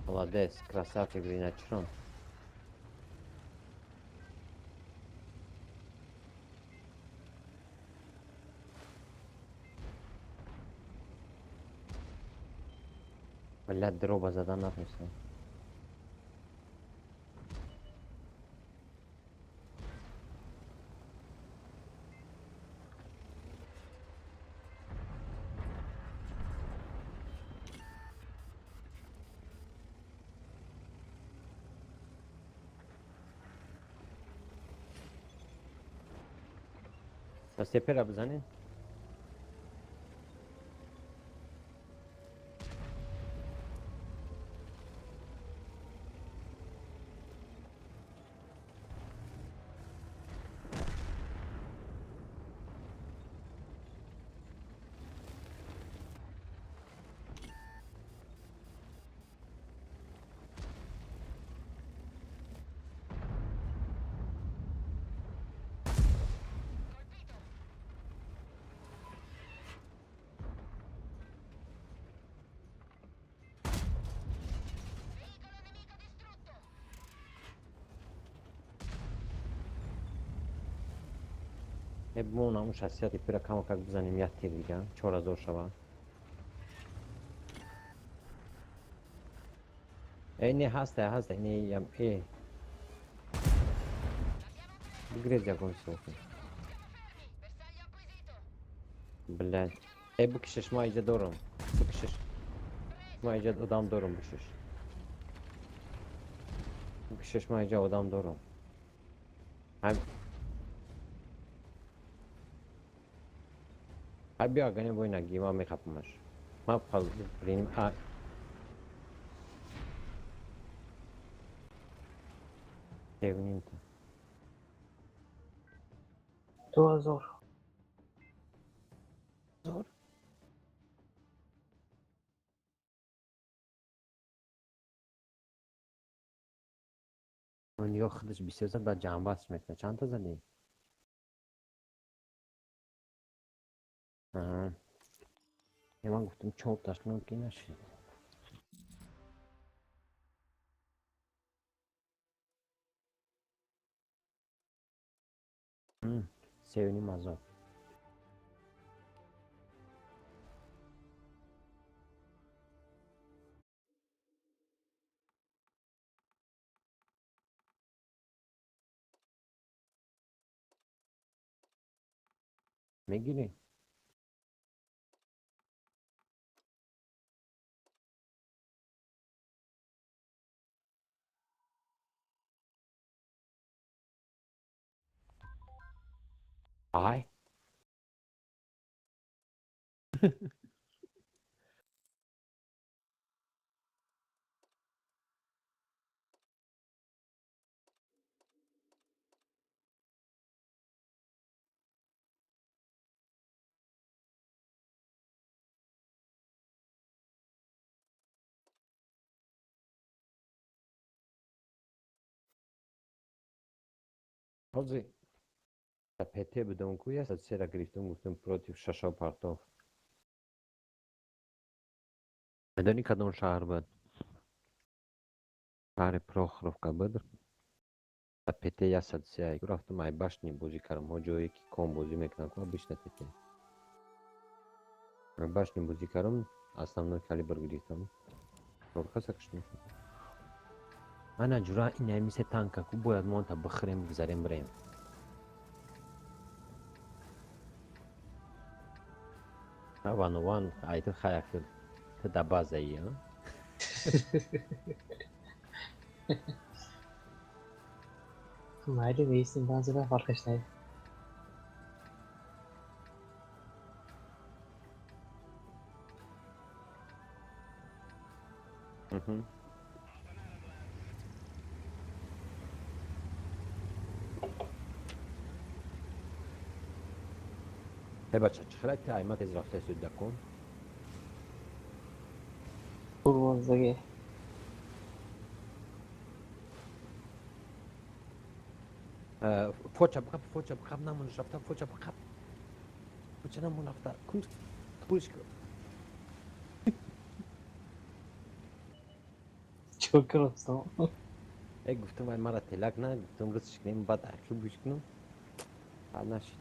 Молодец, красавчик, Гриначрон. Блядь, дроба задан натмусам. Сепера бизанед. Бимонам шахсияти пира камакак бизанем як тир дига 4000 шава. Э не ҳаста ҳаста не ям э. Бигрез ягон софи. Блядь. Э бикшиш ма иҷа дорам. Бикшиш. Ма иҷа одам дорам бикшиш. Бикшиш ма иҷа одам дорам. Ҳай биё агане бой наги ма мехапамаш. Ма приним а севнимта. 2000. Зор? Нигоҳ худаш бисёр зад баъд ҷамъбаст мекунад. Чандта задӣ? Аҳа. Ман гуфтам чорташ ки нашид. Севним азоб. Мегирӣ? Ай. Ҳозир ПТ будам ку я сера гирифтам, гуфтам против шашо партов. Медонӣ кадом шаҳр буд? Шаҳри Прохоровка буд. ПТ 103 рафтам, ай башни бозӣ кардам. Ҳо ҷое ки ком бозӣ мекунам ку обычно ПТ. Башни бозӣ кардам, основной калибр гирифтам. Каса куштам. Ана ҷура ин ҳамисе танка ку бояд мо онта бихӯрем, бигзарем, бирем. Ван айти хаяк ту да базаи, а? Майли меистем базада, фарқаш не. Э бача, чӣ хеле ти айма тез рафта истодида кун? Қурбонзаге. Фоча бқаб, фоча бқаб, намон рафта, фоча бқаб. Фоча намон рафта. Кун кунш. Чӣ кардам? Э гуфтам ай мара телак на, гуфтам рӯзш кунем, баъд ақиб гӯш кунам. Баъд нашид.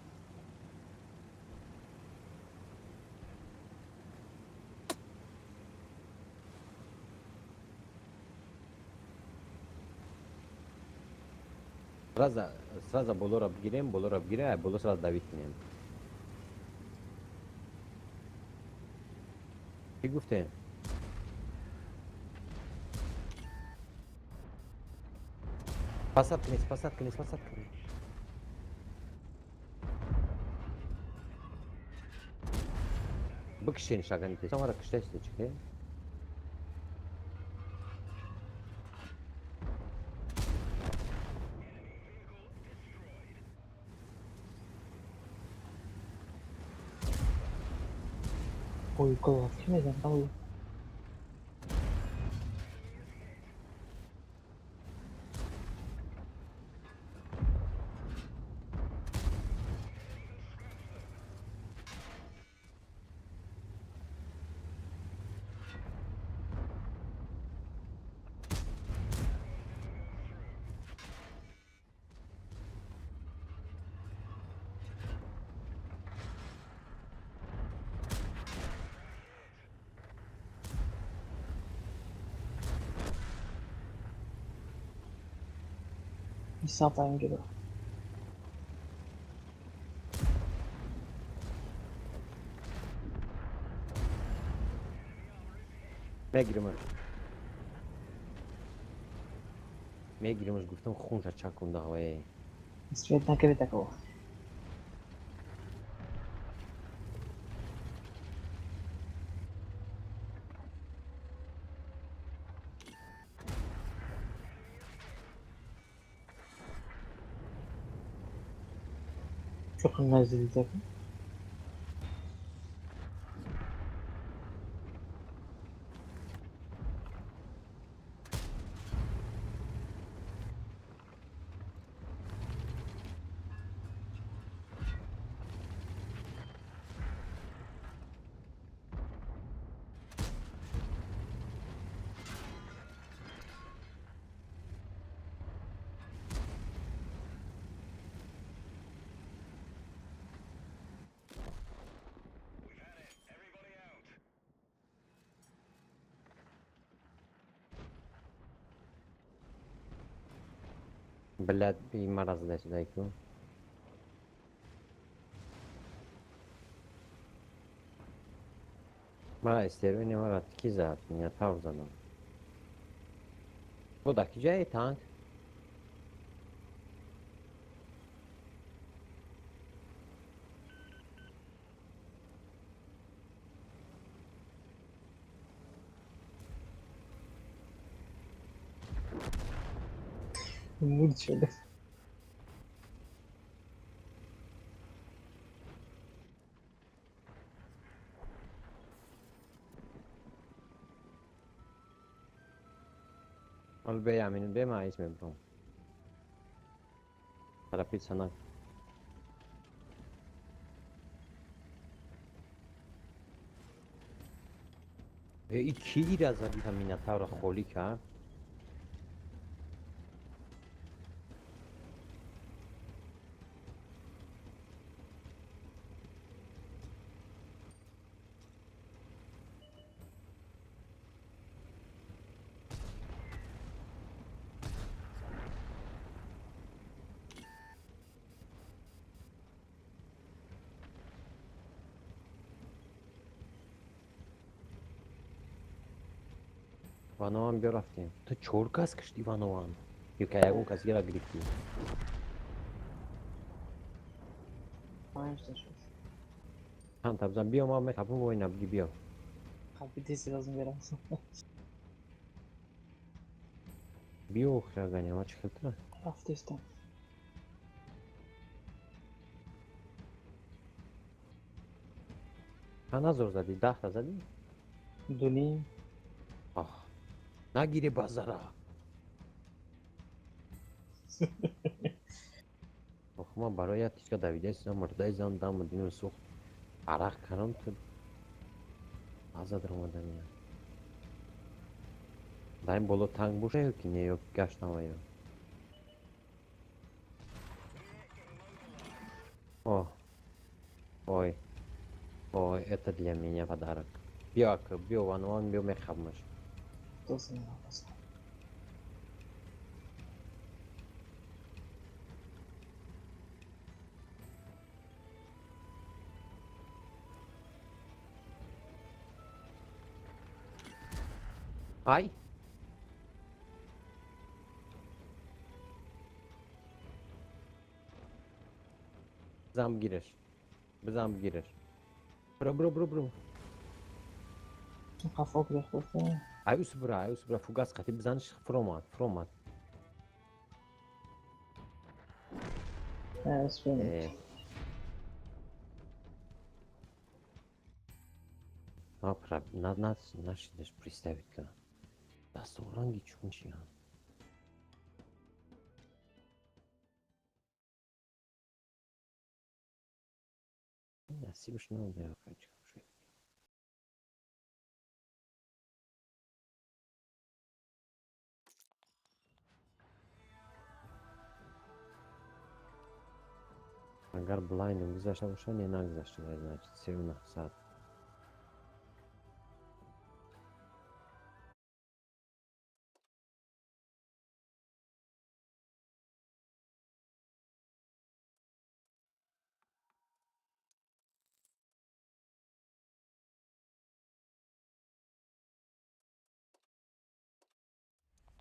Сразу болоро бигирем, болоро бигирем, ай боло сразу давид кунем. Чӣ гуфтем? Пасад кунед, пасад кунед, пасад кунед. Бикшен шаганите. Самара киштаисте чӣ? Ой, класс, мезанам. Ҳисоб ҷудо. Мегиримаш. Мегиримаш, гуфтам хунша чакун давай. Свет накарди такого. Чоқи наздик. Блядь, и маразм сюда иду. Мара стервени мара ки зад, меня тав задам. Буда ки ҷаи танк? Мурд шуда. Ал бе амин бе ма айс мебром. Торопиться на. И ки ира зади Минотавра холӣ кард? Иванован биё рафтем. Ту чор кас кишт Иванован. Ё ка ягон кас гира гирифтӣ? Панҷта шуд. Чанд та бизан биё ман мехапам вой набуди биё. Қапиди сразу мерам. Биё охир ма чӣ хел тра? Рафтестам. Чанд ҳазор задӣ? 10 та задӣ? 2.5. Ах. Нагире базара. Ох, ман барои як тичка давидаистам, мурдаи зан дам дину сӯхт. Арақ кардам ту назад омадам я. Дар ин боло танк боша ё ки не ё гаштам ё. О. Ой. Ой, это для меня подарок. Биё ака, биё ванван, биё мехабмаш. Ай! Бизан бигираш. Бизан бигираш. Бро, бро, бро, бро. Қафо гирифта. Ай ус бра, ай ус бра, фугас қати бизаниш фуромад, фуромад. На, на, нашидаш представить ка. Дасту ранги чун чиян. Насибаш надо, хочу. Агар блайндом гузашта бошад, не нагузашта, значит, 3 900.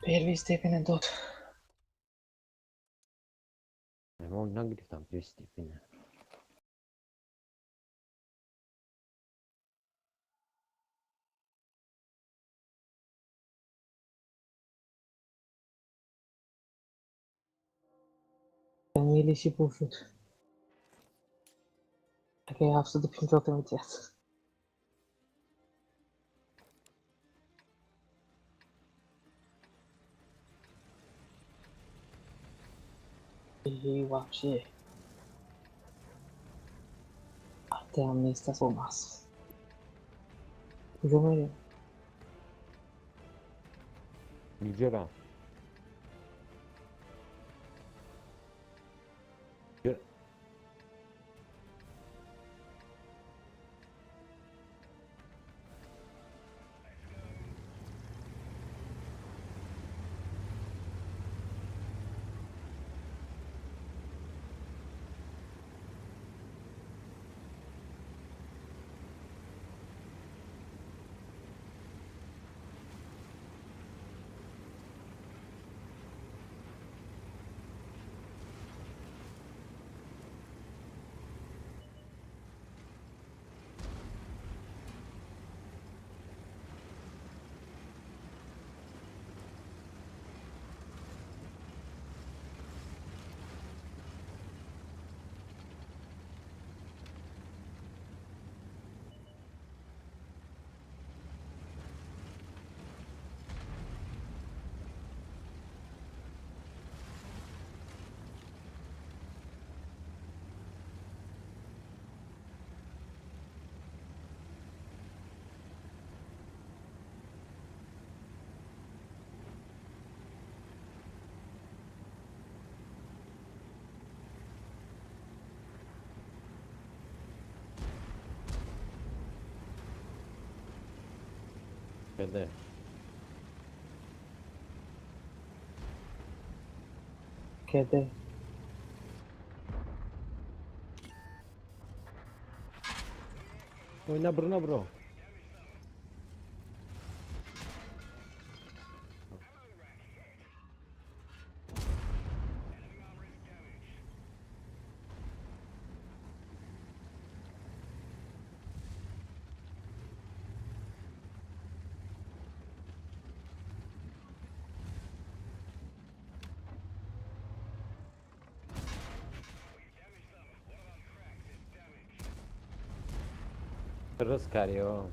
Первый степени дод. Мо нагирифтам первый степени. Милиси пушут. Такая 750 метят. И вообще. Артем места сомас. Куҷо мерем? Иҷора. КД. КД. Ой, набро, набро. Раскарио.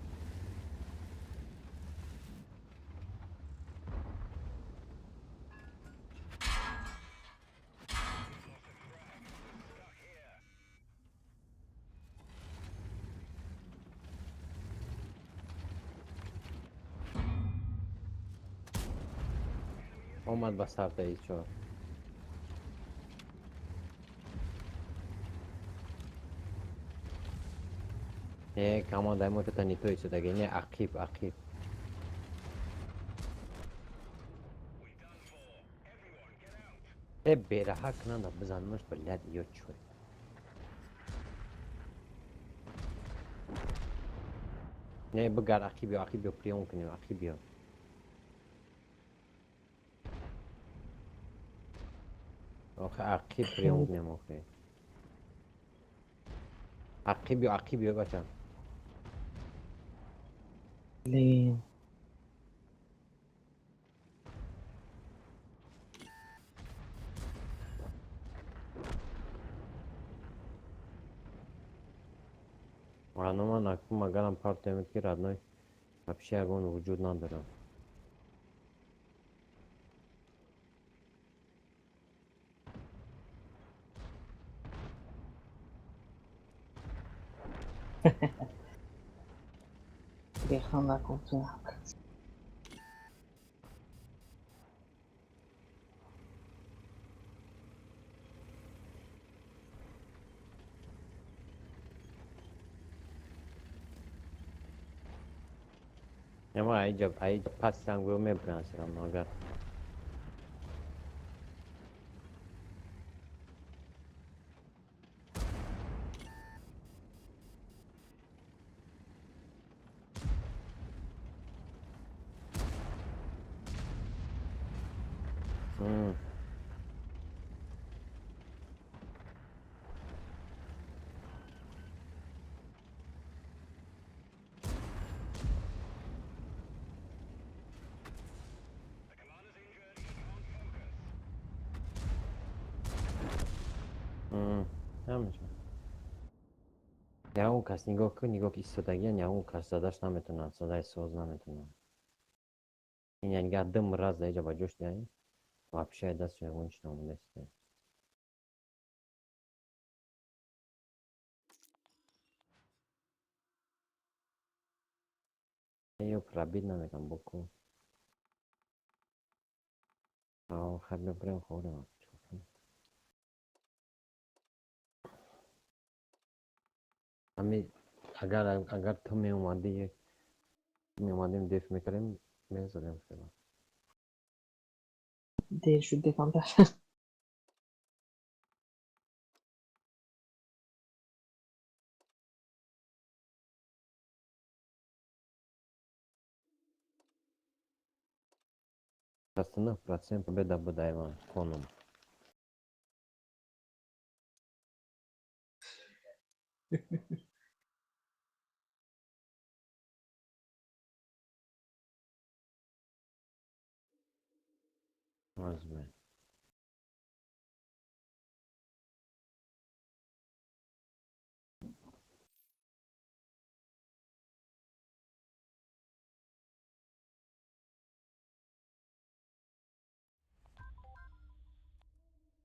Омад ба сарта ичо. Не, команда мо что-то не то ичо, не ақиб, ақиб. Э, бераҳа кунанда бизанмаш, блядь, ё чой. Не, бигар ақиб ё, ақиб ё, приём кунем, ақиб ё. Охе, ақиб приём кунем, охе. Ақиб ё, ақиб ё, бача. Блин. Ано ман акнун магарам партиямед ки родной вообще ягон вуҷуд надорам. Беханда куту. Ама айҷа айҷа пас сангӯ мебуранд сирам агар. Ягон кас нигоҳ кун, нигоҳ ки истодагиян, ягон кас задаш наметавонад, задаи соз наметавонад. Ин яъне гар дум раз дар иҷа ба ҷош диҳӣ, вообще дастш ягон чиз намондаст. Ё пробит намекунам боку. Ао, хай бибирем хӯрем. Ами агар ту меомадӣ, меомадем деф мекардем, мезадем хела. Дер шуд дефамтар. 69% победа буда Иван коном. Возьми.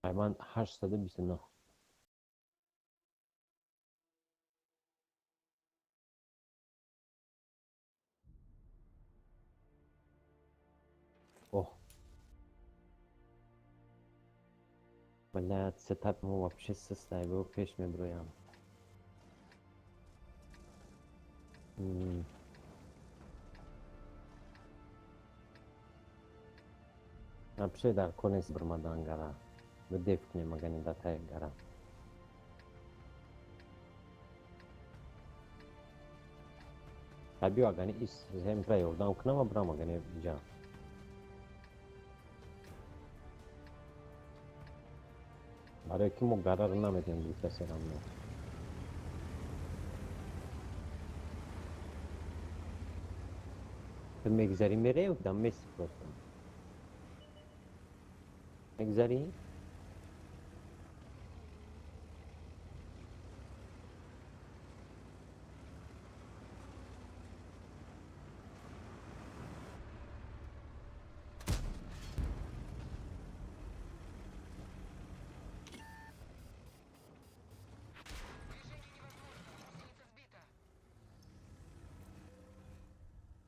Айман 829. Ох. Блядь, сетап мо вообще систай, бо пеш меброям. Вообще дар конец бирмадан гара. Деф кунем агани датай гара. Биё агани ис ҳемтра ёрдам кунам ва бирам агани иҷа. Барои ки мо гараро наметавонем гирифта серамно. Ту мегзарӣ мерем, дам меси просто. Мегзарӣ?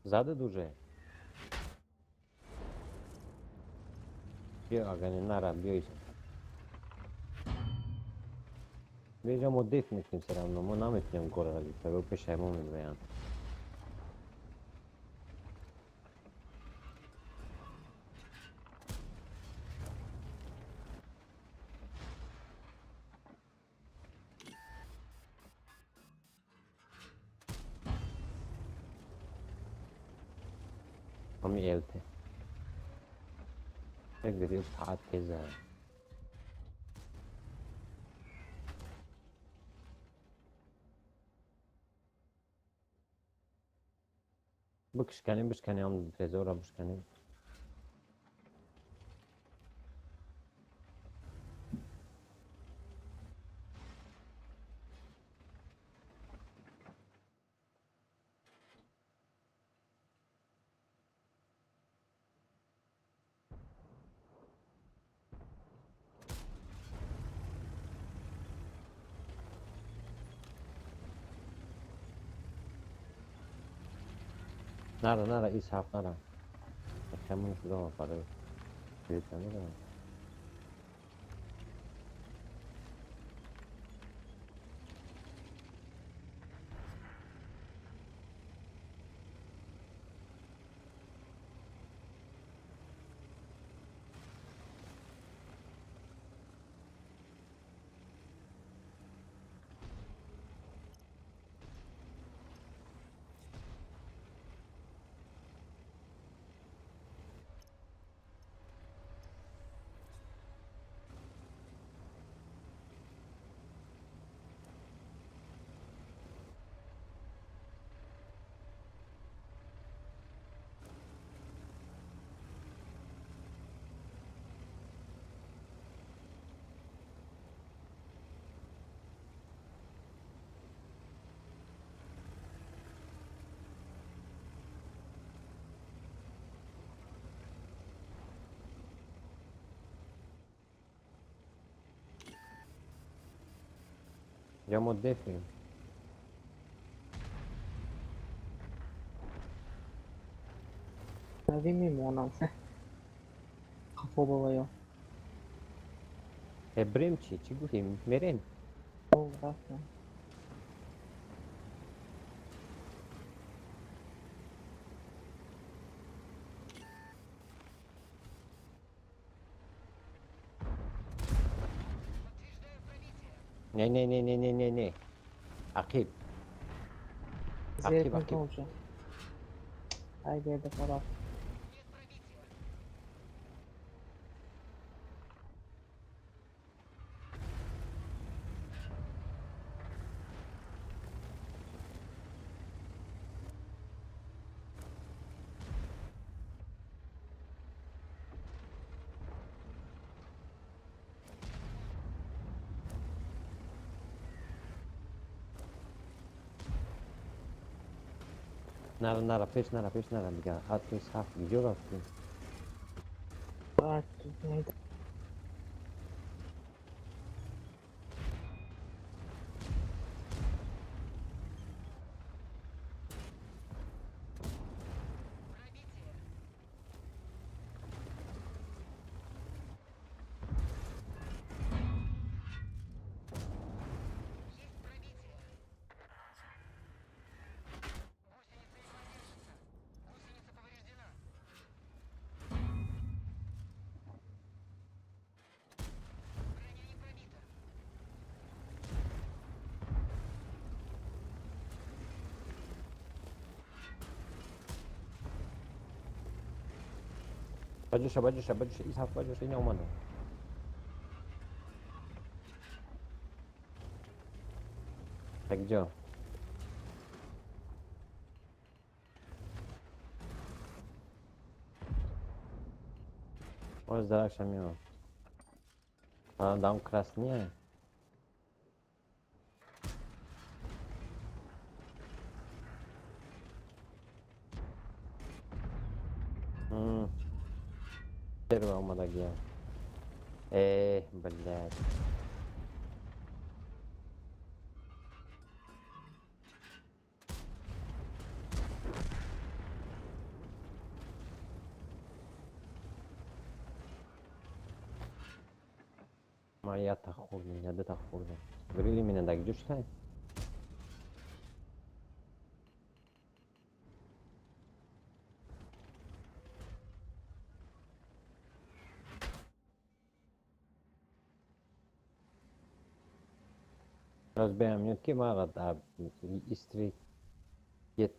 Зада уже. Биё агани нара, биё. Биё мо деф мекунем все равно, мо наметунем гора гирифта, ё пешаи мо мебироянд. Ҳами ЛТ. Як видео саат теза. Бикшканем, бишканем, трезора бишканем. Нара, нара, Исҳақ, нара. Камон шудам барои. Намедонам. Я мо дефим. Нави мемонам. Қафо баваё. Брем чӣ? Чӣ гуфтем? Мерем? О, рафтам. Не, не, не, не, не, не, не. Ақиб. Зер Ақиб, ақиб. кун уже. Ай берда фараф. Нара, нара, пеш нара, пеш нара, дига. Ҳатто саф гиҷо рафтем? Баҷоша, баҷоша, баҷоша, ис ҳафт баҷоша, ина омада. Так ҷо. Оз даракша мео. А, дам красния. Первая омадагия. Э, блядь. Моя хурдем, я дета хурдем. Грили меня так дюштай. Разбираем минутки мара да истри ет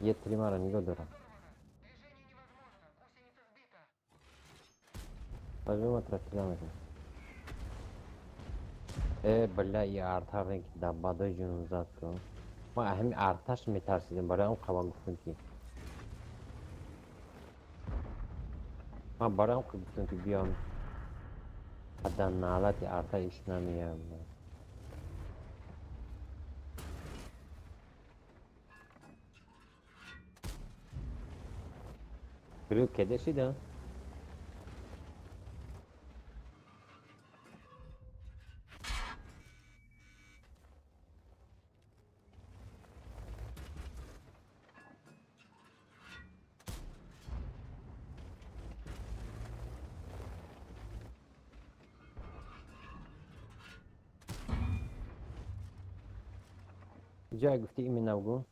ет три мара не годора. Возьмем отрастляем. Э, бля, я артар ки да бадой ҷунум зад ку. Ма ҳами арташ метарсидем, барои он қабал гуфтем ки. Ма барои он гуфтем ки биём. Ада налати арта иш намеям. Грил кеде шида? Ҷое гуфти именно гу?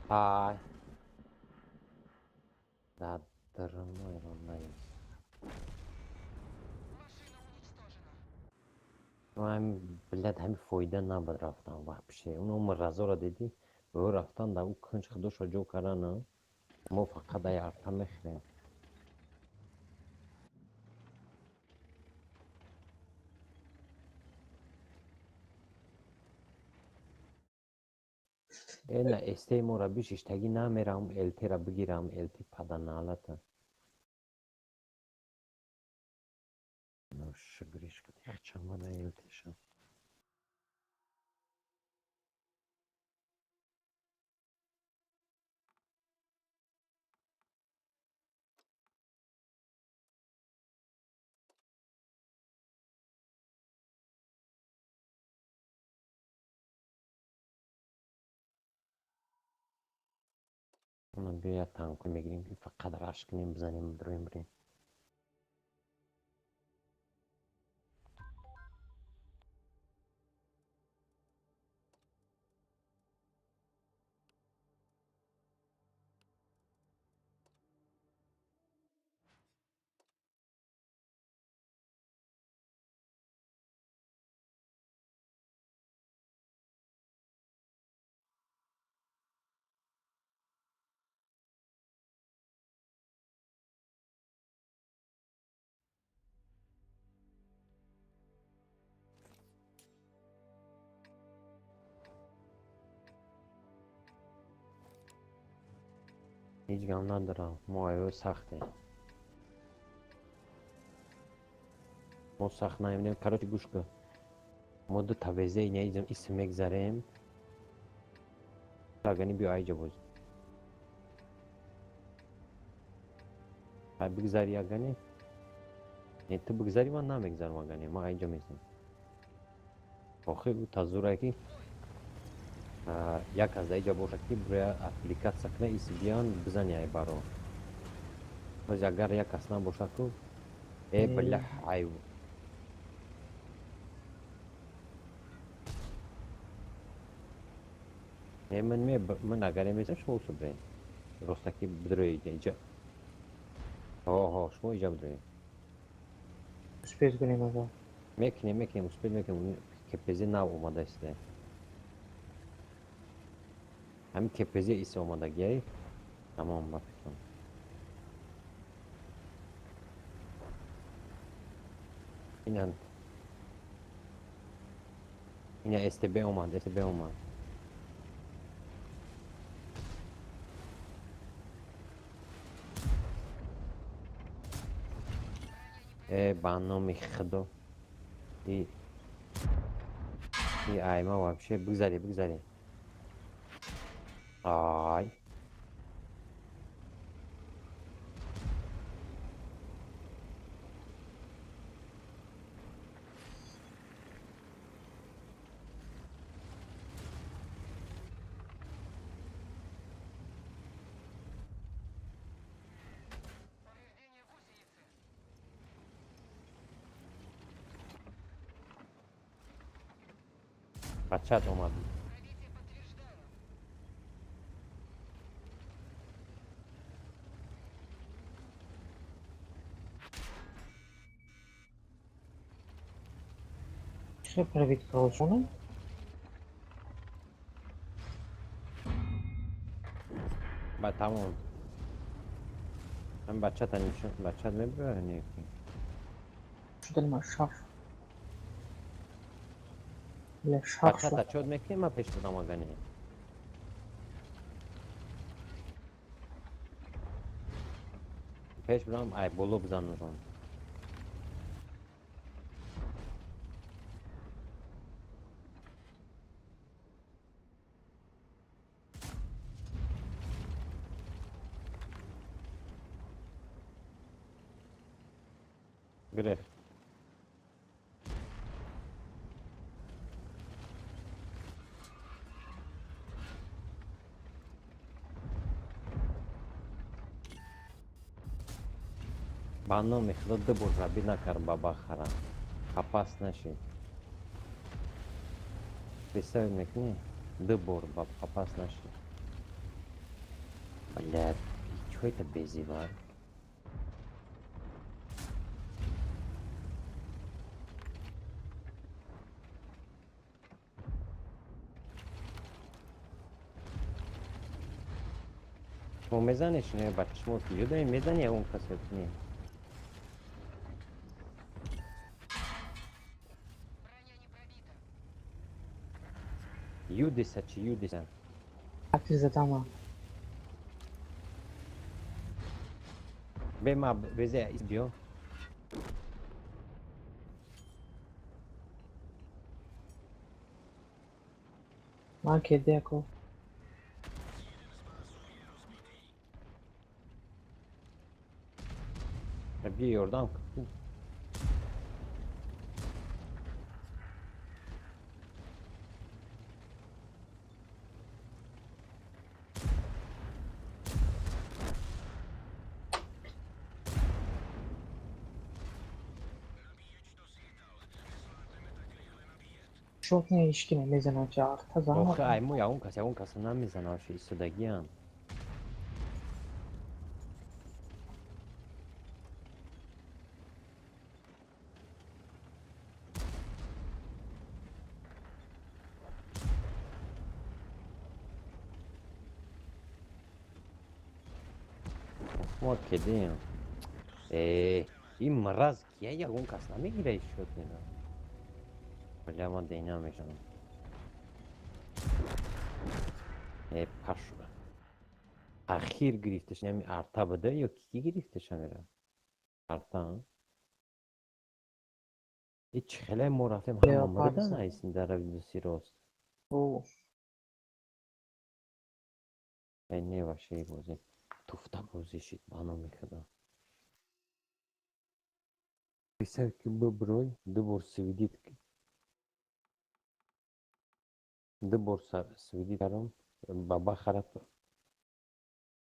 Ай. Да, дурной он. Ҳам, блядь, ҳами фоида набад рафтан вообще. Уно разора дидӣ, ӯ рафтан да ӯ кунҷ худошо ҷо кардана. Мо фақат ай арта мехӯрем. Э, на эстеи моро бишиштагӣ намерам, ЛТ-ра бигирам, ЛТ паданалата. Шугришка, чамада ЛТ-ша. Биё як танко мегирем ки фақат раш кунем, бизанем, бидроем, бирем. Ҳеҷ гам надорам, мо айё сахтем. Мо сахт наемдем. Короче, гӯш кун. Мо ду тавезаи неизм исм мегзарем. Агани биё айҷа боз. Ай бигзари агани? Не, ту бигзари, ман намегзарам агани. Ман айҷа месам. Охир ӯ тазура ки як аз даиҷа бошад ки броя аппликатсия куна ис биён бизани ай баро. Боз агар як кас набошад ку э бля ай не ман ме ман агар месам шумо усу бирен. Ростаки бидрои иҷа. Ҳо ҳо шумо иҷа бидрои. Успеть кунем ага. Мекунем, мекунем, успеть мекунем. КПЗ нав омада иста. Ҳамин КПЗ иса омадагиай, тамом, ба фикрам. Ина, ина СТБ омад, СТБ омад. Э, ба номи Худо, и айма вообще. Бигзаре, бигзаре. Ай, бачат омад. Чӣ пробить калшона? Ба тамом, ҳам бачата нишон, бачат мебурад не? Шудани ма шаф. Бля, шаф шуд. Бачата чод мекунем, ма пеш будам агане. Пеш будам, ай боло бизанушон. Гирефт. Ба номи Худо, ду бор рабӣ накард, баба хара қапас нашид. Представить мекунӣ, ду бор ба қапас нашид. Блядь, чё это безивар? Шумо мезанед, не, бача? Шумо киҷо мезани, ягон касе не? Юдиса чи юдиса? Акти задама. Бема безе биё. Ман кедеко. Биё, ёрдам. Шот не, ҳички намезанад, ҷарта зан. Охи, ай мо ягон каса намезанам, ши истодагиам. Мо кедем. Э, ин мраз кия? Ягон кас намегира шот нера. Бля, ман дейна мешавам. Э, пашу. Ахир гирифташ, нами арта буда ё ки гирифташ амера? Арта. И чӣ хеле мо рафтем, ҳама мурдан айсин дар равидуси рост. О. Э, не, ваше бозӣ. Туфта бозӣ шид, ба номи Худо. Представь, ки биброй, ду бор свидит. Ду бор свидит кардам, баба хараб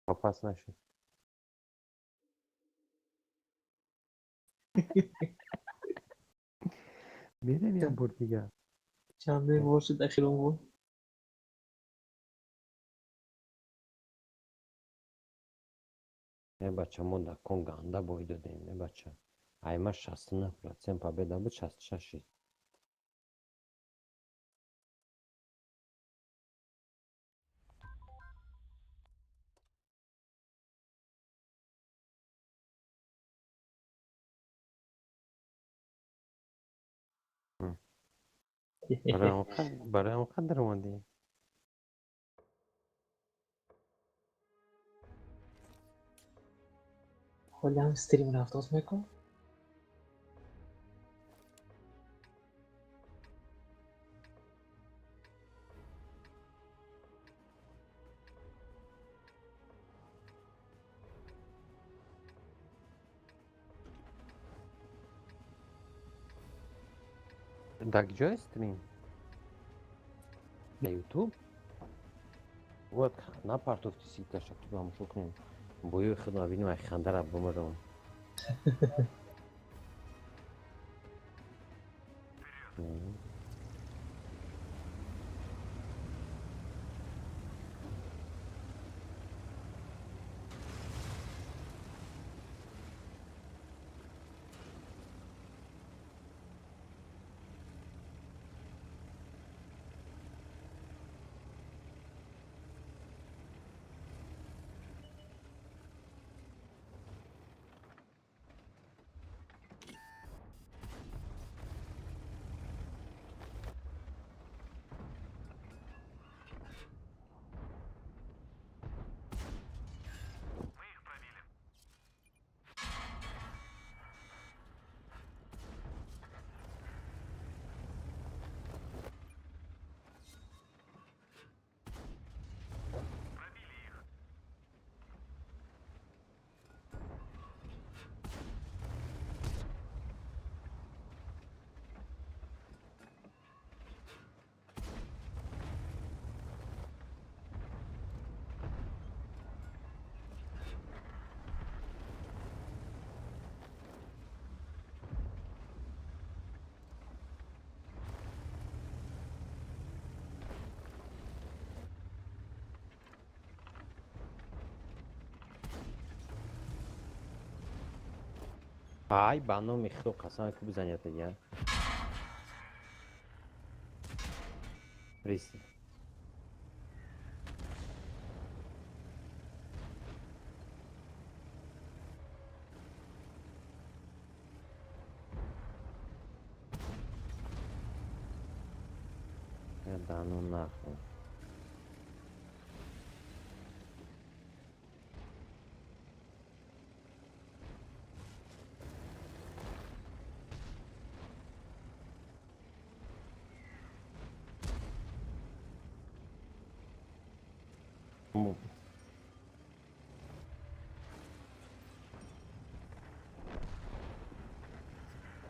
попас нашид. Мерем як бор дигар. Чандин бор шуд ахирон бор. Э, бача, мо дар кон ганда бой додем, э, бача. Айма 69% победа буд, 66 шид. Барои он қадр омадӣ? Ҳолиам стрим рафтоз мекун. Дар куҷо стрим? На Ютуб? Вот напартофти ситаша ки тамошо кунем. Боёи худро бинем, ай хандара бумирам. Ай, ба номи Худо қасам ки бизанята я. Приси. Да ну нахуй.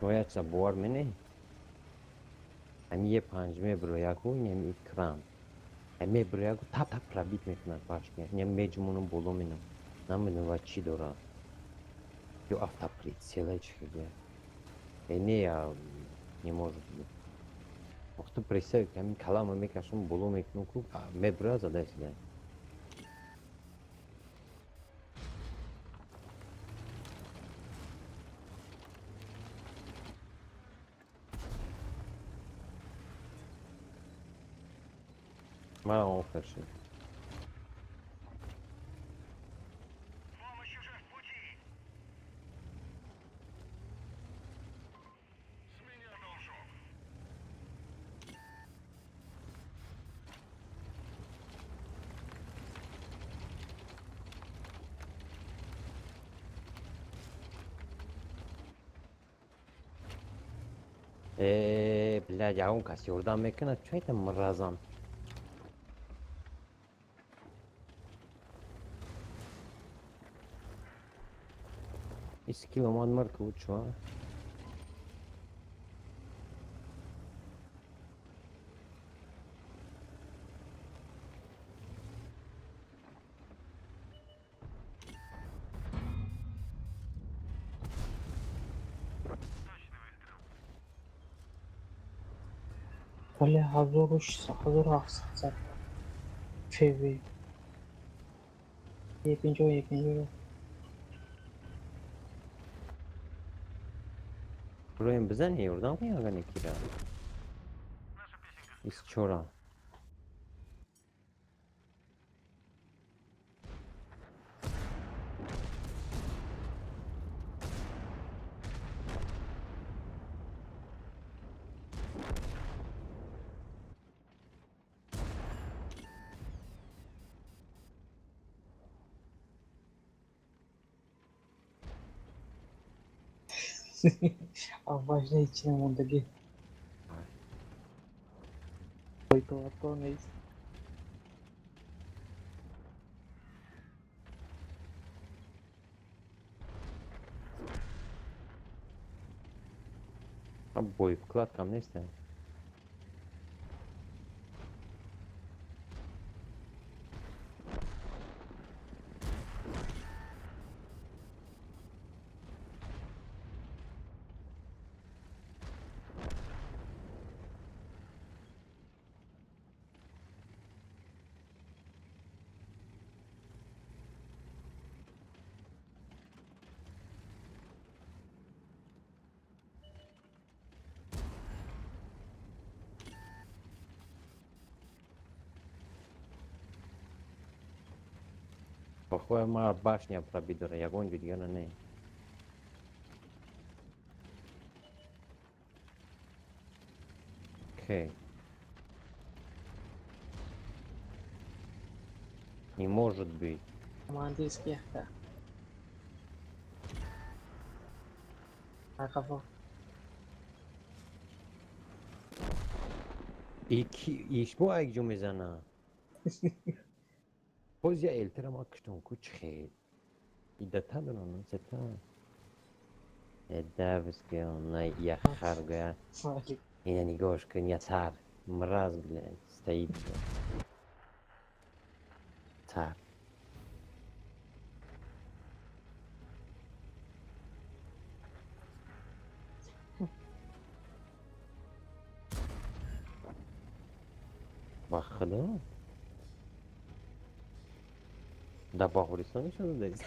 Бояд чиза бовар мене? Ами е панҷ мебирояку, инами экран. Ами мебирояку тап тап пробит мекунад пашки. Инам меҷумонам боло менам. Намедонам ва чӣ дорад. Ё автоприцела чӣ хеле. Э не, я не может быть. Вақто представь, ки ҳамин калама мекашам, боло мекунам ку, мебирояд зада истода. Ман офер шуд. Э, блядь, ягон кас ёрдам мекунад, чӣ айтам мразам? Скилл омад марка чо? Вале 1600, 1700 ФВ. 150, 150. Роем бизани, ёрдам кун ягане кира. 24. Авваш не ҳеч намондагӣ. Итоатко нест. А бой вкладкам нест. Похоже, ма башня пробидора, ягон ҷо дигара не. Окей. Не может быть. Командирский яхта. Ақафо. И ки ишбо айк ҷо мезана? Боз я элтера ма киштон ку чихел. Идата дорам, сета. Эдавски он я харгая. Ина нигоҳш кун, я цар. Мраз, блядь, стоит. Цар. Ба худо. Да Баҳористон нишон додааст.